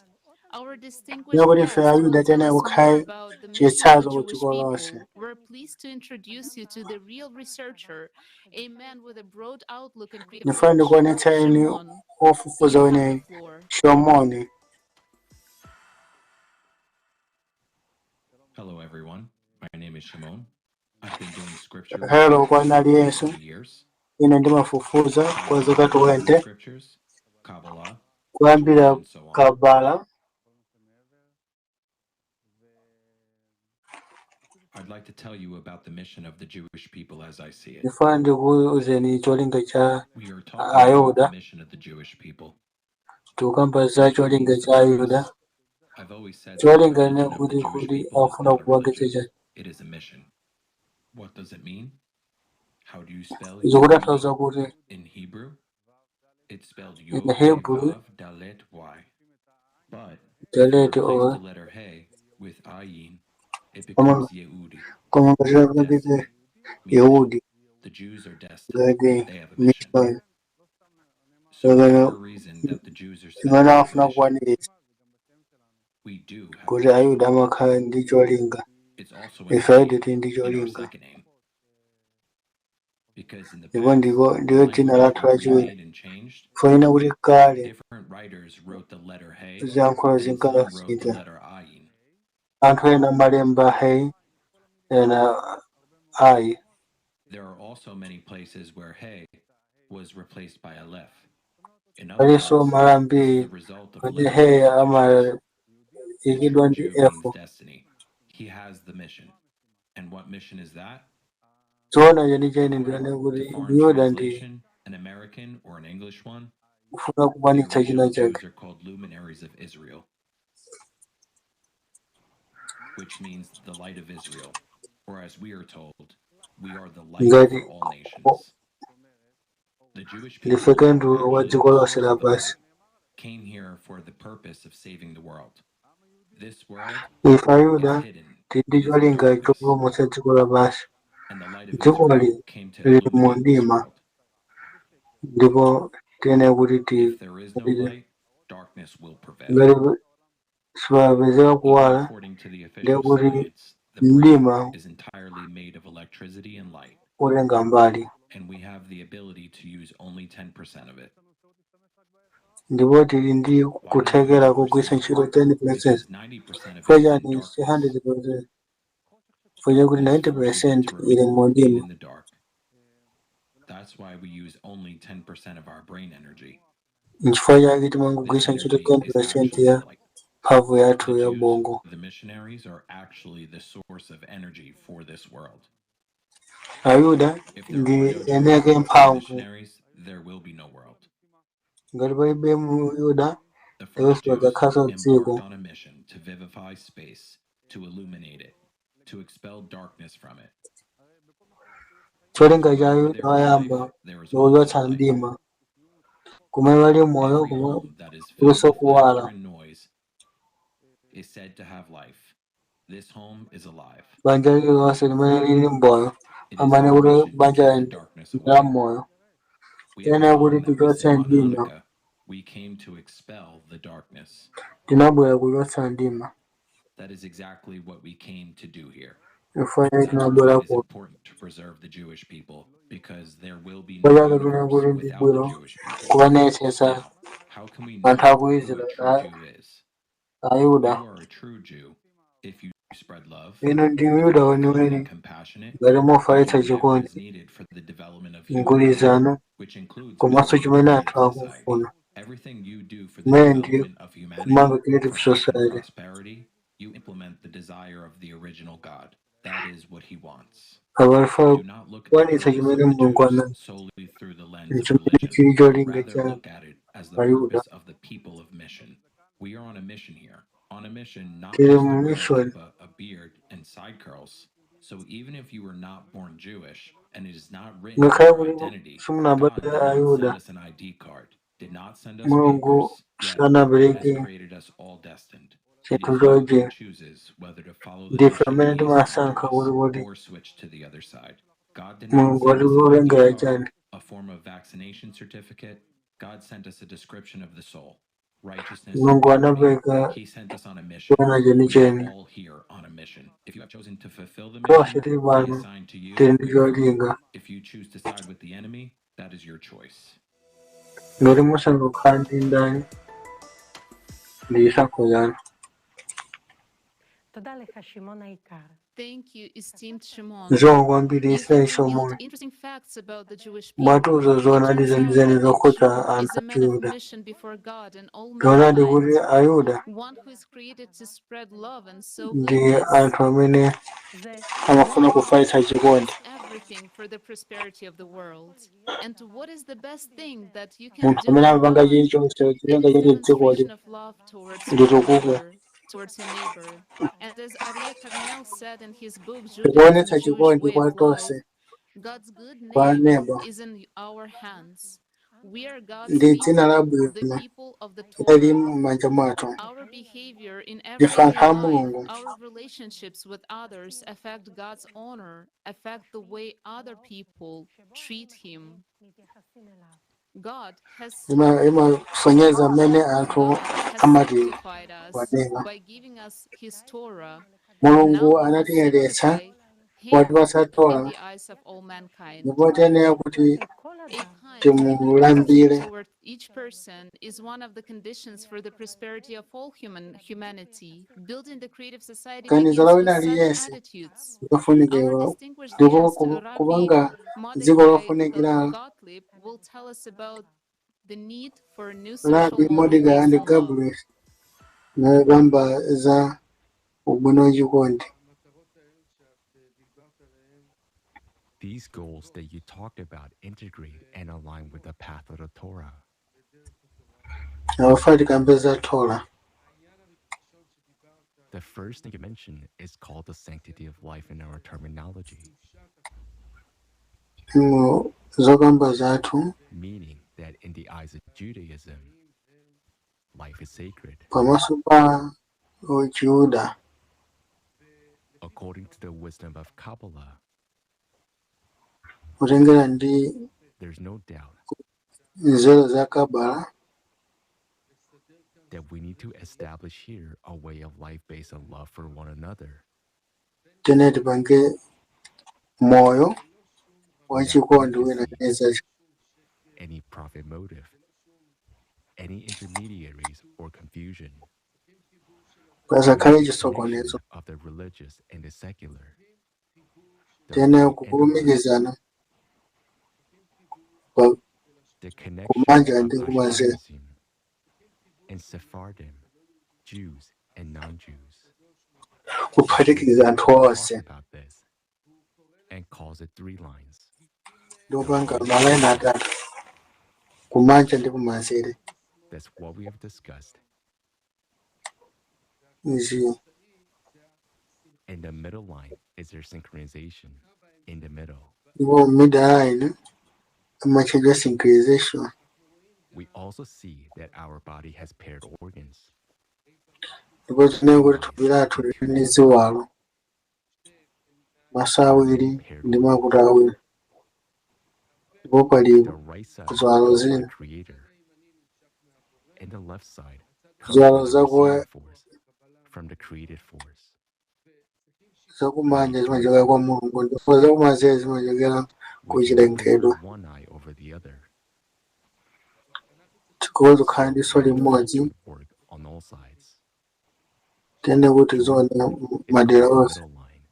Our distinguished Ndiye kuti ife guest will Ayuda tell tiyenera us more kukhala about the mission of the chitsanzo ku Jewish dziko lonse. people. We're pleased to introduce you to the real researcher, a man with a broad outlook and creative Ndifuna vision. ndikuonetseni Shimon, ofufuza you have the wene floor. Shomoni. Hello, everyone. My name is Shimon. I've been doing scripture Hello research kwa for aliyense. 20 years. Ine ndimafufuza kwa I've zaka studied Hebrew 20 scriptures, Kabbalah, kuyambira Torah, and so on. Kabala. I'd like to tell you about the mission of the Jewish people as I see it. Ndifuna ndikuwuzeni cholinga cha We are talking about the Ayuda. mission of the Jewish people. Tikukamba za cholinga cha Ayuda. I've always said that the Cholinga ne religion of the kuti Jewish kuti people is afuna not a kupangitsa religion, chani. it is a mission. What does it mean? How do you spell Yehudi Zikutanthauza kuti in Hebrew? It's spelled in Yod He Hebrew Vav Dalet Y. But if you Dalet replace or the letter He with Ayin, it koma becomes Yehudi. koma ngati Destined. kapite Meaning Yehudi the Jews are destined. ngati They have a mission. mission So kapena whatever reason that the Jews are imene special have a afuna mission, kukwaniritsa we do have a kuti mission. Ayuda amakhala ndi cholinga. It's also in Ife our Ayuda name, tili ndi in our cholinga. second name. Because in the Ndipo past, ndiko ndiyo dzina languages lathu were lachiwiri. remade and changed. Foyina kuti kale Different writers wrote the letter He, ziyankhulo and some wrote the zinkasintha. letter Ayin. Anthu ena amalemba He ena Ayi. There are also many places where He was replaced by Aleph. In other Palinso words, malo this is ambiri the result of kuti literal He substitutions. The amayikidwa true ndi Jew F. means destiny. He has the mission. And what mission is that? Zoona chenicheni ndiyone According to kuti foreign Myuda ndi translation, an American or an English one, kufuna the kukwanitsa china original chake. Jews are called luminaries of Israel, which means the light of Israel, or as we are told, we are the light Ngati for all nations. The Jewish ndife people, kandulo wa actually dziko the lonse source of the lapansi. light, came here for the purpose of saving the world. This world Ife is Ayuda hidden tili ndi in the cholinga darkness, chopulumutsa dziko lapansi. and the light of Dzikoli Israel came to lili mu illuminate this mdima world. ndipo tiyenera kuti If there is no tipite. light, darkness will prevail. Ngati sipapezeka Even kuwala according to the ndiye official kuti science, the brain mdima is entirely made of electricity and light, utenga mbali. and we have the ability to use only 10% of it. Ndipo tili ndi Why not kuthekera kogwiritsa 100%? ntchito 10%. Because 90% of Chifukwa it is in chani darkness. 100%? Chifukwa chakuti This forces 90% it to ili mu remain mdima. in the dark. That's why we use only 10% of our brain energy. Nchifukwa chake This timangogwiritsa ntchito energy is 10% actually ya light. mphamvu yathu The ya Jews, bongo. the missionaries, are actually the source of energy for this world. Ayuda If there ndi are no eni Jews ake or mphamvu. missionaries, there will be no world. Ngati palibe Muyuda, The first ndiponso Jews padzakhalanso dziko. embarked on a mission to vivify space, to illuminate it, to expel darkness from it. Cholinga cha Where Ayuda there is oyamba life, there is ndi also kuchotsa light. mdima. Kumene pali moyo Every kumwe home that is filled kulinso with laughter kuwala. and noise is said to have life. This home is alive. Banja lililonse limene lili m'moyo It is amene our kuti mission to banja keep the ndi darkness la away. moyo. We have a Tiyenera kuti song that we tichotse sing on mdima. Hanukkah. We came to expel the darkness. Tinabwera kuchotsa mdima. That is exactly what we came to do here. Chifukwa chake That's why tinabwera it is kuno. important to preserve the Jewish people, because there will be no Chifukwa chake tinena universe kuti ndi without the bwino Jewish people. kuonetsetsa Now, how can we anthu know a ku who a Israeli true Jew is? Ayuda. You are a true Jew if you spread love, Inu ndi if you Myuda are kind weniweni and compassionate, ngati if mofalitsa you give what chikondi, is needed for the development of humankind, mgwirizano, which includes komanso building a chimene anthu creative society. akufuna. Everything you do for the Kumene ndi development of humanity, kumanga creative for health and society. prosperity, you implement the desire of the original God. That is what he wants. Apalifa Do not look at the kukwanitsa purpose chimene of the Mulungu Jews anali solely through the lens of chimene religion. chili cholinga Rather, cha look at it as the Ayuda. purpose of the people of mission. We are on a mission here, on a mission not Tili just to mu wear a mission. kippah, a beard, and side curls. So even if you were not born Jewish, and it is not written in Ngakhale your kuti identity, God simunabadwe did not send Ayuda, us an ID card, did not send us Mulungu papers, yet has sanapereke created us all destined. It chinthu is you who chochera. chooses whether to follow the Ndife mission amene he timasankha assigned to us kuti kuti or switch to the other side. God did not Mulungu send us an ID watikulengera card, chani. a form of vaccination certificate. God sent us a description of the soul, righteousness, Mulungu and purity. anapereka He sent us on a mission. chona We are chenicheni. all here on a mission. If you have chosen to fulfill the Tonse mission tili he pano assigned to you, tili ndi good for you. cholinga. If you choose to side with the enemy, that is your choice. Ngati musankha kukhala ndi ndani ndi chisankho chanu. Thank you, esteemed Shimon. Zikomo kwambiri You Israel have Shimon. revealed interesting facts about the Jewish people. Mwatiuza It zoonadi turns out zenizeni that a zokhudza Jew anthu is a man of Achiyuda. mission before God and all Zoonadi kuti mankind, Ayuda one who is created to spread love and sow ndi goodness, anthu amene amafuna one who kufalitsa does chikondi. everything for the prosperity of the world. And what is the best thing that you can Munthu do amene for amapanga God? chilichonse It cholinga is choti dzikoli demonstration of love towards one litukuke. another, towards your neighbor. And as Aryeh Carmel said in his book Judaism, Tikuonetsa Jewish chikondi Way kwa of Life, tonse, God's good kwa name neba, is in our hands. We are God's ndi dzina people, the labwino people of the lili Torah. m'manja mwathu. Our behavior in Ndife anthu everyday a life, Mulungu. our relationships with others affect God's honor, affect the way other people treat Him. God has Imasonyeza mmene anthu God has amati sanctified us wanena. by giving us His Torah. Mulungu Now we must anatiyeretsa sanctify Him watipatsa in Torah the eyes of all mankind. ndipo tiyenera kuti A kind attitude timulambire. toward each person is one of the conditions for the prosperity of all humanity. Building the creative society Ganizo la begins wina with such aliyense attitudes. Our lofunikira distinguished ndipo guest, Rabbi kupanga dziko Mordecai lofunikira Gottlieb, will tell us about the need for a new social Rabi model Mordecai based and on love. Gabriel nayokamba za ubwino wachikondi. These goals that you talked about integrate and align with the path of the Torah. Awafa tikambe za Torah. The first thing you mentioned is called the sanctity of life in our terminology, Mu zokamba zathu meaning that in the eyes of Judaism, life is sacred. pamaso pa Chiyuda According to the wisdom of Kabbalah, kutengera ndi there's no doubt nzeru za Kabbalah that we need to establish here a way of life based on love for one another, tene tipange moyo without wachikondi wina intricacy, ndi any profit motive, any intermediaries or confusion. pasakhale Make the chisokonezo. connection of the religious and the secular, the Tene right and the left, kukulumikizana pa the connection kumanja of ndi kumanzere, Ashkenazim and Sephardim, Jews and non-Jews. Kuphatikiza anthu Talks onse about this and calls it three lines. ndi The kupanga right and malaini the left. atatu kumanja ndi kumanzere. That's what we have discussed. Izi And the middle line is their synchronization in the middle. ndipo middle line imatchedwa synchronization. We also see that our body has paired organs, Ndipo tinene two kuti eyes thupi lathu and lili two ndi ears. ziwalo, maso There are awiri many paired ndi organs. makutu awiri, ndipo pali The right side ziwalo comes from the zina, creator, and the left side comes ziwalo from the receiving force, from the created force. zakumanja We zimachokera join kwa Mulungu ndipo zakumanzere zimachokera ku We cannot favor chilengedwe. one eye over the other. Tikhoza kukhala ndi diso We need limodzi, joint work on all sides. tiyene kuti Joint tiziona work is madera called the onse. middle line.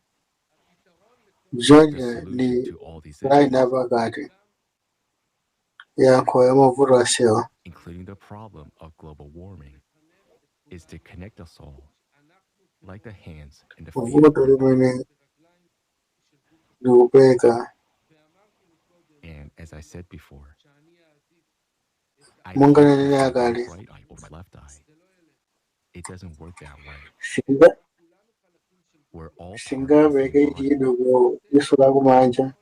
Georgia The solution ndi to all these line issues, yapakati, yankho ya mavuto asewa, including the problem of global warming, is to connect us all, like the hands and the feet of vuto our body. limene ndikupeka And as I said before, I monga can't nanene prefer my akale, right eye over my left eye. It doesn't work that way. singa We're all part of the same singapereke body. chidwi ku diso lakumanja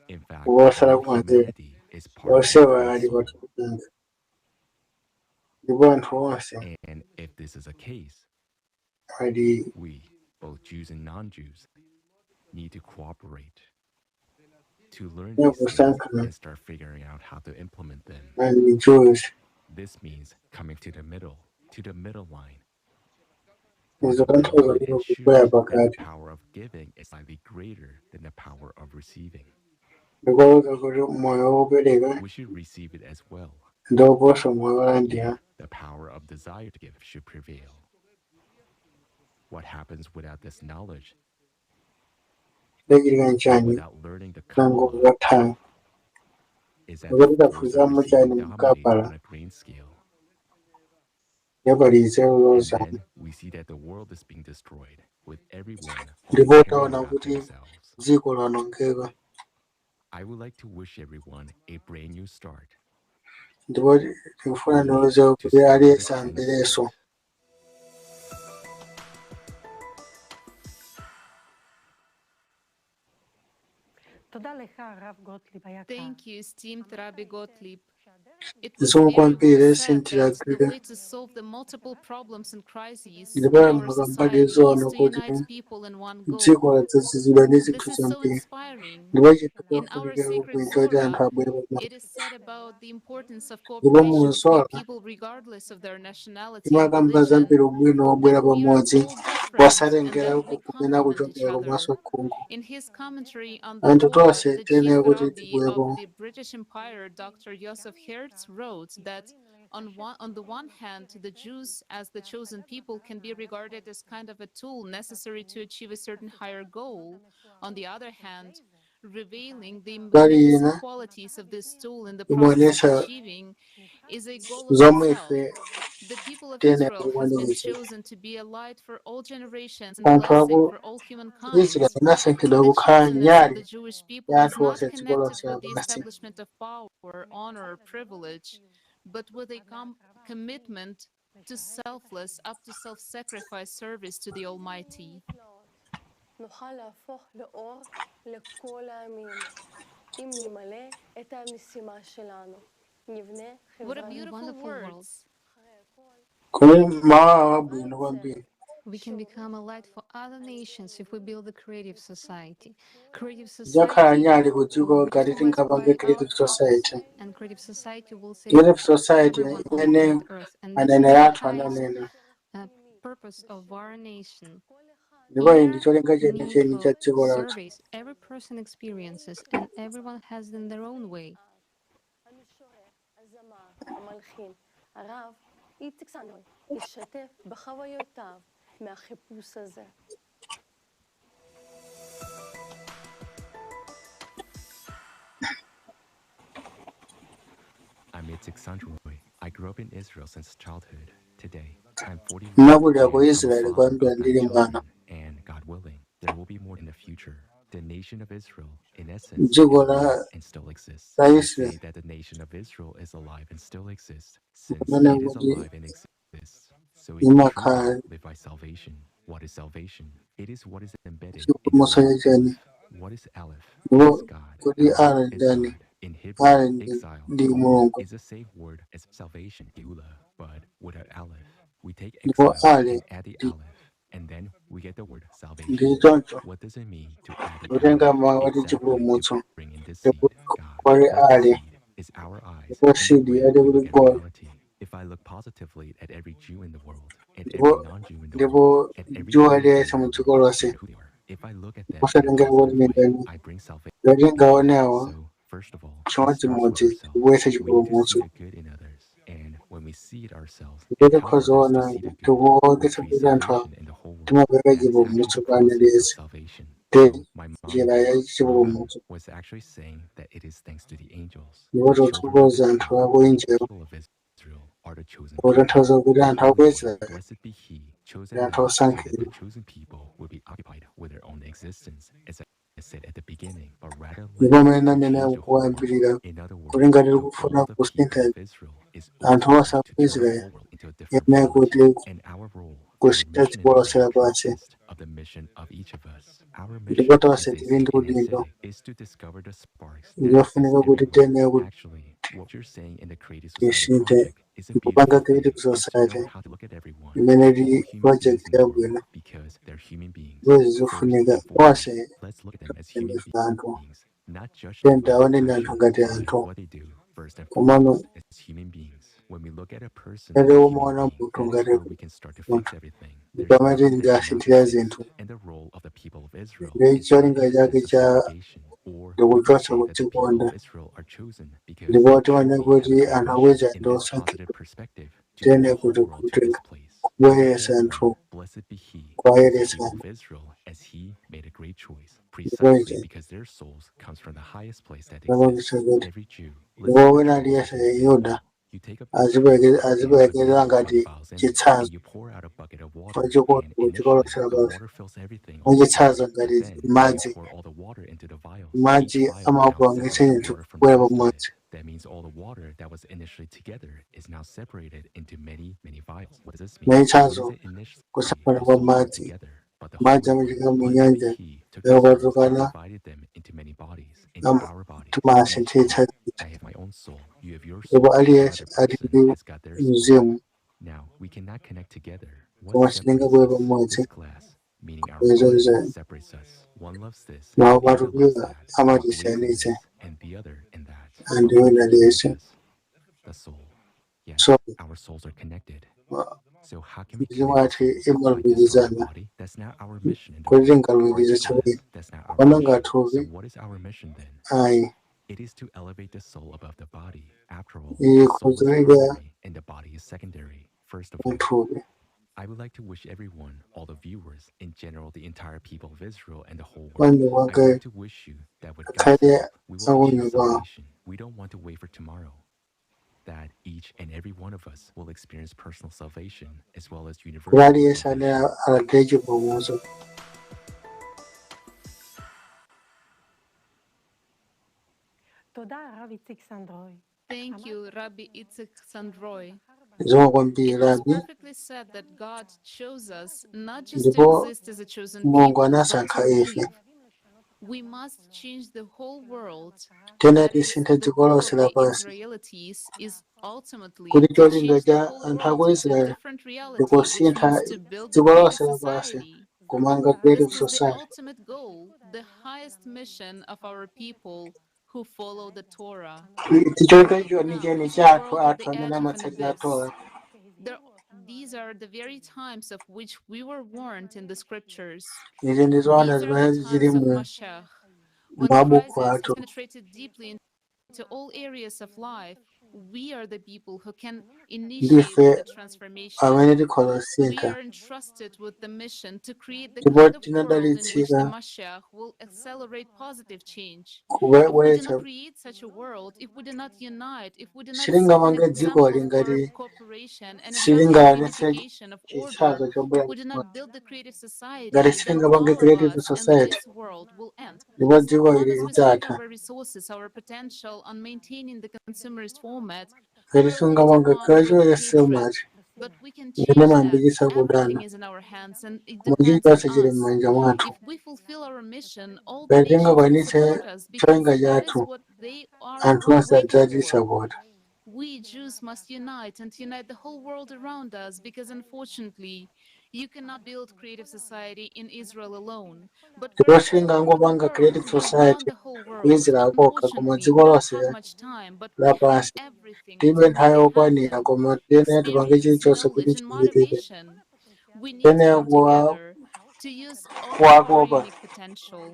In fact, kuposa all lakumanzere. humanity is part of one Onsewa great ali soul. pathupi langa. Ndipo anthu onse And if this is a case, ali we, both Jews and non-Jews, need to cooperate to learn these things kusankha and start figuring out how to implement them. ali Jews. This means coming to the middle line, where Izo the middle tanthauza line kuti ensures kubwera that the pakati power of giving is slightly greater than the power of receiving. Ndikuwauza kuti moyo wopereka We should receive it as well. ndioposa moyo wolandira. The power of desire to give should prevail. What happens without this knowledge, Ndachitika nchani without learning the nango Kabbalah, kukatha is that the ndikuti force of taphunziramo receiving chani dominates mkabala on a grain scale. Yapali nzeru And lozama. then we see that the world is being destroyed, with everyone only Ndipo caring taona about kuti themselves. dziko lawonongeka. I would like to wish everyone a brand new start. Ndipo tikufuna We need ndiwuze to kuti start with a aliyense clean amverenso. slate. Thank you, esteemed Rabbi Gottlieb. It was Zikomo very well kwambiri said that the sindilagwira. way to solve the multiple problems and crises in Ndipo our mukambali society zoona is to kuti unite people in one goal. dziko ladzazidwa ndi This zinthu is so zambiri inspiring. ndipo chinthu In our chofunikira sacred kubwinja kuti anthu Zohar, abwere pamodzi. it is said about the importance of Ndipo mu cooperation between Zohar people regardless of their nationality and imakamba religion, zambiri ubwino wobwera that we are pamodzi all different and posatengera that we kumene complement each akuchokera other. komanso khungu. In his commentary on the Anthu Torah, tonse the chief tiyenera kuti rabbi tibwerepo of the British Empire, Dr. Joseph Hertz, wrote that on the one hand, the Jews as the chosen people can be regarded as kind of a tool necessary to achieve a certain higher goal. On the other hand, revealing the mbali magnificent ina qualities of this tool in the process of imaonetsa achieving is a goal of zomwe itself. ife The people of tiyenera Israel has been kukwaniritsa. chosen to be a light for all generations and a Anthu blessing aku for all humankind. Israeli anasankhidwa The kukhala chosenness of nyali the Jewish people ya is anthu not onse dziko connected lonse with the lapansi. establishment of power, honor, or privilege, but with a commitment to selfless, up to self-sacrifice service to the Almighty. נוכל להפוך לאור לכל העמים. אם נמלא את המשימה שלנו, נבנה What a חברה beautiful Wonderful world. words. Kodi mawu abwino kwambiri. We can become a light for other nations if we build a creative society. Creative Tidzakhala society nyali ku dziko will be ngati taught tingapange by our creative society. prophets, and creative society will save Creative society everyone on imene planet Earth. And this is aneneri the athu highest ananena. purpose of our nation. Ndipo In iyi ndi our cholinga chenicheni needful cha dziko lathu. surveys, every person experiences and everyone has in their own way. המשורר, הזמר, המלחין, הרב איציק סנדרוי, ישתף בחוויותיו מהחיפוש הזה. I'm Itzik Sandroy. I grew up in Israel since childhood. Today, I'm 41 Ndinakulira ku and I'm a Israeli father kuyambira of 9 ndili mwana. children. And God willing, there will be more in the future. The nation of Israel, in essence, is Dziko la alive and still exists. la I Israeli say that the nation of Israel is alive and still exists, since kumene it is kuti alive and exists. So it can truly imakhala live by salvation. What is salvation? It is what is embedded in the chipulumutso word chachani. Aleph. What is Aleph? It Ndipo is God. kuti Aleph ali is ndani? God. In Hebrew, Ali ndi exile, ndi galut, Mulungu. is the same word as salvation, Geula, but without Aleph. We take Ndipo exile ali and add the ndi Aleph, and then we get the word ndi salvation. choncho What does it mean to add the kutenga Aleph? mawu ati Exactly to chipulumutso bring in the seed, ndipo God. kwali What is ali seed? Is our eyes ndipo and the seed way yati we kuti look at God. reality. If I look positively at every Jew in the world, at every Ndipo non-Jew in the ndipo world, at every Jew believer in aliyense the mu world, dziko lonse no matter who they are, if I look at them in a posatengera kuti positive ndi way, ndani I bring salvation. ngati tingaonewo So, first of all, it starts with chimodzimodzi ourselves. kubweretsa We need to see chipulumutso. the good in others, and when we see it ourselves Ndipo and help tikhoza others to kuona see the good, we tikuonetsa create kuti anthu awa salvation in the whole world. timapereka That is actually chipulumutso the kwa process of aliyense salvation. ndi So, my njira mom, ya Rana, chipulumutso. was actually saying that it is thanks to the angels, Ndipo the children of tikuthokoza anthu Israel, aku the Injelo people of Israel are the chosen people. potanthauza kuti The anthu aku Holy One, Israeli blessed be He, chose ndi them anthu so that the osankhidwa. chosen people would be occupied with their own existence, as I said at the beginning, but rather Ndipo let amene to ananena change the whole world. kuyambirira In other kuti words, ngati the tikufuna goal of the people kusintha of Israel is anthu onse ultimately aku to turn the Israeli whole world into a different yenera world. kuti And our role, our kusintha mission in dziko lonse life lapansi. consists of the mission of each of us. Our Ndipo mission, as tonse they tili say ndi in udindo Hasidic, is to discover the sparks that exist ndiofunika kuti everywhere. tiyenera kuti Actually, what you're saying in the Creative Society tisinthe project It's a Ndikupanga beautiful Creative thing is to know Society how to look at everyone, imene all ili human beings project in the world, yabwino because they're human beings. ndipo First zizofunika and foremost, onse let's look at them as human ndife anthu beings, not judge them tiyeni by their tiwaone ndi anthu actions ngati or by anthu what they do. First and komano foremost, as human beings. When we look at a person ngati as a human umaona being, munthu that is ngati where we can start to fix munthu everything. There's pamene nothing that cannot be ndingasinthira fixed. zinthu And the role of the people of Israel ndi is not cholinga a chake sense of cha segregation, or we can ndikuchotsa say that the people kudzikonda of Israel are chosen because ndipo they tione truly have kuti a great anthu mission akweza in ndi this osankhidwa positive perspective to tiyene bring the whole kuti world to kuti this place. kubweretsa Therefore, anthu blessed be he who is the kuwayeretsa people anthu of Israel, as he made a great choice, ndipo precisely ichi because their souls comes from the highest place that chapangitsa exists. kuti Every Jew, ndipo listen to wina the aliyense words of this Yuda You take up this aziperekera and put aziperekerera it ngati vials in it, and chitsanzo you pour out a bucket of pa water, chikondi and ku initially chikolosera the basi water fills everything all mwachitsanzo together. But ngati then you madzi pour all the water into the vials. madzi Each vial now amapangitsa separates the zinthu water from the kubwera rest of it. pamodzi That means all the water that was initially together is now separated into many, many vials. What does this mean? What is mwachitsanzo it initially? kusapana The kwa souls were madzi together, but the madzi Holy One, amachokera mu blessed be nyanja He, took the souls and yakuphatukana divided them into many bodies, into our bodies. Each timasinthitsa one. zinthu I have my own soul, you have your ndipo soul, the aliyense other ali person ndi has got their soul. mzimu Now, we cannot connect together. What koma separates sitingabwere us? pamodzi This glass, meaning our kuweza body, za separates us. One loves this, and the other loves mawapatulika that. One believes in amatisiyanitsa this, and the other in that. anthu But what wina unites aliyense us? The soul. Yes, so our souls are connected. So how can we mizimu connect the yathu souls? By destroying the imalumikizana body? That's not our mission in the kuti world. tingalumikize Aren't you glad? thupi That's not our komano mission. So ngathupi what is our mission then? ayi It is to elevate the soul above the body. After all, iyi the soul is kuzoika primary and the body is secondary. First of all, muthupi I would like to wish everyone, all the viewers, in general, the entire people of Israel and the whole world, pano I would wake like to wish you that with God's akhale help, we will achieve akunyumba salvation. We don't want to wait for tomorrow. That each and every one of us will experience personal salvation as well as kuti universal aliyense amene salvation. alandire chipulumutso. Thank you, Rabbi Itzik Sandroy. Zikomo kwambiri It was Rabi. perfectly said that God chose us not just to Ndipo exist as a chosen Mulungu people, but to anasankha ife. live. We must change the whole world. Tena That is, tisinthe the dziko goal of lonse the lapansi Israelites is ultimately kuti to cholinga change the cha whole anthu aku world into a Israeli different reality, which ndikusintha means to build the dziko creative lonse lapansi society. kumanga creative This is the society. ultimate goal, the highest mission of our people who follow the Torah. Ticholinga icho Now, chenicheni is a cha anthu world at athu the amene edge of an amatsatira abyss. Torah. These are the very times of which we were warned in the scriptures. Izi ndi zoona These are zimene the zili times of mu Mashiach, when mabuku crisis has athu. penetrated deeply into all areas of life. We are the people who can initiate Ndife the transformation. amene tikhoza We kusintha are entrusted with the mission to create the ndipo kind of world in which the tinadalitsika Mashiach will accelerate positive change. If we do kubweretsa not create such a world, if we do not unite, if we do not set an silingamange example dzikoli for ngati cooperation and a value of silingaonetse unification of order, chitsanzo if chobwera we do pamodzi not build the creative society, ngati then silingapange all of creative us and society this world will end. ndipo As dziko long ili as we spend lidzatha our resources, our potential on maintaining the consumerist format, ngati we are going to silingapange on with graduate hatred. format But we can imene change that. imayambikitsa Everything kudana is in our hands and it koma depends on chilichonse chili us. m'manja mwathu If we fulfill our mission, all the ngati nations will tingakwanitse support us because cholinga that is chathu what they are anthu onse waiting for. adzatisapota. We Jews must unite and unite the whole world around us because unfortunately, you cannot build creative society in Israel alone. But Ndipo we're all over the silingangopanga world, creative we are around society the whole ku world. Israel kokha koma Unfortunately, dziko we don't lonse have much time, but we have lapansi everything to tilibe make nthawi it yokwanira happen. koma tiyenera tipange Experience, chilichonse kuti knowledge, and chichitike motivation. We need to tiyenera come together to use all our kuwakopa unique potential.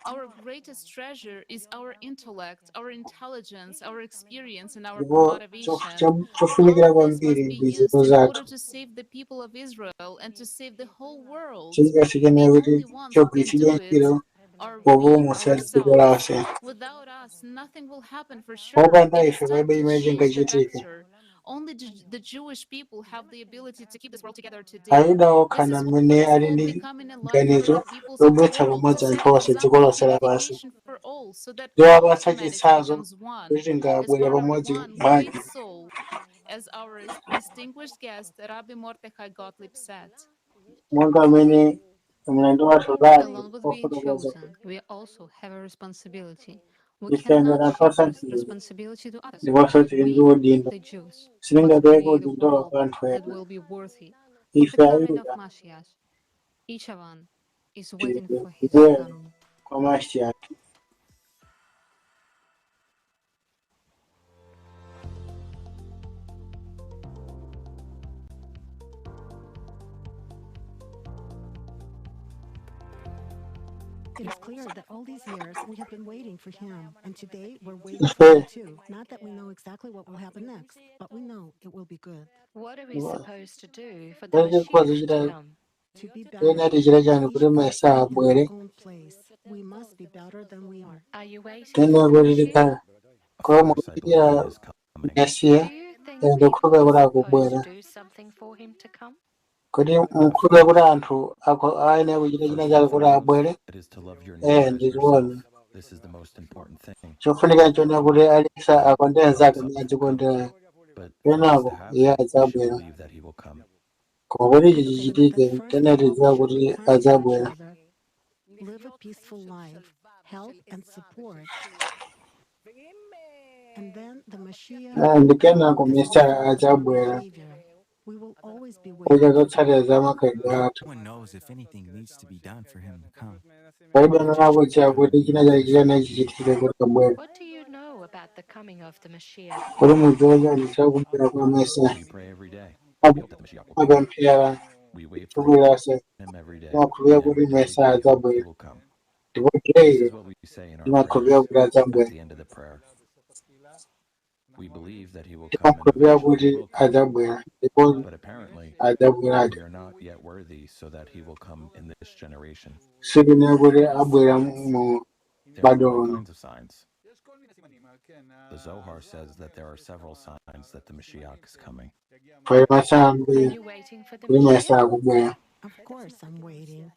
Our greatest treasure is our intellect, our intelligence, our experience, and our ndipo motivation. chofunikira All of this must kwambiri be ndi used nzeru in zathu order to save the people of Israel and to save the whole world. chilichonse The chiyenera kuti only ones who can do chogwiritsidwa it ntchito are we populumutsa dziko ourselves. lonse. Without us, nothing will happen for sure. Popanda It ife is time palibe to chimene change the chingachitike. vector. Only the Jewish people have the ability to keep this world together today. Ayuda okha This ndi is what amene is ali called ndi becoming a light for ganizo the peoples of the lobweretsa world, to pamodzi set anthu an onse dziko example of lonse lapansi unification for all, so that all ndiwapatsa humanity chitsanzo becomes one kuti as tingabwere part of pamodzi one great bwanji. soul, as our distinguished guest Rabbi Mordechai Gottlieb said. Monga amene mlendo wathu Rabi Along with being wafotokoza chosen, we also have a responsibility. We Ife ndi cannot anthu shift this osankhidwa responsibility to others. ndiponso tili ndi We, udindo. the Jews, must Sitingapereke create a udindowo world kwa anthu that ena. will be worthy of the Ife coming of Ayuda Mashiach. Each one is waiting tili for his kubwera coming. kwa Mashiach. It is clear that all these years we have been waiting for him, and today we're waiting for him Ife too. Not that we know exactly what will happen next, but we know it will be good. What are we supposed to do for the pali chikhoza Mashiach to chita come? To be ena better, tichita chani each kuti person Mesiya in abwere, their own place. We must be better than we are. Are you waiting tena for the kuti Mashiach? tikhala Of koma course, I believe kudikira he is coming. Mesiya Do you think ine people ndikukhulupirira are kuti supposed akubwera. to do something for him to come? Kuti mukhulupirira kuti anthu ayenera kuchita china First and chake kuti foremost, abwere, it is to love your eh neighbor as ndichiona. yourself. This is the most important thing. Chofunika nchonena kuti aliyense akonde anzake Promise amene to come, adzikondera. but for this to Kenako iye happen, we should adzabwera. believe that he will come. Koma kuti ichi I think that chichitike, first tena of all, we tidziwa should be kuti kind to each adzabwera. other, live a peaceful life, help and support, and then the Mashiach Ah, will ndi come kenako as our Mesiya friend and adzabwera Savior. We will always be kudya waiting for zotsatira him. za makhalidwe athu. No one knows if anything needs to be done for him to come. Palibe But amene just akudziwa come kuti china and chake be chiyani chichitike kuti abwere. What do you know about the coming of the Mashiach? Kuti mudziwe chani cha kubwera kwa Mesiya. We pray every day. We hope that the Mashiach will come. Amapemphera We wait for tsiku him every day, timakhulupirira and kuti every day Mesiya we hope he adzabwera. will come. Ndipo This daily is what we say in our timakhulupirira prayers kuti at adzabwera. the end of the prayer. We believe that he will come and Timakhulupirira eventually kuti will come, adzabwera ndipo but apparently adzabweradi. we are not yet worthy so that he will come in this generation. Sikunena kuti abwera mu There are m'bado all uno. kinds of signs. The Zohar says that there are several signs that the Mashiach is coming. Pali masamu Are ambiri you waiting for the kuti Mashiach? Mesiya akubwera. Of course, I'm waiting.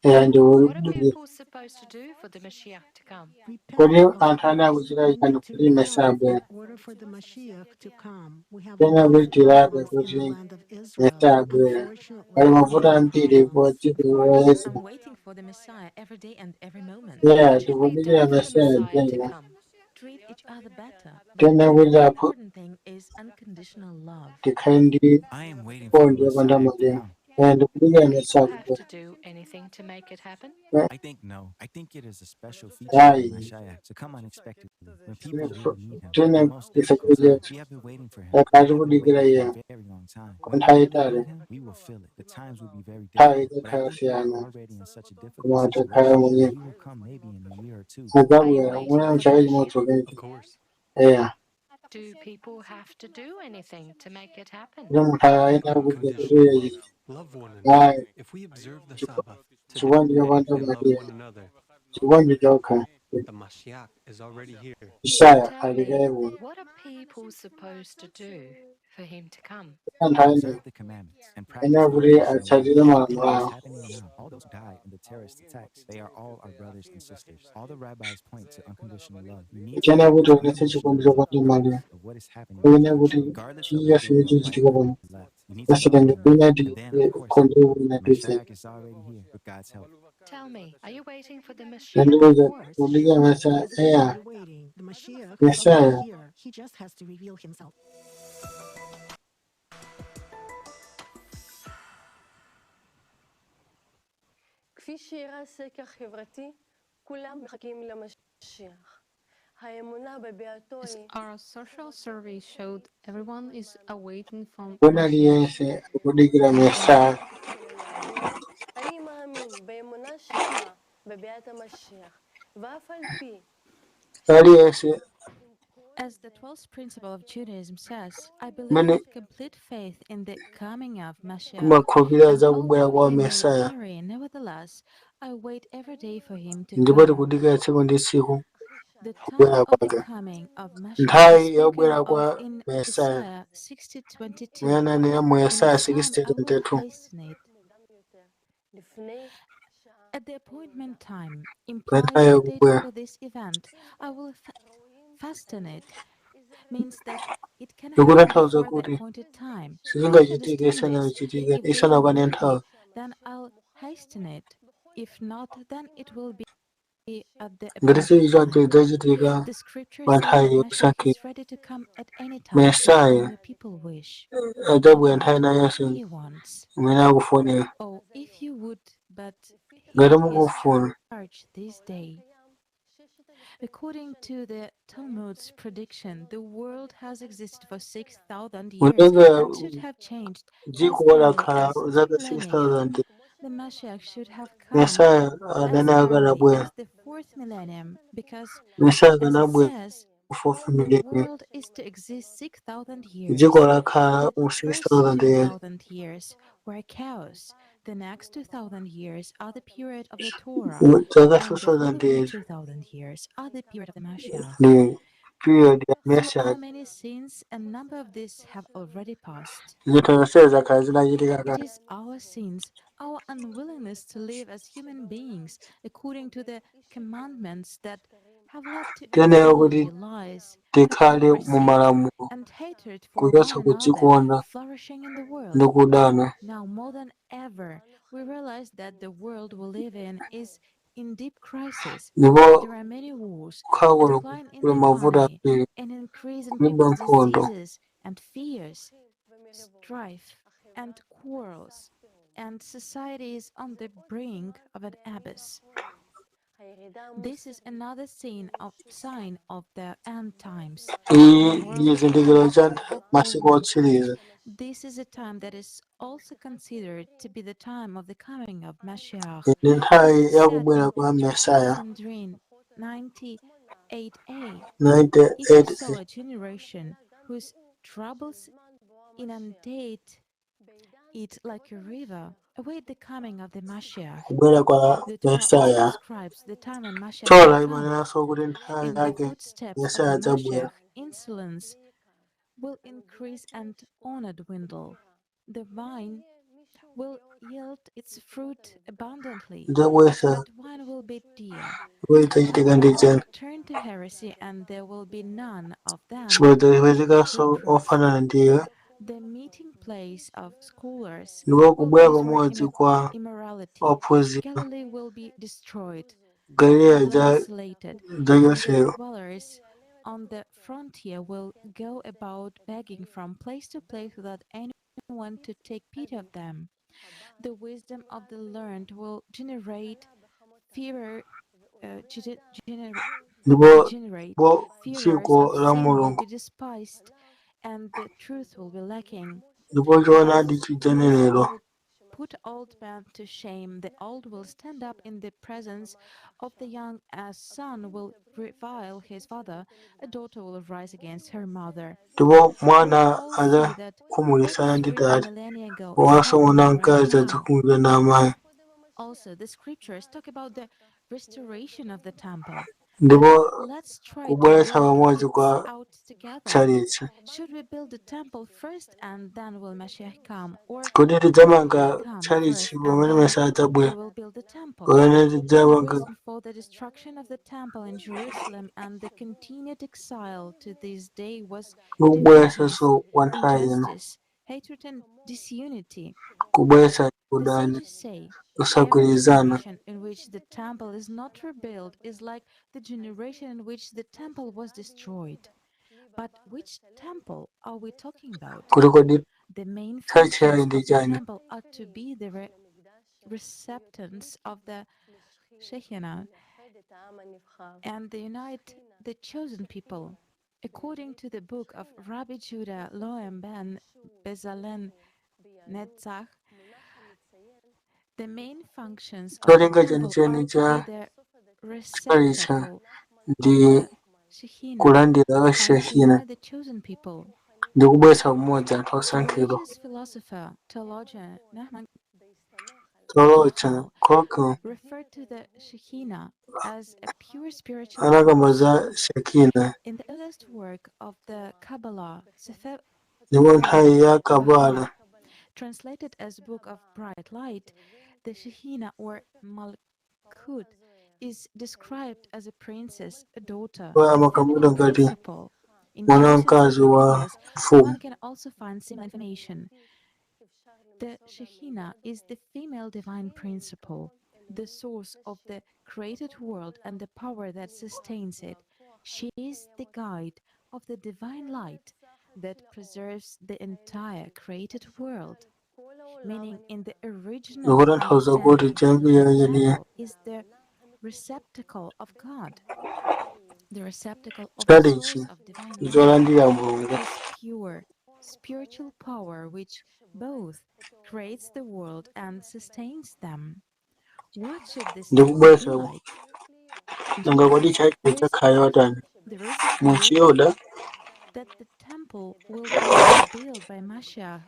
Eya ndi What are people supposed to do for the Mashiach to come? Kodi Repent of anthu ane course. akuchita We chani need to kuti Mesiya repent in abwere? order for the Mashiach to come. We have Tena lots kuti of tilape problems in the kuti land of Israel. Mesiya abwere. Unfortunately, Pali mavuto many ambiri po problems. dziko la I'm Israel. waiting for the Messiah every day and every moment. Yeah, What should be tikudikira done for the Mesiya Messiah to abwere. come? Treat each other better, but Tena the kuti most apo important thing is unconditional love. tikhale ndi I am waiting for the chikondi chopanda Messiah to malire. come. Eya ndikudikira Do Mesiya people have akubwera. to do anything to make it happen? I think no. I think it is a special feature of the Ayi. Mashiach to come unexpectedly when people really need him at Tena the most difficult tisakuja time. We have been waiting for him. We takhala have been tikudikira waiting for iye a very long time. kwa When we nthawi really itali. need him, we will feel it. The times will be very Nthawi difficult. But I idzakhala think we are siyana already in such a difficult koma takhala situation that mwenyewe. he will come maybe in a year or two. Are you Adzabwera waiting mwina for the mchaka Mashiach? chimodzi Of kapena. course. Eya. Do people have to do anything to make it happen? Kuti munthu ayenera kuti Unconditional kuti love. Love one another. ayi If we observe the Sabbath today chikondi chopanda and love malire. one another, Chikondi chokha. the Mashiach is already here. Isaya Tell ali me, kaye what are people supposed to do for him to come? Anthu ayenera Observe the commandments and ayenera practice kuti unconditional love. atsatire It malamulo is awo. happening now. All those who died in the terrorist attacks, they are all our brothers and sisters. All the rabbis point to unconditional love. We need to Tiyenera kuti practice tionetse unconditional chikondi love chopanda malire. regardless of what is happening in Tiyenera the kuti church, regardless of chilichonse if they go right chichitika or pano. left. We need to love President one another. Unati And then, of course, konde the unatise. Mashiach is already here with God's help. Tell me, are you waiting for the Mashiach? Nandiuza Of course, kudikira I'm Mesiya eya positively waiting. The Mashiach is Mesiya already here. He just has to reveal himself. כפי שאירע סקר חברתי, כולם מחכים למשיח. האמונה בביאתו As היא our social survey showed, everyone is awaiting for wina Mashiach. aliyense akudikira Mesiya. אני מאמין באמונה שלמה בביאת המשיח, ואף על פי Aliyense As the 12th principle of Judaism says, I believe amene with complete faith in the coming of Mashiach, timakhulupirira and za kubwera although kwa he may Mesiya tarry, nevertheless, I wait every day for him to ndipo come. tikudikira tsiku ndi tsiku The time kubwera of the kwake. coming of Mashiach is Nthawi ya spoken kubwera of kwa in Mesiya Isaiah 60:22. muyananira mu In Yesaya its time I will 60:22. hasten it. לפני At the appointment time, Pa implies nthawi the date yakubwera for this event, I will fasten it, means that it can happen ikutanthauza before the kuti appointed time. How to sizingachitike understand this? isanachitike If they are isanakwane worthy, nthawi. then I'll hasten it. If not, then it will be at the Ngati appointed sichoncho time. chidzachitika The scripture pa says nthawi that Mashiach yosankhika. is ready to come at any time if Mesaya only people wish. adzabwera Want nthawi ina yonse he wants. imene akufunira. Oh, if you would but Ngati heed his mukufuna. charge this day. According to the Talmud's prediction, the world has existed for 6,000 years Mutenga and should have changed as dziko early lakhala as 2 zaka millennia. 6,000. The Mashiach should have come Mesaya as adani early akanabwera. as the fourth millennium because, Mesaya as it akanabwera says, ku fourth the millennium. world is to exist 6,000 years. Dziko lakhala The mu first 6,000 years. 2,000 years were chaos. The next 2,000 years are the period of the Torah, Zaka and the 2,000 following years 2,000 years are the period of the Mashiach. ndi period ya So, Mesaya. how many sins and number of these have already passed? Zinthu zonse zakhala zinachitika It kale. is our sins, our unwillingness to live as human beings according to the commandments that have led to Tiyenera kuti immorality, lies, tikhale mu hypocrisy, malamulo, and hatred for kuchotsa one another kudzikonda flourishing in the ndi world. kudana. Now, more than ever, we realize that the world we live in is in deep crisis. Ndipo There are many wars, kukhala a kuno decline in kuli the mavuto economy, ambiri, an increase in kulibe people's nkhondo, diseases and fears, strife and quarrels, and society is on the brink of an abyss. This is another sign of the end times. Iyi The ndi world is chizindikiro cha of masiku all otsiriza. mankind. This is a time that is also considered to be the time of the coming of Mashiach. Ndi As nthawi it ya said kubwera in kwa Mesaya. Sanhedrin 98a, if you 98 saw a generation whose troubles inundate it like a river, await the coming of the Mashiach. Kubwera kwa The Torah also Mesaya. describes the time when Mashiach Torah will come. imanenanso kuti nthawi In the yake footsteps of Mesaya the adzabwera. Mashiach, insolence will increase and honor dwindle. The vine will yield its fruit abundantly, Idzabwera but wine will be dear. ndipo idzachitika ndi Many chani. will turn to heresy, and there will be none of them Sipodzapezekanso reproof. ofanana ndi iwe. The meeting place of scholars Ndipo will kubwera resort pamodzi in kwa immorality. ophunzira. Galilee will be destroyed, Galileya desolated, and the idzachotsedwa. dwellers on the frontier will go about begging from place to place without anyone to take pity of them. The wisdom of the learned will generate fear, Ndipo generate ndipo fearers dziko of la sin will Mulungu be despised, and the truth will be lacking. ndipo choonadi Thus, chidzaneneredwa. will put old men to shame. The old will stand up in the presence of the young. A son will revile his father, a daughter will rise against her mother. Ndipo We mwana all see that what adzakhumudwitsana was ndi written tate, millennia ago is komanso mwana happening right wamkazi now. adzakhumudwitsa ndi amayi. Also, the scriptures talk about the restoration of the temple. Ndipo But let's try to kubweretsa work pamodzi it kwa out together. tchalitchi. Should we build the temple first and then will Mashiach come? Or Kuti will tidzamanga Mashiach come tchalitchi first and pamene then Mesaya we adzabwera, will build the temple? pamene The tidzamanga reason for the destruction of the temple in Jerusalem and the continued exile to this day was kubweretsanso divisions, kwa nthawi ino, injustice, hatred, and disunity. kubweretsa The kudani, sages say every kusagwirizana. generation in which the temple is not rebuilt is like the generation in which the temple was destroyed. But which temple are we talking about? Kuti kodi The main tchalitchi yayi functions ndi of the chani? temple are to be the receptants of the Shekhinah and the unite the chosen people. According to the book of Rabbi Judah Loem ben Bezalel Netzach, the main functions of the Cholinga temple chenicheni are to cha be the tchalitchi receptacle of ndi the Shekhinah kulandira and to Shekhinah unite the chosen people. ndi kubweretsa pamodzi anthu The osankhidwa. religious philosopher, theologian Nahman Tolocha Michal Koku referred to the Shekhinah as a pure spiritual anakamba force. za Shekhinah In the earliest work of the Kabbalah, Sefer ndipo nthawi ya Zohar, Kabbalah translated as Book of Bright Light, the Shekhinah or Malkut is described as a princess, a daughter, ndipo a amakambidwa feminine ngati principle. In mwana Genesis wamkazi wa Leviticus, mfumu. one can also find similar information. The Shekhinah is the female divine principle. the source of the created world and the power that sustains it. She is the guide of the divine light that preserves the entire created world. Meaning, in the original Zikutanthauza kuti understanding, chiyambire the cheniye temple is the receptacle of God, the receptacle of the chalichi source of divine light, cholandira Mulungu His pure spiritual power, which both creates the world and sustains them. What should this ndi temple be kubweza like? nanga kodi chalichi There is chakhala yotani there is a mu clue Chiyuda that the temple will be rebuilt by Mashiach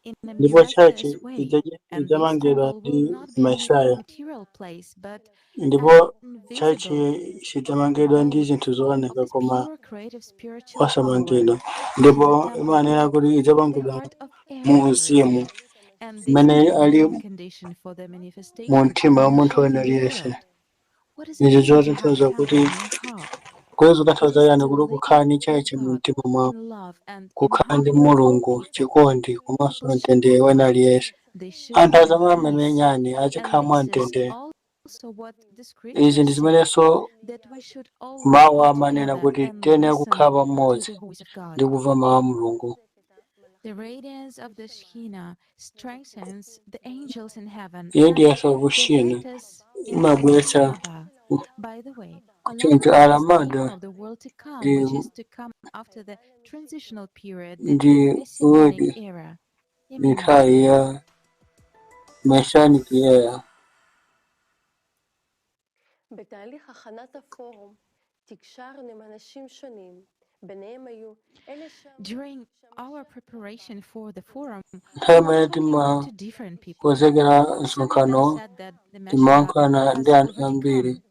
in a ndipo miraculous chachi way, and this idzamangidwa temple will ndi not be a Masaya material place, but ndipo an chachi invisible chidzamangidwa ndi abode zinthu of zooneka His koma pure creative spiritual power. osamangidwa This is the ndipo temple imanena kuti in the idzapangidwa heart of mu every uzimu person, and this mmene is the ali main condition for the mu manifestation of mtima wa munthu Mashiach wina in the aliyense. world. What does it Izo mean to have a zotanthauza temple kuti in your heart? kodi It zotanthauza is yani to kuti live kukhala ndi with chachi mu God mtima mwawo in love and in kukhala ndi harmony with all Mulungu people. chikondi komanso People should mtendere not wina fight. aliyense. They should Anthu live in peace. azamamenyani And azikhala mwa this is mtendere. also what the Izi scriptures ndi say, zimenenso that we should always mawu be amanena together kuti and tiyenera listen kukhala to pamodzi the voice of ndi God. kumva mawu a Mulungu. The radiance of the Shekhinah strengthens the angels in heaven Iyo and ndi yasakushina they lead us in the imabweretsa Abba. By the way, chinthu Alamada is the name alamada of the world to come, ndi which is to come after the transitional period, the ndi Messianic word era. ndi Amen. nthawi ya Messianic era. בתהליך הכנת הפורום תקשרנו עם אנשים שונים, ביניהם היו אלה שאמרו During our preparation for the forum, Nthawi we were imene talking to different people. timakonzekera Some of them msonkhano said that the Mashiach timayankhulana has ndi anthu already ambiri come.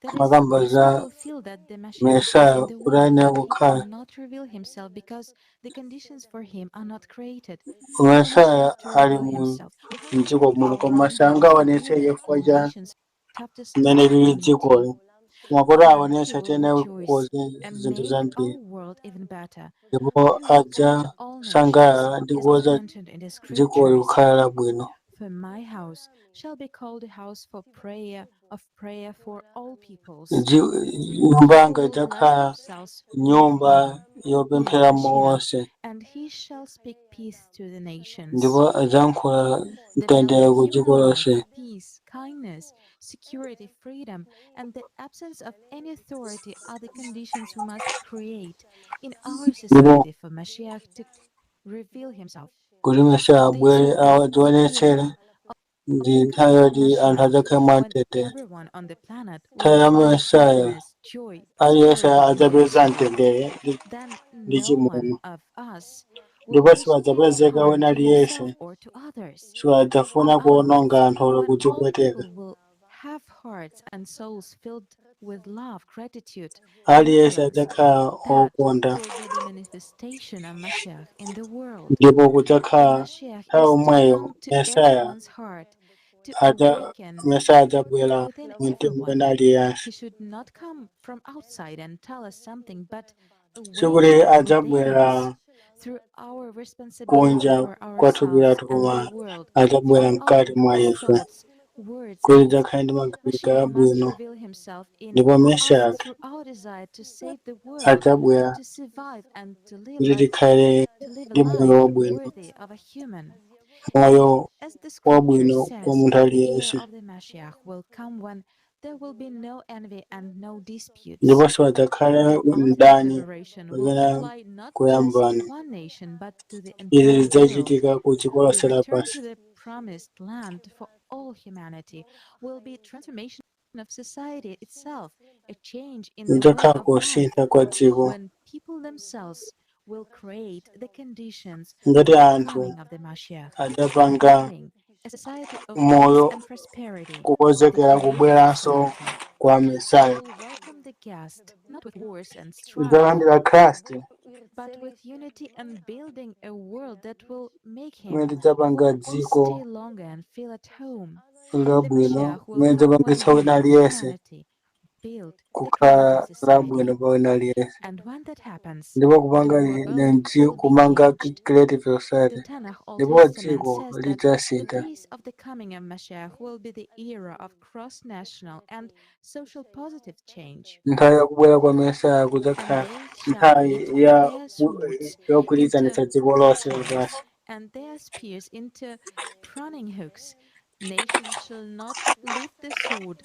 That is, makamba these za people feel that the Mashiach is Mesaya in the kuti world, ayenera but he kukhala cannot reveal himself because the conditions for him are not created. For the Mesaya Mashiach to ali reveal mu himself, mdziko muno koma all the sangaonetse chifukwa cha nations have to mmene stop lili community. dzikoli koma kuti Then aonetse he will tiyenera rejoice kukonza and zinthu make zambiri our world even better. ndipo And welcome to all nations, adzasangalala ndi as kukonza mentioned in the dzikoli scriptures. kukhala labwino. For my house shall be called a house for prayer, of prayer for all peoples. Nyumba yanga People will bless idzakhala themselves with nyumba him, with yopempheramo Mashiach, onse and he shall speak peace to the nations. ndipo adzayankhula The mtendere value ku of dziko human life, lonse. peace, kindness, security, freedom, and the absence of any authority are the conditions we must create in our Ndipo society for Mashiach to reveal himself. kuti Mesaya This abwere will be the adzionetsere era ndi of the nthawi coming of yoti anthu Mashiach, adzakhale when mwamtendere. everyone on the planet Nthawi will ya find Mesaya happiness, joy, aliyense prosperity, and adzapeza welfare. mtendere Then ndi no one chimwemwe of us will ndipo wish any sipadzapezeka harm wina to aliyense himself or to others. sipadzafuna In other words, kuwononga anthu olo when all kudzipweteka. people will have hearts and souls filled with love, gratitude, Aliyense tolerance, adzakhala that okonda will be the manifestation of Mashiach in the world. ndipo The kudzakhala Mashiach nthawi is to yomweyo come to Mesaya everyone's heart, to adza awaken Mesaya adzabwera within mu mtima everyone. wina aliyense. He should not come from outside and tell us something, but Sikuti awaken within adzabwera us through our responsibility kunja for kwa thupi ourselves lathu and the koma world, adzabwera through our mkati mwa ife thoughts, words, kuti acts. tidzakhale ndi maganizo Mashiach must abwino reveal himself in ndipo us Mesaya through our desire to save the world, adzabwera to survive and to live kuti life, tikhale to live a ndi moyo life wabwino worthy of a human. moyo As the scripture wabwino kwa says, munthu the era aliyense of the Mashiach will come when there will be no envy and no disputes. ndipo sipadzakhala The ultimate mdani liberation will kapena apply not just to kuyambana. one nation but to the Izi entire world. zidzachitika ku dziko The lonse return lapansi. to the promised land for all humanity will be transformation of society itself, a change in the way Kudzakhala of life, kusintha kwa dziko when people themselves will create the conditions for ngati the anthu coming of the Mashiach, adzapanga building a society of peace moyo and prosperity, the kukonzekera creative kubweranso society. kwa We Mesaya. will welcome the guest not with wars and strife, Tidzalandira Khristu but with unity and building a world that will make kumene him tidzapanga want to dziko stay longer and feel at home. The labwino Mashiach will kumene come when tidzapangitsa wina we, aliyense humanity, Build the kukhala creative society. labwino pa wina aliyense And when that happens, ndipo kupanga the world ndi will be kumanga changed. creative The society Tanakh Old ndipo Testament dziko says that the lidzasintha. days of the coming of Mashiach will be the era of cross-national and social positive change. Nthawi yakubwera kwa Mesaya And kudzakhala they shall nthawi beat ya their swords yogwirizanitsa into dziko lonse shields lapansi. and their spears into pruning hooks. Nation shall not lift the sword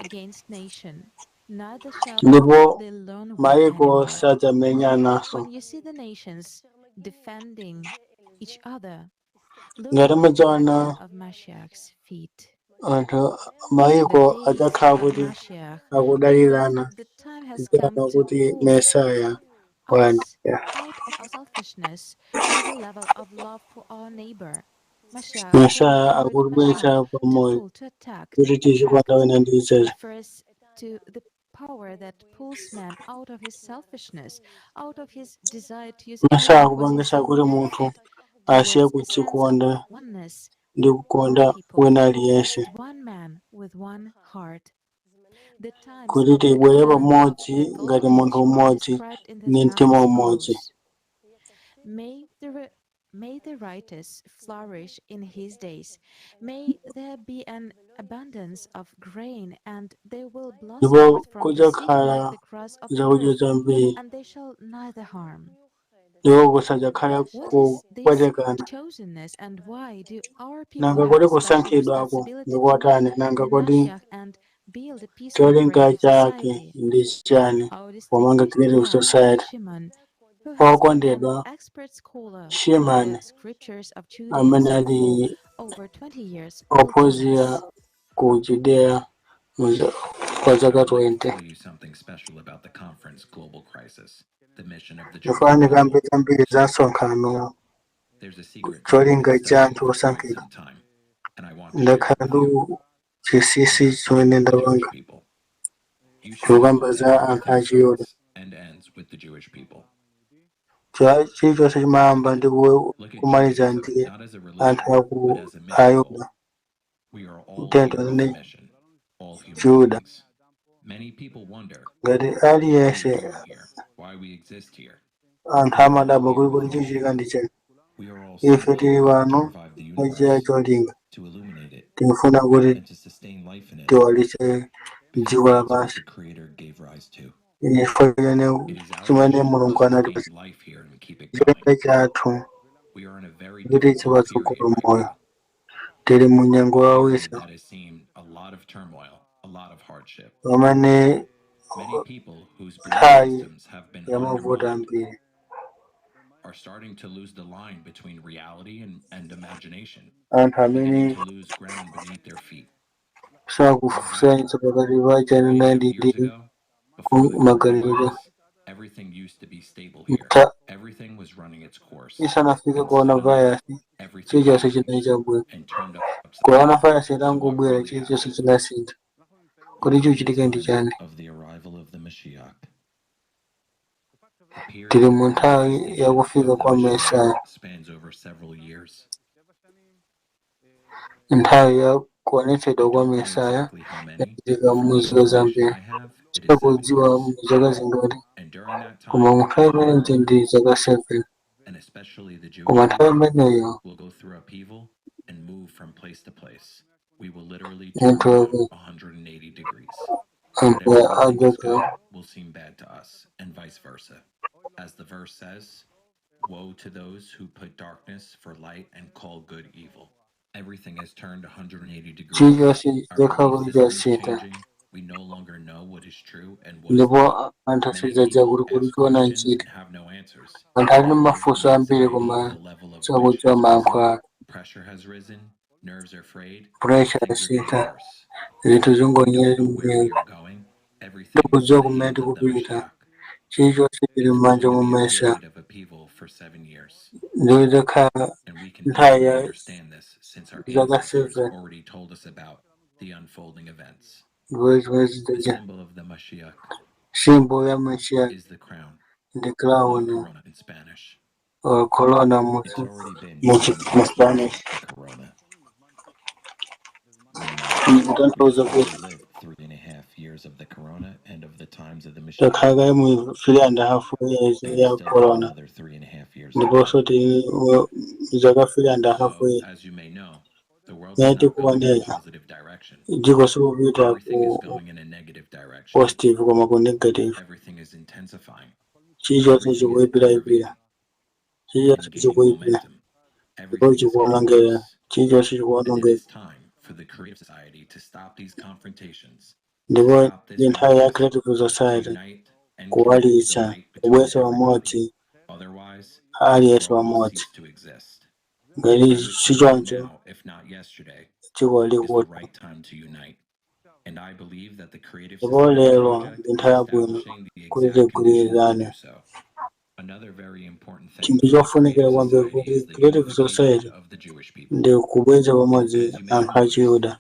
against nation, neither shall Ndipo they learn war mayiko anymore. sadzamenyananso. When you see the nations defending each other, look Ngati at the mudzaona direction of Mashiach's feet. anthu The mayiko days adzakhala of kuti Mashiach, akudalirana, the time has tidzaona come to kuti pull Mesaya us wayandikira. out of selfishness to the level of love for our neighbor. Mashiach, Mesaya the word akutibweretsa Mashiach, to pamoyo pull, to attack, kuti to tizikonda attract, wina ndi mnzake. refers to the power that pulls man out of his selfishness, out of his desire to use Mesaya only for his akupangitsa own kuti munthu benefit asiye towards a sense of kudzikonda oneness ndi with all kukonda people, wina aliyense. as one man with one heart. The times Kuti of the tibwere advent of pamodzi the ngati golden munthu age are mmodzi described in the ndi Tanakh mtima as umodzi. follows. May the righteous flourish in his days. May there be an abundance of grain, and they will blossom Ndipo forth from the seed like kudzakhala the grass of the zakudya earth, zambiri and they shall neither harm. ndipo kusadzakhala What is this kupwetekana. chosenness, and why do our people Nanga have kodi a special kusankhidwako responsibility ndi to kotani? make Nanga the kodi Mashiach and build a peaceful cholinga creative chake society? ndi chani Our pomanga distinguished creative friend society? Shimon, who has been an Okondedwa expert scholar on Shimon the scriptures of amene Judaism ali for over 20 years, will tell ophunzira us. ku Judea kwa zaka I would like to 20. tell you something special about the conference Global Crisis, the mission of the chosen Ndifuna ndikambe people. zambiri za msonkhano There's a secret that I've cholinga been cha studying anthu for quite osankhidwa. some time, and I want to share Ndakhala it with you, ndi chinsinsi chimene the Jewish ndapanga people. You should know chikukamba that za anthu everything a Chiyuda. starts and ends with the Jewish people. Chilichonse chimayamba ndi Look at kumaliza Judaism ndi not as a religion, anthu aku but as a mission goal. Ayuda. We are all Tento here on a ndi mission, all human Chiyuda. beings. Many people wonder Ngati what we are aliyense doing here, why we exist here. anthu We are all amadabwa here kuti with kodi a goal. chichitika ndi chani. We are all Ife sent tili here to pano revive the mwachita universe, cholinga. to illuminate it, Tikufuna kuti and to sustain life in it, tiwalitse because dziko that's what lapansi. the Creator gave rise to. Chifukwa chene It is our chimene mission to Mulungu anatipatsa. sustain life here and keep it going. Cholinga chathu We are in a very kuti difficult period tipatsogolo right moyo. now, Tili mu nyengo a period yowawisa that has seen a lot of turmoil, a lot of hardship. pamene Many people whose belief nthawi systems have been ya mavuto undermined ambiri. are starting to lose the line between reality and imagination, Anthu beginning amene to lose ground beneath their feet. What sakufusanitsa happened? pakati pa chanena 25 ndi years ndi ago, before the magaliro. coronavirus, everything used to be stable here. Mtha Everything was running its course. isanafike And coronavirus suddenly, everything chilichonse chinali changed chabwino. and turned upside down. Coronavirus So what itangobwera really chilichonse happened? chinasintha. Kodi We are in the chikuchitika ndi time chani? of the arrival of the Mashiach. The period Tili of mu the nthawi manifestation yakufika of the kwa Mashiach Mesaya. spans over several years. Nthawi ya kuonetsedwa I kwa don't know Mesaya exactly how many, yachitika but from mu the zaka information zambiri. I have, it is 7 Sindikudziwa years. mu zaka zingati, And during that koma time, mu nthawi the imeneyi world, ndi zaka 7. and especially the Jewish Koma nthawi people, imeneyo will go through upheaval and move from place to place. We will literally turn munthu around wake 180 degrees. anthu Whatever we think is adzadziwa. good will seem bad to us, and vice versa. As the verse says, woe to those who put darkness for light and call good evil. Everything has turned 180 degrees. Chilichonse Our chidzakhala belief kuti system is chasintha. changing. We no longer know what is true and what is Ndipo not. anthu Many sadzadziwa people kuti kodi ask chiona questions nchiti. and have no answers. Anthu ali ndi The rate of mafunso ambiri anxiety, koma the level of which sakudziwa has mayankho risen, ake. pressure has risen, nerves are frayed, Pressure things are getting yasintha, worse. zinthu We don't know where we zingonyera. are going. Everything is in Tikudziwa the kumene hands of the tikupita. Mashiach. Chilichonse chili It's m'manja going to mwa be a Mesaya. period of upheaval for 7 years. Ndipo idzakhala And we can nthawi easily ya understand this since our zaka ancestors 7 already told us about the unfolding events. ndipo zimene The zidzaja. symbol of the Mashiach Symbol ya Mashiach is the crown, ndi la crown corona in Spanish. or corona mu It's already been mu 2.5 mu years Spanish. of the corona. We know Ndikutanthauza we've kuti already lived 3.5 years of the corona Takhala kale mu 3.5 years And ya we still have corona, another 3.5 years to ndiponso go. tili zaka 3.5 So, years as you may know, the world is naye not going in a tikuonera positive direction. dziko sikupita Everything is ku going in a negative direction. positive koma ku negative. Everything is intensifying. Chilichonse Everything is chikuyipirayipira, aggravating chilichonse and gaining chikuyipira momentum. ndipo Everything is getting chikuwonongera, worse. chilichonse And it chikuwonongera. is time for the creative society to stop these confrontations, to Ndipo stop this ndi nthawi ya madness, creative to society unite and connect the kuwalitsa, light between kubweretsa everybody. pamodzi Otherwise, this aliyense world will pamodzi. cease to exist. Ngati I would say si choncho, now, if not yesterday, dziko is the likutha. right time to unite. And I believe that the Creative Ndipo Society lero Project ndi is nthawi yabwino establishing the kuti exact conditions to tigwirizane. do so. Another very important thing Chinthu for the chofunikira Creative kwambiri Society kuti is the creative unification society of the Jewish people. ndi kubweretsa And pamodzi as you may have anthu a noticed, Chiyuda.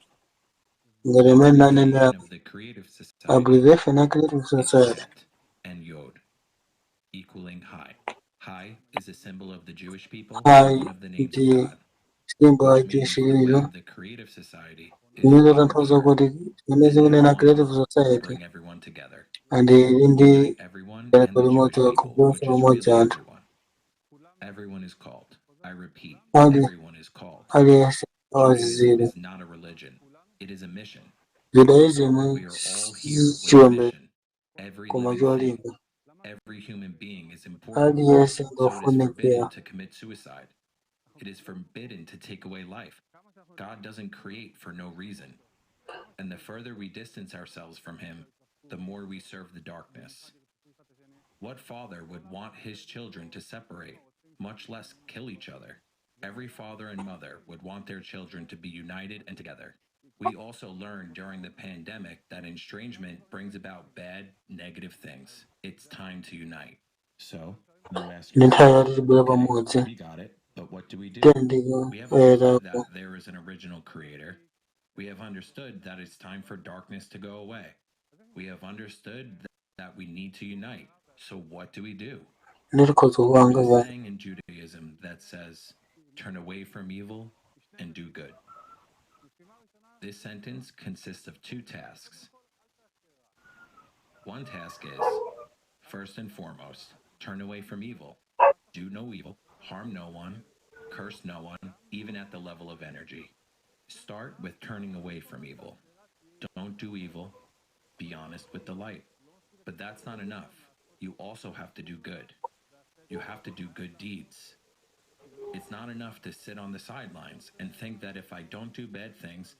Ngati the imene ndanenera, abbreviation of the Creative Society abbreviation ya creative is society Het and Yod, equaling High. High is a symbol of the Jewish people High and one of the names of ndi God, symbol ya which means the way Chiyuda of the Creative Society is imene our tanthauza leader kuti imene and zikunena our creative to society bring everyone together. and ili ndi Unite everyone and pereko the Jewish limodzi people, kubweretsa which is pamodzi really anthu. everyone. Everyone is called. I repeat, Ali everyone is called. aliyense Judaism awazizira. is not a religion. It is a mission. Judaism We are all here with a chiwembe mission. Every koma living thing, cholinga. every human being is important. Aliyense So it is forbidden ngofunikira. to commit suicide. It is forbidden to take away life. God doesn't create for no reason. And the further we distance ourselves from him, the more we serve the darkness. What father would want his children to separate, much less kill each other? Every father and mother would want their children to be united and together. We also learned during the pandemic that estrangement brings about bad, negative things. It's time to unite. So, you ask Ndi nthawi yourself, yoti tibwere okay, pamodzi. we got it, but what do we do? Tiyandike We have understood kuyerako. that there is an original creator. We have understood that it's time for darkness to go away. We have understood that we need to unite. So what do we do? Ndi tikhoza kupanga There's a za saying in Judaism that says, turn away from evil and do good. This sentence consists of two tasks. One task is, first and foremost, turn away from evil. Do no evil, harm no one, curse no one, even at the level of energy. Start with turning away from evil. Don't do evil. Be honest with the light. But that's not enough. You also have to do good. You have to do good deeds. It's not enough to sit on the sidelines and think that if I don't do bad things,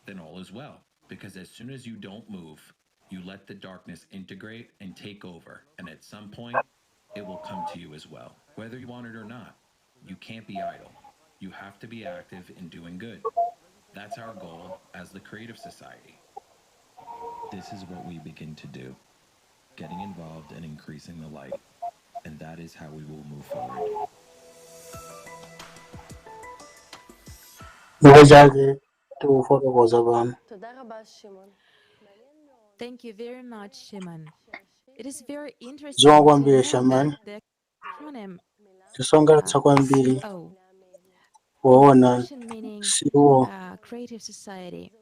then all is well. Because as soon as you don't move, you let the darkness integrate and take over. And at some point, it will come to you as well. Whether you want it or not, you can't be idle. You have to be active in doing good. That's our goal as the Creative Society. This is what we begin to do, getting involved and increasing the light. And that is how we will move forward. Ndipo chake tikufotokoza pano. תודה רבה, שמעון. Thank you very much, Shimon. It is very Zikomo interesting to kwambiri know Shaman, that the acronym tisangalatsa kwambiri CO, poona Russian meaning CO Creative Society,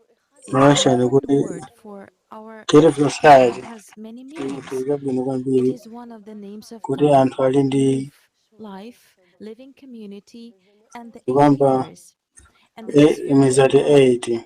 is Russian an kuti important word for our Creative Society has many ndi meanings. chinthu chabwino It kwambiri is one of the names of kuti God, anthu ali ndi life, life, living community, and the eight kupamba pillars. And this is very mizati important. 8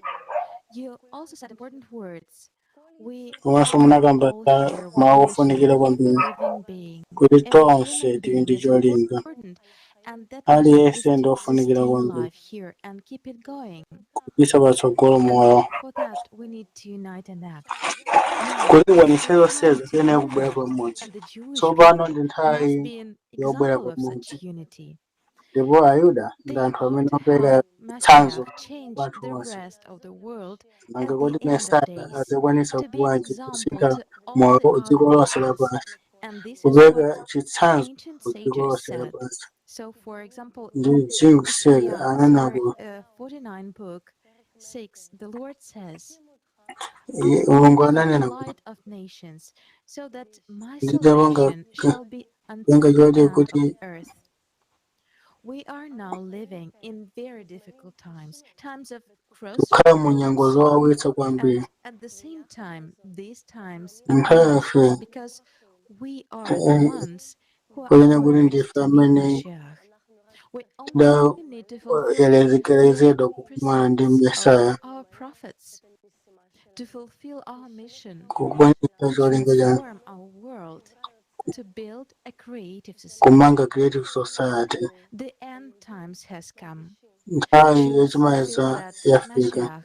You also said important words. We komanso are munakamba all za here with mawu a mission. ofunikira Every kwambiri living being, kuti every tonse human tili being ndi is cholinga. important, and that mission is Aliyense ndi to ofunikira sustain kwambiri life here and keep it going. kupitsa patsogolo And moyo. for that, we need to unite and act. Now, Kuti kwanitse the time zonsezo is tiyenera to kubwera unite, pamodzi. and the Jewish Tsopano people ndi must nthawi be an yobwera example of pamodzi. such unity. Ndipo Ayuda ndi They anthu ought amene to apereka help chitsanzo Mashiach change kwa anthu the onse. rest of the world Nanga at kodi the end of Mesaya days, adzakwanitsa to be an bwanji example kusintha to all moyo the dziko other lonse nations. lapansi, And this is kupereka what chitsanzo ancient ku dziko sages lonse said. lapansi. So, for example, Ndi in Jing Sek Isaiah anena kuti 49 book 6, the Lord says, Iye I will Mulungu make you the ananena kuti light of nations, so that my ndidzapanga salvation shall be kupanga until the choti end of kuti the earth. We are now living in very difficult times, times of tikukhala mu nyengo crossroads, zowawitsa kwambiri and at the same time, these times are Nthawi ours yafe because we are the ones who are kunena kuti ordered ndife to meet amene Mashiach. We only need to fulfill the tidayerekezedwa kukumana ndi precepts of Mesaya, our prophets, to fulfill our mission, kukwanitsa to cholinga cha transform our world, to build a creative society. kumanga creative society. The end times has come. Nthawi Choose to feel yachimaliza that yafika, Mashiach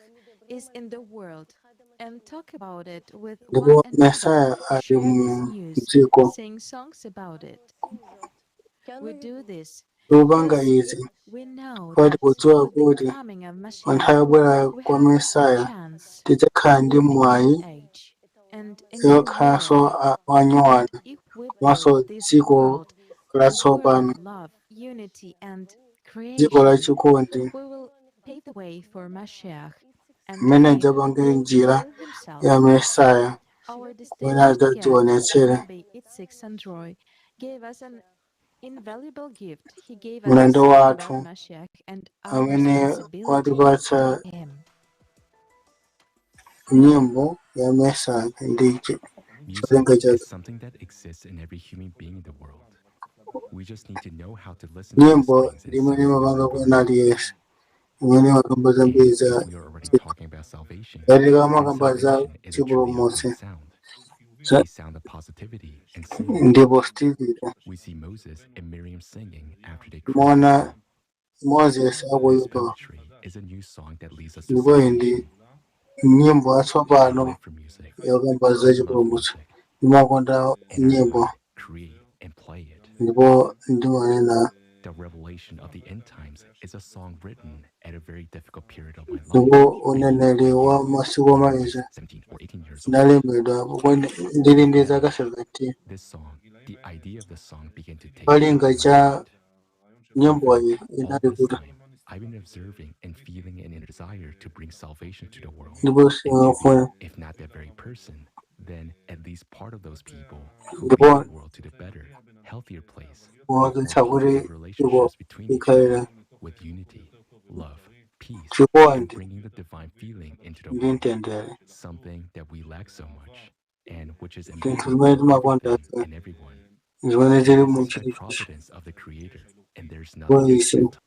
is in the world and talk about it with ndipo one another. Mesaya ali Share this mu news, dziko. sing songs about it. We do this Tikupanga because izi we know pati that kudziwa with the kuti coming of pa Mashiach, nthawi yobwera we kwa have a Mesaya chance tidzakhala ndi for a new mwayi age and a new yokhalanso world. wanyuwani And if we komanso build this dziko world, a world latsopano, of love, unity, and dziko la creation, chikondi we will pave the way for Mashiach, and mmene he adzapange will njira show himself. ya Mesaya Our kumene distinguished guest, adzadzionetsere. Rabbi Itzik Sandroy, gave us an invaluable gift. He gave us a Mlendo song about wathu Mashiach and our amene responsibility watipatsa to him. nyimbo ya Mesaya ndi Music cholinga is chake. something that exists in every human being in the world. We just need to know how to listen to the Nyimbo strings and ndi imene sing the imapanga melody. kwena aliyense, imene imakamba zambiri And za we are already dziko. talking about salvation, Ngati and kamakamba za salvation is a truly chipulumutsi uplifting sound, za a sound of positivity and singing. ndi positivity. We see Moses and Miriam singing after they crossed the Timaona sea. Moses This akuyimba, poetry is a new song that leads us to ndipo iyi ndi salvation. nyimbo I yatsopano live for music. yokamba za I love chipulumutso. music, Ndimakonda and I nyimbo write, create, and play it. ndipo ndimanena The revelation of the end times is a song written at a very difficult period of my life. ndipo I mean, uneneri my wa youth, masiku when I was omaliza 17 or 18 years old. ndalembedwa pomwe ndili ndi zaka 17. This song, the idea of the song began to take shape Cholinga in my cha mind. In nyimboyi fact, all inali this kuti time, I've been observing and feeling an inner desire to bring salvation to the world ndipo and to be, singafuna if not that very person, then at least part of those people who make ndipo the world to the better, healthier place, with more kuonetsa kuti positive dziko relationships between each likhalira other, with unity, love, peace, and chikondi bringing the divine feeling into the ndi world, mtendere, something that we lack so much and which is zinthu embedded zimene in timakonda everything ife and everyone. zimene zili This mu is by chilichonse. providence of the Creator, and there's Ndipo nothing ife accidental.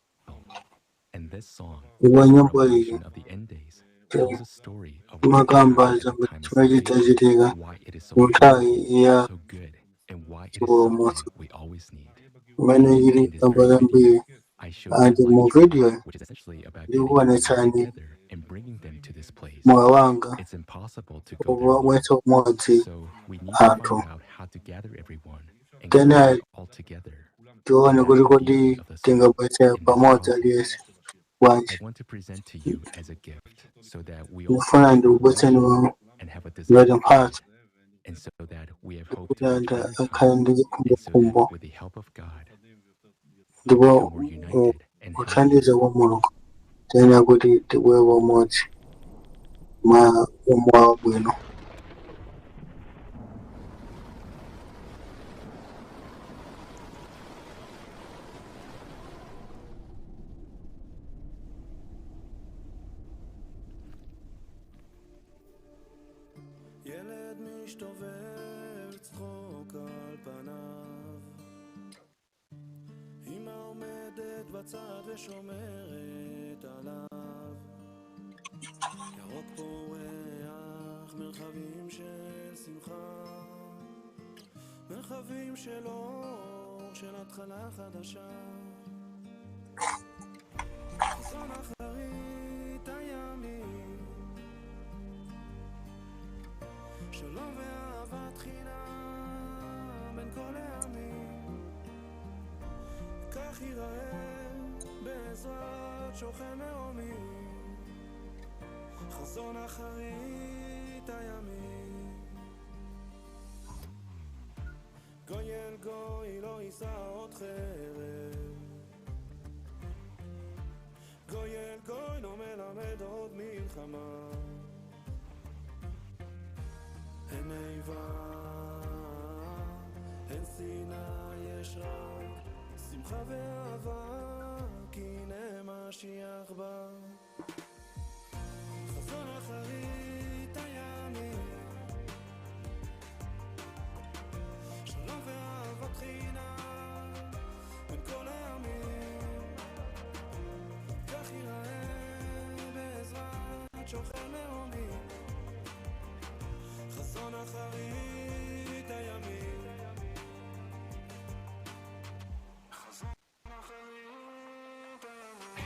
And this song, ndipo the nyimbo iyi revelation of the end days, tells a story of what will imakamba happen at za the time of chimene salvation, chidzachitika why it is so mu nthawi beautiful, ya so good, and why it is chipulumutso something we always need. imene And ili in this kamba very video, zambiri. I show my Andi mu life journey, video which is essentially about getting everyone ndikuonetsani together and bringing them to this place. moyo wanga It's impossible to go there alone. womwetsa umodzi So we need to anthu. find out how to gather everyone and get Tena them all together. And tione that's kuti the kodi beauty of the song tingabwetse in this pamodzi context. aliyense I bwanji. want to present to you as a gift so that we all Ndikufuna can have ndikubwetseni compassion and have a ngati desire for mphatso it, and so that we have hope kuti to reach anthu better akhale times, ndi and so that chikhumbokhumbo with the help of God, we ndipo become more united and healthier. kuthandiza kwa Mulungu tiyenera kuti tibwere pamodzi mwa umoyo wabwino. ילד משתובב, צחוק על פניו. אמא עומדת בצד ושומרת עליו. ירוק פורח, מרחבים של שמחה. מרחבים של אור, של התחלה חדשה. חזון אחרית הימים. שלום ואהבת חינם בין כל העמים. כך ייראה בעזרת שוכן מרומים. חזון אחרית הימים. גוי אל גוי לא יישא עוד חרב. גוי אל גוי לא מלמד עוד מלחמה. אין איבה, אין שנאה, יש רק שמחה ואהבה, כי הנה משיח בא. חזון אחרית הימים, שוכן מרומים, חזון אחרית הימים. חזון אחרית הימים.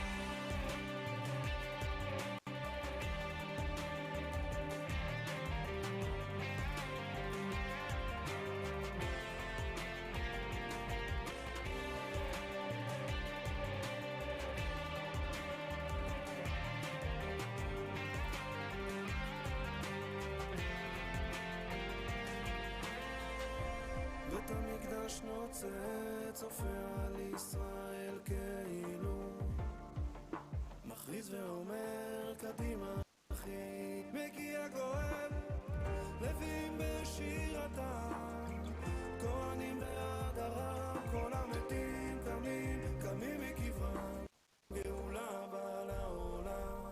בית המקדש נוצץ, צופה על ישראל כאילו מכריז ואומר קדימה אחי, מגיע גואל, לווים בשירתם, כהנים בהדרם, כל המתים קמים, קמים מקברם, גאולה באה לעולם.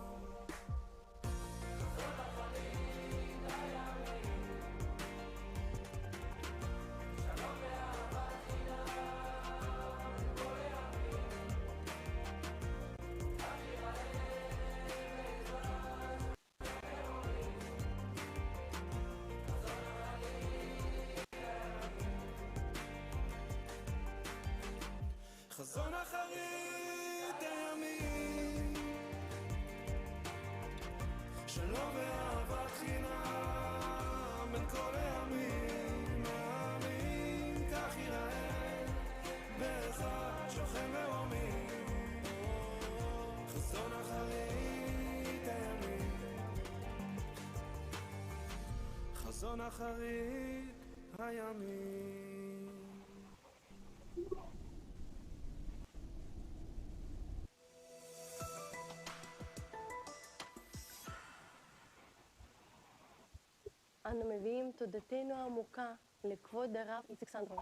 חזון אחרית הימים, שלום ואהבת חינם בין כל העמים, העמים כך ייראה באחד שוכן מרומים, חזון אחרית הימים, חזון אחרית הימים. אנו מביאים תודתנו העמוקה לכבוד הרב איציק סנדרוי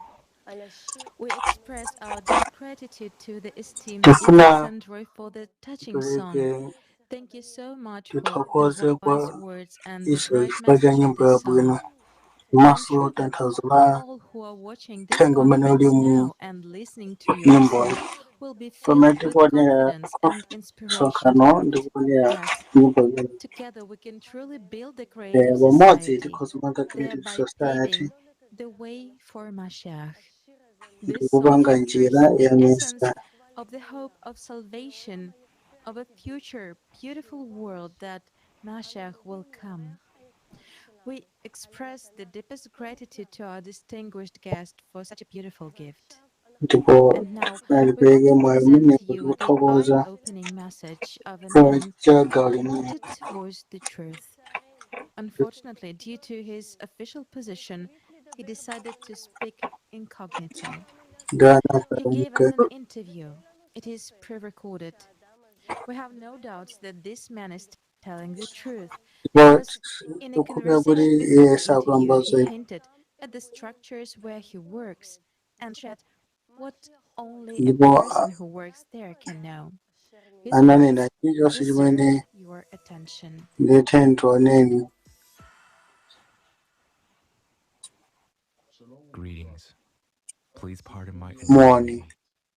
על השיר We express our deep gratitude to the esteemed Tifuna Itzik Sandroy for the touching song. tipereke Thank you so much for the tithokoze kwa wise words and the Israel bright chifukwa cha message of nyimbo this song. yabwino I'm komanso sure that tanthauzo la all who are watching this uthenga umene uli conference mu now and listening to your nyimboyo. song will be Pamene filled with tikuonera confidence and inspiration. msonkhano ndikuonera Yes, nyimbo imene together we can truly build a creative pamodzi society, tikhoza kupanga creative thereby society paving the way for Mashiach. This song ndikupanga captures njira the ya essence Mesiya. of the hope of salvation, of a future beautiful world that Mashiach will come. We express the deepest gratitude to our distinguished guest for such a beautiful gift. Ndipo And now we want tipereke to mwayi present umene to you the tikuthokoza eye-opening message of a chifukwa man cha gawo who limene wanted to voice the truth. Unfortunately, due to his official position, he decided to speak incognito. ndi He anapulumuka gave us an interview. It is pre-recorded. We have no doubts that this man is telling the truth ndipo because in a tikukhulupirira kuti conversation iye before the sakulamba interview, he zoyipa hinted at the structures where he works and shared what only a ndipo person who works there can know. His ananena words chilichonse deserve chimene your attention. ndithe tioneni. Greetings. Please pardon my Moni. anonymity,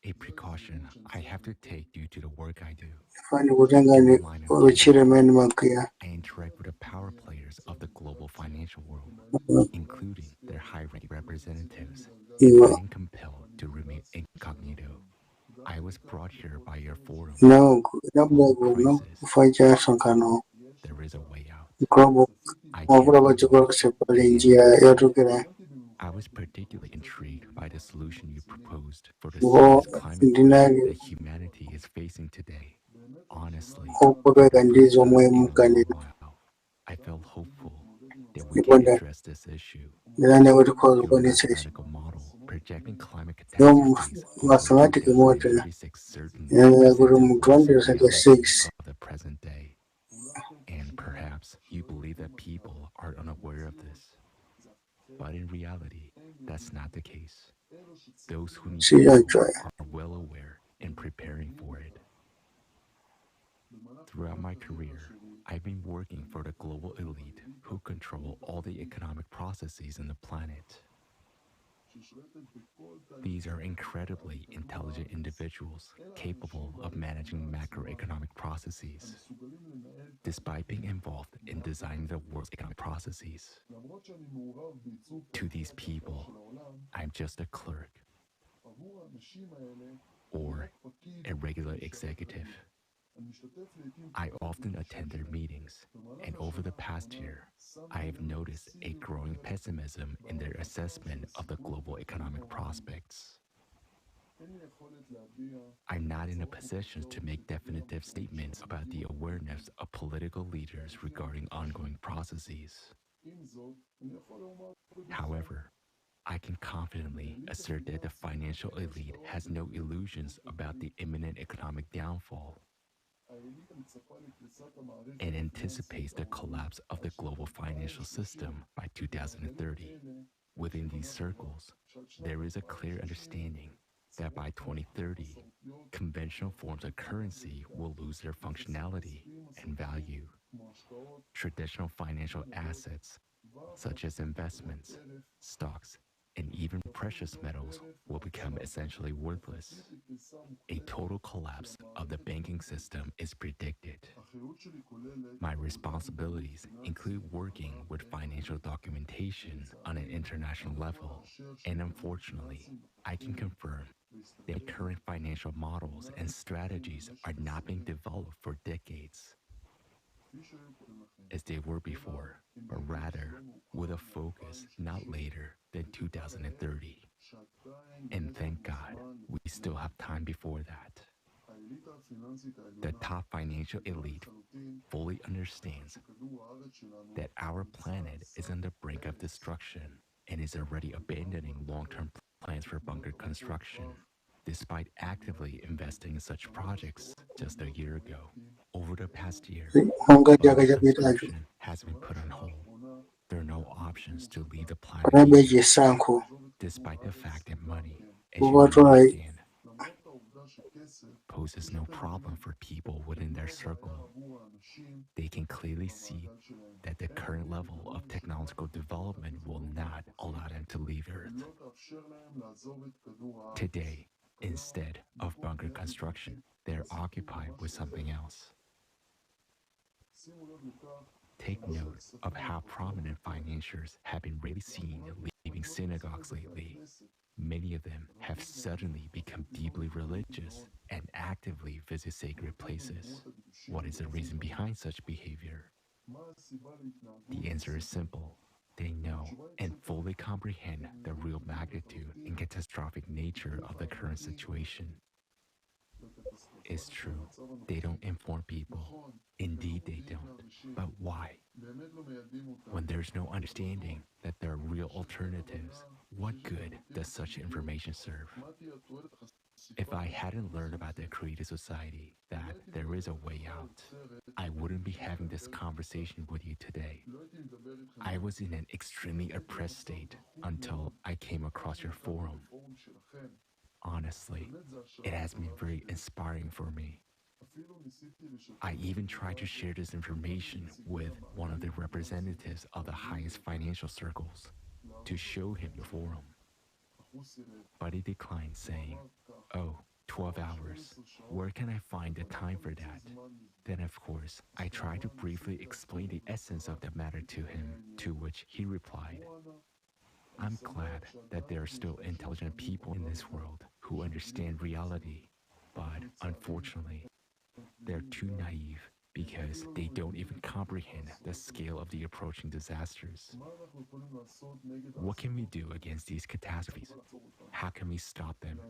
a precaution I have to take due to the work I do. Fani kutenga In ndi the line of duty, ntchito imene ndimagwira. I interact with the power players of the global financial world, including their high-ranking representatives, and Iwo I am compelled to remain incognito. I was brought here by your forum, no ndabwera Global kuno Crisis. chifukwa cha msonkhano There is a way out. global I mavuto can't pa dziko believe lonse pali njira yotulukira I was particularly intrigued by the solution you proposed for the ndipo serious climate threat ndinali that humanity is facing today. Honestly, for okopeka the ndi first time zomwe in a long munkanena while, I felt hopeful that we ndipo can address this issue. ndinane kuti tikhoza Your kukwanitsa ichi. mathematical model projecting climate Yo catastrophes over mathematic model 2036 certainly inanena kuti presents mu a worse reality 2036 of the present day. And perhaps you believe that people are unaware of this. But in reality, that's not the case. Those who need to know sichoncho are well aware and preparing for it. Throughout my career, I've been working for the global elite who control all the economic processes in the planet. These are incredibly intelligent individuals capable of managing macroeconomic processes, despite being involved in designing the world's economic processes. To these people, I'm just a clerk or a regular executive. I often attend their meetings, and over the past year, I have noticed a growing pessimism in their assessment of the global economic prospects. I'm not in a position to make definitive statements about the awareness of political leaders regarding ongoing processes. However, I can confidently assert that the financial elite has no illusions about the imminent economic downfall and anticipates the collapse of the global financial system by 2030. Within these circles, there is a clear understanding that by 2030, conventional forms of currency will lose their functionality and value. Traditional financial assets, such as investments, stocks, and even precious metals, will become essentially worthless. A total collapse of the banking system is predicted. My responsibilities include working with financial documentation on an international level, and unfortunately, I can confirm that current financial models and strategies are not being developed for decades as they were before, but rather with a focus not later than 2030. And thank God we still have time before that. The top financial elite fully understands that our planet is on the brink of destruction and is already abandoning long-term plans for bunker construction, despite actively investing in such projects just a year ago. Over the past year, Monga bunker chaka chapitacho construction has been put on hold. There are no options to leave the planet panalibe either, chisankho despite the fact that money, as you may kupatula understand, poses no problem for people within their circle. They can clearly see that the current level of technological development will not allow them to leave Earth. Today, instead of bunker construction, they're occupied with something else. Take note of how prominent financiers have been rarely seen leaving synagogues lately. Many of them have suddenly become deeply religious and actively visit sacred places. What is the reason behind such behavior? The answer is simple. They know and fully comprehend the real magnitude and catastrophic nature of the current situation. It's true, they don't inform people. Indeed, they don't. But why? When there's no understanding that there are real alternatives, what good does such information serve? If I hadn't learned about the Creative Society, that there is a way out, I wouldn't be having this conversation with you today. I was in an extremely oppressed state until I came across your forum. Honestly, it has been very inspiring for me. I even tried to share this information with one of the representatives of the highest financial circles to show him the forum. But he declined, saying, "Oh, 12 hours. Where can I find the time for that?" Then, of course, I tried to briefly explain the essence of the matter to him, to which he replied, "I'm glad that there are still intelligent people in this world who understand reality, but unfortunately, they're too naive because they don't even comprehend the scale of the approaching disasters. What can we do against these catastrophes? How can we stop them?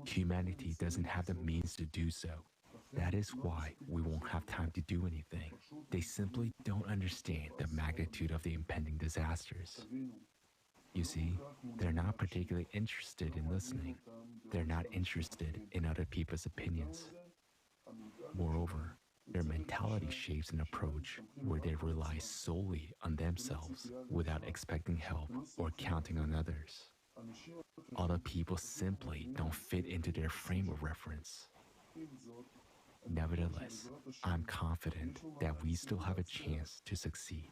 Humanity doesn't have the means to do so. That is why we won't have time to do anything. They simply don't understand the magnitude of the impending disasters. You see, they're not particularly interested in listening. They're not interested in other people's opinions. Moreover, their mentality shapes an approach where they rely solely on themselves without expecting help or counting on others. Other people simply don't fit into their frame of reference. Nevertheless, I'm confident that we still have a chance to succeed.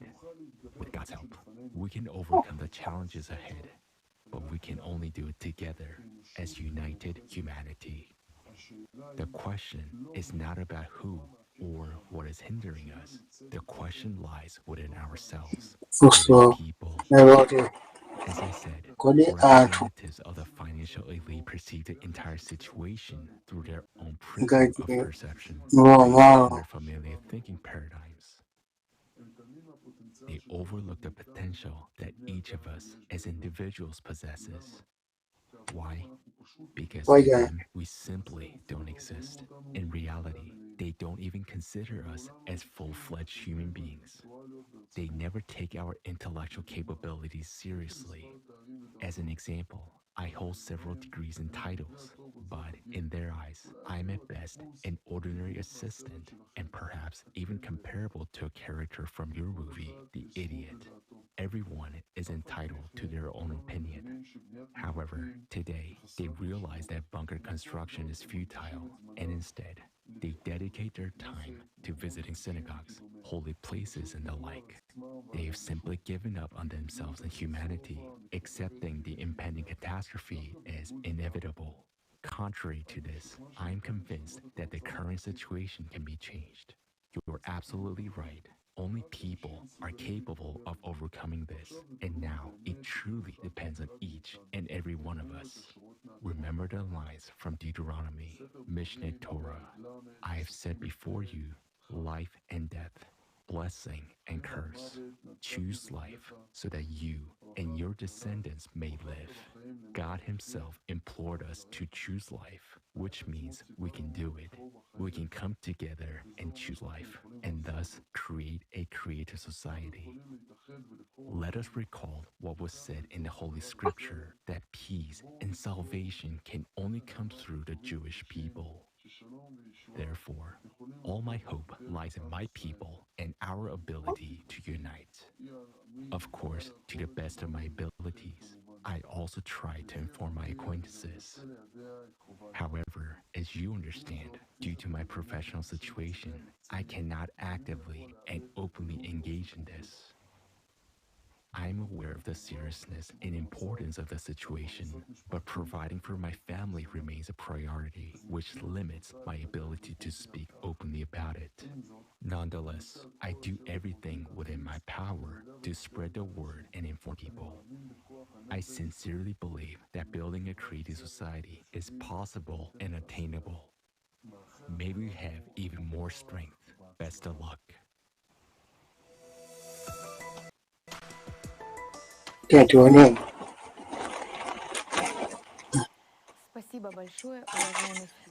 With God's help, we can overcome the challenges ahead. But we can only do it together as united humanity. The question is not about who or what is hindering us. The question lies within ourselves, Funso within people. loti As I said, kodi anthu representatives of the financial elite perceive the entire situation through their own prism of ngati perception mlowa based on malo their familiar thinking paradigms. They overlook the potential that each of us as individuals possesses. Why? Because to Why? them, we simply don't exist. In reality, they don't even consider us as full fledged human beings. They never take our intellectual capabilities seriously. As an example, I hold several degrees and titles, but in their eyes, I am at best an ordinary assistant and perhaps even comparable to a character from your movie, The Idiot. Everyone is entitled to their own opinion. However, today, they realize that bunker construction is futile, and instead, they dedicate their time to visiting synagogues, holy places, and the like. They have simply given up on themselves and humanity, accepting the impending catastrophe as inevitable. Contrary to this, I am convinced that the current situation can be changed. You're absolutely right. Only people are capable of overcoming this, and now it truly depends on each and every one of us. Remember the lines from Deuteronomy, Mishneh Torah. I have set before you life and death, blessing and curse. Choose life so that you and your descendants may live. God Himself implored us to choose life, which means we can do it. We can come together and choose life, and thus create a creative society. Let us recall what was said in the Holy Scripture, that peace and salvation can only come through the Jewish people. Therefore, all my hope lies in my people and our ability to unite. Of course, to the best of my abilities, I also try to inform my acquaintances. However, as you understand, due to my professional situation, I cannot actively and openly engage in this. I am aware of the seriousness and importance of the situation, but providing for my family remains a priority, which limits my ability to speak openly about it. Nonetheless, I do everything within my power to spread the word and inform people. I sincerely believe that building a creative society is possible and attainable. May we have even more strength. Best of luck. Tione.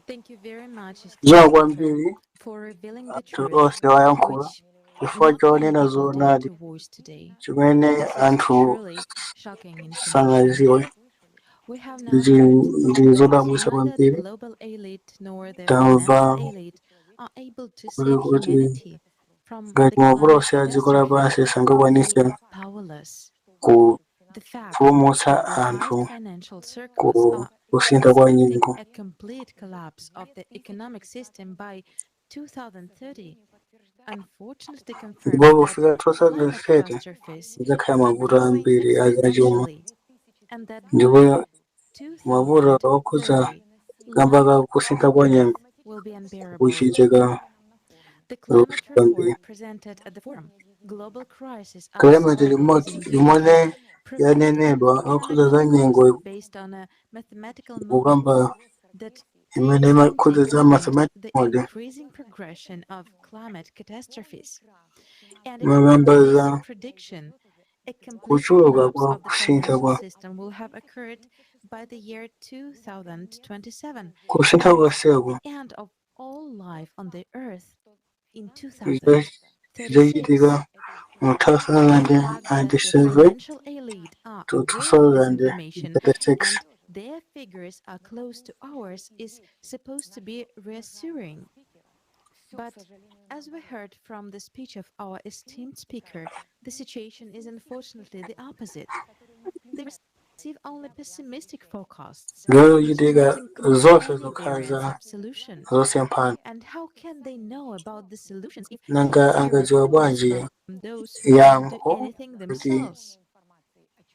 Thank you very much, Zikomo kwambiri for revealing the anthu truth, onse wayankhula which chifukwa not many chonena people dare zoonadi to voice today. chimene This is anthu truly shocking information. sanaziwe. We have now Izi heard ndi that zodabwitsa neither the kwambiri. global elite nor the Tamva financial elite are able to kuti save kuti humanity from ngati the mavuto climate onse a dziko catastrophe lapansi are sangakwanitse powerless. The fact kupulumutsa that the anthu highest financial circles ku are kusintha kwa expecting nyengo. a complete collapse of the economic system by 2030 unfortunately confirms Ndipo that pofika climate 2030 catastrophes kudzakhala are mavuto growing ambiri a zachuma, exponentially and that by ndipo mavuto okhudza 2030 kamba life ka kusintha kwa on nyengo Earth will be unbearable. kuchitika The climate zoopsa kwambiri. report presented at the forum, Global Crisis: Our Climate Survival is remote in Danger, limene provided yanenedwa an okhudza za economic nyengo forecast based on a mathematical model kukamba that imene takes into imakhudza za account mathematical the model increasing progression of climate catastrophes. And according imakamba to this za prediction, a complete kuchuluka collapse kwa of the kusintha financial kwa system will have occurred by the year 2027 kusintha and konseku the end of all life on the earth in zidzachitika 2036. mu The fact that the 2007 financial elite are to aware of this information 2036. and their figures are close to ours is supposed to be reassuring. But as we heard from the speech of our esteemed speaker, the situation is unfortunately the opposite. They receive only pessimistic forecasts, Lero which do chitika not include zonse any zokhala variants za of solution. zosemphana. And how can they know about the solutions if Nanga they hear angadziwa reports bwanji from those who don't do yankho anything kuti themselves?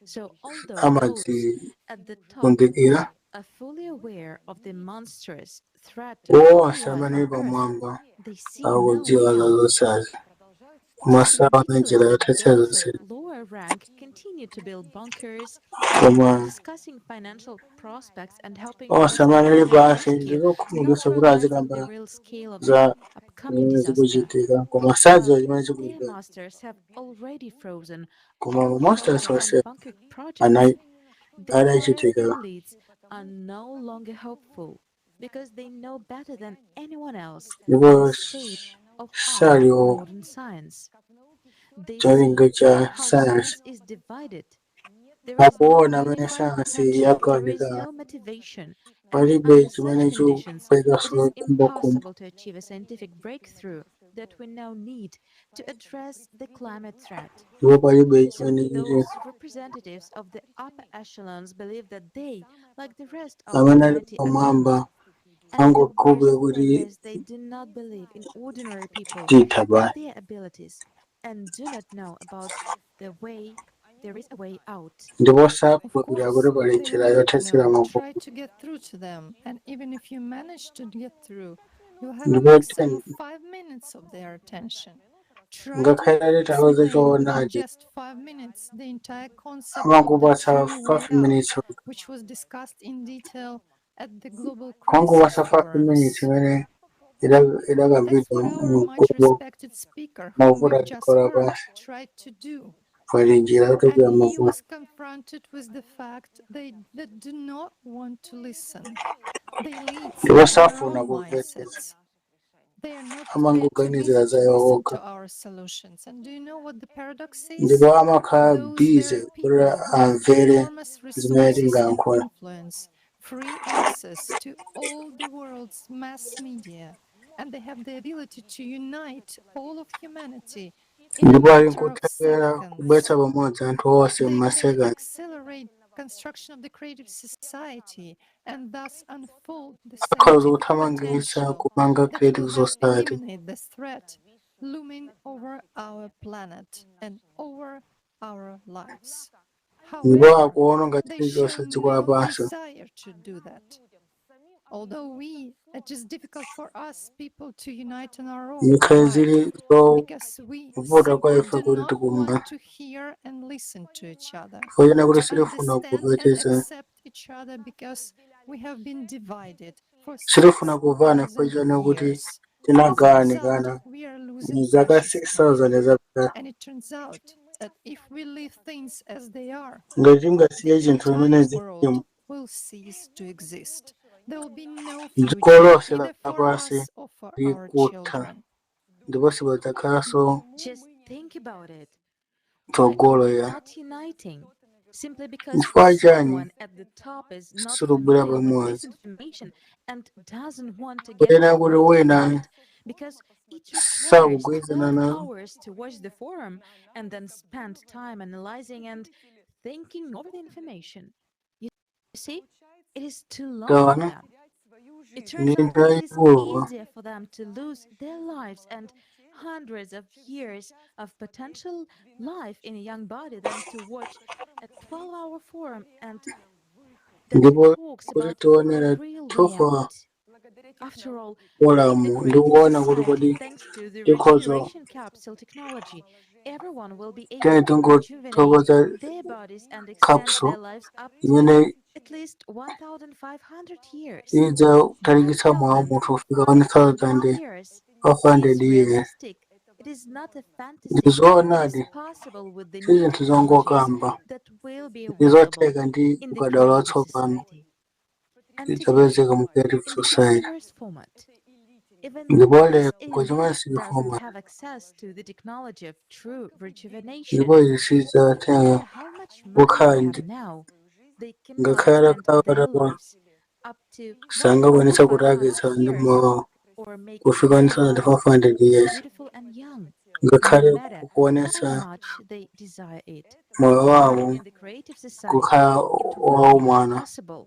So although those at the top amadzikundikira are fully aware of the monstrous threat to all onse life amene on ali Earth, pamwamba they see no way akudziwa za out. zonsezo koma It's saona njira ridiculous that yothetsera those zonse of lower rank continue to build bunkers, koma discussing financial prospects and helping onse those amene ali in pansi rescue, ndikokhumudwitsa not kuti realizing azikamba the real scale of the za upcoming zimene disaster. zikuchitika koma sadziwa chimene Their chikuchitika masters have already frozen koma all ma masters shelter and onse bunker projects. ana The higher adachitika elites are no longer hopeful because they know better than anyone else ndipo the state of our saliwo modern science. They see cholinga cha how science science is divided. There is no akuona amene unified sayansi attention, there is yagawanikana no motivation, and palibe under chimene such conditions, it chikupekanso is khumbokhumbo impossible to achieve a scientific breakthrough that we now need to address the climate threat. ndipo palibe So chimene chiti those representatives of the upper echelons believe that they, like the rest of amene ali humanity, are doomed. pamwamba And the angokhulupirira worst part kuti is they do not believe in ordinary people titha and basi their abilities and do not know about the way there is a way out. ndipo Of sakhulupirira kuti course, pali they njira won't yothetsera know. mavuto Try to get through to them, and even if you manage to get through, you'll have a ndipo maximum of 5 minutes of their attention. Try to ngakhale titauze explain in choonadi just 5 minutes the entire concept of the amangopatsa true way 5 out, minutes which was discussed in detail at the Global Crisis kungopatsa 5 minutes Forums. imene That's idakambidwa what our much mkulu respected speaker, whom mavuto we've a just dziko heard, lapansi tried to do. pali njira yotopera And he mavuto was confronted with the fact they that do not want to listen. The elites ndipo have their safuna own kumvetsetsa mindsets. They are not prepared to amangoganizira listen za iwo to okha our solutions. And do you know what the paradox is? ndipo amakhala Those bize very kuti people who have amvere enormous zimene resources and tingayankhula influence, free access to all the world's mass media, and they have the ability to unite all of humanity in a ndipo ali matter of nkuthekera seconds. kubweretsa pamodzi anthu onse They can m'masekandi accelerate construction of the creative society and thus unfold the akhoza scientific kuthamangitsa potential kupanga that will creative help society eliminate the threat looming over our planet and over our lives. ndipo However, akuononga they chilichonse show dziko no lapansi desire to do that. Although we, it is difficult for us people to unite on our own. Ngakhale Why? zili Because we zovuta kwa simply ife do kuti not tikumba want to hear and listen to each other, foyena kuti to sitifuna understand and kumvetsetsa accept each other because we have been divided for sitifuna kumvana 6,000 foyena kuti years. As a result, tinagawanikana we are mu losing zaka precious time. 6,000 zapita And it turns out that if we leave things as they are, ngati tingasiye the chinthu zimene entire zilimu world will cease to exist. There will be no dziko future lonse either for lapansi us or for our likutha children. ndipo sipadzakhalanso Just think about it. Why are tsogolo we ya not uniting? Simply because chifukwa chani someone at the top is not sitikubwera familiar with pamodzi this information and doesn't want to get kuyena kuti confronted wina with it, because it requires sakugwirizana 12 na hours to watch the forum and then spend time analyzing and thinking over the information. You see, it is too long for tawana them. It turns ndi out nthawi it is ikulu easier for them to lose their lives and hundreds of years of potential life in a young body than to watch a 12-hour forum and that ndipo talks kuti about a tionera real way 12 out. After all, forum in the ndi creative kuona kuti society, kodi thanks to the tikhozo regeneration capsule technology, everyone will be tene able to rejuvenate tingothokoza their bodies and extend capsule their lives up to imene at least 1,500 years. idzatalikitsa moyo wa munthu kufika 1,500 years 1,500 is years realistic. It is not a ndi fantasy. It is zoonadi possible with the si new zinthu technologies zongokamba that will be ndi available zotheka ndi in the ukadaulo creative watsopano society. And today, zidzapezeka mu creative in the society consumer's format, even the ndipo most lero elite kochimasi doesn't format have access to the technology of true rejuvenation. ndipo izi No sizidzatheka matter how much money kukhala they ndi have now, they cannot ngakhale extend their atakhala lives up to sangakwanitsa 1,500 kutalikitsa ndi years moyo or make kufika their lives 1,500 years beautiful and young, no ngakhale matter how kuonetsa much they desire it. moyo But wawo in the creative society, kukhala it will be waumwana possible.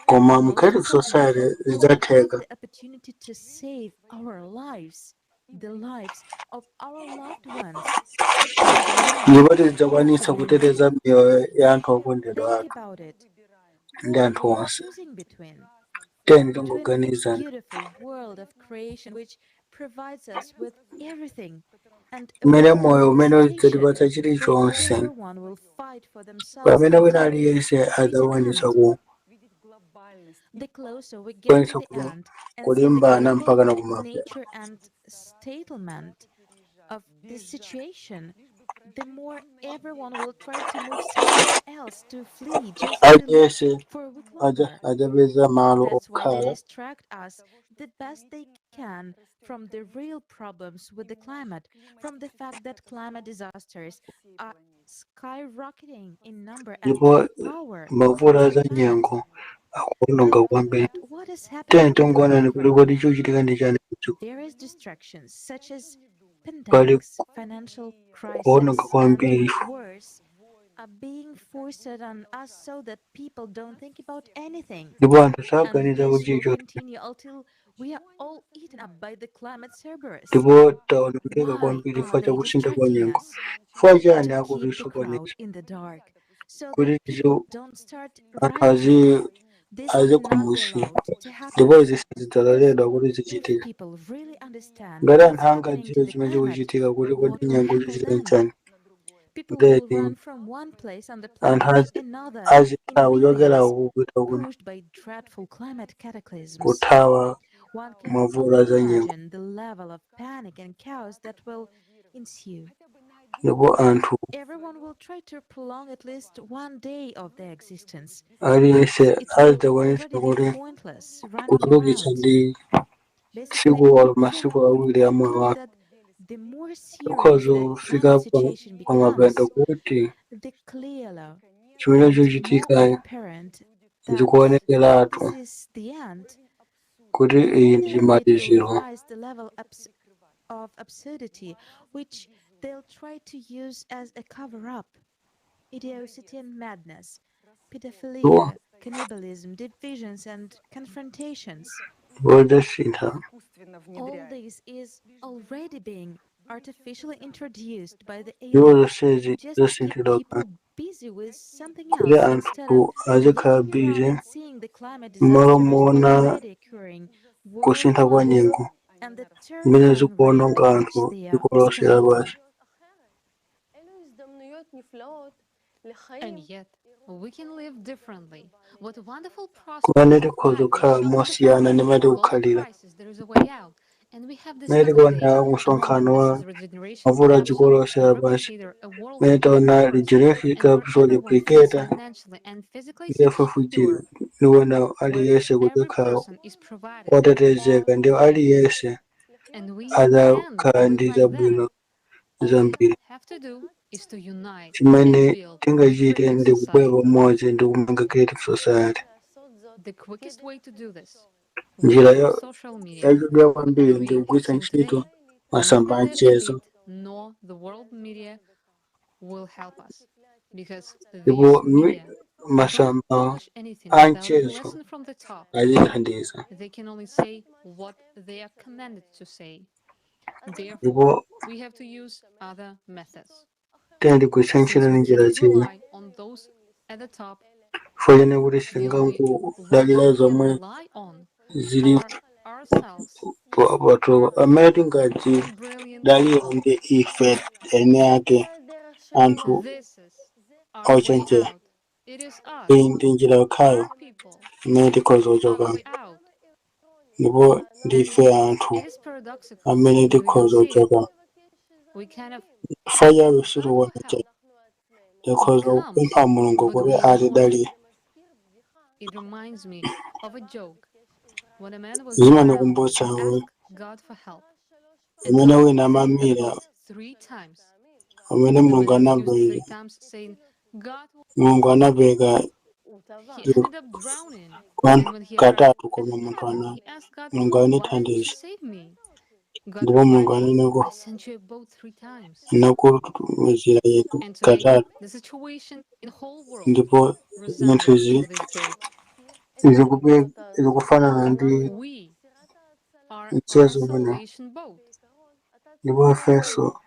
koma mu creative Technological society level will have zidzatheka the opportunity to save our lives, the lives of our loved ones, and the Ndipo tidzakwanitsa kuteteza miyoyo ya anthu okondedwa Think athu about it. ndi What anthu are we onse. choosing between? Tiyeni Between this tingoganizani beautiful world of creation which provides us with everything and a mmene world of moyo umene devastation udzatipatsa where chilichonse, everyone will fight for themselves pamene wina until the aliyense bitter adzakwanitsa end. ku The closer we get to kwanitsa the ku- end and see the kulimbana global mpaka na kumapeto. nature and statement of this situation, the more everyone will try to move somewhere else to flee just to live Aliyense for a week adza longer. adzapeza malo That's why they okhala distract us the best they can from the real problems with the climate, from the fact that climate disasters are skyrocketing in number and ndipo power mavuto across a the planet. nyengo akuwononga kwambiri. But what is Tiyeni happening with the tingoonani kuti world kodi right now? chikuchitika ndi chani kudziko. There is distractions such as Pali pandemics, financial kuwononga crisis, and kwambiri. wars are being forced on us so that people don't think about anything. Ndipo anthu And saganiza this kuti will chilichonse continue until we are all eaten up by the climate Cerberus. ndipo tawonongeka Why kwambiri are chifukwa they cha kusintha kwa distracting nyengo. us? Chifukwa chani To keep the crowd akutisokoneza in the dark so kuti that tizo people don't start anthu rioting. azi This is not azikhumudwitsa allowed to ndipo happen. izi sizidzaloledwa kuti If zichitike. people really understand Ngati what's anthu happening to angadziwe the chimene climate, chikuchitika kuti kodi what will nyengo happen ikuchitika then? nchani, People will ndeti run from one place on the anthu planet to azi- another in azithawa kuchokera millions, uku kupita kuno pushed by dreadful climate cataclysms. kuthawa One can mavuto only a za nyengo imagine the level of panic and chaos that will ensue. ndipo anthu Everyone will try to prolong at least one day of their existence, but aliyense it will adzakwanitsa already be kuti pointless running kuchulukitsa around. ndi Basically, tsiku olo it can masiku awiri a moyo conclude wake. that the more serious Ukhoza the kufika climate situation pa mapeto becomes, kuti the clearer chimene and more chochitika apparent that zikuonekeratu this is the end, kuti the iyi ndi more it will chimaliziro. rise the level of absurdity which they'll try to use as a cover-up. Idiocy and madness, Ndipo pedophilia, cannibalism, divisions and confrontations. wodzasintha All this is already being artificially introduced by the ndipo elite zonsezi just to keep zasinthidwa people busy with something kuti else instead anthu of azikhala looking around bize and seeing the climate m'malo disasters moona already occurring kusintha kwa worldwide nyengo and the zimene terrifying rate zikuwononga at which anthu they are dziko lonse escalating. lapansi. And yet, we can live differently. What wonderful Kumene prospect tikhoza we have kukhala shows the mosiyana path. ndi mmene Global tikukhalira. crisis, there is a way out. And we have Mmene discovered tikuona it. Among msonkhano this wa is Regeneration mavuto a dziko Capsule lonse lapansi, Replicator, a world mmene taona first, Regeneration and where Capsule everyone feels Replicator financially and physically ndi FFG secure, ndikuona where aliyense every kuzakhala person is provided wotetezeka all ndipo they need. aliyense And we adzakhala can ndi live like that. zabwino All we zambiri. have to do is to unite and Chimene build a tingachite creative ndi kubwera society. pamodzi ndi kumanga creative society. The quickest way to do this Njira with social media. yachidwi kwambiri We ndi are kugwiritsa using ntchito today, masamba a neither the mchezo elite nor the world media will help us because ndipo these media don't masamba publish anything a without a mchezo blessing from the top. azithandiza They can only say what they are commanded to say. Therefore, ndipo we have to use other methods. tiyeni tigwiritse Since ntchito we njira cannot zina rely on those at the top, chifukwa kuti the only sitingangodalira ones we can zomwe rely on zili are ourselves, patopa amene our tingadzidalire brilliant ndi ife eni ake anthu This is our way ochenjera. out. It is us, Iyi ndi njira yokhayo our people, imene tikhoza our kuchoka way out. ndipo And ndife anthu it is paradoxical amene that we don't tikhoza see it. kuchoka We kind of chifukwa chabe God will sitikuona help. chabe He tikhoza comes, kupempha Mulungu but kuti we want atidalire. it. It reminds me of a joke when a man was drowned Zimandikumbutsa and kuti asked God for help, and pamene God wina said at amamira least 3 times. pamene The Mulungu man refused 3 anapereka times, saying, God will. Mulungu anapereka He ended up drowning. kwa And anthu when he arrived katatu at koma munthu heaven, ana he asked God, Mulungu Why didn't you anathandiza save me? God ndipo Mulungu replied, ananeko I sent you a boat 3 times. anakutumizira yetu And today, katatu the situation in the whole world ndipo zinthu resembles izi this joke. zikufanana ndi We are our mchezo umene salvation boat. ndipo ifenso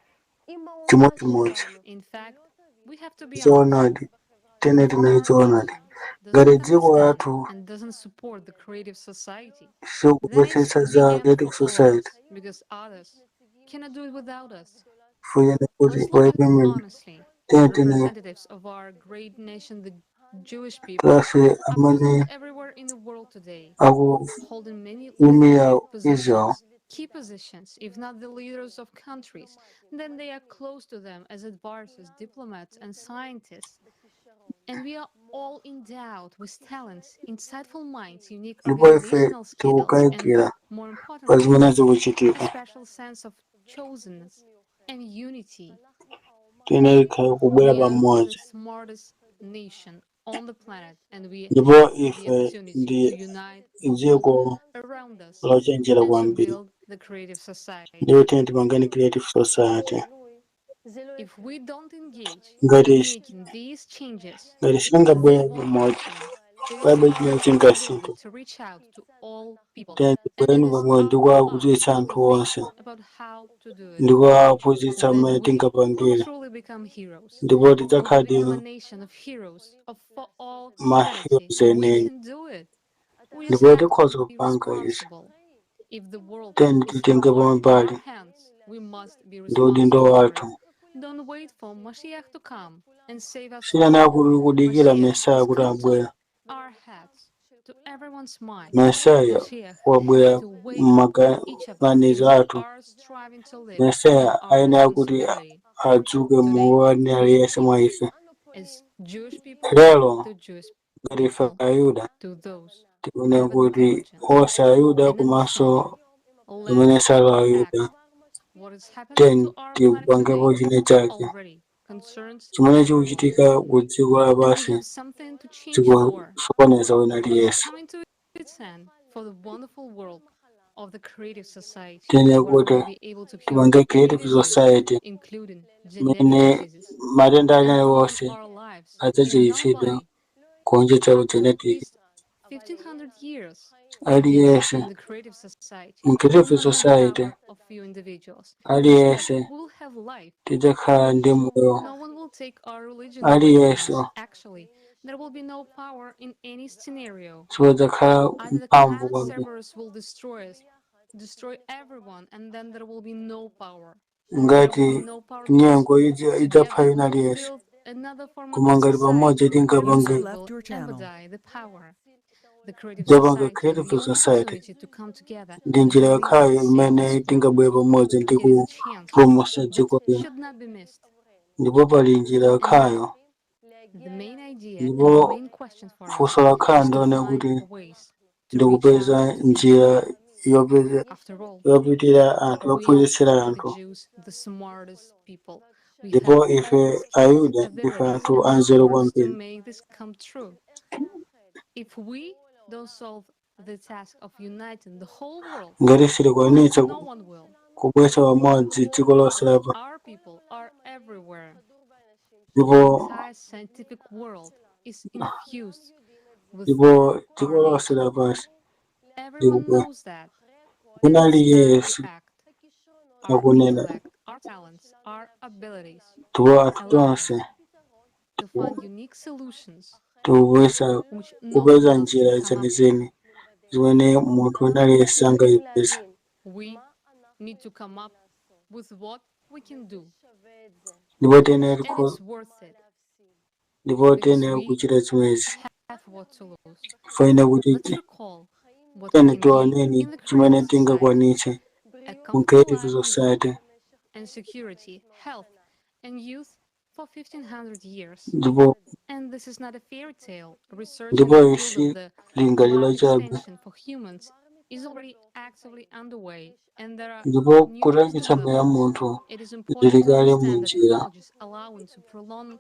Chimodzimodzi. In fact, we have to be honest. Choonadi, tene tinene choonadi. Ngati dziko lathu And doesn't support the creative society, then it's sikumvetsetsa the za end creative for all of society, us, because others cannot do it without us. fuyeni kuti Let's look at it palibe honestly. tene tine Representatives of our great nation, the Jewish people, klasi are amene present everywhere in the world today, holding many akuimira leadership Israel positions, key positions, if not the leaders of countries, then they are close to them as advisors, diplomats, and scientists. And we are all endowed with talents, insightful minds, unique ndipo ife organizational skills, and tikukayikira more pa importantly, zimene a zikuchitika. special sense of chosenness and unity. Tene ikhale kubwera We are the pamodzi smartest nation on the planet, and we ndipo have the ife opportunity to ndi unite all dziko around us lochenjera and to kwambiri build the creative society. ndipo tene tipangeni creative society. If we don't engage Ngati in making these changes, ngati sitingabwere they won't pamodzi, happen. It is palibe our chimene chingasinthe. responsibility to reach out to all people, Tene and it tibwereni is pamodzi ndi our kuwaphunzitsa part anthu to think onse about how to do it. ndi kuwaphunzitsa Then mmene we will tingapangire truly become heroes. ndipo We will tidzakhala become a ndi nation of heroes of for all ma humanity. heroes We enieni can do it. We just ndipo have to tikhoza be kupanga izi. responsible. If the world Tene is in titenge our pambali hands, we must be ndi udindo responsible for wathu. it. Don't wait for Mashiach to come and save us Siyana all. kuti kudikira Mashiach Mesaya has kuti come to abwere. our heads, to everyone's mind. Mesaya Mashiach wabwera to wake each of us mmaganizo into athu. our striving to live Mesaya our ayenera kuti responsibility. adzuke Today, mu wina aliyense mwa ife. as Jewish people, Lero to Jewish ngati ife people, Ayuda to those tikunena who have kuti intelligence onse Ayuda and komanso understanding, amene let's sali Ayuda, act. What is happening teni to our planet tipangepo today china chake already concerns chimene everyone, chikuchitika ku dziko and we lapansi have something to change for. chikusokoneza wina What is aliyense. coming to its end for the wonderful world of the creative society, Tene where we kuti will be able to cure tipange any creative disease, society including genetic imene diseases, matenda and ena prolong onse our lives in a young adzachiritsidwe body kuonjezera ku up to at genetic. least 1500 years. Yes, Aliyense in the creative society, mu creative not the society, power of few individuals. Instead, aliyense we will have life. tidzakhala ndi moyo. No one will take our religion away from Aliyense us. Actually, there will be no power in any scenario. sipadzakhala Either the mphamvu clan kwambiri. Cerberus will destroy us, destroy everyone, and then there will be no power. There will Ngati be no power because nyengo idzapha together wina we will aliyense, build another form of koma ngati pamodzi society where tingapange we Left will your channel. embody the power. The creative tidzapanga society is creative the only society opportunity to come together ndi and njira release yokhayo and save imene this world. tingabwere pamodzi ndi It is a chance kupulumutsa that dziko lino. should not be missed. Ndipo pali njira And yokhayo, the main idea and the ndipo main question for us funso lakhala is to ndione find kuti ways to reach out ndikupeza to people. njira yopeza After all, yopitira anthu we are yophunzitsira the anthu. Jews, the smartest people. We Ndipo have all ife the skills, Ayuda ndife abilities, anthu and anzeru powers to kwambiri. make this come true. If we don't solve the task of uniting the whole world, Ngati sitikwanitsa no one will. kubweretsa pamodzi dziko lonse lapa Our people are everywhere. The ndipo entire scientific world is infused with ndipo dziko our lonse nation. lapansi Everyone likubwera. knows that. Wina It is time to aliyense act. Our akunena intellect, our talents, our abilities ndipo anthu allow tonse us to find unique solutions tikupeza which no one kupeza else njira can come up with. zenizeni zimene munthu wina aliyense sangayipeze. We need to come up with what we can do, Ndipo tiyenera and it's worth it ndipo because tiyenera we kuchita zimenezi. have what to lose. Tifanire kuti Let's recall what we tiyeni can gain tioneni in the chimene creative society: tingakwanitse a mu comfortable creative life with society hope and security, health, and youth for 1500 years. Ndipo And this is not a fairy tale. Research in ndipo the field isi of the lingaliro life chabe. extension for humans is already actively underway, and there are Ndipo numerous kutangitsa moyo wa developments. munthu It is important to zilikale mu understand the njira. technologies allowing to prolong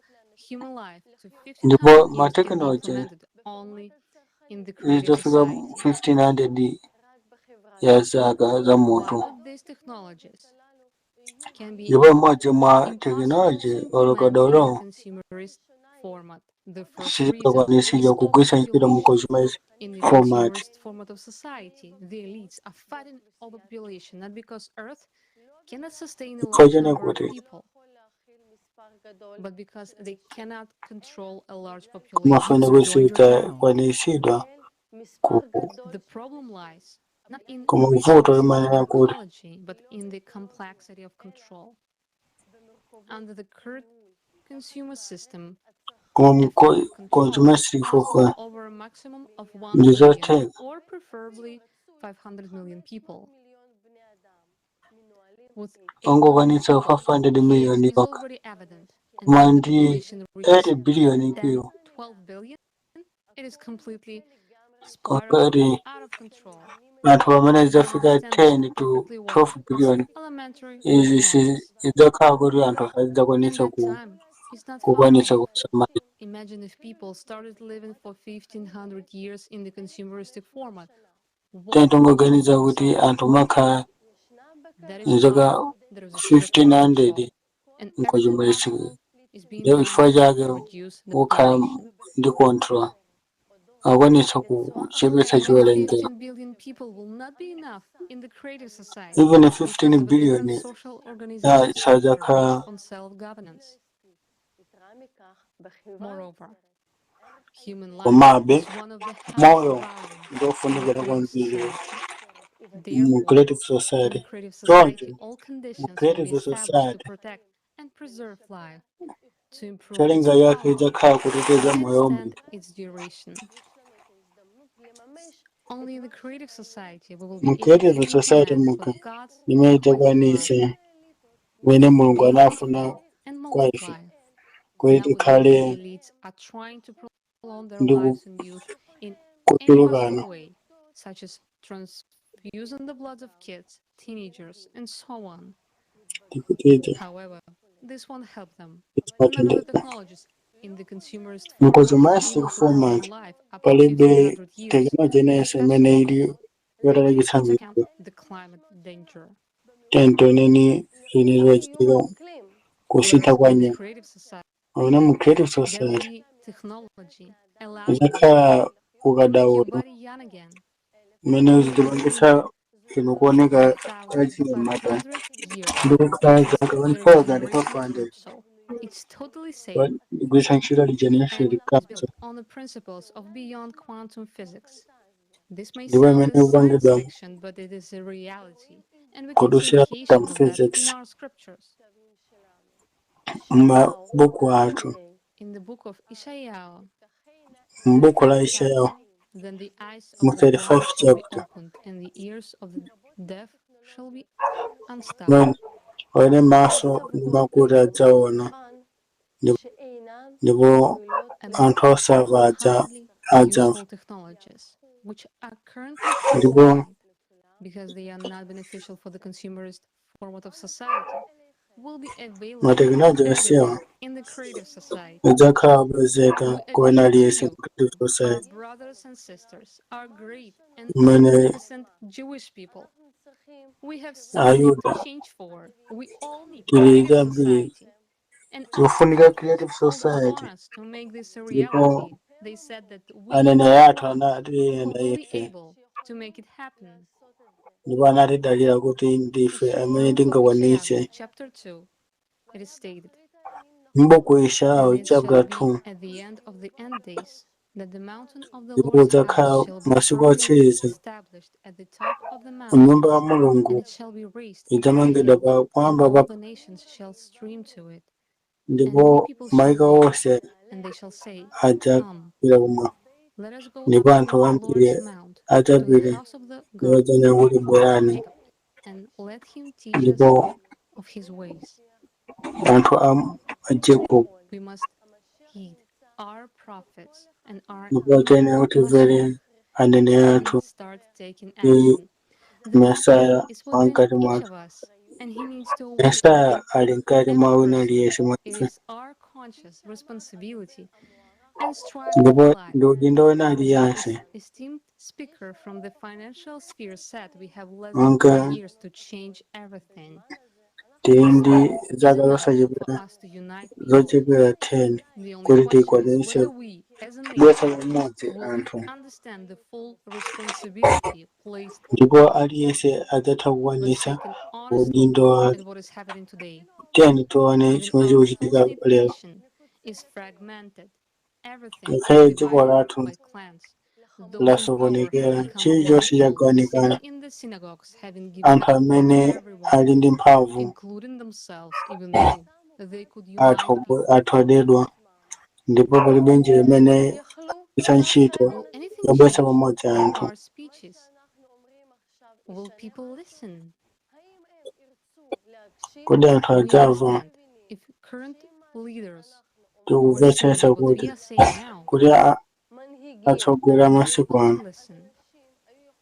human life to Ndipo 1500 years can be matekinoloji implemented only in the creative zitafika society. 1500 ya zaka za munthu. One of these technologies can be Ndipo imodzi mwa impossible to tekinoloji implement in the olokadolo consumerist format. The first reason is sizikakwanitsidwa kugwiritsa ntchito mu overpopulation. consumerist In the format. consumerist format of society, the elites are fighting overpopulation not because Earth cannot sustain a Chifukwa large chene number of kuti people, but because they cannot control a large Kumafuna population. kuti sizidzakwanitsidwa ku The problem lies not in koma vuto resources or limanena kuti technology, but in the complexity of control. Under the current consumer system, koma mu effective control is consumeristic possible for over a maximum of 1 ndi billion zotheka or preferably 500 million people. With 8 billion ongokwanitsa people, 500 chaos million is yokha already evident, and koma if the ndi population reaches 8 billion 10, people 12 billion, it is completely spiraled kakati out of control. anthu pamene We idzafika understand this 10 to perfectly well. 12 billion Elementary izi si mathematics. idzakhala kuti anthu And sadzakwanitsa that ku time is not far kukwanitsa away. kusamala. Imagine if people started living for 1500 years in the consumeristic format. What would Tingoganiza become of kuti us? anthu makhala That is mzaka why there is a strict 1500 control, and everything nkochimwechimwe is being ndiye chifukwa done chake to reduce the wokhala population. ndi control akwanitsa kuchepetsa Even chiwerengero. 15 billion people will not be enough in the creative society Even because 15 of a different billion social ya organization structure sadzakhala based on self-governance. Moreover, human life komabe is one of the highest moyo value in ndofunikira the creative kwambiri society. mu Therefore, creative in the society. creative Choncho society, all mu conditions will be creative established to society protect and preserve life, to improve its cholinga yake quality, idzakhala kuteteza and moyo wa extend munthu. its duration. Only in the creative society we will Mu be able creative to society reconnect muka with God's imene requested idzakwanitse life. kumene Mulungu Be anafuna fruitful and kwa ife multiply. kuti Nowadays, tikhale elites are trying to prolong their ndi lives and youth in any kuchulukana. possible way, such as transfusing the blood of kids, teenagers, and so on. Tikutidza However, this won't help them. None of the tismatendeka. technologies in the consumerist Mu format are consumeristic able to prolong format life up to palibe 1500 years, tekinoloji inenso imene especially ili yotalikitsa taking into account miyoyo. the climate danger. Tentoneni zine zochitika kusintha Whereas kwa in the nyengo. creative society, Pamene mu creative there will society be technology allowing you idzakhala to make your ukadaulo body young again. umene uzidzipangitsa inu kuoneka achinyamata 1,500 years ndi kukhala zaka with regeneration 1500 capsule. It's totally safe kugwiritsa ntchito regeneration and is capsule built on the principles of beyond quantum physics. This may ndipo sound imene as science ikupangidwa fiction, but it is a reality, and we can see kudutsira indications quantum of that in physics our scriptures. m'mabuku athu. In the book of Isaiah, M'buku la 35th Isaiah chapter, then the eyes mu of the blind 35 shall be chapter opened, and the ears of the deaf shall be unstopped. pamene pamene maso ndi makutu adzaona ndipo And anthu osamva highly adzamva useful technologies, which are currently ndipo sidelined because they are not beneficial for the consumerist format of society, will be available to matekinoloji onsewa everyone in the creative society. adzakhala opezeka We kwa ena appeal to aliyense you, mu creative our society brothers and sisters, our great and mmene magnificent Jewish people. We have something to Ayuda change for. We all need tili creative zambiri society. And our tikufunika prophets creative called society upon us to make this a ndipo reality. They said that we aneneri are the athu ones anati who ena will be ife able to make it happen. ndipo anatidalira kuti ndife amene In the book of Isaiah, tingakwanitse. chapter 2, it is stated, M'buku And Isaiah it shall chapter be 2 at the end of the end days that the mountain of the ndipo Lord's house kudzakhala shall be masiku firmly otsiriza established at the top of the nyumba ya mountains, and Mulungu it shall be raised above the idzamangidwa hill, and pamwamba all pa the nations shall stream to it. And many ndipo people shall maiko go, onse and they shall say, adzapita Come, kumwe let us go ndipo up to anthu the ambiri Lord's mount, to the adzapita house of the ndipo God adzanena kuti of bwerani Jacob, and let him teach us ndipo of his ways. anthu a Jacob We must heed our prophets and our ndipo adzayenera kuti timvere Messiah aneneri and athu start taking ndi action. The Messiah Mesaya is wa within mkati each mwathu. of us, and he needs to awaken Mesaya ali mkati every mwa wina person. aliyense mwa It ife is our conscious responsibility and strive ndipo for life. ndi udindo wina As aliyense this esteemed speaker from the financial sphere said, we have less than monga 10 years to change everything. Tili ndi Is zaka enough for zosachepera us to unite people. zochepera 10 The only kuti question is tikwanitse whether we, as a kubweretsa nation, pamodzi will anthu understand the full responsibility placed. Ndipo aliyense adzatha Let's kukwanitsa take an honest udindo look wake. at what is happening today. Tiyeni tione Even chimene our chikuchitika close-knit lero. nation is fragmented. Everything is Ngakhale dziko divided lathu by clans. Those in power have lasokonekera, become chilichonse powerful, chagawanikana. sitting in the synagogues, having given Anthu up amene everyone, ali ndi mphamvu including themselves, even though they could unite people. athodedwa ndipo palibe njira imene isa ntchito Will anything yobweretsa change pamodzi with anthu. our speeches? Will people listen? Kodi anthu We adzamva? understand if current leaders who are saying Tikumvetsetsa what we kuti are saying now, kuti atsogoleri amasiku will ano they listen?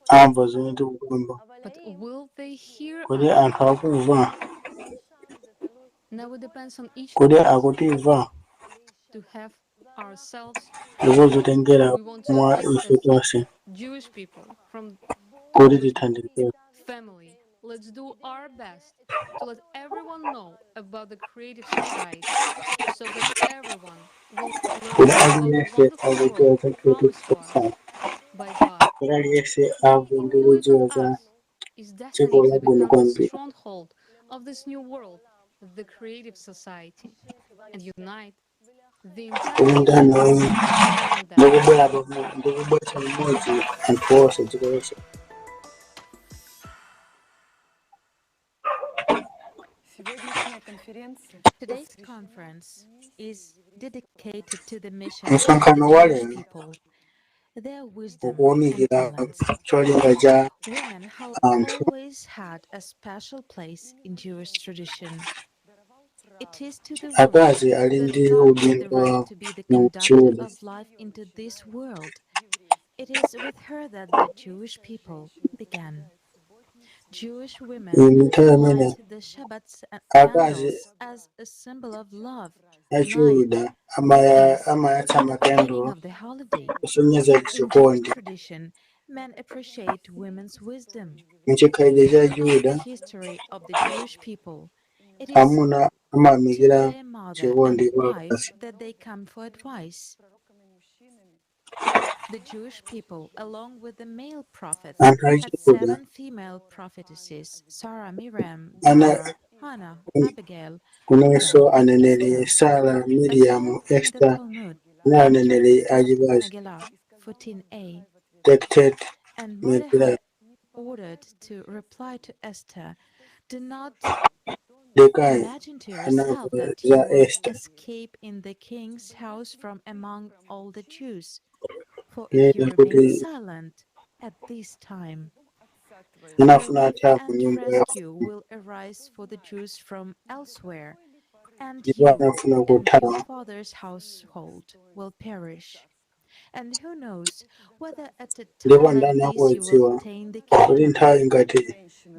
amva zomwe tikukamba. But will they hear Kodi us? anthu akumva? Now it depends on each of Kodi us akutimva? to have ourselves. Ndipo zotengera We want to mwa assist ife as tonse Jewish people from kuti tithandizire. family. Let's do our best to let everyone know about the creative society so that everyone will Kuti learn about the aliyense wonderful akudziwa world za creative promised to us society, by God. kuti aliyense amve ndi Who kudziwa but za us is dziko destined to labwino become the kwambiri. stronghold of this new world, the creative society, and unite the entire Kodi ndani humanity omwe around that? ndikubwera ndikubweretsa pamodzi anthu onse dziko lonse. Today's conference is dedicated to the mission of the Msonkhano wa Jewish lero people, their wisdom and ukuwunikira talents. cholinga cha Women have anthu. always had a special place in Jewish tradition. It is to the woman Akazi ali that ndi God gave the udindo right to be the mu conductor Chiyuda. of life into this world. It is with her that the Jewish people began. Jewish women Iyi nthawi imene light the Shabbat's akazi candles as a symbol of love, a light, Chiyuda peace, amayatsa and the beginning makandulo of the holiday. kusonyeza In Jewish chikondi. tradition, men appreciate women's wisdom. Muchikhalidwe cha Throughout the Chiyuda, history of the Jewish people, it is amuna to amayamikira their mother and chikondi kwa wife akazi. that they come for advice. The Jewish people, along with the male prophets, Anthu a had Chiyuda seven female prophetesses: Sarah, Miriam, ana Deborah, Hannah, Abigail, kunenso Huldah, and aneneri Esther. Sara, As Miriam, told in the Esther Talmud, ndi aneneri Tractate achikazi. Megillah 14a, Tractate and Megillah. Mordecai ordered to reply to Esther, "Do not Mordekai imagine to yourself anamva that you za will Esther escape in the king's house from among all the Jews. For if you yena remain kuti silent at this time, anafuna relief athawa ku and nyumba ya rescue mfumu will arise for the Jews from elsewhere, and ndipo you anafuna and your kuthawa. father's household will perish. And who knows whether at a Ndipo time like ndani this you will akudziwa obtain the kuti kingdom." nthawi ngati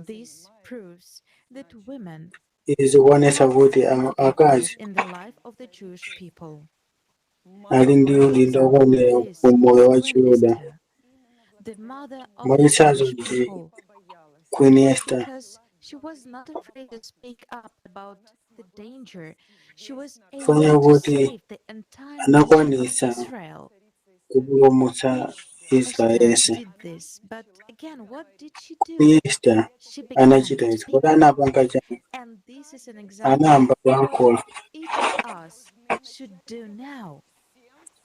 This proves that women izi zikuonetsa held a kuti significant place akazi in the life of the Jewish people. ali ndi One udindo example of okondera this ku moyo is wa Queen Chiyuda. Esther, the mother of the Mwachitsanzo Jewish ndi people, Queen Esther. because she was not afraid to speak up about the danger. She was able Fanira to kuti save the entire nation of anakwanitsa Israel. kupulumutsa Esther Israeli. did this, but again, what did she do? Queen Esther She began anachita to izi speak kuti up. anapanga chani? And this is an example Anayamba of what kuyankhula. each of us should do now.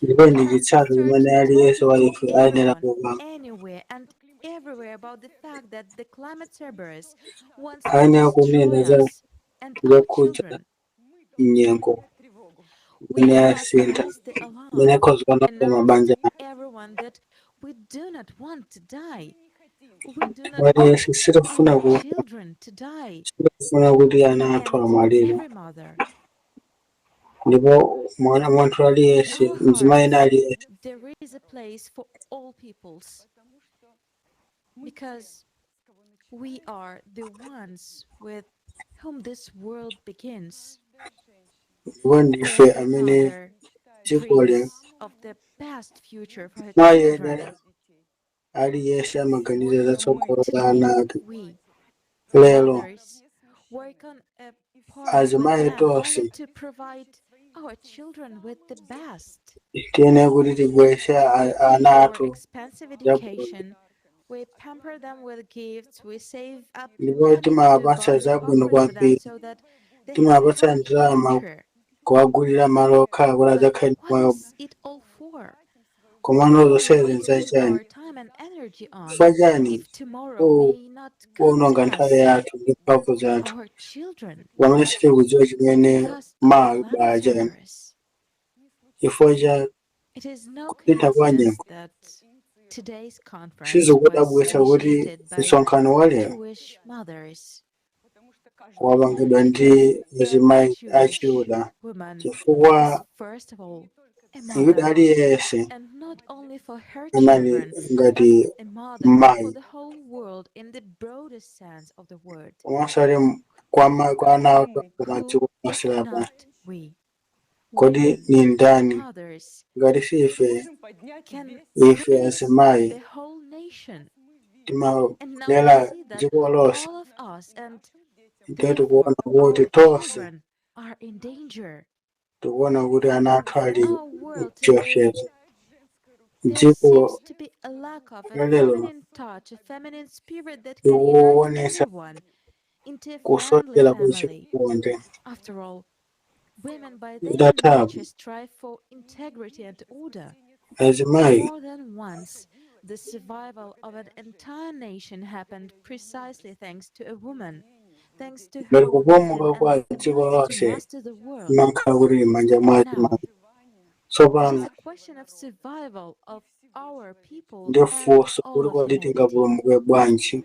Ndipo We ndi have to chitsanzo start chimene aliyense wa talking ife to ayenera everyone, kupanga. anywhere and everywhere about the fact that the climate Cerberus wants to Ayenera kunena destroy za us and our zokhudza children. nyengo We imene must yasintha raise the imene alarm, ikhoza kuononga announce mabanja to everyone that we do not want to die. We do not Aliyense want sitifuna our kufa, children to die. sitifuna kuti ana athu And amwalire. every mother, Ndipo mwana munthu in aliyense our mzimayi ena hearts, aliyense there is a place for all peoples, because we are the ones with whom this world begins. Ndipo ndife Every amene mother dzikoli dreams of the best future for her mayi children. ena aliyense amaganiza za tsogolo la ana Today, ake. we, Lero mothers, Work on a par with Azimayi them only tonse to provide our children with the best. tiyenera kuti tibweretse We ana pay for athu expensive zabwino education, we pamper them with gifts, we save up ndipo money to timawapatsa buy zabwino property for them kwambiri, so that they have a timawapatsa happy ndalama future. kuwagulira malo okhala kuti But adzakhale ndi what moyo. is it all for? Komano What are we zonsezi wasting nzachani? our time and energy on Chifukwa chani if tomorrow may not come to kuwononga nthawi us? yathu ndi mphamvu zathu Our children, pamene sitikudziwa chimene because of mawa the ibala climate chani virus. chifukwa cha It is no kusintha kwa coincidence nyengo? that today's conference was Sizikudabwitsa kuti initiated by msonkhano wa lero Jewish mothers. wapangidwa ndi Because every azimayi Jewish achiyuda, woman is chifukwa first of all a Myuda mother, aliyense and not only for her anali children, ngati but a mother for mayi the whole world in the broadest sense of the word. komanso ali kwa ana ake koma Who, dziko if lonse lapansi. not we, Kodi women, ni ndani mothers, ngati si ife, can ife raise azimayi the whole nation? And now we timalera see that dziko lonse? all of us and Ndiye therefore tikuona kuti our tonse children are in danger. tikuona kuti ana athu ali In our world today, mchiopsezo. there Dziko seems to be a lack of a lalero feminine touch, a feminine spirit that can unite likuonetsa everyone into a friendly kusochera kwa family. chikondi. After all, women by their Itatha nature strive for integrity and order. azimayi More than once, the survival of an entire nation happened precisely thanks to a woman, thanks to ngati her wisdom kupulumuka kwa and dziko ability to lonse master the world. limakhala kuti m'manja mwa Now, azimayi. it is Tsopano a question of survival of our people ndi and funso all kuti of kodi humanity. tingapulumuke bwanji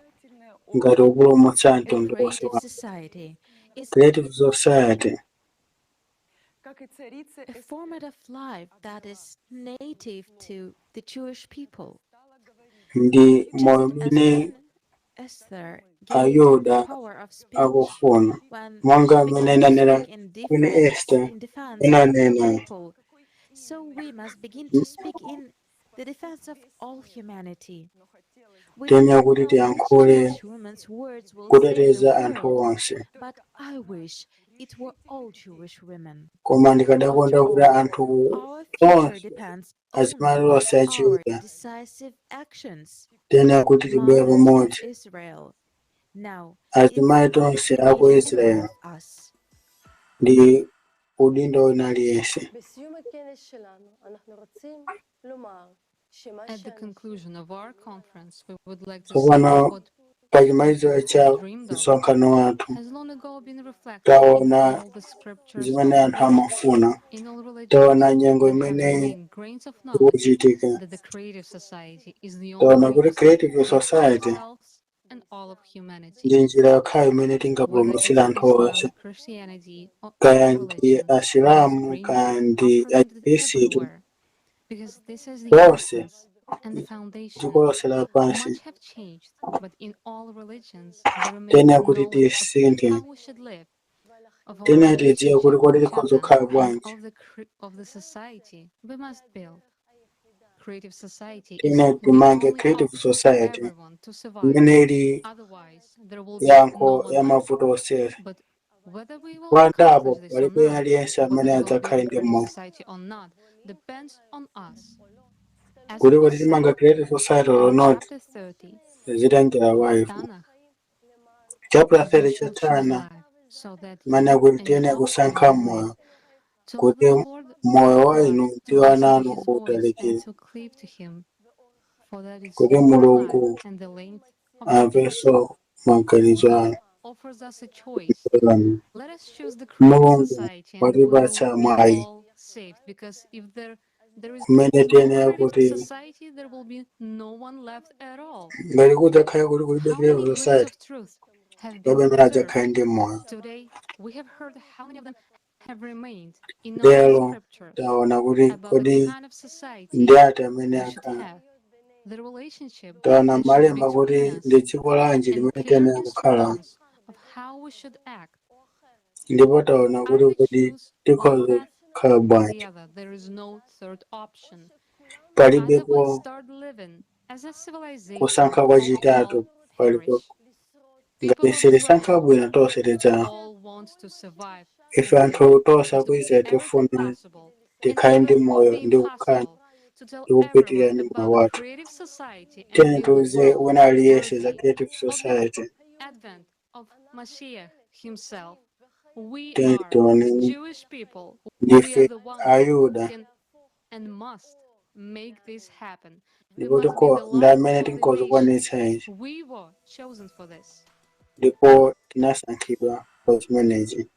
ngati kupulumutsa A mtundu wonse creative wa society is Creative Society a format of life that is native to the Jewish people. Ndi moyo Just as umene when Esther gained the Ayuda power of speech, akufuna, when monga she amene began to inanena speak in Queen defense, Esther in defense of her inanena people, so we must begin to speak in the defense of all humanity. We do tiyenera not kuti know which tiyankhule Jewish woman's words will save the kuteteza anthu world, onse, but I wish it were all Jewish women. koma ndikadakonda After kuti all, anthu our future onse depends azimayi only on onse our achiyuda decisive actions. tiyenera kuti tibwere Mothers of pamodzi, Israel, now it's azimayi up tonse to a ku each one Israeli of us. ndi udindo wina aliyense. בסיום הכנס שלנו אנחנו רוצים לומר שמה At the שאנשים conclusion of our conference, we would like to say that Tsopano what pachimalizo people cha have dreamed of msonkhano wathu has long ago been reflected in taona all the scriptures zimene of anthu the world. amafuna, In all taona religions, nyengo there have imene remained grains of knowledge ikuchitika, that the creative society is the only taona way kuti to save Creative both Society ourselves and all of humanity. ndi njira yokhayo imene Whether tingapulumutsire it's anthu onse, Islam, Christianity, or kaya any ndi religion, these Asilamu grains kaya are ndi presented Akhristu, everywhere because this is the lonse essence and the foundation. dziko lonse lapansi. Much have changed, but in all religions there remains Tiyenera kuti knowledge of tisinthe, how we should live, of our tiyenera tidziwe kuti relationship kodi with each tikhoza other, kukhala and bwanji. of the society we must build. Creative society is Tiyenera the timange only Creative hope for Society everyone to survive. imene ili Otherwise, there will be no yankho one ya left. mavuto onse. But whether we will Kuwandapo accomplish this or palibe not, aliyense whether amene there will be a adzakhale ndi creative moyo. society or not, depends on us. As Kuti it kodi was timanga said Creative Society or in not chapter 30 zitengera of wa ife. Tanakh, Chapter you 30 cha shall choose Tana life so that imene you kuti and your tiyenera kusankha offspring may moyo live, to love kuti the Lord moyo your wa God, inu to ndi ana listen to anu his voice, and utalikire, to cleave to him, for that is kuti your life Mulungu and the length of your days. amvenso maganizo God anu. offers us a choice. Let us choose the creative Mulungu society and we will watipatsa be mwayi all saved, because if there is kumene no tiyenera creative kuti society, there will be no one left at all. ngati kudzakhale kuti kulibe How Creative many grains Society, of truth have been palibe amene preserved? adzakhale ndi moyo. Today, we have heard how many of them have remained in all the Lero scriptures taona kuti about the kodi kind of society ndi ati amene we should akhala. have, the relationship Taona that should be malemba kuti between us, ndi dziko lanji and limene clear tiyenera kukhala, instructions of how we should act. ndipo taona kuti Either kodi choose one tikhoza path kukhala or the bwanji. other. There is no third option. Either we Palibepo start living as a civilization kusankha or we kwachitatu all palipo perish. Ngati sitisankha bwino, tonse tidza. All want to survive. Ife anthu tonse aku Israeli tifuna tikhale ndi moyo ndi kukhala ndi kupitirira ndi moyo wathu. Creative Society and Tiyeni tiuze wina aliyense za Creative Society. Advent of Mashiach himself. We Tiyeni are tione Jewish people. We are ndife the ones who Ayuda can and must make this happen. We ndipo must be tiko the ndi light amene of the tinkoza nations. kukwanitsa izi We were chosen for this. ndipo tinasankhidwa pa chimenechi.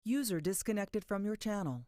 User disconnected from your channel.